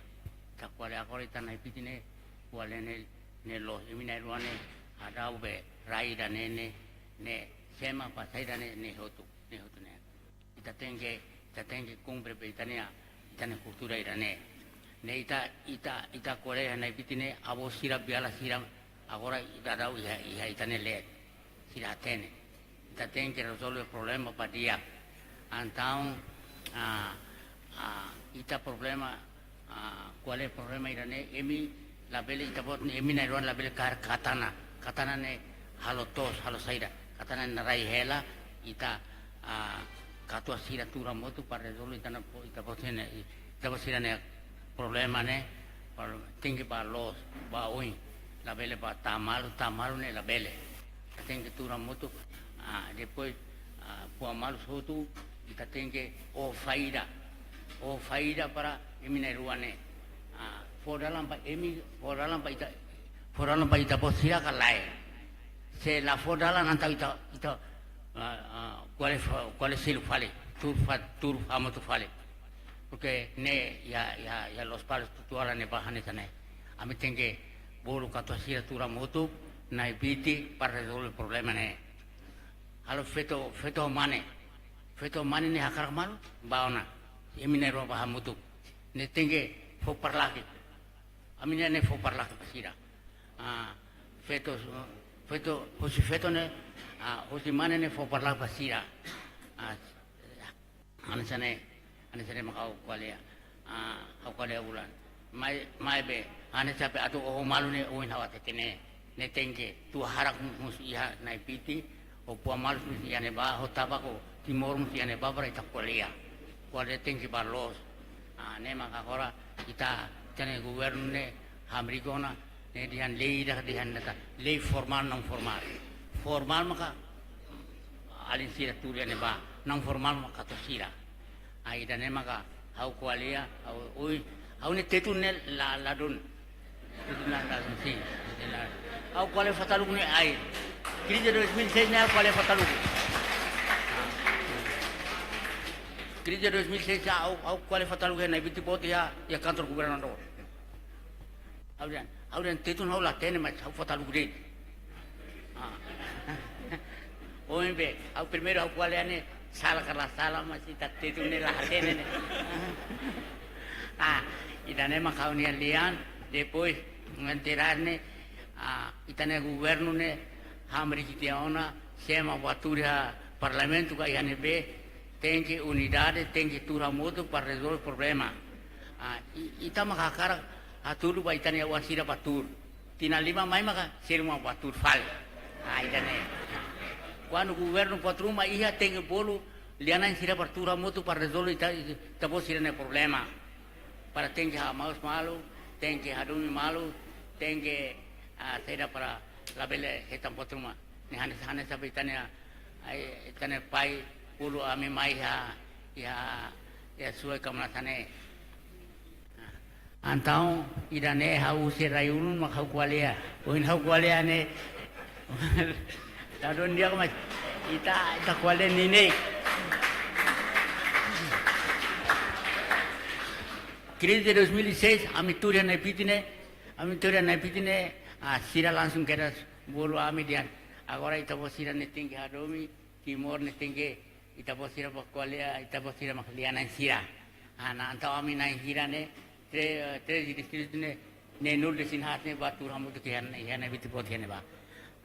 Ita ko'alia agora ita na'i piti ne'e, ko'alia ne'e, ne'e loos, imi na'in-rua ne'e, hadau be, rai ida-ne'e ne'e, ne'e, sé mak ba saida ne'e, ne'e hotu. Ne'e hotu ne'e. Ita tenke, ita tenke kumpre ba ita-nia, ita-nia kultura ida-ne'e. Ne'e ita, ita, ita ko'alia iha Naypyidaw ne'e, avó sira, beiala sira, agora ita daudaun iha, iha ita-nia leet. Sira hatene. Ita tenke rezolve problema ba di'ak. Entaun, ah, ah, ita problema, ah, ko'alia problema ida-ne'e, emi labele, ita-boot ne'e, emi na'in-rua labele kaer katana. Katana ne'e halo toos, halo saida. Katana ne'e rai hela, ita, ah, katuas sira tuur hamutuk para rezolve ita-nia po-, ita-boot sira-ne'e, ita-boot sira-nia problema ne'e, problema tenke ba loos, ba oin, labele ba tahan malu, tahan malu ne'e labele. Ita tenke tuur hamutuk, ah, depois, ah, fó malu hotu, ita tenke fó faida. Fó faida para imi na'in-rua ne'e. Ah, fó dalan ba imi, fó dalan ba ita, fó dalan ba ita-boot sira ka lae. Se la fó dalan entaun ita, ita, ah, ah, ko'alia fa-, ko'alia seluk fali, tuur fa-, tuur hamutuk fali. Porque ne'e iha, iha, iha Lospalos tutuala ne'ebá hanesan ne'e. Ami tenke bolu katuas sira tuur hamutuk, Naypyidaw para rezolve problema ne'e. Halo feto, feto mane. Feto mane ne'e hakarak malu, bá ona. Imi na'in-rua bá hamutuk. Ne'e tenke fó parlaki. Ami-nia ne'e fó parlaki ba sira. Ah, feto, feto, husi feto ne'e, ah, husi mane ne'e fó parlaki ba sira. Ah, hanesan ne'e, hanesan ne'e mak ha'u ko'alia. Ah, ha'u ko'alia ulang. Mai, maibé, hanesan be atu oho malu ne'e ohin ha'u hatete ne'e. Ne'e tenke, tuur haraik mós iha Naypyidaw, ho fó malu mós iha ne'ebá, ho Tabaco, Timor mós iha ne'ebá para ita ko'alia. Ko'alia tenke ba loos. Ah, ne'e mak agora ita, ita-nia governu ne'e, hamriik ona, ne'e dehan lei ida, dehan data, lei formál, naun formál. Formál maka alin sira tuur iha ne'ebá, naun formál maka katuas sira. Ah, ida-ne'e maka ha'u ko'alia, ha'u, ui, ha'u-nia Tetun ne'e la, ladún. Tetun la, ladún, sin, Tetun la. Ha'u ko'alia Fataluku ne'e ai. Krize dois mil e seis ne'e ha'u ko'alia Fataluku. Krize dois mil e seis ha'u, ha'u ko'alia Fataluku iha Naypyidaw boot iha, iha kantor governadór. Ha'u dehan, ha'u dehan Tetun ha'u la hatene, mas ha'u Fataluku de'it. Ah. Ohin be, ha'u primeiru ha'u ko'alia ne'e, sala ka la sala, mas ita Tetun ne'e la hatene ne'e. Ah, ida-ne'e mak ha'u-nia lian, depois, ngan terane, ah, ita-nia governu ne'e, hamriik tiha ona, sé mak bá tuur iha parlamentu ka iha ne'ebé, tenke unidade, tenke tuur hamutuk para rezolve problema. Ah, i-, ita mak hakarak hatudu ba ita-nia oan sira bá tuur. Tinan lima mai maka sira mak bá tuur fali. Ah, ida-ne'e. Kuandu governu buat ruma iha tenke bolu, lia-na'in sira bá tuur hamutuk para rezolve ita, ita-boot sira-nia problema. Para tenke hamaus malu, tenke hadomi malu, tenke, ah, saida para labele hetan buat ruma. Ne'e hanesan, hanesan be ita-nia, ai, ita-nia pai uluk ami mai iha, iha, iha Suai Kamnasá ne'e. Entaun, ida-ne'e ha'u husi rai ulun mak ha'u ko'alia. Ohin ha'u ko'alia ne'e. Tadon dia mas ita, ita ko'alia neineik. Krize dois mil e seis, ami tuur iha Naypyidaw ne'e, ami tuur iha Naypyidaw ne'e, ah, sira langsung kedas bolu ami dehan. Agora ita-boot sira ne'e tenke hadomi, Timor ne'e tenke, ita-boot sira bá ko'alia, ita-boot sira mak lia-na'in sira. Ah, ne'e entaun ami na'in hira ne'e, tre-, treze distritu ne'e, neen-nulu-resin-haat ne'e bá tuur hamutuk iha, iha Naypyidaw boot iha ne'ebá.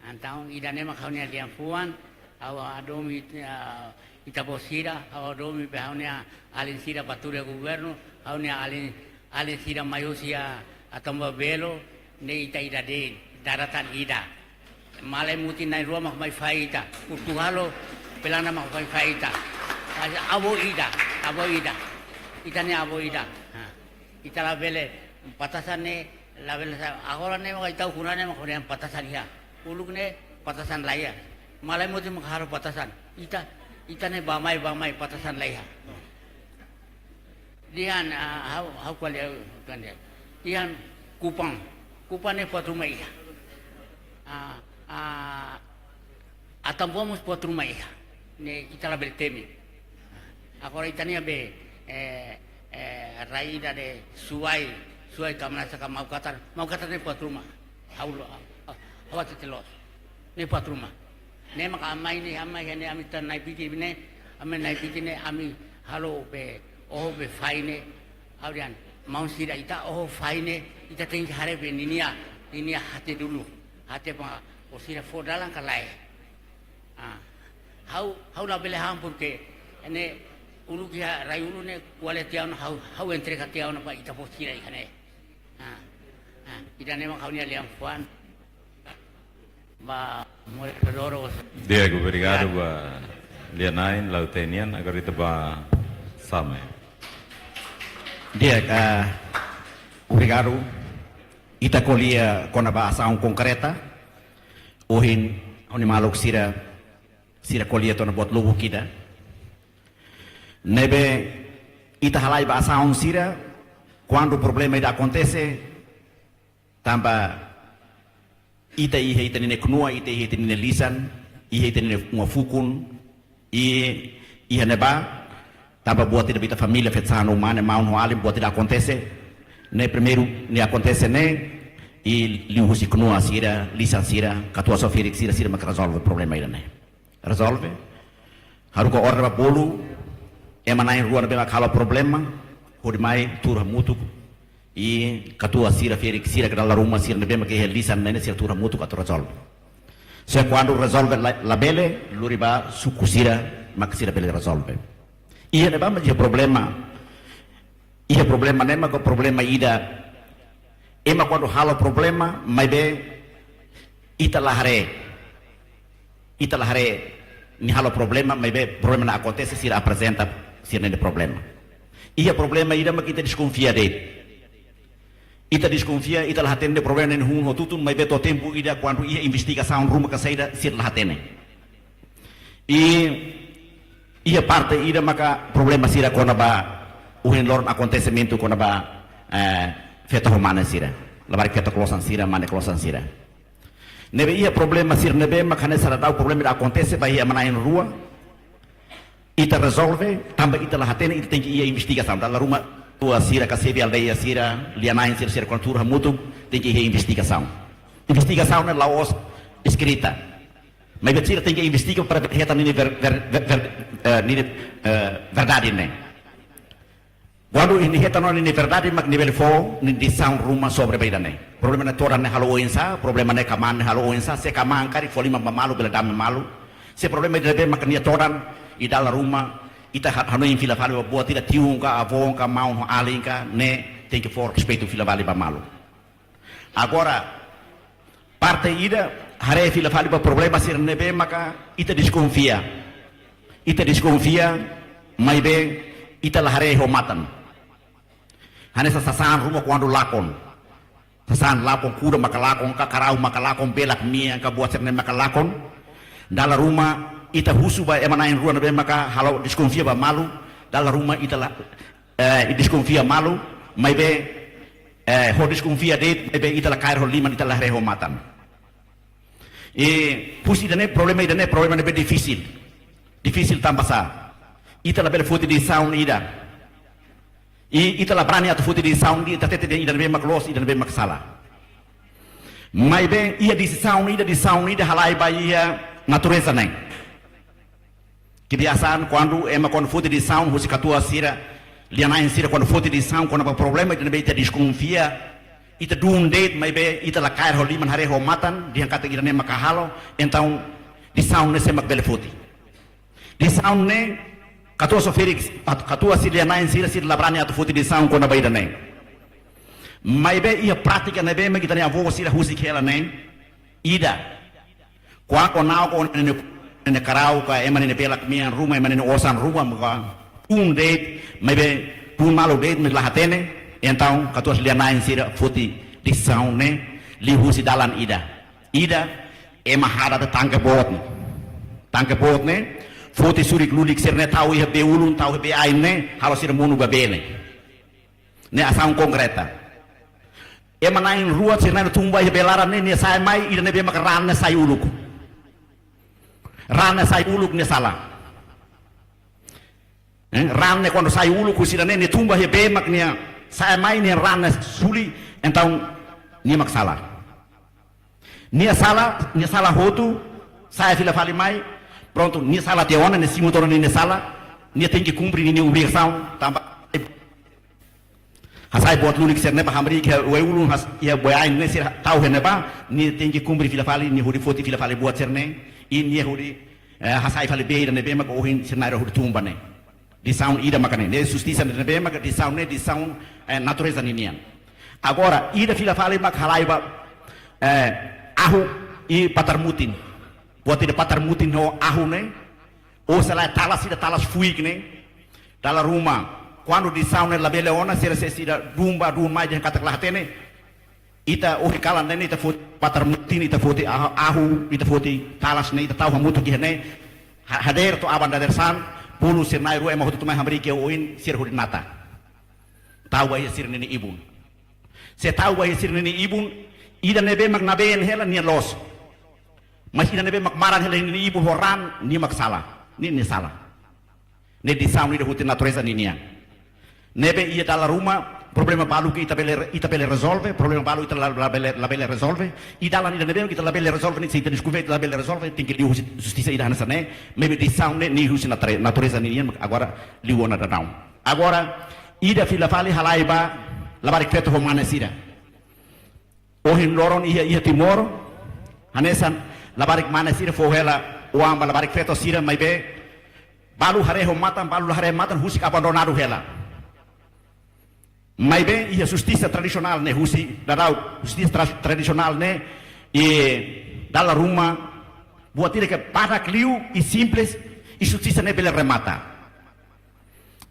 Entaun ida-ne'e mak ha'u-nia lian-fuan, ha'u hadomi, ah, ita-boot sira, ha'u hadomi be ha'u-nia alin sira bá tuur iha governu, ha'u-nia alin, alin sira mai husi iha Atambua Belo, ne'e ita ida de'it, daratan ida. Malae mutin na'in-rua mak mai fahe ita. Portugal ho Pelana mak mai fahe ita. Avó ida, avó ida. Ita-nia avó ida. Ha. Ita labele patasan ne'e, labele sa-, agora ne'e maka ita ukun ne'e maka dehan patasan iha. Uluk ne'e patasan la iha. Malae mutin mak halo patasan. Ita, ita ne'e bá-mai, bá-mai patasan la iha. Dehan, ah, ha'u, ha'u ko'alia, ha'u ko'alia. Dehan Kupang. Kupang ne'e buat ruma iha. Ah, ah, Atambua mós buat ruma iha. Ne'e ita labele temi. Agora ita-nia be, eh, eh, rai ida de'it Suai, Suai Kamnasá ka Maukatar, Maukatar ne'e buat ruma. Ha'u lo, ha'u, ha'u hatete loos. Ne'e buat ruma. Ne'e maka ami mai ne'e, ami mai ne'e, ami tan Naypyidaw ne'e, Ami na'in-bitin ne'e ami halo be, oho be fai ne'e, ha'u dehan maun sira ita oho fai ne'e, ita tenke haree be ninia, ninia hate dulu, hate ba o sira fó dalan ka lae. Ah, ha'u, ha'u labele han porke ne'e uluk iha rai-ulun ne'e ko'alia tiha ona ha'u, ha'u entrega tiha ona ba ita-boot sira iha ne'e. Ah, ah, ida-ne'e mak ha'u-nia lian-fuan. Ba moderadór. Di'ak, obrigadu ba lia-na'in, Lautém nian, agora ita ba Same. Di'ak, ah, obrigadu. Ita ko'alia kona-ba asaun konkreta. Ohin, ha'u-nia maluk sira, sira ko'alia tiha ona buat lubuk ida. Ne'ebé ita halai ba asaun sira, kuandu problema ida akontese, tanba ita iha ita-nia knua, ita iha ita-nia lisan, iha ita-nia uma fukun, i iha ne'ebá, tanba buat ida ba ita família, feto-saan, uma, maun ho alin, buat ida akontese, ne'e primeiru, ne'e akontese ne'e, i liuhusi knua sira, lisan sira, katuas ho ferik sira, sira mak rezolve problema ida-ne'e. Rezolve. Haruka orden ba bolu, ema na'in-rua ne'ebé mak halo problema, hodi mai tuur hamutuk, i katuas sira, ferik sira, ka dala ruma sira ne'ebé mak iha lisan ne'e sira tuur hamutuk atu rezolve. Se kuandu rezolve la, labele, lori ba suku sira, mak sira bele rezolve. Iha ne'ebá mak iha problema. Iha problema ne'e mak problema ida. Ema kuandu halo problema, maibé ita la haree. Ita la haree nia halo problema, maibé problema ne'e akontese sira aprezenta sira-nia problema. Iha problema ida mak ita deskonfia de'it. Ita deskonfia, ita la hatene problema ne'e hun hotu-hotu, maibé to'o tempu ida kuandu iha investigasaun ruma ka saida sira la hatene. I iha parte ida maka problema sira kona-ba ohin loron akontesimentu kona-ba, eh, feto ho mane sira. Labarik feto klosan sira, mane klosan sira. Ne'ebé iha problema sira ne'ebé maka hanesan dadaun problema ida akontese ba iha ema na'in-rua. Ita rezolve, tanba ita la hatene, ita tenke iha investigasaun. Dala ruma katuas sira, ka xefe aldeia sira, lia-na'in sira, sira kuandu tuur hamutuk, tenke iha investigasaun. Investigasaun ne'e la'ós eskrita. Maibé sira tenke investiga para hetan ninia ver-, ver-, ver-, ver-, eh, ninia, eh, verdade ne'e. Kuandu nia hetan ona ninia verdade, mak nia bele fó ninia desizaun ruma sobre ba ida-ne'e. Problema ne'e todan ne'e halo oinsá, problema ne'e kmaan ne'e halo oinsá, se kmaan karik fó liman ba malu, bele dame malu. Se problema ida ne'ebé mak nia todan, i dala ruma, ita ha-, hanoin fila fali ba buat ida, tiun ka, avó ka, maun ho alin ka, ne'e tenke fó respeitu fila fali ba malu. Agora, parte ida, haree fila fali ba problema sira ne'ebé maka ita deskonfia. Ita deskonfia, maibé ita la haree ho matan. Hanesan sasán ruma kuandu lakon. Sasán lakon, kuda maka lakon, ka karau maka lakon, belak-mean, ka buat sira-ne'e maka lakon. Dala ruma ita husu ba ema na'in-rua ne'ebé maka halo deskonfia ba malu. Dala ruma ita la, eh, deskonfia malu, maibé, eh, ho deskonfia de'it, maibé ita la kaer ho liman, ita la haree ho matan. I husi ida-ne'e, problema ida-ne'e, problema ne'ebé difisil. Difisil tanba sá? Ita labele foti desizaun ida. I ita la brani atu foti desizaun ida, ita hatete dehan ida ne'ebé mak loos, ida ne'ebé mak sala. Maibé iha desizaun ida, desizaun ida halai ba iha natureza ne'e. Kebiasaan kuandu ema kuandu foti desizaun, husi katuas sira, lia-na'in sira kuandu foti desizaun kona-ba problema, ita ne'ebé ita deskonfia, ita duun de'it, maibé ita la kaer ho liman, haree ho matan, dehan katak ida-ne'e maka halo, entaun desizaun ne'e sé mak bele foti. Desizaun ne'e, katuas ho ferik, katuas sira, lia-na'in sira, sira la brani atu foti desizaun kona-ba ida-ne'e. Maibé iha prátika ne'ebé mak ita-nia avó sira husik hela ne'e, ida. Kuandu na'ok ona ninia, ninia karau ka ema ninia belak-mean ruma, ema ninia osan ruma, maka tun de'it, maibé tun malu de'it, maibé la hatene, entaun katuas lia-na'in sira foti desizaun ne'e liuhusi dalan ida. Ida, ema hadat tangke boot ne'e. Tangke boot ne'e, foti surik-lulik sira-ne'e tau iha bee-ulun, tau iha bee-ain ne'e, halo sira monu ba bee ne'e. Ne'e asaun konkreta. Ema na'in-rua sira-ne'e tun ba iha bee-laran ne'e, nia sa'e mai, ida ne'ebé maka raan ne'e sai uluk. Raan ne'e sai uluk, nia sala. Eh, raan ne'e kuandu sai uluk husi ida-ne'e, nia tun ba iha bee mak nia sa'e mai, nia raan ne'e suli, entaun nia mak sala. Nia sala, nia sala hotu, sa'e fila fali mai, Prontu, nia sala tiha ona, nia simu tiha ona nia sala, nia tenke kumpre nia obrigasaun, tanba hasai buat lulik sira-ne'e ba hamriik iha oin ulun, has, iha buat ain ne'e sira tau iha ne'ebá, nia tenke kumpre fila fali, nia hodi foti fila fali buat sira-ne'e, i nia hodi, eh, hasai fali bee ida ne'ebé mak ohin sira na'in-rua hodi tun ba ne'e. Disaun ida maka ne'e, ne'e justisa ne'ebé maka disaun ne'e, disaun, eh, natureza ninian. Agora, ida fila fali mak halai ba, eh, ahu i patar mutin. Buat ida patar mutin ho ahu ne'e, ou se lae talas ida, talas fuik ne'e. Dala ruma, kuandu disaun ne'e labele ona, sira sei sida dun ba dun mai dehan katak la hatene. Ita ohin kalan ne'e, ita foti patar mutin, ita foti ahu, ahu, ita foti talas ne'e, ita tau hamutuk iha ne'e. Ha-, hadeer to'o aban dadeer-saan, bolu sira na'in-rua ema hotu tun mai hamriik iha oin, sira hodi nata. Tau ba iha sira-nia ibun. Se tau ba iha sira-nia ibun, ida ne'ebé mak nabeen hela nia loos. Mas ida ne'ebé mak maran hela nia ibun ho raan, nia mak sala. Nia, nia sala. Ne'e disaun ida husi natureza ninian. Ne'ebé iha dala ruma, problema balu ke ita bele, ita bele rezolve, problema balu ita la, labele, labele rezolve. I dalan ida ne'ebé mak ita labele rezolve, ne'e se ita diskuve ita labele rezolve, tenke liu husi justisa ida hanesan ne'e, maibé disaun ne'e, ne'e husi natre-, natureza ninian, agora liu ona daudaun. Agora, ida fila fali halai ba labarik feto ho mane sira. Ohin loron iha, iha Timor, hanesan labarik mane sira fó hela oan ba labarik feto sira maibé balu haree ho matan, balu la haree matan, husik abandonadu hela. Maibé iha justisa tradisionál ne'e husi daudaun, justisa tra-, tradisionál ne'e, i dala ruma, buat ida ke badak liu i simples, i justisa ne'e bele remata.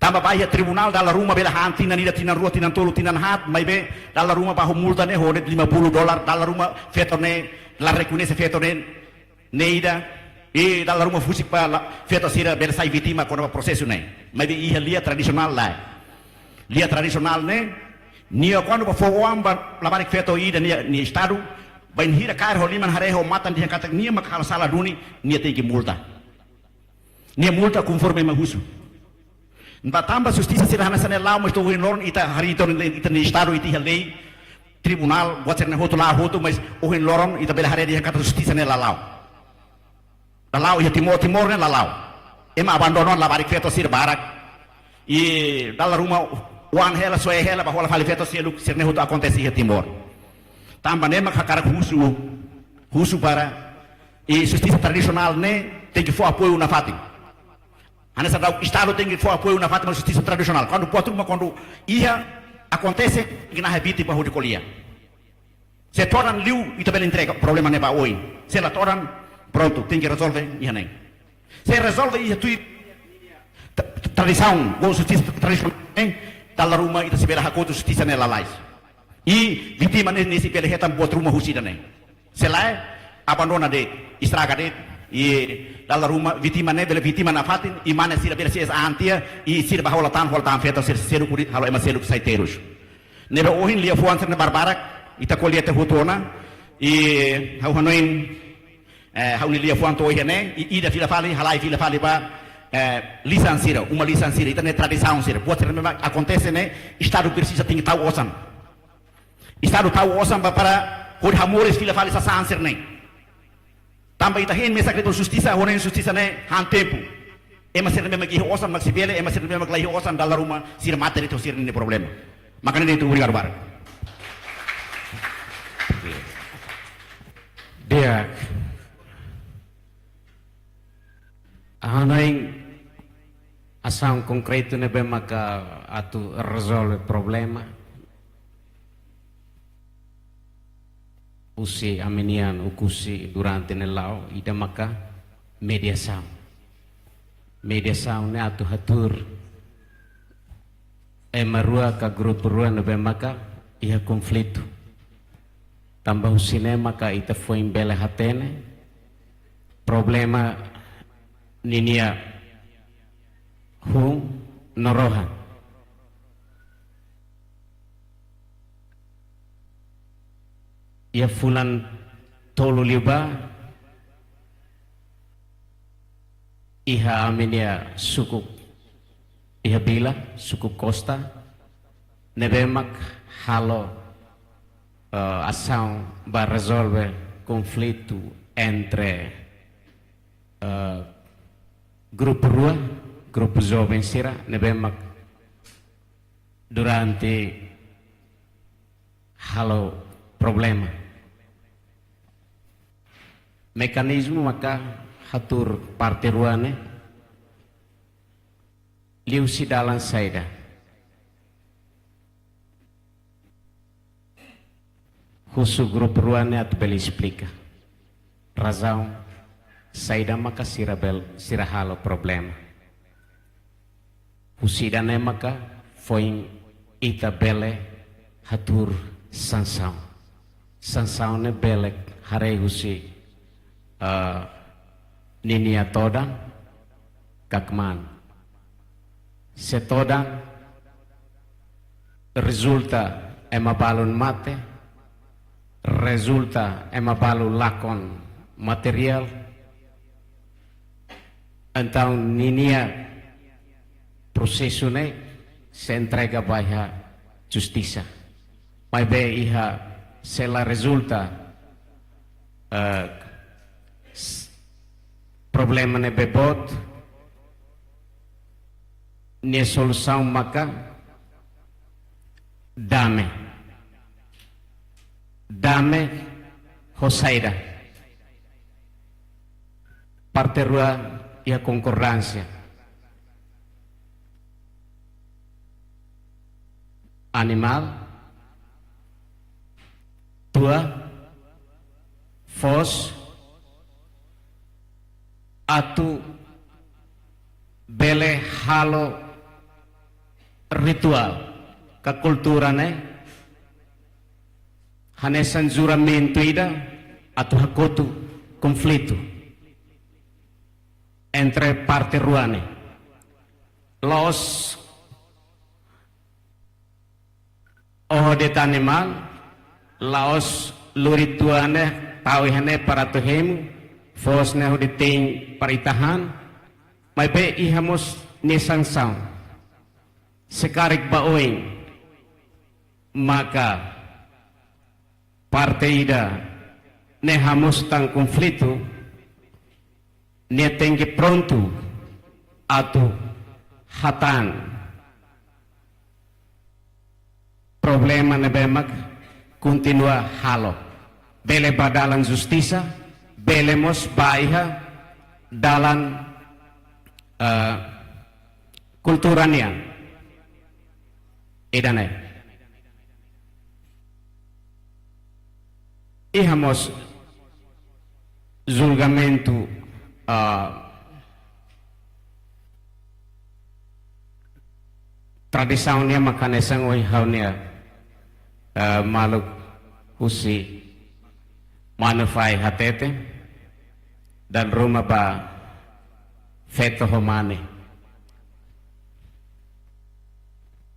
Tanba ba iha tribunál dala ruma bele han tinan ida, tinan rua, tinan tolu, tinan haat, maibé dala ruma ba ho multa ne'e ho de'it lima puluh dolar, dala ruma feto ne'e la rekoñese feto ne'e, ne'e ida, i dala ruma husik ba la, feto sira bele sai vítima kona-ba prosesu ne'e. Maibé iha lia tradisionál lae. Lia tradisionál ne'e, nia kuandu ba fó oan ba labarik feto ida nia, nia estadu, bainhira kaer ho liman haree ho matan dehan katak nia mak halo sala duni, nia tenke multa. Nia multa konforme ema husu. Ba tanba justisa sira hanesan ne'e la'o, mas to'o ohin loron ita haree to'o ita-nia estadu ita iha lei, tribunál, buat sira-ne'e hotu la'o hotu, mas ohin loron ita bele haree dehan katak justisa ne'e la la'o. La la'o iha Timor, Timor ne'e la la'o. Ema abandona labarik feto sira barak. I dala ruma oan hela, soe hela, ba hola fali feto seluk, sira-ne'e hotu akontese iha Timor. Tanba ne'e mak hakarak husu, husu para, i justisa tradisionál ne'e tenke fó apoiu nafatin. Hanesan daudaun estadu tenke fó apoiu nafatin ba justisa tradisionál. Kuandu buat ruma kuandu iha akontese, tenke nahe vítima hodi ko'alia. Se todan liu, ita bele entrega problema ne'e ba oin. Se la todan, prontu, tenke rezolve iha ne'e. Se rezolve iha tuir tra-, tradisaun, ou justisa tradisionál, eh, dala ruma ita sei bele hakotu justisa ne'e lalais. I vítima ne'e, ne'e sei bele hetan buat ruma husi ida-ne'e. Se lae, abandona de'it, estraga de'it, i dala ruma vítima ne'e bele vítima nafatin, i mane sira bele ses antia, i sira ba hola tan, hola tan feto sira, sira kuri, halo ema seluk sai terus. Ne'ebé ohin liafuan sira-ne'e barbarak, ita ko'alia tiha hotu ona, i ha'u hanoin, eh, ha'u-nia liafuan to'o iha ne'e, i ida fila fali, halai fila fali ba, eh, lisan sira, uma lisan sira, ita-nia tradisaun sira, buat sira-ne'ebé akontese ne'e, estadu presiza tenke tau osan. Estadu tau osan ba para hodi hamoris fila fali sasán sira-ne'e. Tanba ita hein mesak de'it justisa, hodi justisa ne'e han tempu. Ema sira-ne'ebé mak iha osan mak sei bele, ema sira-ne'ebé mak la iha osan dala ruma sira mate de'it ho sira-nia problema. Maka ne'e de'it, obrigadu barak. Di'ak. Ha'u hanoin asaun konkretu ne'ebé maka atu rezolve problema husi ami-nian Oekusi durante ne'e la'o, ida maka mediasaun. Mediasaun ne'e atu hatuur ema rua ka grupu rua ne'ebé maka iha konflitu. Tanba husi ne'e maka ita foin bele hatene problema ninia hun no rohan. Iha fulan tolu liubá, iha ami-nia suku, iha Bila, suku Costa, ne'ebé mak halo, eh, asaun ba rezolve konflitu entre, eh, grupu rua, grupu joven sira ne'ebé mak durante halo problema. Mekanizmu maka hatuur parte rua ne'e liuhusi dalan saida. Husu grupu rua ne'e atu bele esplika razaun saida maka sira bel, sira halo problema. Husi ida-ne'e maka foin ita bele hatuur sansaun. Sansaun ne'e bele haree husi, eh, ninia todan ka kmaan. Se todan rezulta ema balun mate, rezulta ema balu lakon materiál, entaun ninia prosesu ne'e sei entrega ba iha justisa. Maibé iha se la rezulta, eh, s-, problema ne'ebé boot, nia solusaun maka dame. Dame ho saida? Parte rua iha konkordánsia. Animál, tua, foos, atu bele halo rituál ka kultura ne'e hanesan juramentu ida atu hakotu konflitu entre parte rua ne'e. La'ós oho de'it animál, la'ós lori tua ne'e tau iha ne'e para atu hemu, foos ne'e hodi te'in para ita han, maibé iha mós nia sansaun. Se karik ba oin maka parte ida ne'e hamoos tan konflitu, nia tenke prontu atu hatán problema ne'ebé mak kontinua halo. Bele ba dalan justisa, bele mós ba iha dalan, eh, kultura nian. Ida-ne'e. Iha mós julgamentu, ah, tradisaun nian maka hanesan ohin ha'u-nia, ah, maluk husi Manufai hatete, dala ruma ba feto ho mane.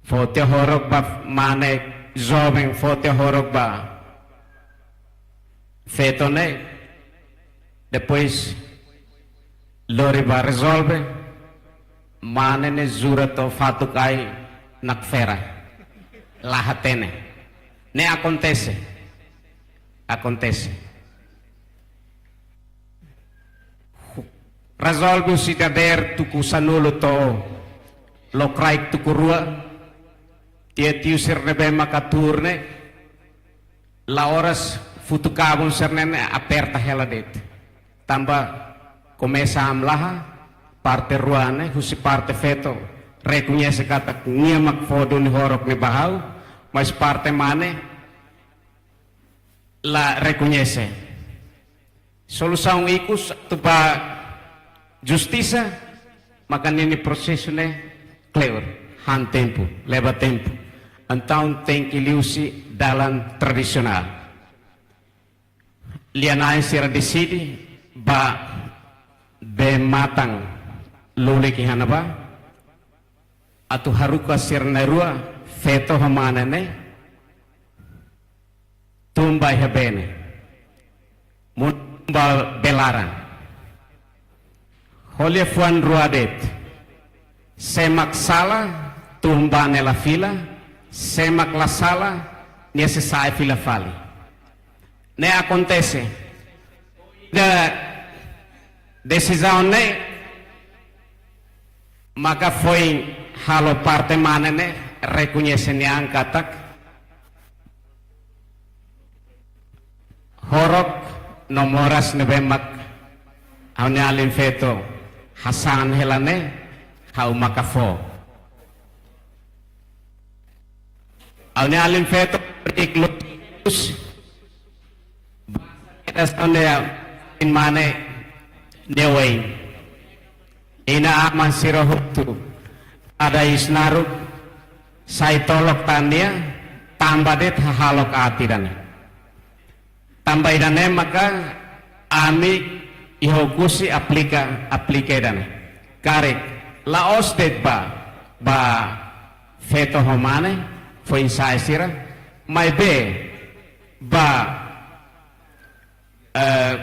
Fó tiha horok ba mane, joven fó tiha horok ba feto ne'e. Depois lori ba rezolve, mane ne'e jura to'o fatuk ai nakfera. La hatene. Ne'e akontese. Akontese. Rezolve husi dadeer tuku sanulu to'o lokraik tuku rua, tiha tiu sira ne'ebé maka tuur ne'e, la'ós futuk kabun sira-ne'e ne'e aperta hela de'it. Tanba komesa hamlaha, parte rua ne'e, husi parte feto rekoñese katak nia mak fó duni horok ne'e ba ha'u, mas parte mane la rekoñese. Solusaun ikus atu ba justisa, maka ninia prosesu ne'e kleur, han tempu, leba tempu. Entaun tenke liuhusi dalan tradisionál. Lia-na'in sira deside ba bee matan lulik iha ne'ebá, atu haruka sira na'in-rua, feto ho mane ne'e, tun ba iha bee ne'e. Mun ba bee laran. Ho liafuan rua de'it. Sé mak sala, tun ba ne'e la fila, sé mak la sala, nia sei sa'e fila fali. Ne'e akontese. Ida desizaun ne'e Maka foin halo parte mane ne'e rekoñese nia an katak horok no moras ne'ebé mak ha'u-nia alin feto hasa'e hela ne'e, ha'u maka fó. Ha'u-nia alin feto iklus, ida sonde ya in mane ne'e oin. Inan-aman sira hotu, ada isnaru, sai tolok tan nia, tanba de'it hahalok aat ida-ne'e. Tanba ida-ne'e maka ami iha Oekusi aplika, aplika ida-ne'e. Karik, la'ós de'it ba, ba feto ho mane, foin-sa'e sira, maibé ba, eh,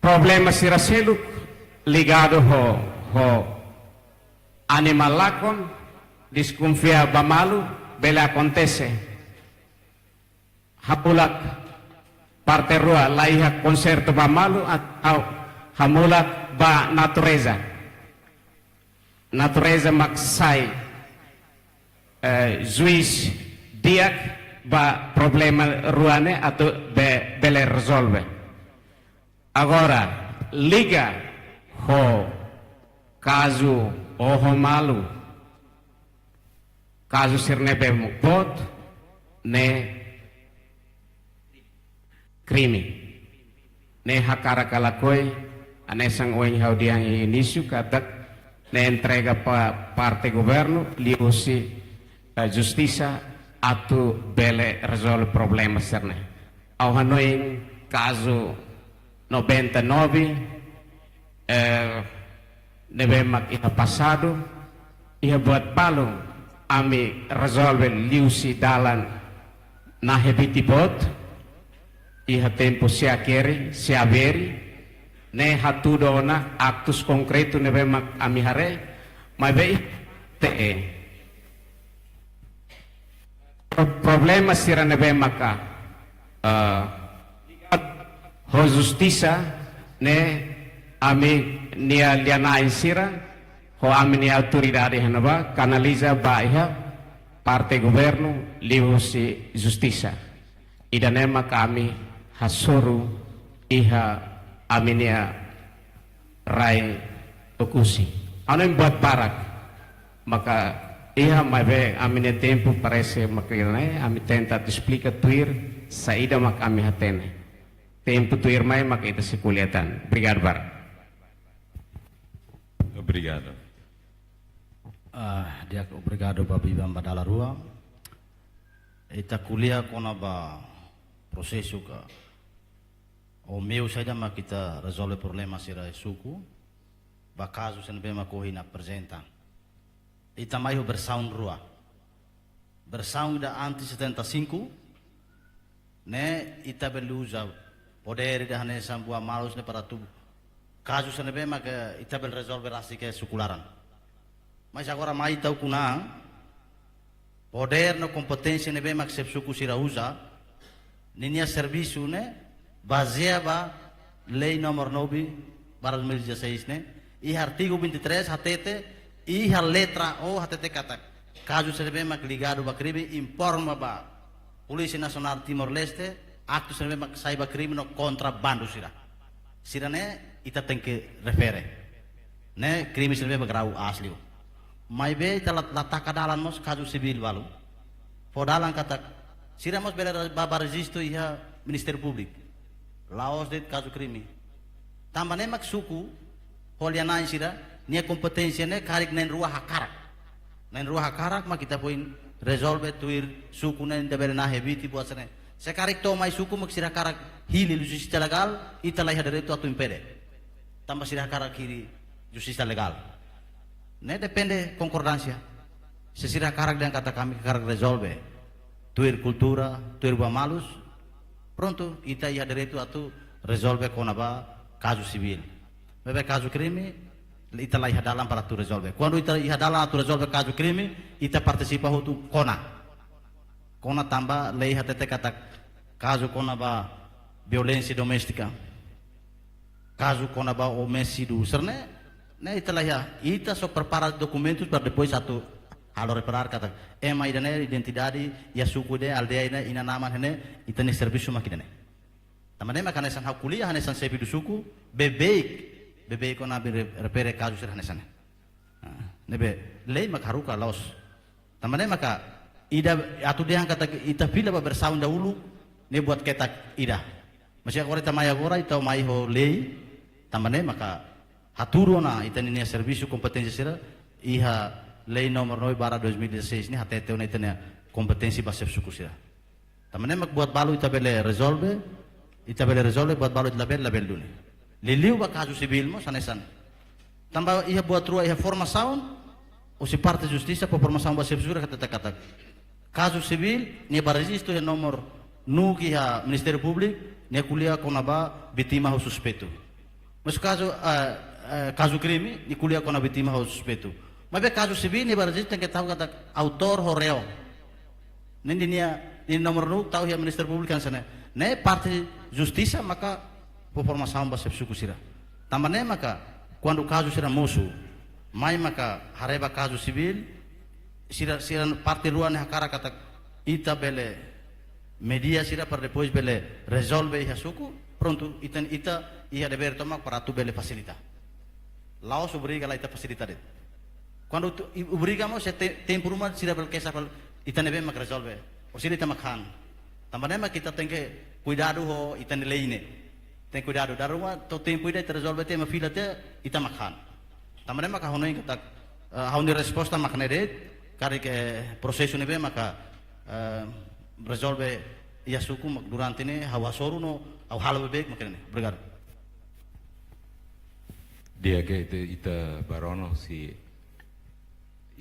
problema sira seluk ligadu ho, ho animál lakon, deskonfia ba malu, bele akontese. Hamulak parte rua, la iha konsertu ba malu, at-, au, hamulak ba natureza. Natureza mak sai, eh, juís di'ak ba problema rua ne'e atu be-, bele rezolve. Agora, liga ho kazu oho malu, kazu sira ne'ebé boot, ne'e krime. Ne'e hakarak ka lakohi, hanesan ohin ha'u dehan iha inísiu katak ne'e entrega ba parte governu, liuhusi, eh, justisa atu bele rezolve problema sira-ne'e. Ha'u hanoin kazu noventa e nove, eh, ne'ebé mak iha pasadu, iha buat balun ami rezolve liuhusi dalan nahebiti boot, iha tempu SEACERI, SEABERI, ne'e hatudu ona aktus konkretu ne'ebé mak ami haree, maibé iha te pro-, problema sira ne'ebé maka, eh, ho justisa ne'e ami-nia lian-na'in sira, ho ami-nia autoridade iha ne'ebá, kanaliza ba iha parte governu, liuhusi justisa. Ida-ne'e maka ami hasoru iha ami-nia rai Oekusi. Hanoin buat barak maka iha, maibé ami-nia tempu parese maka ne'e, ami tenta atu esplika tuir saida maka ami hatene. Tempu tuirmai maka ita sei ko'alia tan. Obrigadu barak. Obrigadu. Ah, di'ak, obrigadu ba biban ba dala rua. Ita ko'alia kona-ba prosesu ka ou meiu saida mak ita rezolve problema sira iha suku, ba kazu sira ne'ebé mak ohin aprezenta. Ita mai ho versaun rua. Versaun ida antes setenta e cinco, ne'e ita bele uza podér ida hanesan buat malus ne'e para atu kazu sira ne'ebé mak ita bele rezolve rasik iha suku laran. Mas agora mai ita ukun an, podér no kompeténsia ne'ebé mak xefe suku sira uza, ninia servisu ne'e bazeia ba lei númeru nove barra dois mil e dezasseis ne'e, iha artigu vinte e três hatete, iha letra O hatete katak kazu sira ne'ebé mak ligadu ba krime informa ba Polísia Nasionál Timor-Leste, aktu sira ne'ebé mak sai ba krime no kontrabandu sira. Sira-ne'e ita tenke refere. Ne'e krime sira ne'ebé ba grau aas liu. Maibé ita la, la taka dalan mós kazu sivíl balu. Fó dalan katak sira mós bele re-, ba, ba rejistu iha Ministériu Públiku. La'ós de'it kazu krime. Tanba ne'e mak suku, ho lian-na'in sira, nia kompeténsia ne'e karik na'in-rua hakarak. Na'in-rua hakarak mak ita foin rezolve tuir suku ne'e ita bele nahebiti buat sira-ne'e. Se karik to'o mai suku mak sira hakarak hili justisa legál, ita la iha direitu atu impede. Tanba sira hakarak hili justisa legál. Ne'e depende konkordánsia. Se sira hakarak dehan katak ami hakarak rezolve tuir kultura, tuir buat malus, prontu, ita iha direitu atu rezolve kona-ba kazu sivíl. Maibé kazu krime, ita la iha dalan para atu rezolve. Kuandu ita iha dalan atu rezolve kazu krime, ita partisipa hotu kona. Kona tanba lei hatete katak kazu kona-ba violénsia doméstika, kazu kona-ba omisídiu sira-ne'e, Ne'e ita laiha, ita só prepara dokumentus para depois atu halo reparar katak ema ida-ne'e, identidade, iha suku ida-ne'e, aldeia ida-ne'e, inan-aman ne'e, ita-nia servisu mak ida-ne'e. Tanba ne'e maka hanesan ha'u ko'alia hanesan xefe do suku, beibeik, beibeik ona bele re-, refere kazu sira hanesan ne'e. Ah, ne'ebé, lei mak haruka la'ós. Tanba ne'e maka ida atu dehan katak ita fila ba versaun dahuluk, ne'e buat ketak ida. Mas agora ita mai agora, ita mai ho lei, tanba ne'e maka hatudu ona ita-nia servisu kompeténsia sira, iha lei númeru nove barra dois mil e dezasseis ne'e hatete ona ita-nia kompeténsia ba xefe suku sira. Tanba ne'e mak buat balu ita bele rezolve, ita bele rezolve, buat balu ita labele, labele duni. Liuliu ba kazu sivíl mós hanesan. Tanba iha buat rua, iha formasaun, husi parte justisa fó formasaun ba xefe suku sira katak, katak kazu sivíl, nia ba rejistu iha númeru nunuk iha Ministériu Públiku, nia ko'alia kona-ba vítima ho suspeitu. Mas kazu, eh, eh, kazu krime, nia ko'alia kona-ba vítima ho suspeitu. Maibé kazu sivíl, nia ba rejistu tenke tau katak autór ho réu. Ne'e nia, nia númeru nunuk tau iha Ministériu Públiku hanesan ne'e. Ne'e parte justisa maka fó formasaun ba xefe suku sira. Tanba ne'e maka, kuandu kazu sira mosu, mai maka haree ba kazu sivíl, sira, sira parte rua ne'e hakarak katak ita bele media sira para depois bele rezolve iha suku, prontu, ita, ita iha devér tomak para atu bele fasilita. La'ós obriga lai ita fasilita de'it. Kuandu tu, i-, obriga mós se te-, tempu ruma sira bele keixa fali, ita ne'ebé mak rezolve. Ou sira ita mak han. Tanba ne'e mak ita tenke kuidadu ho ita-nia lei ne'e. Tenke kuidadu. Dala ruma to'o tempu ida ita rezolve tiha ema fila tiha, ita mak han. Tanba ne'e mak ha'u hanoin katak, eh, ha'u-nia resposta mak ne'e de'it, karik prosesu ne'ebé maka, eh, rezolve iha suku mak durante ne'e ha'u hasoru no ha'u halo beibeik mak ne'e. Obrigadu. Di'ak, ita, ita bá rona husi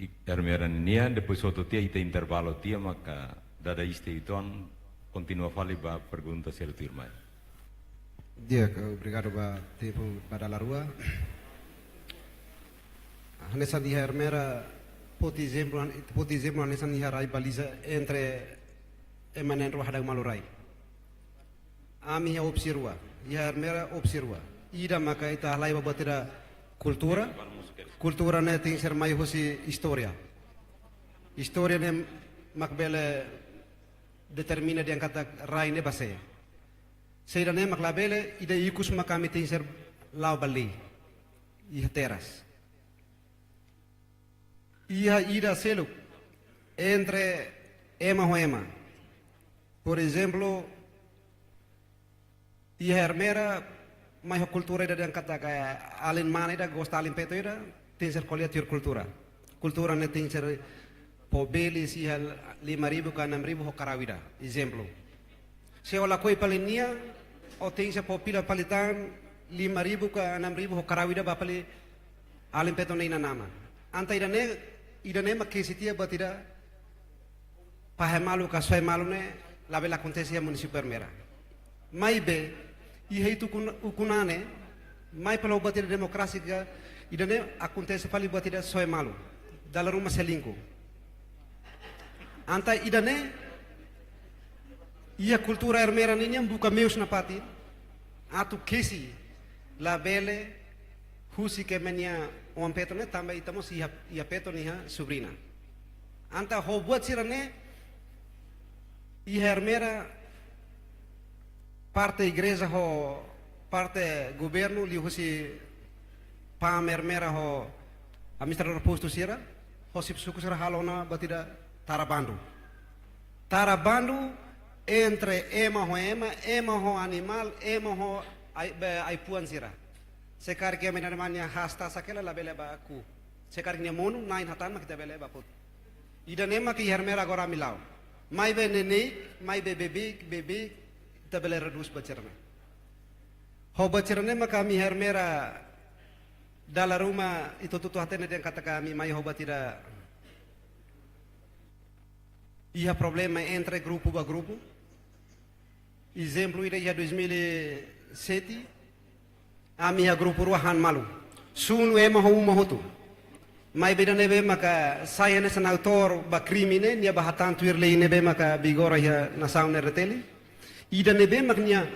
i-, Ermera nian, depois hotu tiha ita intervalu tiha, maka dada iis tiha uitoan, kontinua fali ba pergunta sira tuirmai. Di'ak, obrigadu ba tempu ba dala rua. Hanesan iha Ermera, foti ezemplu, foti ezemplu hanesan iha rai baliza entre ema na'in-rua hadau malu rai. Ami iha opsi rua, iha Ermera opsi rua. Ida maka ita halai ba buat ida kultura, kultura ne'e tenke ser mai husi istória. Istória ne'e mak bele determina dehan katak rai ne'e ba sé. Se ida-ne'e mak labele, ida ikus maka ami tenke ser la'o ba lei. Iha teras. Iha ida seluk, entre ema ho ema. Por ezemplu, iha Ermera, mai ho kultura ida dehan katak alin mane ida gosta alin feto ida, tenke ser ko'alia tuir kultura. Kultura ne'e tenke ser fó beli iha lima ribu ka enam ribu ho karau ida. Ezemplu. Se ó lakohi fali nia, ó tenke ser fó fila fali tan lima ribu ka enam ribu ho karau ida ba fali alin feto nia inan-aman. Entaun ida-ne'e, ida-ne'e mak kesi tiha buat ida fahe malu ka soe malu ne'e labele akontese iha munisípiu Ermera. Maibé, iha ita ukun-, ukun-an ne'e, mai fali ho buat ida demokrátiku, ida-ne'e akontese fali buat ida soe malu. Dala ruma selingkuh. Entaun ida-ne'e, iha kultura Ermera ninian buka meius nafatin, atu kesi labele husik ema nia oan feto ne'e tanba ita mós iha, iha feto nia iha sobriña. Entaun ho buat sira-ne'e, iha Ermera parte igreja ho parte governu liuhusi PAM Ermera ho administradór postu sira, ho xefe suku sira halo ona buat ida tara bandu. Tara bandu entre ema ho ema, ema ho animál, ema ho ai-, be-, ai-fuan sira. Se karik ema nia hasta sakela labele ba ku'u. Se karik nia monu, na'in-hatán mak ita bele ba foti. Ida-ne'e mak iha Ermera agora ami la'o. Maibé neineik, maibé beibeik, beibeik, ita bele redús buat sira-ne'e. Ho buat sira-ne'e mak ami iha Ermera dala ruma ita hotu-hotu hatene dehan katak ami mai ho buat ida iha problema entre grupu ba grupu. Ezemplu ida iha dois mil e sete, ami iha grupu rua han malu. Sunu ema ho uma hotu. Maibé ida ne'ebé maka sai hanesan autór ba krime ne'e, nia bá hatán tuir lei ne'ebé maka vigora iha nasaun ne'e R T L. Ida ne'ebé mak nia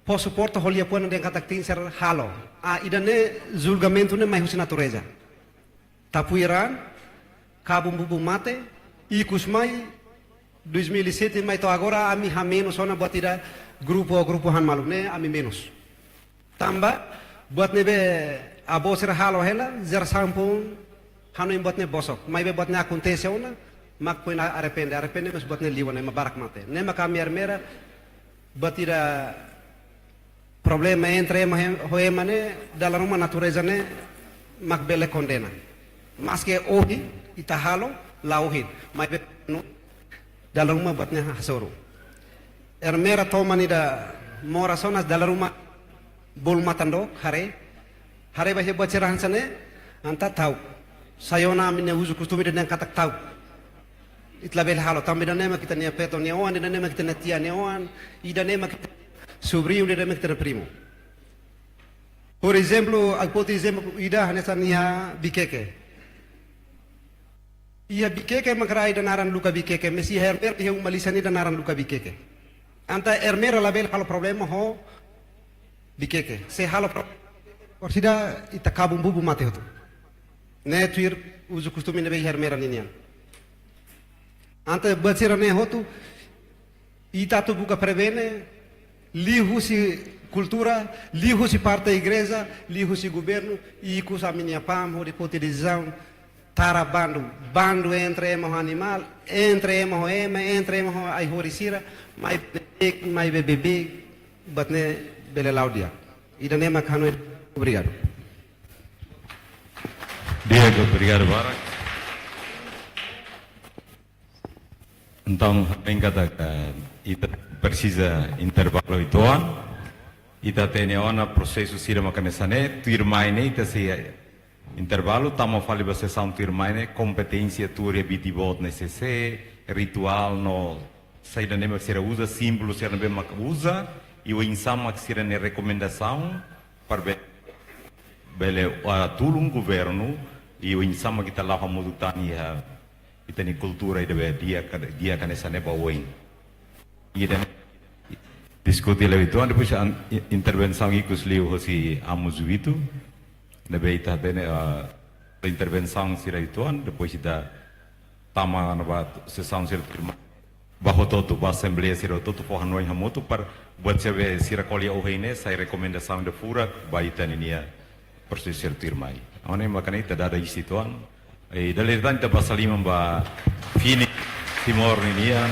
fó suporta ho liafuan dehan katak tenke ser halo. Ah, ida-ne'e julgamentu ne'e mai husi natureza. Tapuiran, kabun bubu mate, ikus mai, dois mil e sete mai to'o agora, ami hamenus ona buat ida grupu, grupu han malu ne'e, ami menus. Tanba, buat ne'ebé avó sira halo hela, jerasaun foun hanoin buat ne'e bosok. Maibé buat ne'e akontese ona, mak foin arrepende. Arrepende mós buat ne'e liu ona, ema barak mate. Ne'e mak ami Ermera, buat ida problema entre ema ho ema ne'e, dala ruma natureza ne'e mak bele kondena. Maske ohin ita halo, la ohin, maibé no, dala ruma buat ne'e hasoru. Ermera toman ida moras ona, dala ruma bolu matan dook, haree. Haree ba iha buat sira hanesan ne'e, entaun ta'uk. Sai ona ami-nia uzu kostume dehan katak ta'uk. Ita labele halo, tanba ida-ne'e mak ita-nia feto nia oan, ida-ne'e mak ita-nia tia nia oan, ida-ne'e mak ita-nia sobriñu, ida-ne'e mak ita-nia primu. Por ezemplu, ha'u foti ezemplu ida hanesan iha Vikeke. Iha Vikeke mak rai ida naran Luka Vikeke, mais iha Ermera iha uma lisan ida naran Luka Vikeke. Entaun Ermera labele halo problema ho Vikeke. Se halo pro-, orsida ita kabun bubu mate hotu. Ne'e tuir uzu kostume ne'ebé iha Ermera ninian. Entaun buat sira-ne'e hotu, ita atu buka prevene, liuhusi kultura, liuhusi parte igreja, liuhusi governu, ikus ami-nia pam, hodi foti desizaun, tara bandu, bandu entre ema ho animál, entre ema ho ema, entre ema ho ai-horis sira, maibé, maibé beibeik, buat ne'e bele la'o di'ak. Ida-ne'e mak ha'u hanoin, obrigadu. Di'ak, obrigadu barak. Entaun, ha'u hanoin katak ita presiza intervalu uitoan. Ita hatene ona prosesu sira mak hanesan ne'e, tuirmai ne'e ita sei intervalu, tama fali ba sesaun tuirmai ne'e, kompeténsia tuur iha biti boot ne'e sé, rituál no saida ne'ebé mak sira uza, símbolu sira ne'ebé mak uza, i oinsá mak sira-nia rekomendasaun, para be-, bele, ah, tulun governu, i oinsá mak ita la'o hamutuk tan iha ita-nia kultura ida be di'ak, di'ak hanesan ne'e ba oin. Ida-ne'e diskute hela uitoan, depois an-, i-, intervensaun ikus liu hosi Amu Zuitu, ne'ebé ita hatene, ah, intervensaun sira uitoan, depois ita tama ona ba sesaun sira tuirmai. Ba hotu-hotu, ba asembleia sira hotu-hotu fó hanoin hamutuk para buat sira be sira ko'alia ohin ne'e sai rekomendasaun ida furak ba ita ninia prosesu sira tuirmai. Ha'u hanoin mak ne'e ita dada iis uitoan. I dala ida tan ita basa liman ba fini Timor ninian,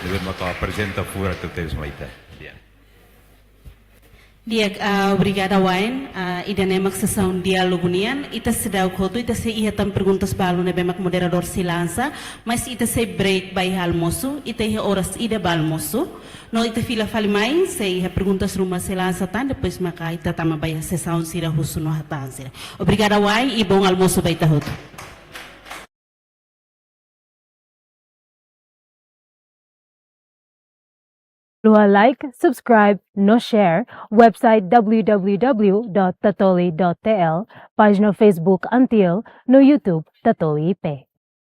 ne'ebé maka aprezenta furak tebes mai ita. Ya. Di'ak, ah, obrigada wa'in. Ah, ida-ne'e mak sesaun diálogu nian. Ita seidauk hotu, ita sei iha tan perguntas balu ne'ebé mak moderadór sei lansa, mais ita sei break ba iha almosu, ita iha oras ida ba almosu. No ita fila fali mai, sei iha perguntas ruma sei lansa tan, depois maka ita tama ba iha sesaun sira husu no hatán sira. Obrigada wa'in, i bom almoço ba ita hotu. Haluha like, subscribe, no share website w w w dot tatoli dot t l, página Facebook Antiel, no YouTube Tatoli I P.